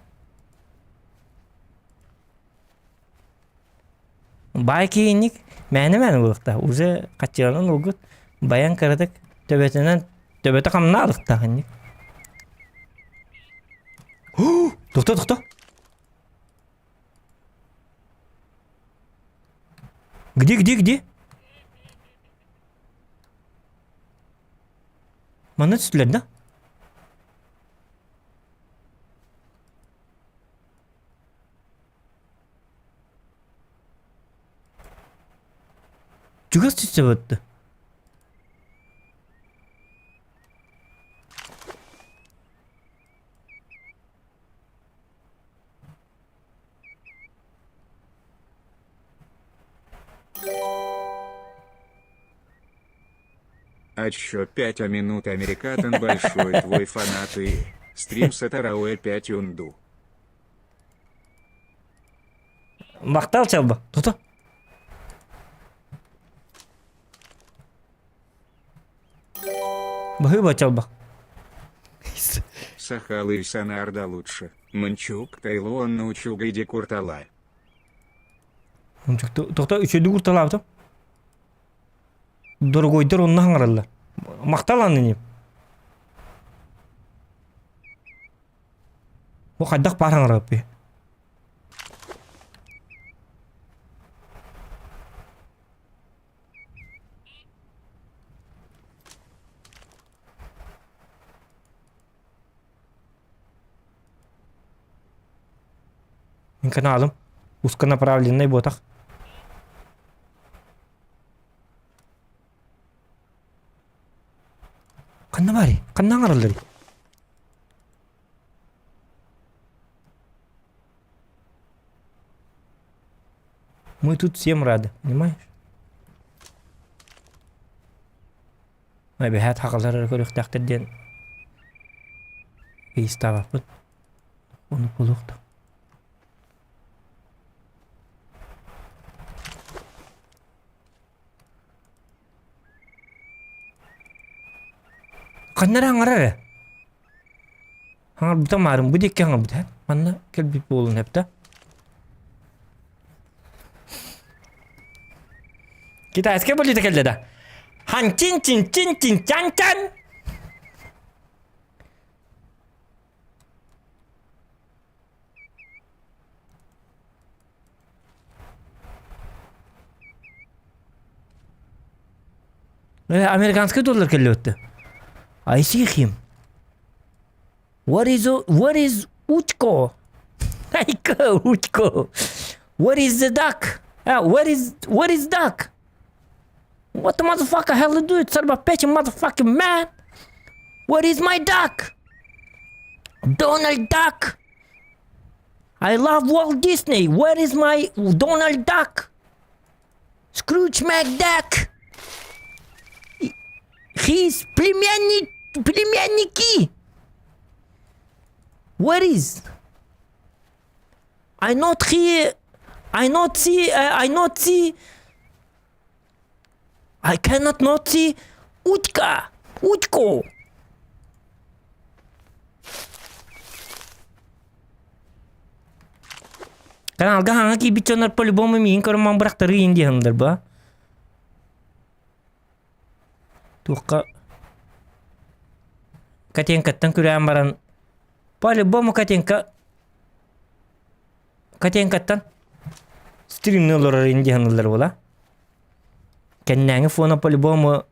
[SPEAKER 2] Баай киинник мээнэ-мээнэ буолуохтаах. Уже хаччыланан уолгут баян кыратык төбөтүнэн төбөтө хамнаалыктаах инник. Тохто, тохто. Где, где, где? Манна түстүлэр да? Чугас түстэ буотта.
[SPEAKER 3] А чё 5 а минут Америкатон большой твой фанат и Стрим Сатарауэ 5 унду.
[SPEAKER 2] Махтал чалба. Тута. Баһыыба чалба.
[SPEAKER 3] Сахалы Санарда лучше. Манчук Тайлуон научил Гайди Куртала.
[SPEAKER 2] Тоқта үчүдү курталаабытым. Дорогойдор онно хаҥараллар. Махтал анныним. Бу хайдах баар хаҥараппый? Мин каналым узконаправленный буотах. Ханна баарый? Ханна аҥаралларый? Мы тут всем рады, понимаешь? Эбэһээт хагалар эрэ көрүөхтээхтэр диэн ыйыстаабаппыт. Ону буолуохтаах. Ханна эрэ аҥара эрэ. Хаҥарбыта маарым бу диэки хаҥарбыта. Манна кэлбит буолун эптэ. Китайская валюта кэллэ да. Хан чин чин чин чин чан чан. Американский доллар кэллэ өттө. I see him. What is what is Утько? Айка Утько. What is the duck? Uh, what is what is duck? What the motherfucker hell do it? Son of a bitch, motherfucking man. What is my duck? Donald Duck. I love Walt Disney. Where is my Donald Duck? Scrooge McDuck. His племянник, племянники. Where is? I not hear. I not see. Uh, I not see. I cannot not see Утька. Утьку. Каналга хаҥа киирбит дьоннор по-любому миигин көрөн бырахтарыы иин диэхиннэр ба. Туохха Катенкаттан күрээн баран по-любому Катенка Катенкаттан стримни олорор иин диэхиннэр буола. Кэннээҥи фона по-любому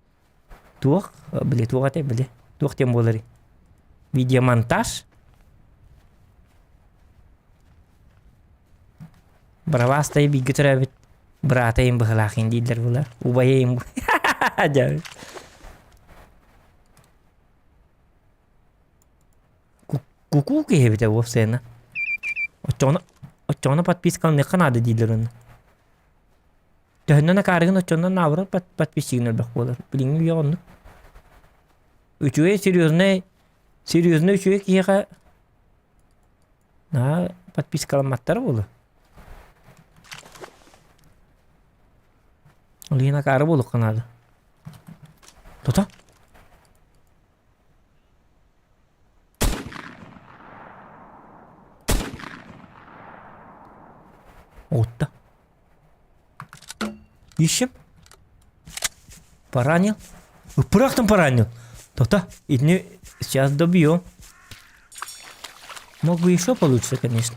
[SPEAKER 2] туох били туох этэй били туох диэн буоларый видеомонтаж Бравастай бииргэ төрөөбүт быраатайым быһылаахын дииллэр була убайым дьэ кукуу киһи эбитэ уопсайына оччоҕуна оччоҕуна подпискаланыахха наада дииллэр онно Төһөннөн акаарыгын оччонон наоборот подписчигин элбэх буолар. Билиҥҥи үйэ оннук. Үчүгэй серьезный серьезный үчүгэй киһиэхэ наһаа подпискаламматтара буолуо. Ол иһин акаары буолуохха наада. Тута. Оҕутта. Ищем. Поранил. Ыппырахтан поранил. То-то. Итини сейчас добьем. Мог бы еще получится, конечно.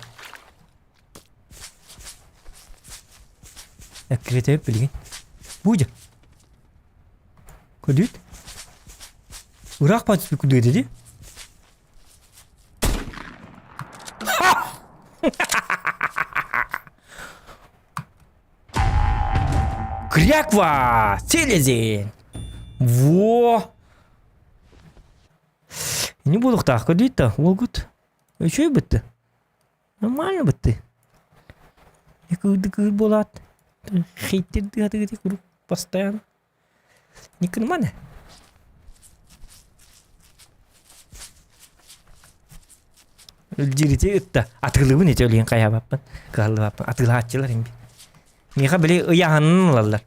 [SPEAKER 2] Эккирэтэ билигин. Будет. Кудут? Ыраах батыспыт кудует ди? Кряква! Селезень! Во! Не буолуохтаах көрдүүт да, уолгут. Үчүгэй бытты. Нормально бытты. Кыырды кыыр буолаат. Хейттерди куруук постоянно. Не кырманы. Илдьирити ытта. Атыылыыбын ити өлүйэн хайаабаппын. Кыһаллыбаппын. Атыылааччылар имби. Миэхэ били ыйааһынын ылаллар.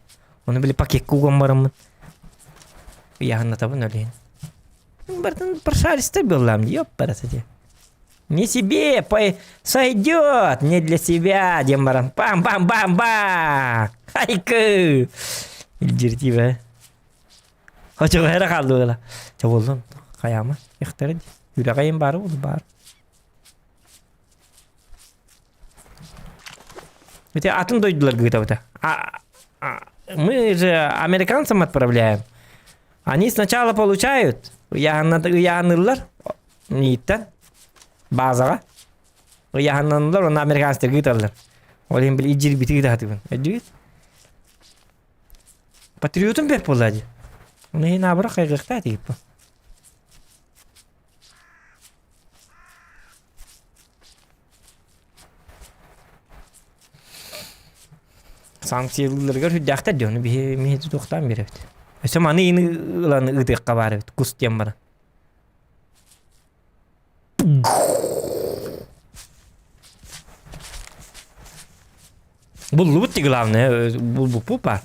[SPEAKER 2] Ону били пакекка уган бараммын. Ыйааһыннатабын өлүйэн. Бартын прошаристай буоллаам дии, ёппараса дии. Не себе, по... сойдет, не для себя, диэн баран пам-пам-пам-пам! Хайкы! Илдьиритии бэ. Хочоҕо эрэ хааллыгыла. Чэ буоллун, хайаама, ихтэрэ дии. Үрэҕэйим баары буолу баар. Ити атын дойдуларга ыытабыта. А, а, мы же американцам отправляем. Они сначала получают, ыйааныллар, нииттэн, базаҕа. Ыйааһыннаныллар, уонна американецтарга ыыталлар. Ол иһин били илдьирбити ыытаһатыбын. Өйдүүгүт? Патриотум бэрт буолла дии. Оны иһин аабыра хайгыахтаа тигиппин. Санкциялыылларыгар сүрдээхтэр дии, ону биһи миһи тутуохтаан биэрэбит. Өссө маны ини ылан ыытыахха баар эбит, кус диэн баран. Буллубут дии главное, булбуппут баар.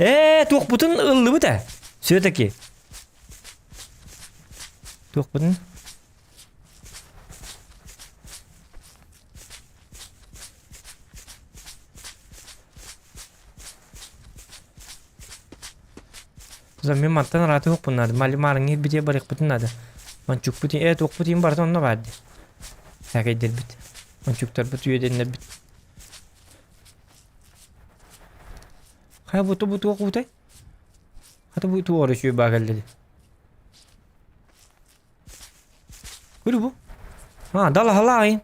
[SPEAKER 2] Ээ, туохпутун ыллыбыт ээ. Все-таки. Туохпутун? Мин мантан ыраата уһукпун наада. Мали маарыҥҥы битиэ барыахпытын наада. Мончукпут ээ туохпут иһин барыта онно баар дии. Сээкэйдэрбит. Мончуктарбыт үөдэннэрбит. Хайа бу бу туох уутай? Хата бу туох эрэ үчүгэй баа кэллэ дии. Көрү бу. А, далаһалаайын.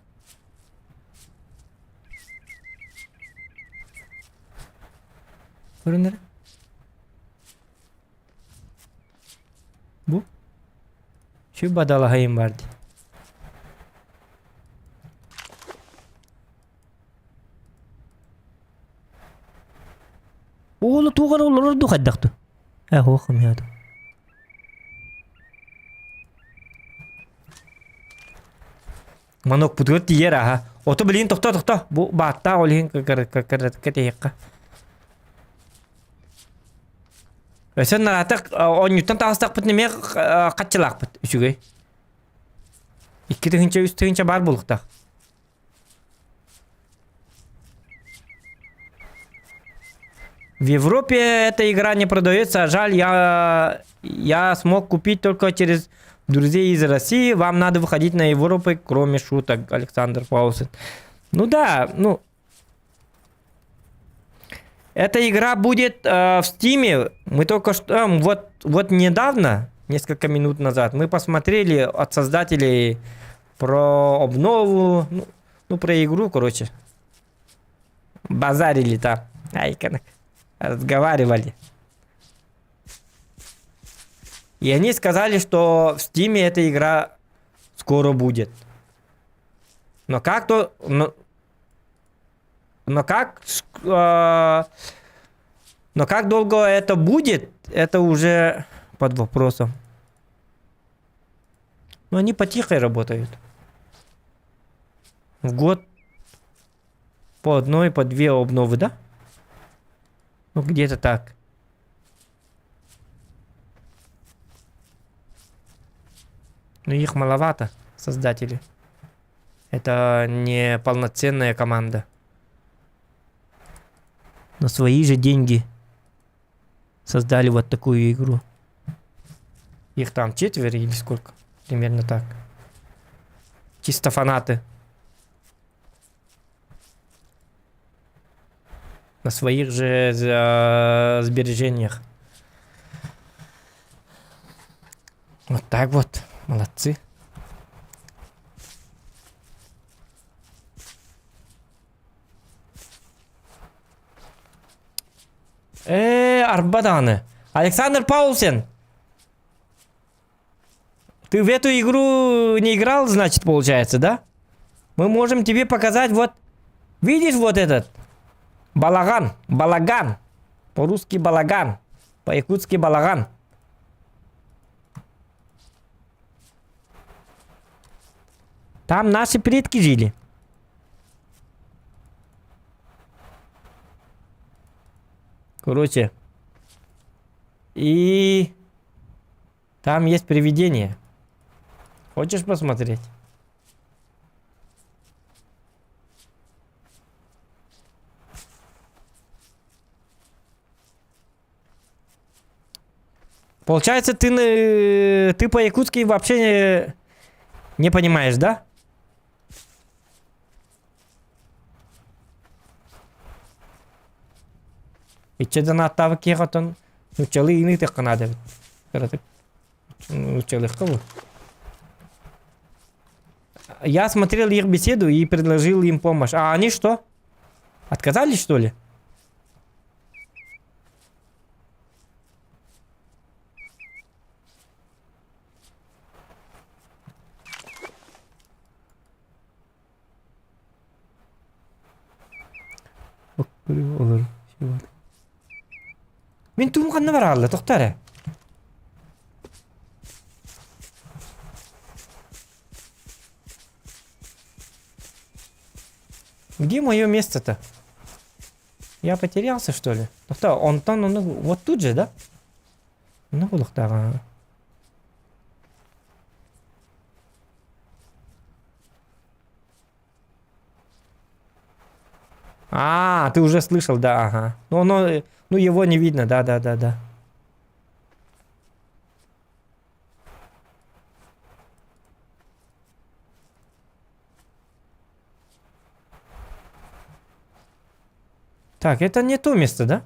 [SPEAKER 2] Көрүнэр. Бу. Şu badalahayım vardı. Оҕолу туох эрэ олорор дуу хайдах дуу? Ээ суох хомуйаатым. Манокпутугар тиийэр аха. Ото билигин тохто тохто. Бу бааттаах ол иһин кэтэһиэххэ. Өссө нараатах оонньууттан таҕыстахпытына эмиэ хаччылаахпыт үчүгэй. 2 тыһыынча 3 тыһыынча баар буолуохтаах. В Европе эта игра не продается. Жаль, я, я смог купить только через друзей из России. Вам надо выходить на Европу, кроме шуток, Александр Паусен. Ну да, ну... Эта игра будет э, в Стиме. Мы только что... Э, вот, вот недавно, несколько минут назад, мы посмотрели от создателей про обнову, ну, ну про игру, короче. Базарили там. Айконок. Разговаривали. И они сказали, что в Стиме эта игра скоро будет. Но как то... Но, но как... Э, но как долго это будет, это уже под вопросом. Но они потихо работают. В год по одной, по две обновы, да? Ну, где-то так. Но их маловато, создатели. Это не полноценная команда. На свои же деньги создали вот такую игру. Их там четверо или сколько? Примерно так. Чисто фанаты. На своих же э, сбережениях. Вот так вот. Молодцы. Э, арба даҕаны. Александр Паулсен. Ты в эту игру не играл, значит, получается, да? Мы можем тебе показать вот... Видишь вот этот? Балаган. Балаган. По-русски балаган. По-якутски балаган. Там наши предки жили. Короче. И там есть привидение. Хочешь посмотреть? Получается, ты, э, ты по-якутски вообще не, не понимаешь, да? Иччэдэн ааттаабыт киһи хотон нууччалыы иҥнии тыахха наада эбит. Кыратык нууччалыахха бу. Я смотрел их беседу и предложил им помощь. А они что? Отказались, что ли? Olur. Мин туум ханна бараалла тохто эрэ. Где мое место-то? Я потерялся, что ли? Тохто, онтон ону вот тут же, да? Ну, булуктаҕа. А, ты уже слышал, да, ага. Ну, оно, э, ну, его не видно, да, да, да, да. Так, это не то место, да?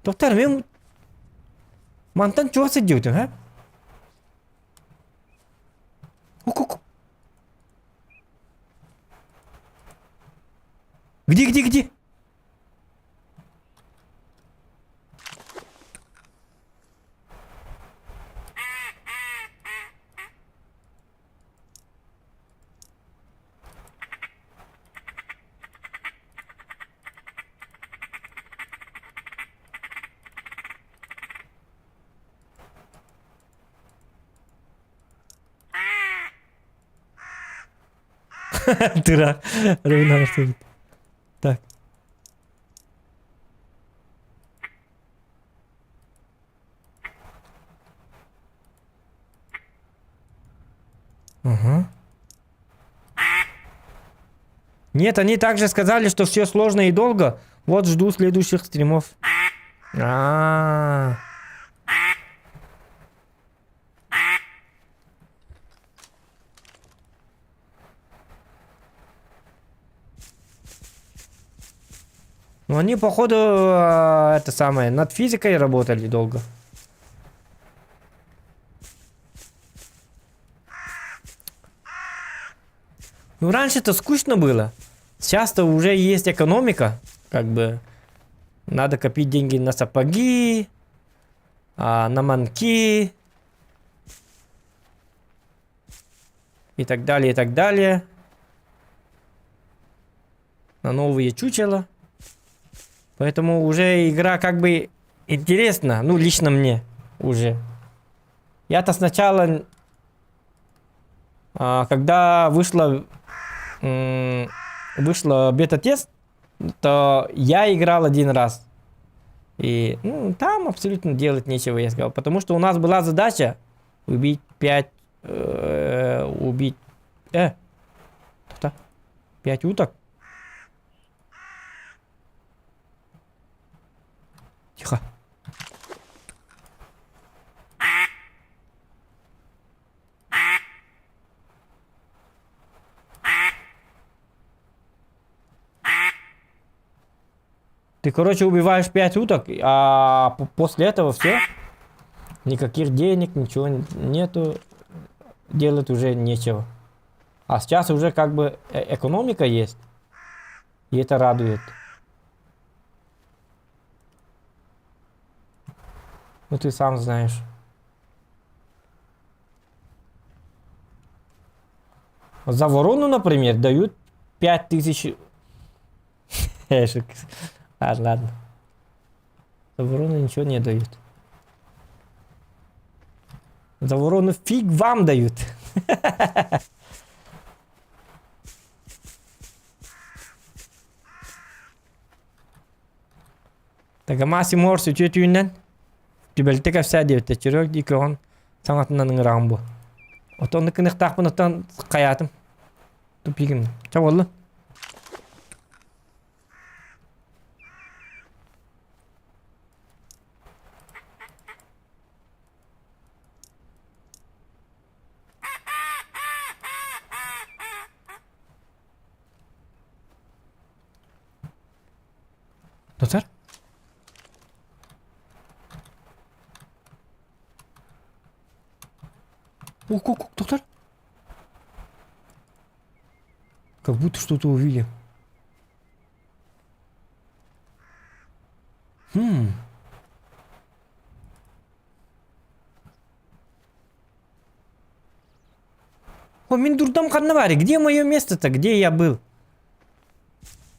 [SPEAKER 2] Доктор, мен мантан чугас сылдьыбытым, һэ? Ок-ок. Где, где, где? Тыра. Так. Угу. Нет, они также сказали, что все сложно и долго. Вот жду следующих стримов. А, -а, а. Ну они, походу, э, это самое, над физикой работали долго. Ну, раньше-то скучно было. Сейчас-то уже есть экономика. Как бы надо копить деньги на сапоги, а, на манки и так далее, и так далее. На новые чучела. Поэтому уже игра как бы интересна, ну лично мне уже. Я-то сначала, а, когда вышла, вышла бета-тест, то я играл один раз. И ну, там абсолютно делать нечего, я сказал. Потому что у нас была задача убить 5... Э, убить... Э, кто? 5 уток. Тихо. Ты, короче, убиваешь 5 уток, а после этого все. Никаких денег, ничего нету. Делать уже нечего. А сейчас уже как бы э, экономика есть. И это радует. Ну ты сам знаешь. За ворону, например, дают 5000... Ладно, ладно. За ворону ничего не дают. За ворону фиг вам дают. Тагамаси Морс үтүө түүннэн түбэлтэ кэпсээ диэбитэ Чирок дии көҕөн саҥатынан ыҥыраҕым бу. Отон кыныхтаахпын оттон хайаатым. Тупигин. Ча буолла. Доктор? Ок, ок, ок, доктор. Как будто что-то увидел. Хм. О, мин дурдом ханна баарый, где мое место-то, где я был?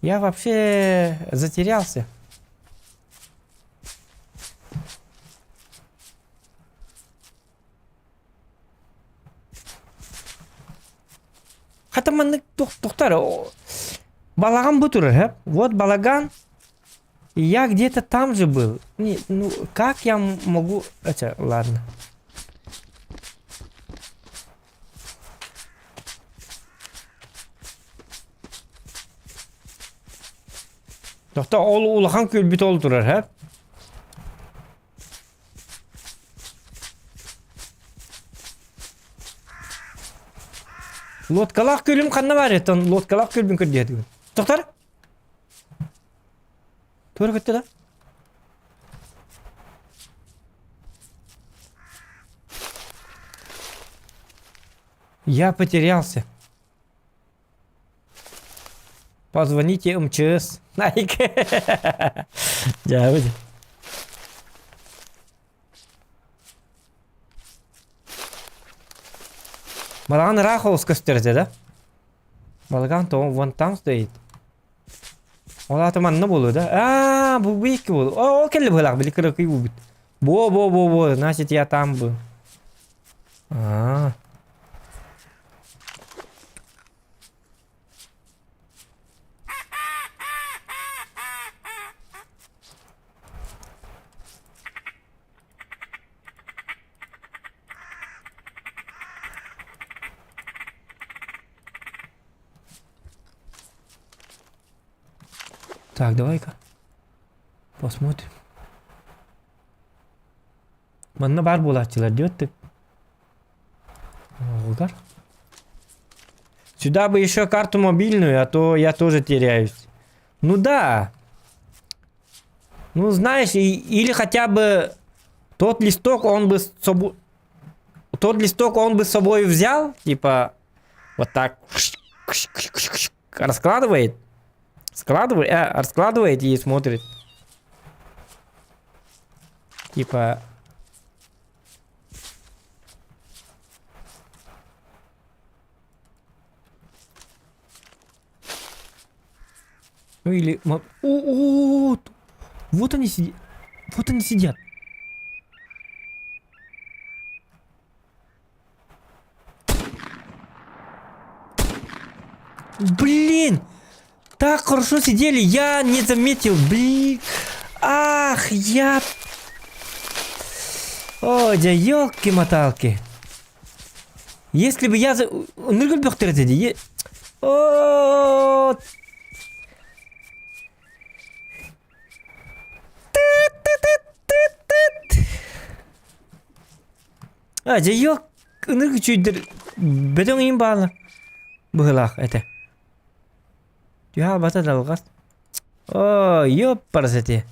[SPEAKER 2] Я вообще затерялся. Хата маннык тохтар балаҕан бу турар, һэп. Вот балаган. И я где-то там же был. Не, ну, как я могу... Это, ладно. Тохто ол улахан күлбүт ол турар, һэп. Лодкалаах күлүм ханна баар этон лодкалаах күлбүн көрдүһэтигин. Тохтор. Туора көттө да? Я потерялся. Позвоните МЧС. Найк. Дьэ, Балаҕан ыраах олус көстөр этэ да? Балаган то вон там стоит. Ол аата манна буолуо да? Аа, бу бу икки буолуо. О, ол кэллэ быһыылаах били кыракый буолбут. Бо бо бо бо, значит я там был. Аа. Так, давай-ка посмотрим. Манна баар буолааччылар диэт Оҕугар. Сюда бы еще карту мобильную, а то я тоже теряюсь. Ну да. Ну знаешь, и, или хотя бы тот листок он бы с собой... Тот листок он бы с собой взял, типа вот так раскладывает, складывает, э, раскладывает и смотрит. Типа Ну или... О, о, о, вот они сидят. Вот они сидят. Блин! Так хорошо сидели, я не заметил, блин. Ах, я... О, дьэ, елки-моталки. Если бы я... Ныргыл бөхтөр О, А, дьэ, ёк, ынырык үчүйдэр бөдөҥ иин баалар быһыылаах этэ. Түһэ далҕас. Оо, ёппарас эти.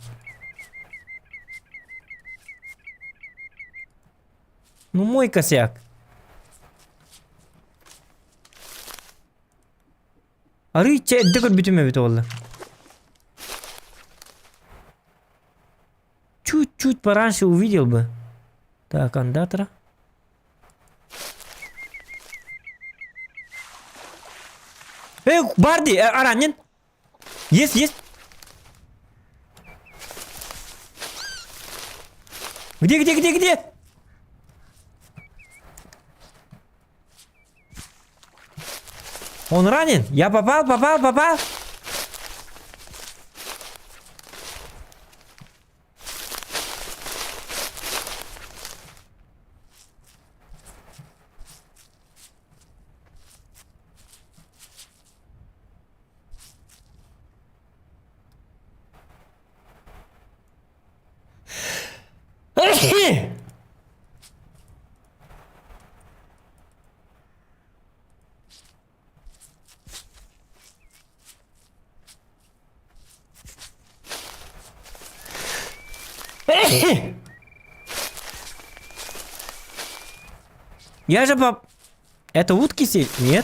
[SPEAKER 2] Ну мой косяк. Арыычча эрдэ көрбүтүм эбит уолла. Чуть-чуть пораньше увидел бы. Так, андатра. Эй, Барди, э, Аранин. Есть, есть. Где, где, где, где? Он ранен? Я попал, попал, попал! Я же по... Это утки сеть? Нет.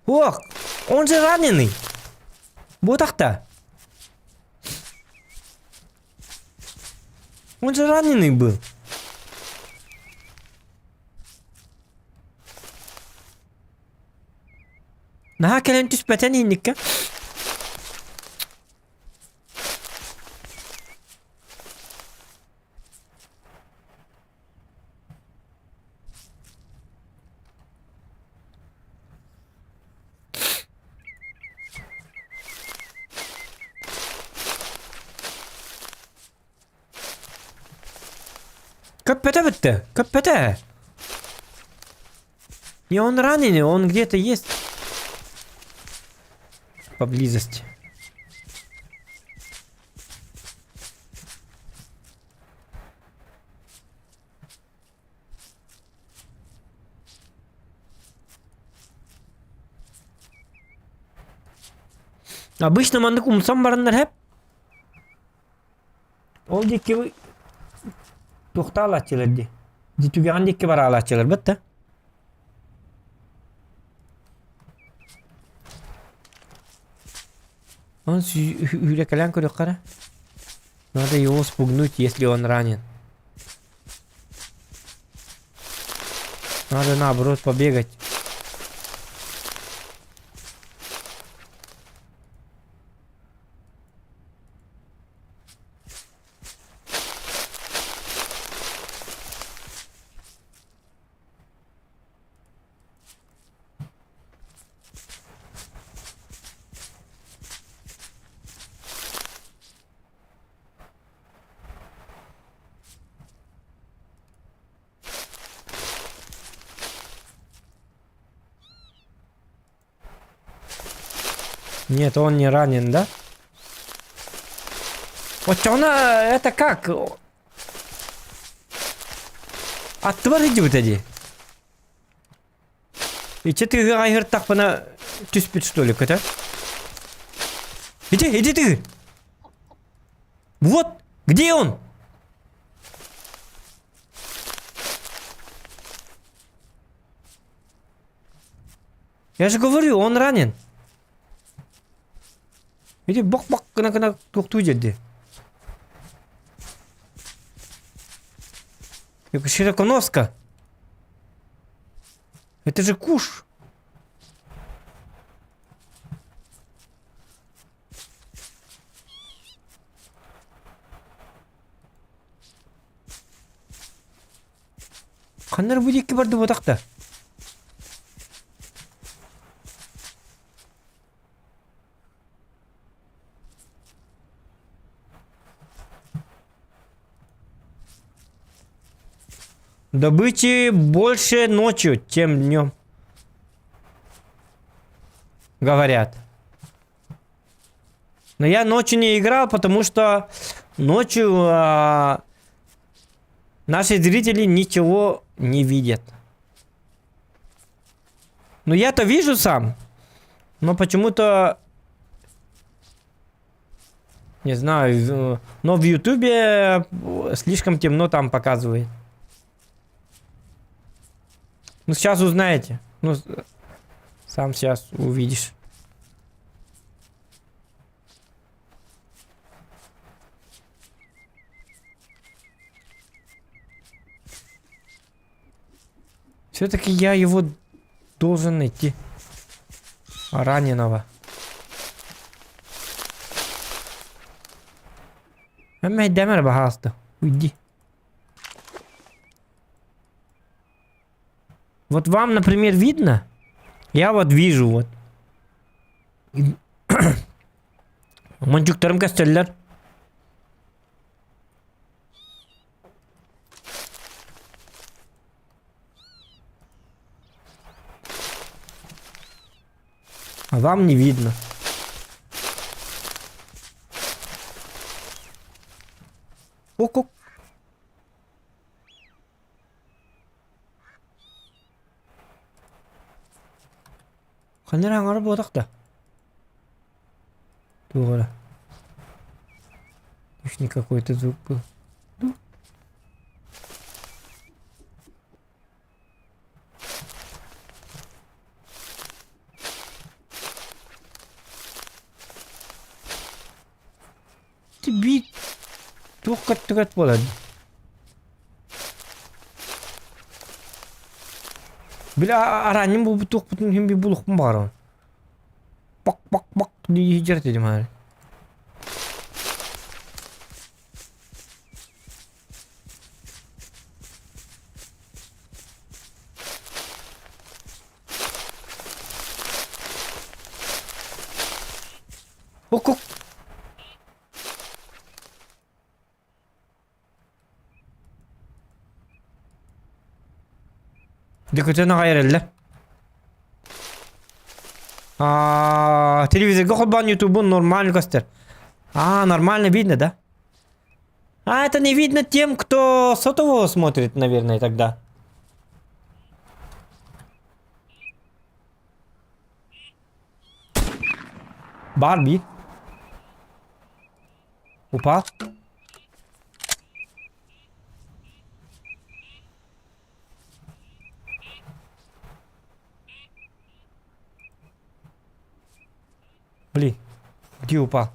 [SPEAKER 2] Ох, он же раненый. Ботахта. Он же раненый был. Наһаа кэлэн түспэтэн иинниккэ. Көппөтө бүттэ, көппөтө. Не он раненый, он где-то есть. Поблизости. Обычно маннык умсан бараннар хеп. Ол диэки туохтаалааччылар дии. Дии түгэҕин диэки бараалааччылар бытта. Он сүүрэкэлээн көрүөххэ эрэ. Надо его спугнуть, если он ранен. Надо наоборот побегать. Нет, он не ранен, да? Вот она это как? Аттыбар иди дии. Ичи тыгы айһыртахпына түспүт что ли көтө? Иди, иди ты! Вот, где он? Я же говорю, он ранен. Иди бок-бок гына-гына туохтуу дьэрди. Широконоска. Это же куш. Ханнар бу диэки барды буотах да. Добычи больше ночью, чем днем. Говорят. Но я ночью не играл, потому что ночью а, наши зрители ничего не видят. Ну я-то вижу сам, но почему-то не знаю, но в Ютубе слишком темно там показывает. Ну сейчас узнаете. Ну сам сейчас увидишь. Все-таки я его должен найти. Раненого. Эмэйдэмэр баһаалыста. Уйди. Вот вам, например, видно? Я вот вижу вот. Мончуктарым көстөллөр. А вам не видно. Ок-ок. Ханна эрэ аҥара буотах да? Туох эрэ. Лишний какой-то звук был. Ну. Биир туох көттүгэт буолар Били араанньым булбут туохпутун иһин биир булуохпун баҕарабын. Пак-пак-пак дии сылдьар этим аары. Ок-ок. Декөтөн аҕай эрэллэр. А, телевизорга холбоон ютубун нормально көстөр. А, нормально видно, да? А, это не видно тем, кто сотового смотрит, наверное, тогда. Барби. Упал. Блин, где упал?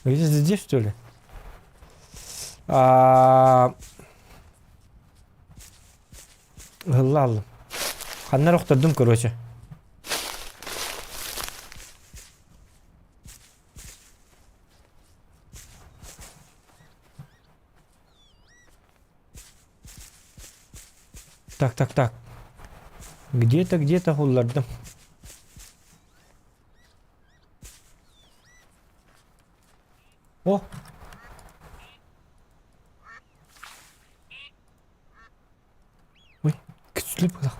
[SPEAKER 2] Где здесь, что ли? А... Ыллааллым. Ханна эрэ охтордум, короче. Так, так, так. Где-то, где-то уллардым. О! Ой, күтүлүп быһах.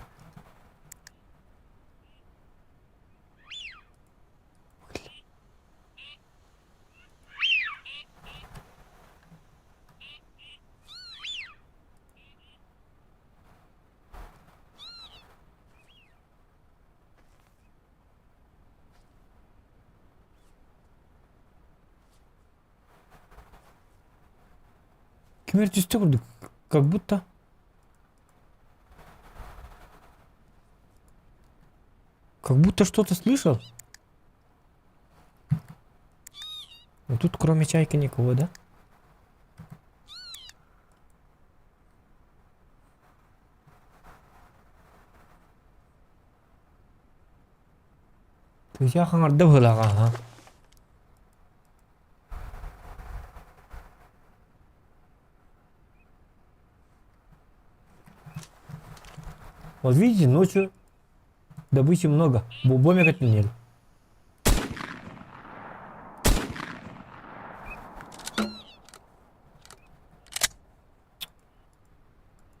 [SPEAKER 2] Ким эрэ түстэ курдук, как будто. Как будто что-то слышал. Но тут кроме чайки никого, да? Тыйа хаҥарда быһыылааҕа аһа. Вот видите, ночью добычи много. Бубомик отменили.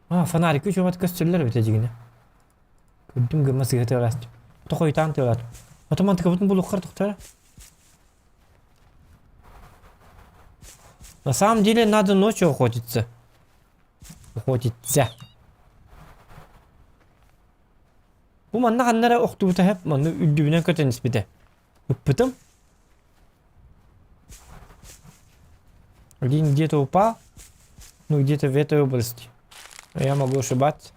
[SPEAKER 2] А, фонарик үчүгэй көстөллөр эбит эдьигинэ. Көрдүм гымма сыыһа тыалааччы. Тохойутаан тыалаат. Отоман тыкыбытын булуоххар тохтора. На самом деле надо ночью охотиться. Охотиться. Бу манна ханна эрэ охтубута хэп манна үрдүбүнэн көтөн испитэ. Ыппытым. Один где-то упал, ну где-то в этой области. Я могу ошибаться.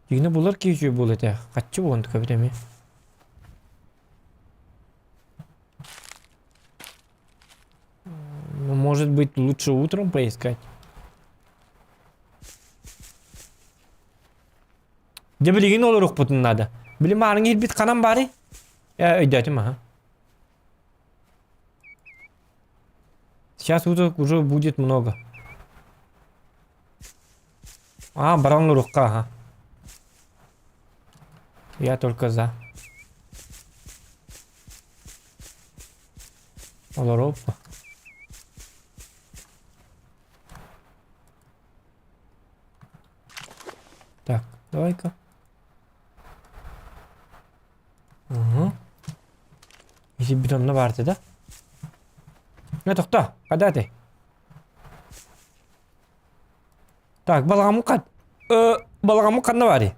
[SPEAKER 2] Дьиҥэ булар киһи үчүгэй буолуо этэ. Хаччы буолан көбүт эмиэ. Ну, может быть, лучше утром поискать? Дьэ билигин олоруохпутун наада. Били маарыҥ иһирбит ханан баарый? Э, өйдөөтүм аха. Сейчас уток уже будет много. А, баран олоруохха, ага. Я только за. Олоруоппа. Так, давай-ка. Угу. Если бетонно баарты да? Не, тохто, когда ты? Так, балаҕаммыт хат. Э, балаҕаммыт ханна баарый?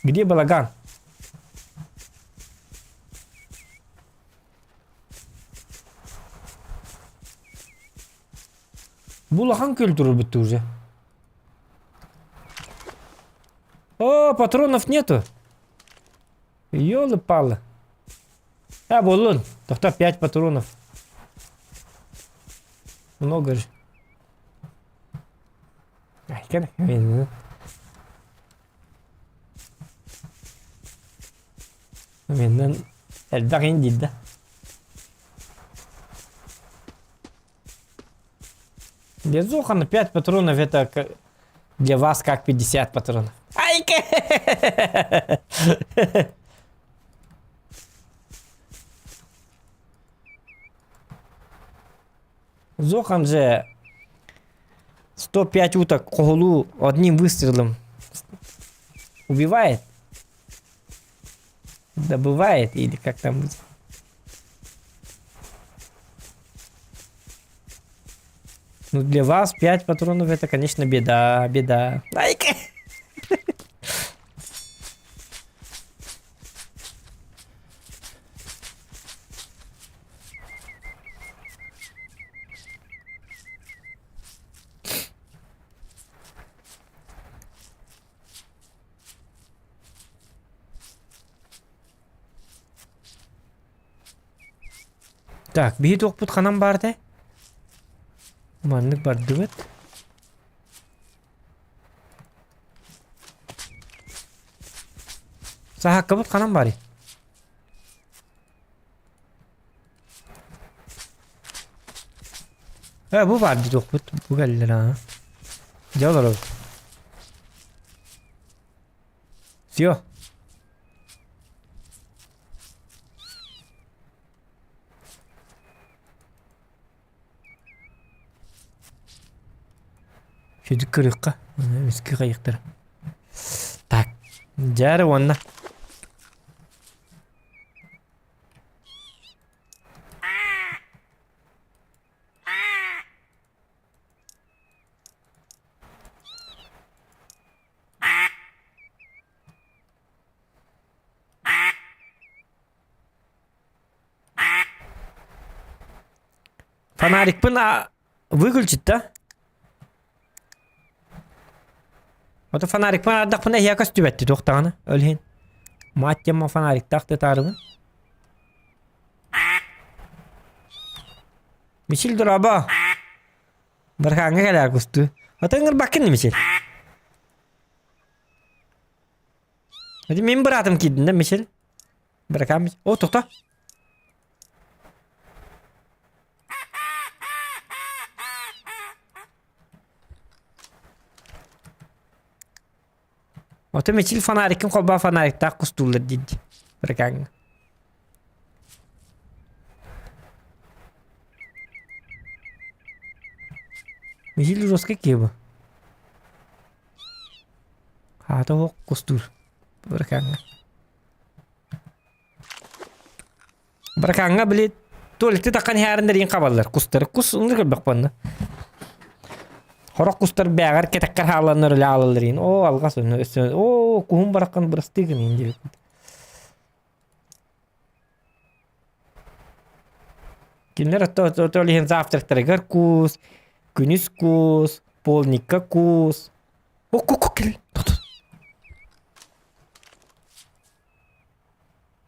[SPEAKER 2] Где балаган? Бу улахан күөл турбут уже. О, патронов нету. Ёлы-палы. А, буоллун. Тохто 5 патронов. Много же. Менен элбэх иин диир да. Безухано 5 патронов это для вас как 50 патронов. Айка! Зохан же 105 уток хоһулуу одним выстрелом убивает. Добывает или как там будет. Ну, для вас 5 патронов это, конечно, беда, беда. Айка! Так, биһи туохпут ханан баар этэ? Маннык бардыбыт. Саһааккабыт ханан баарый? Ээ, бу баар дии туохпут. Бу кэллэр аа. Дьэ олоробут. Всё. Сүдүк көрүөххэ. Миски хайыктара. Так. Дьэ уонна. Фонарикпын выключить да? Ото фонарикпын ардахпына эһиэхэ көстүбэттии туохтаҕына ол иһин мать тема фонариктаах тытаарыбын. Мичил дорообо. Бархааҥҥа кэлээр кустуу. Ото ыҥырбаккын Мичил. Ити мин быраатым киирдин да Мичил. Быракаан Мичил. О, тохто. Ото Мичил фонарикын холбоо фонариктаах кустууллар диир Быракааҥҥа. Мичил жестко киһи бу. Аата оһох кустуур Быракааҥҥа. Быракааҥҥа били туалетты таххан иһээрин эриин хабаллар кустары. Кус ынырык элбэх буолла. Сорох кустар бээҕэр кэтэххэр хааланнар өлө аалаллар иин. Оо алҕас өнө өссө оо куһум бараххан бырастыы гын иин диэбит. Кинилэр ото ол иһин завтрактарыгар кус, күнүс кус, полникка кус. О ку ку кэл.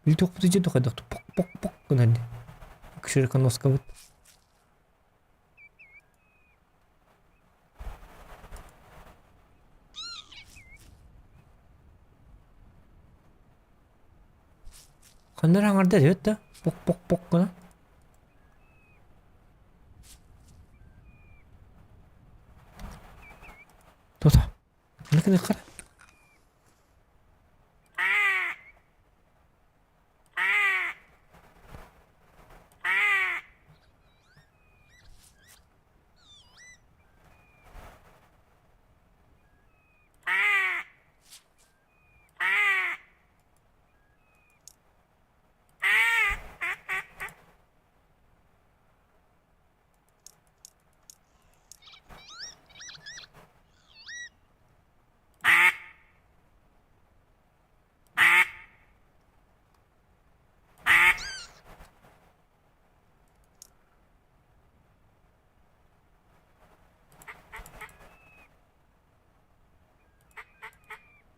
[SPEAKER 2] Илтиэхпит дьэ хайдах пок пок пок гынан широконоскабыт. Ханна аҥарда эбит да пук-пук-пук гына. Тута. Ханна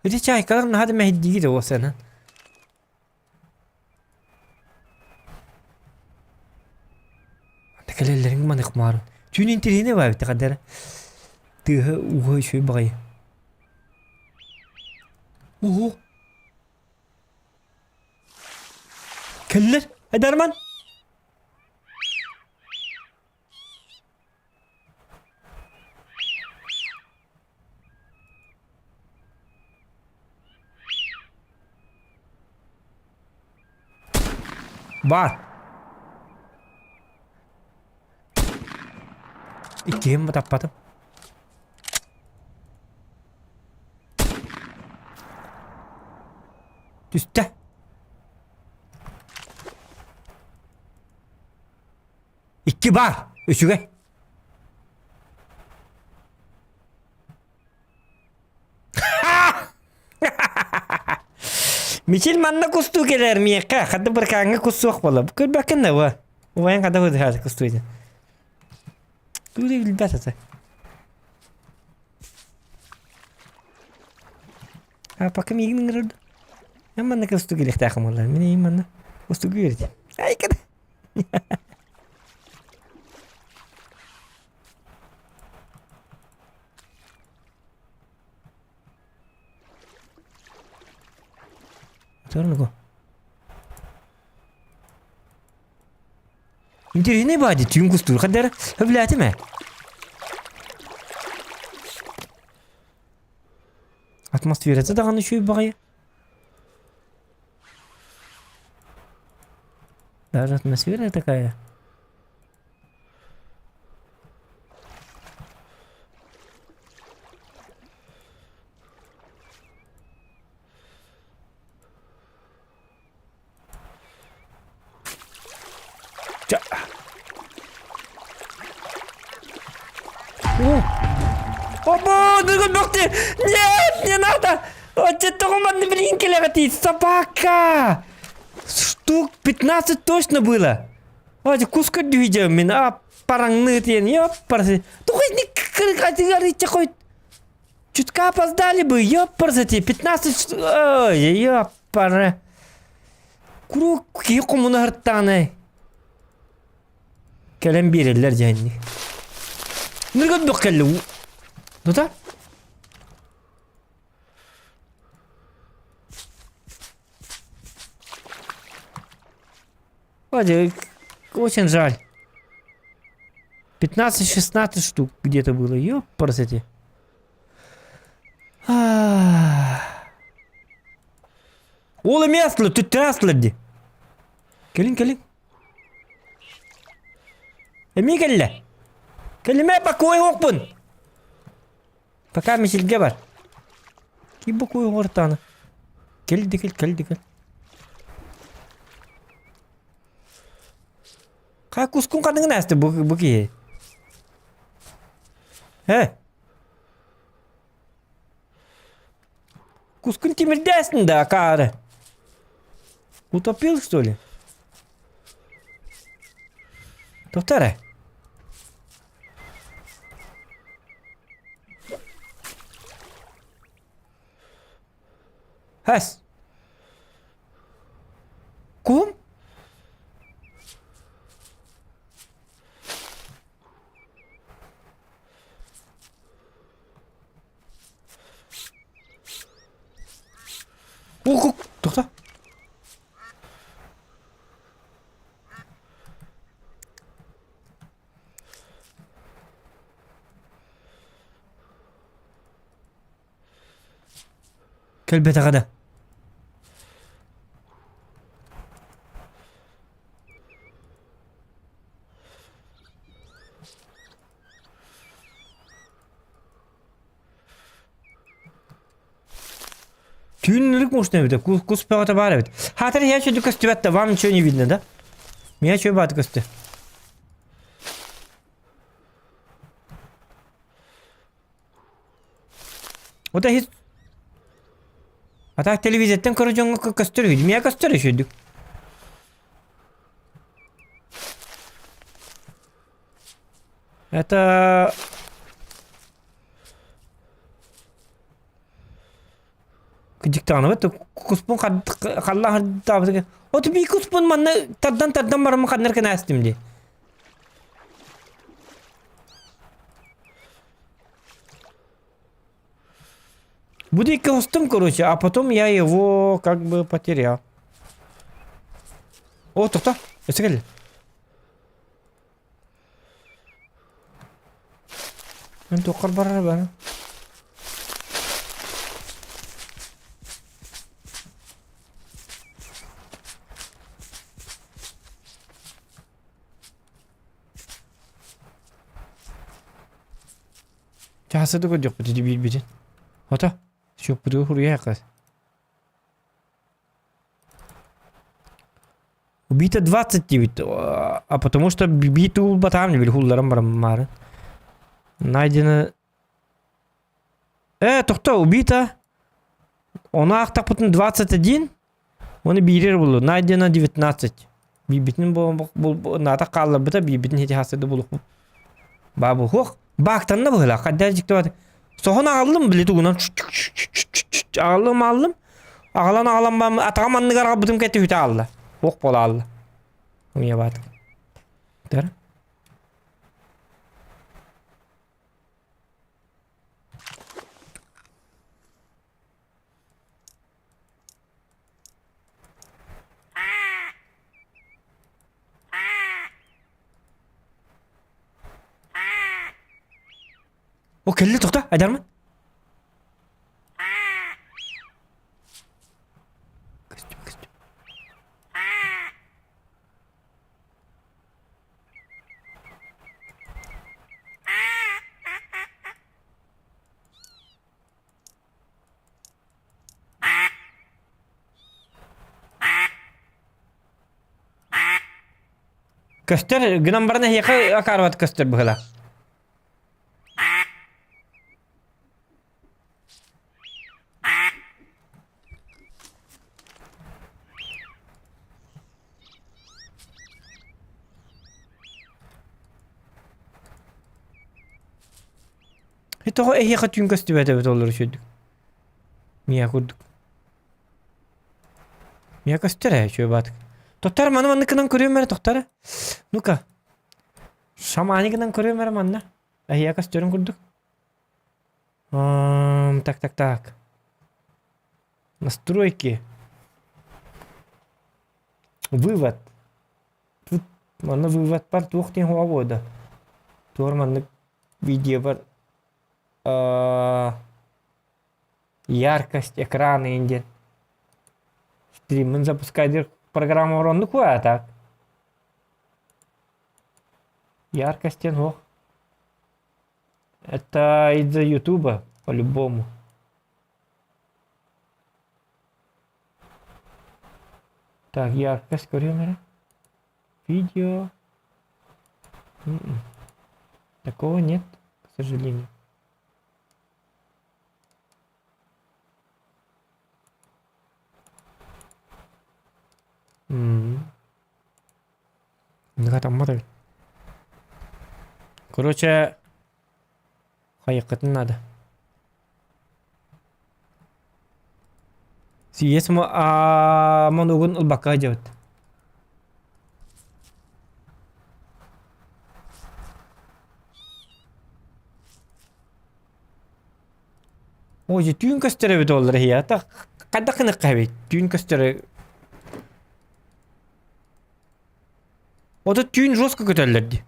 [SPEAKER 2] Ити чайкалар наһаа да мэһэйдиигит уосанан. Кэлэллэрин манык маарын. Түүн интириэһинэй баа эбит хадара. Тыаһа ууһа үчүгэй баҕайы. Уһу. Кэллэр. Айдарман. Баар. Иккиһин батаппатым. Түстэ. Икки баар. Үчүгэй. Мичил манна кустуу кэлэр миэхэ. Хадда быркааҥҥа кус суох буолла. Көрбөккүн да бу. Убайын хада быдыһааты кустуу Тугу билбэт ата. А пока миигин ыҥырар Мен манна кустуу кэлиэхтээххин буолла. Мин эйим манна кустууга үөрэтим. Ай кэдэ. Турнуку. Интэриэһинэй баа дии түүн кустуур хаддара сөбүлээтим ээ. Атмосферата даҕаны үчүгэй баҕайы. Даже атмосфера такая. О! О, Нет, не надо! Оччотоҕу блин кэлэҕитий собака! Штук 15 точно было. Ати кус көрдүү мин а параңны тиэн ёппарсы. Тухай не Чутка опоздали бы, ёппарсы 15 ой, ёппары. Куруук киһи хомуна сырыттаҕына кэлэн биэрэллэр дьээнни. Ныргын кэллэ. Тута? Очень жаль. 15-16 штук где-то было. Ёпарасоте. Ол эмиэ астылар, түттэрэ астылар дии. Кэлин, кэлин. Эмиэ кэллэ. Кэлимэ, бокуой оһохпун. Пока мисилгэ бар. Ки бокуой оҥортааны. Кэл да кэл, кэл да кэл. Ха кускун ханныгын ааста бу, бу киһи? Э? Кускун тимирдээсин да, акаары. Утопил, что ли? Тоқтар Хэс. Кум? Ух, тоқта. Кэлбэтэҕэ да. Түүн ынырык муштан эбит, кус бөҕөтө баар эбит. Хаатар иһэ чөдү көстүбэт да, вам ничего не видно, да? Меня чё бааты көстө? Вот иһит А так телевизортан көрө дьоҥҥо көстөр үһү. Миэхэ көстөр үһү. Это Кыдьыктаҕына куспун халлаан От би куспун манна тардан тардан бараммын ханнар кэнээстим дии. Буду костюм, короче, а потом я его как бы потерял. О, тоқта, өсө кэллэ. Мен туоххар барар бары. Чаһасы да көрдөхпүт ити биирбитин. Ото, чуоппутугу хуруйа Убито 20 диэбит, а потому что биир уурбатаҕым били хулларан бараммаары. Найдено... Э, тохто, убито. Ону аахтахпытын 21, оны биирэр булу. Найдено 19. Биирбитин наата хаалларбыта, биирбитин ити хасыды булукпут. Баа хуох, баактанна быһыла, хадда дьиктибат. Соһон аҕаллым, били тугунан аҕаллым аҕаллым. Аҕалан аҕалан бам атаҕым анныгар аҕалбытым кэти үтэ аалла. Ох буола аалла. Уйа баатык. Тэр. О кэллэ тоқта айдарма. Көстүм көстүм. Көстөр гынан баран эһиэхэ акаарбат көстөр быһыла. Тоҕо эһиэхэ түүн көстүбэт эбит олору үчүгдүк? Миэхэ курдук. Миэхэ көстөр ээ үчүгэй баатык. Тоттор маны маннык гынан көрүөм эрэ тохтор. Ну-ка. Шамани гынан көрүөм эрэ манна. Эһиэхэ көстөрүн курдук. Так, так, так. Настройки. Вывод. Тут манна вывод бар туох диэн хуа да. Туор маннык видео бар яркость экрана диэн. Стриммин запускай программа ороннук хуа так. Яркость диэн хуох. Это из-за Ютуба по-любому. Так, яркость көрүөм эрэ. Видео. М-м. Такого нет, к сожалению. М. Хатаммат Короче, хайыккытын надо. Съесть монугун ылбакка дьэбит. Ой, түүн көстөр эбит оллар иһия. Хайдах гыныахха эбит? Түүн көстөр. Ото түүн жестко көтөллөр дии.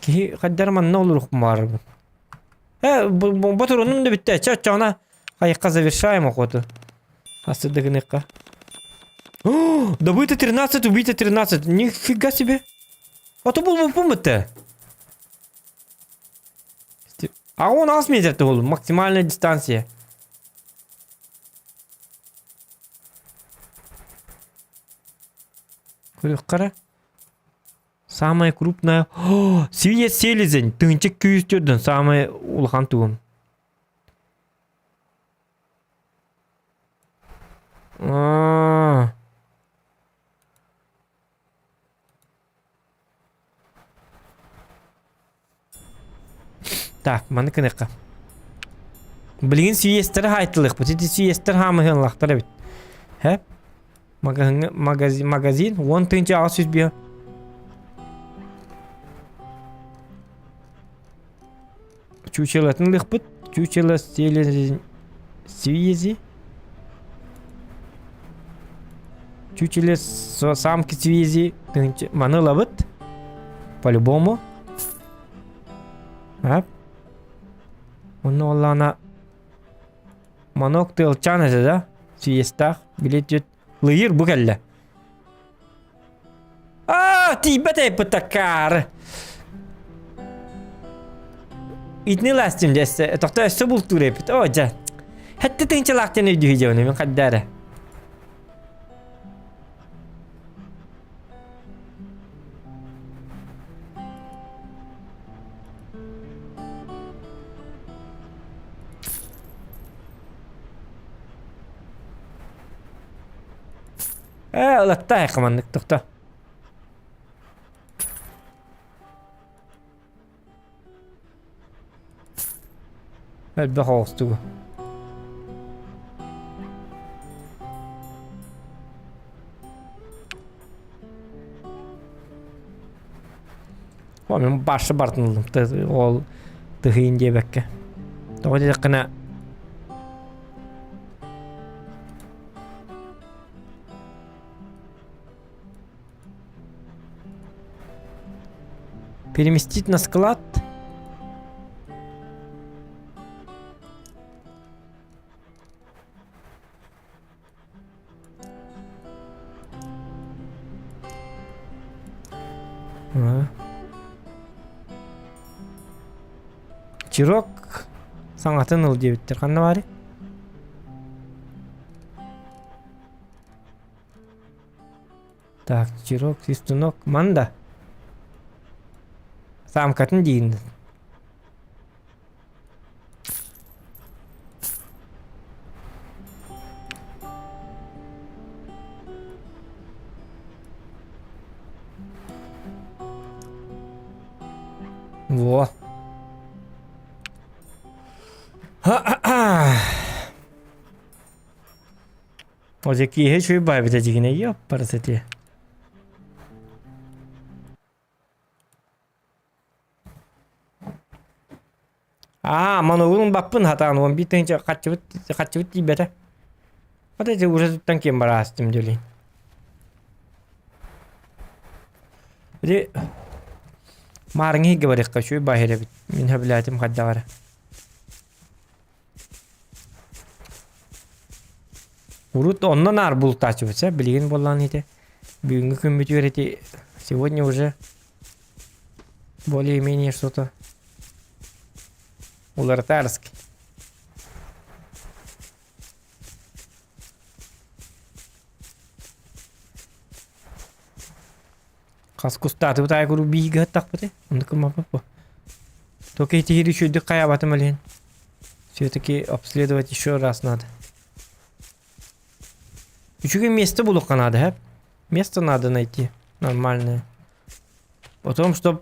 [SPEAKER 2] Киһи хайдара манна олоруохпун баҕарарбын. Э, ботуруонум да бүттэ. Чэ, оччоҕуна хайыкка завершаем охоту. Хасырда гыныахха. О, добыто 13, убито 13. Нифига себе. А то булбуппун бытты. А он 6 метр ол максимальная дистанция. Көрүөххэ Самая крупная... О, свинец селезень. Тыынчык күүс түрдөн самая улахан тугум. А. Так, маны кыныхха. Билигин сүйиэстэр хаайтылыахпыт. Ити сүйиэстэр хаамыһыанлахтар эбит. Хэ? Магазин, магазин, магазин 10 805. Чучелатын ылыахпыт. Чучело связи. Чучеле самки связи. Маны ылабыт. По-любому. Ап. Онно оллаана манок тыалчаан этэ да? Сийестаах билет лыйыр бу кэллэ. Аа, тиийбэт эппит акаары. Итини ластим дьэссе, тохто өссө бултуур эпит. Оо, дьэ. Хэтти тыынчалаах диэн өйдүүһү дьэбин мин хайдаа эрэ. Ээ, ылатта маннык тохто. Элбэх оҕустугу. Мин башы бартын ыллым. Ол тыһыйын диэбэккэ. Тоҕо диэтэххинэ Переместить на склад. А. Чирок саҥатын ыл диэбиттэр. Ханна баарый? Так, чирок, свистунок, манда. Самкатын диин. Во. Озе киһи үчүгэй баайбыта дьигинэ ёппарыс этиэ. Аа, моногун баппын хатаан уон биир тыһыынча хаччыбыт хаччыбыт тиийбэтэ. Вот эти уже туттан киэн бараастым дьөлүн. Ити маарыҥы иһгэ барыахха үчүгэй баай эбит. Мин сөбүлээтим хайдаҕара. Урут онно наар бултааччыбыт сэ, билигин буоллаҕына ити бүгүҥҥү күммүтүгэр ити сегодня уже более-менее что-то уларытаарыский. Хас кустаатыбыт аайы куруук бииргэ сыттахпытый? Оннук гыммаппыт Только итиһири үчүгэйдик хайаабатым илин. Все-таки обследовать еще раз надо. Үчүгэй место булуохха надо, һэ? Место надо найти нормальное. Потом, чтоб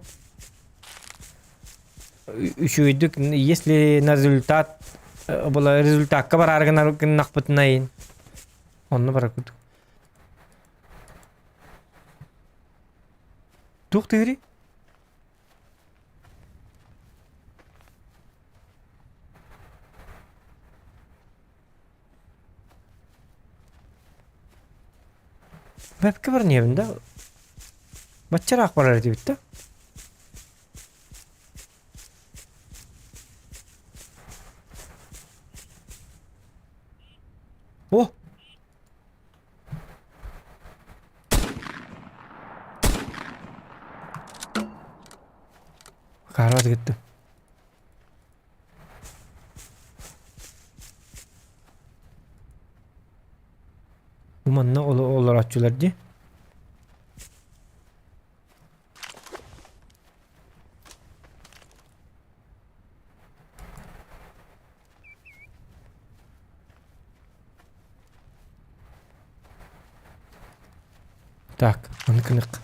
[SPEAKER 2] үчүгэйдик, если на результат была результакка бараар гыннахпытына онно барар курдук. Туох тыырый? Бэпкэ баран да? Баччараах барар этибит да? О! Акаарбат гыттым. Бу манна олорооччулар дии. Так, аны кынык.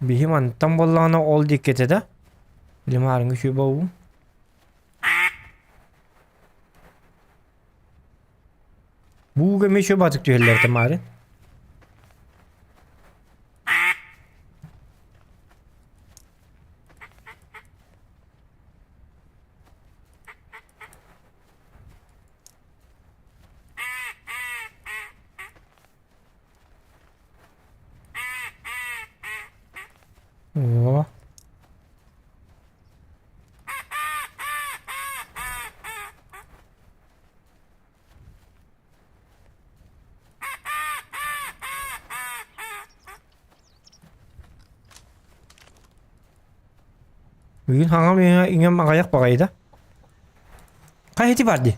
[SPEAKER 2] Биһи мантан буоллаҕына ол диэки этэ да. Билим аарыҥҥа үчүгэй буолуум. Бууга эмиэ үчүгэй баҕатык түһэллэр этэ маары. Оо. Бүгүн хаҥам иҥэм аҕыйах баҕайы да. Хайа ити бар дии.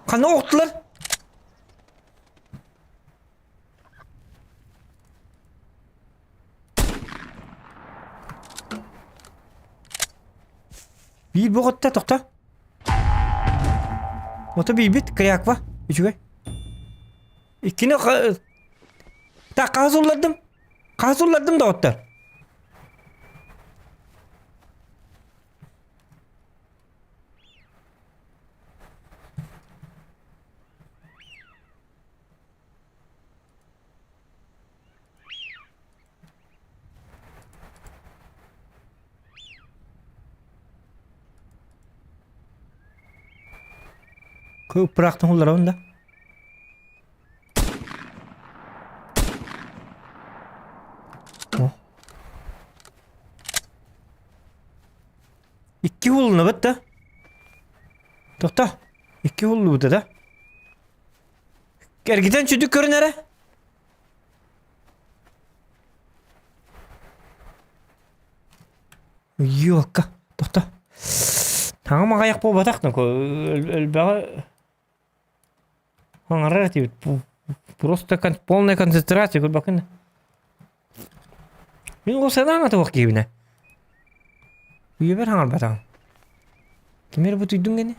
[SPEAKER 2] Ханна оҕуттулар? Биир боҕотта тохто. Ото биирбит кряква үчүгэй. Иккини так хаһыс уллардым? Хаһыс уллардым доҕоттор? Кыппыраахтан улларабын да. Икки уллунабыт да. Тохто. Икки уллубута да. Эргитэн сүдүк көрүн эрэ. Ёлка, тохто. Таҥам аҕыйах буолбатах өлбөҕө Оҥорор этибит. Просто полная концентрация көрбөккүн. Мин ол санаам атыах киһибинэ. Үйэбэр хаҥарбатаҕым. Ким эрэ бу туйдун гэнэ.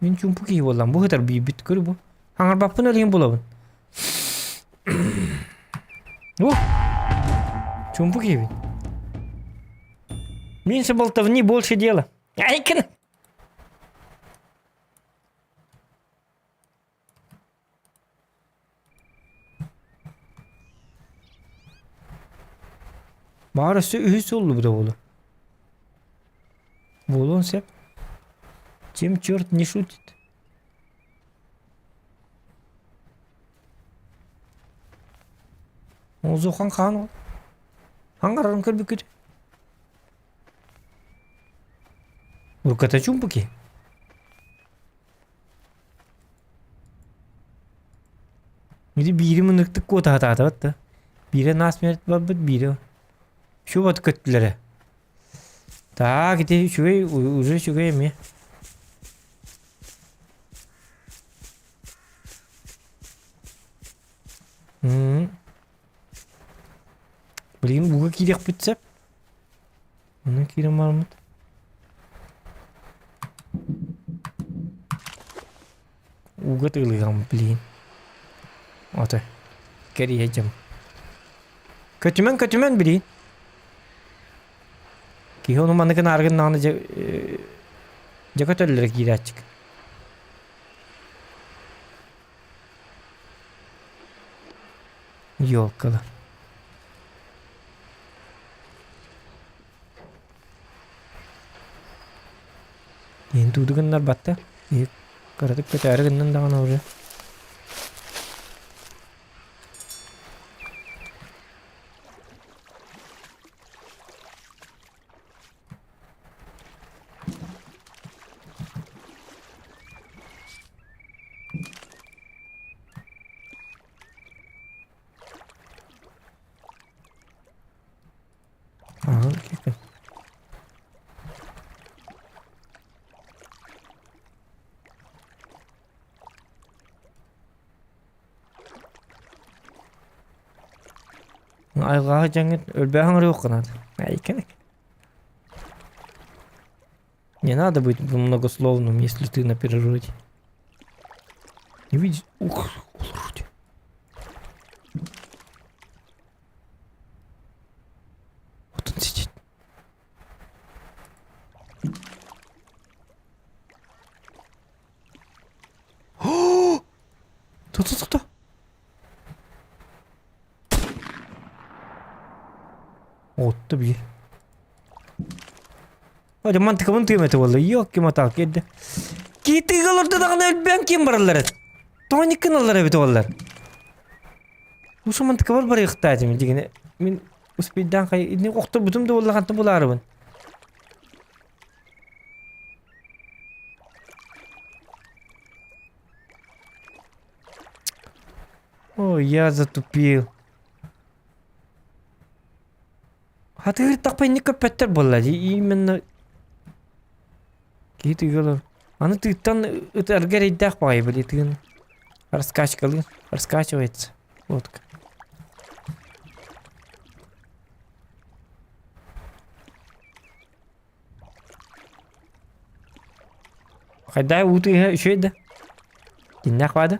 [SPEAKER 2] Мин чуумпу киһи буоллам. Бу сытар биирбит көр бу. Хаҥарбаппын ол иһин булабын. О! Чуумпу киһибин. Меньше болтовни, больше дела. Айкын! Баар өссө үһүс сууллубута буолуо. Буолуон сөп. Чем черт не шутит? Озухан хаан ол. Аңарарын көрбүккүт. Урукката чуумпуки. Ити биири мыныктык куотаһатаатыбат да. Биирэ насмерть барбыт, биирэ Чубат көттүлэрэ. Так, ити үчүгэй, уже үчүгэй эмиэ. Билигин ууга киириэхпит сөп. Онон киирэн бараммыт. Ууга тыылыам билигин. Ото. Кэрийэ дьым. Көтүмэн көтүмэн билигин. Киһи ону маннык гынаарыгын дьэ дьэ көтөллөрө киирээччик. Елкалар. Иһин тууду гыннарбатта. Иһи кыратык көтөөрү гыннын даҕаны уже. Айылҕаҕа дьаҥҥыт өлбөөх оҥоруохха наада. Айканык. Не надо быть многословным, если ты на природе. Не видишь? Ух, улруть. Вот он сидит. О! Кто-кто-кто? Отто биир. Ой, мантыкабын тыым этэ буолла. Йок ким атаак киирдэ. Киитигэ олордо даҕаны өлбөөн ким бараллар эт. Тоник аллар эбит оллар. Ушу мантыкабар барыахтаатым дигини. Мин успейдаан хай ини охторбутум да буолла хантан булаарыбын. Ой, я затупил. Хатыыртахпа инник көппөттөр буолла дии именно киһи тыыга Аны тыыттан ытарга эрэйдээх баҕайы били тыын раскачкалыы раскачивается лодка. Хайдаа уу тыаһа үчүгэй да? Киннээх баада?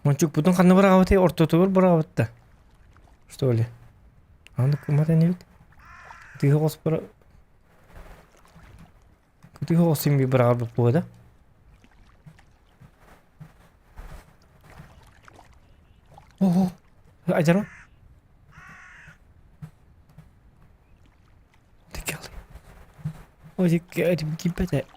[SPEAKER 2] Мончукпутун ханна быраҕабытый ортотугар быраҕабыт да что ли аны кымат инибит тыһы хоспор тыһы хосим би быраҕарбыт буо да О, айдарма. Ой, киппете.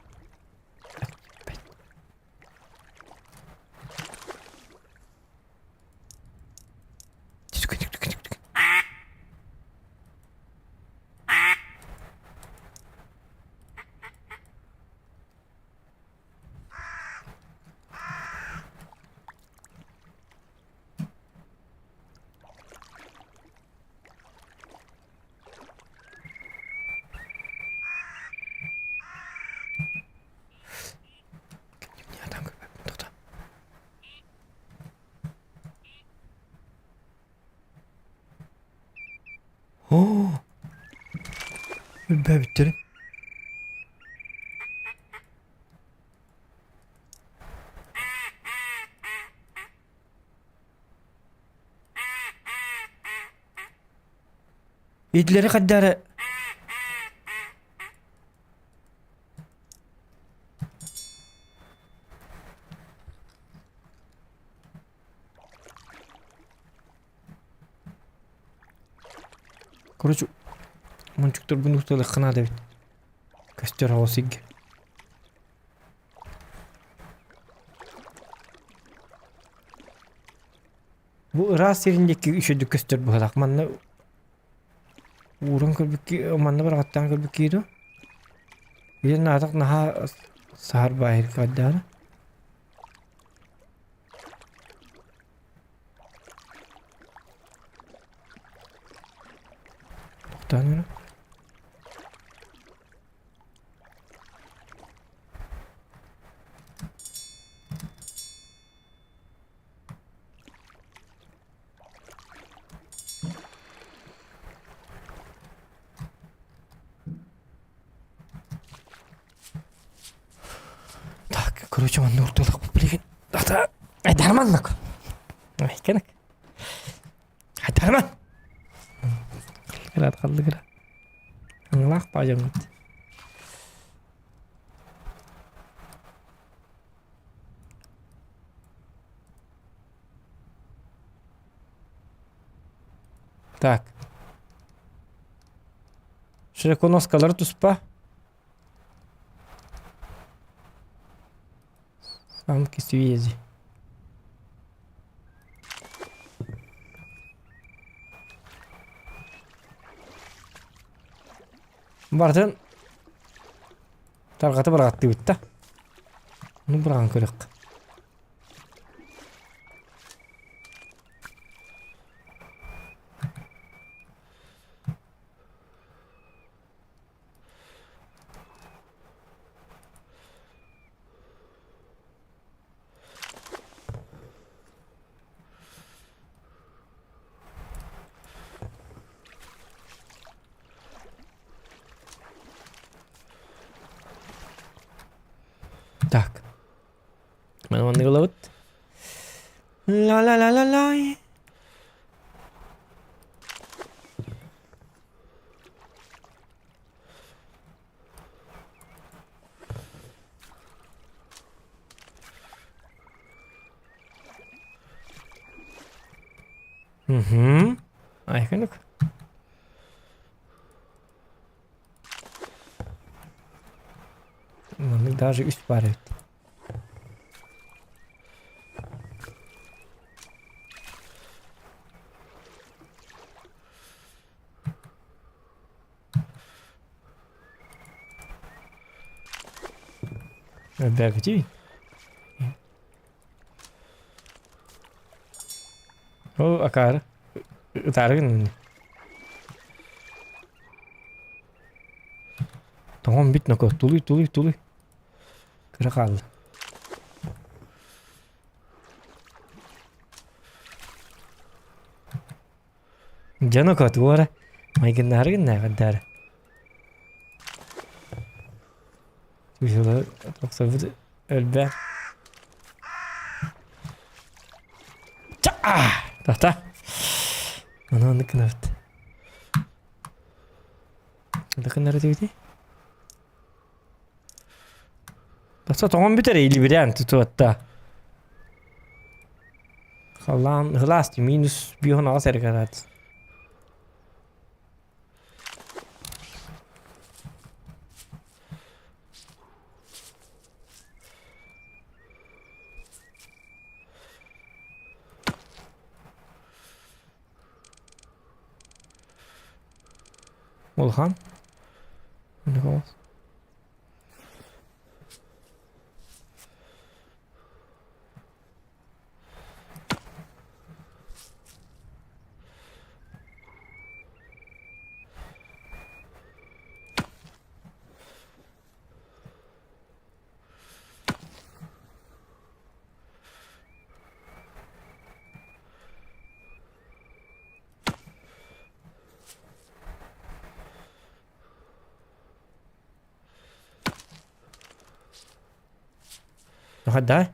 [SPEAKER 2] Оо! Өлбөөбүттэрин. Итилэри хайда эрэ Короче, мончуктарбын усталыахха наада эбит. Көстөр оҕус сиргэ. Бу ыраас сирин диэки үчүгэйдик көстөр быһыылаах. Манна ууран көрбүккэ манна быраҕаттаан көрбүккэ дуу? Или наадах наһаа саһар баайыр каддаана. Тохтоон эрэ. Так, короче, манна урдулах билигин. Ата, айдарманнык. Айканык. Айдарман. Каллыгыра, каллыгыра. Аңлаах баайаммыт. Так. Широконоскалары туспа. Самки свези. Барытын тарҕата быраҕаттыыбыт да. Ну быраҕан көрүөххэ. Так. Маны маннык ылабыт. Ла-ла-ла-ла-лай. Угу. Айханук. Маннык даже үс баар эбит. Бэкти. Ол акаары. Ытаары гыннын. Тоҕом бит ноко. Тулуй, тулуй, тулуй. Кыра хаалла. Дьоно котуора майгыннаары гыннааҕардаары. Туһула тохсобут өлбө. Ча! Тахта. Ону оннук гынабыт. Дакыннары түгүтүй? Тахса тоҥон бүтэр илибирээн тутуотта. Халлаан ыһылаас минус 5 эрэ градус. Улахан. Да?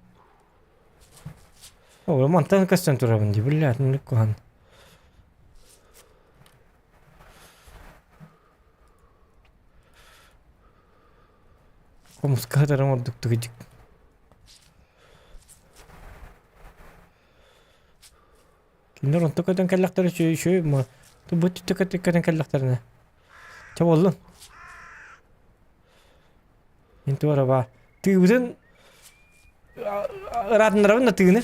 [SPEAKER 2] О, мантан көстөн турабын дии, блядь, ну куһан. Хомуска хатарым ордук түгүдүк. Кинилэр онто көтөн кэллэхтэрэ үчүгэй үчүгэй ма бу түттэ көтөн кэллэхтэринэ чэ буоллун. Мин туора баа тыыбытын ыраатыннарабын да тыыны.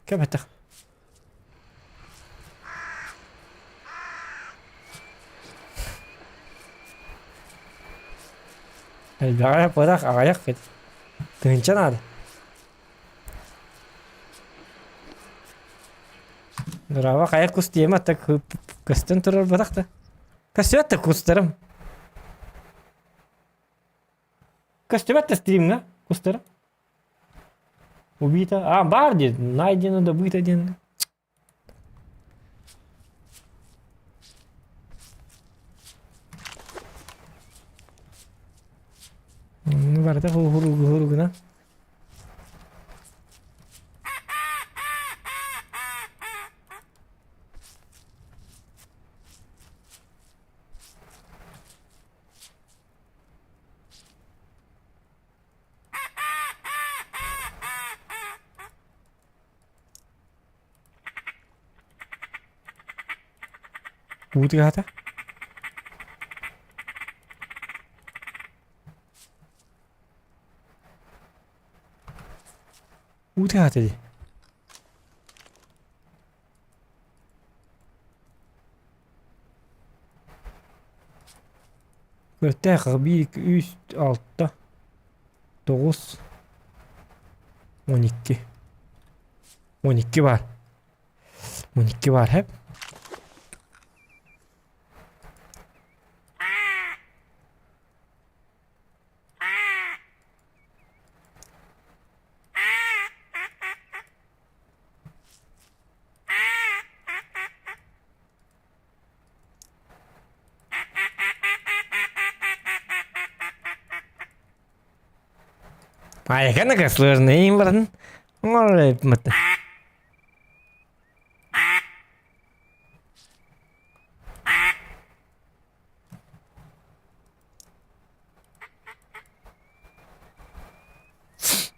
[SPEAKER 2] Кэбэтэх. Элбэҕи бырах аҕыйах тыһыынча наада. Браво хайа кус диэмэ так көстөн турар бырах да. Көстүбэт да кустарым. Көстүбэт да стримҥа кустарым. Убита. А, баар диэн. Найдено, добыто диэн. Ну, барыта хуругуна. Уу тыаһата. Уу тыаһата дии. Көртээх 1, 2, 3, 6, 9, 12. 12 бар. 12 бар hep. Айыкана сложный баран. Оҥор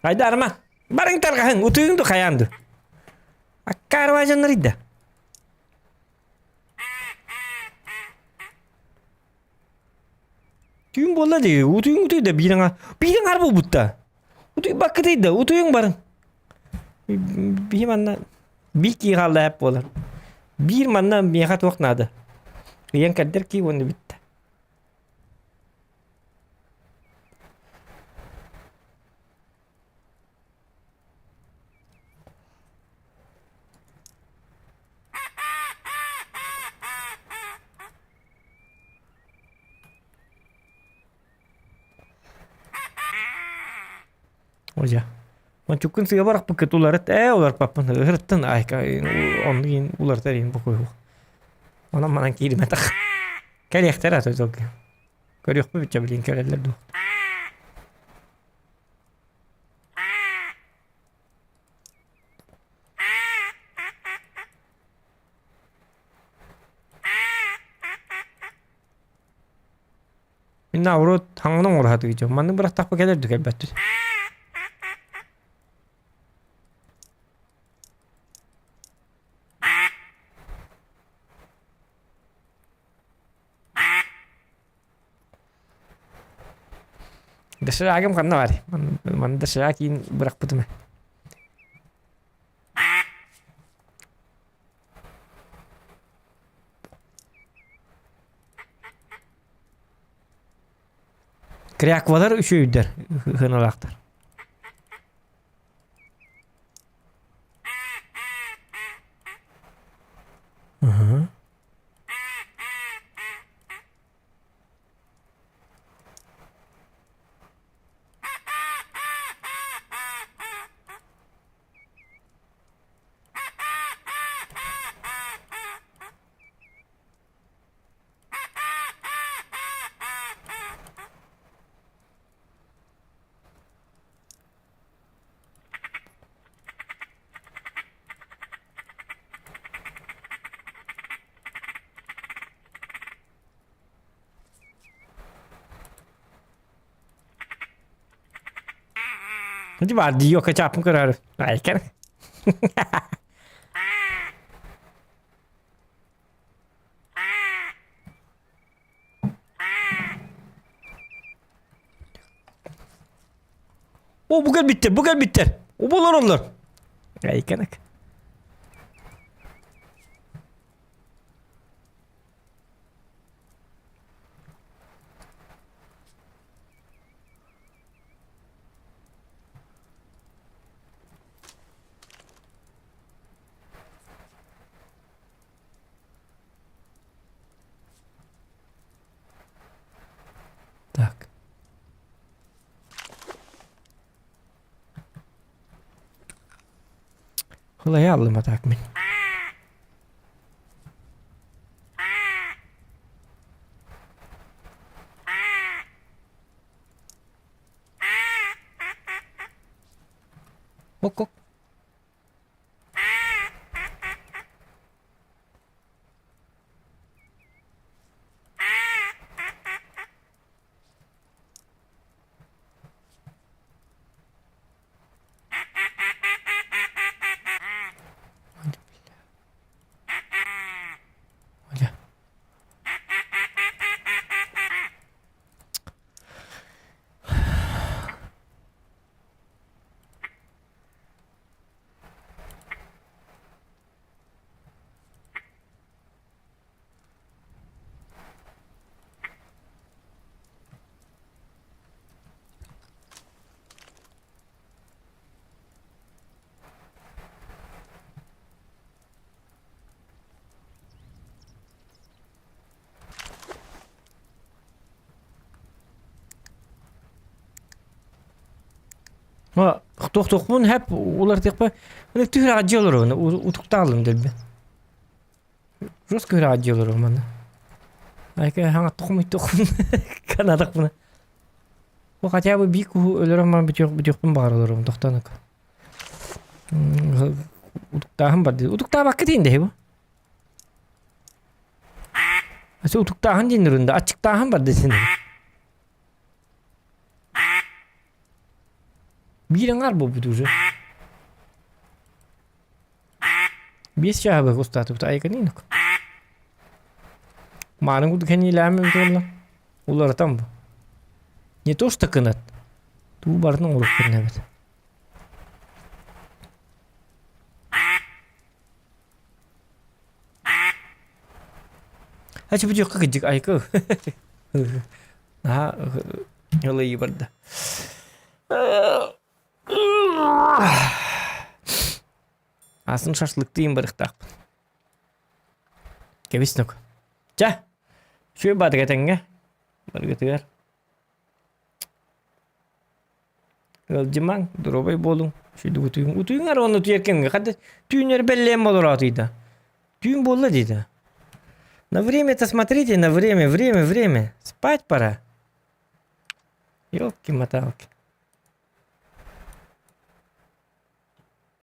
[SPEAKER 2] Айдарма. Барыҥ тарҕаһыҥ, утуйуҥ ду хайаан ду. Аккаарва дьоннор идда. Түүн буолла дии, утуйуҥ утуй да биир аҥа, биир аҥаар буолбутта. Утуйбаккытый да, утуйуҥ барыҥ. Биһи манна биир кии хаалла эп буолар. Биир манна миэхэ туох наада. Ыйан кэрдэр кии уонна бүттэ. Одьа. Ончуккун сыа барахпыккыт уларыт ээ уларпаппын ыһырыттын айка оннук иин уларытар иин бокуйух. Онон манан киирбэтэх. Кэлиэхтэрэ аты Көрүөхпүт бүтэ билин кэлэллэр дуо. Мин наоборот хаҥан оҥоро сатыыр Маннык бырахтахпа кэлэр да кэлбэт. Доширагым ханна бар? Манна доширак иин бырахпытым. Кряквалар үчүөйдэр хыналаахтар. Угу. Ити баар дии качааппын көрөөрү. Айкар. О, бу кэлбиттэр, бу кэлбиттэр. О, олороллор. Айканак. Так. Хылайа аллым так мин. Ок-ок. Тохтуохпун хэп улартыахпа түһүрэҕэ дьиэ олоробун утуктаалым дэлби. Жестко үрэҕэ дьиэ олоробун манна. Айка хаҥаттахым иттохпун канадахпына. Бу хотя бы биир куһу өлөрөн баран бүтүөх бүтүөхпүн баҕар олоробун тохтоонук. Утуктааһын бар дии. Утуктаабакка тиин дэһи бу. Асы утуктааһын диэн үрүндэ аччыктааһын бар десин. Биир аҥаар буолбут уже. Биэс чааһы быһа устаатыбыт айыканинок. Маарын курдук кэнниилээмин туолла. Уларытан бу. Не то что кынат. Туу барытын оҥоруохпун эбит. Ачы бүтүөххэ кыдьык айкы. Наһаа ылыйы барда. Асын шашлыктыйын барыхтаахпын. Кэбис нок. Чэ, үчүгэй баатыга этэҥҥэ. Баргытыгар. Ыалдьымаҥ, доруобай буолуҥ, үчүгэйдик утуйуҥ. Утуйуҥ эрэ уонна утуйар кэмҥэ хата түүннэр бэллээн болороотуйда. Түүн буолла диэтэ. На время-то смотрите, на время, время, время. Спать пора. Ёлки-моталки.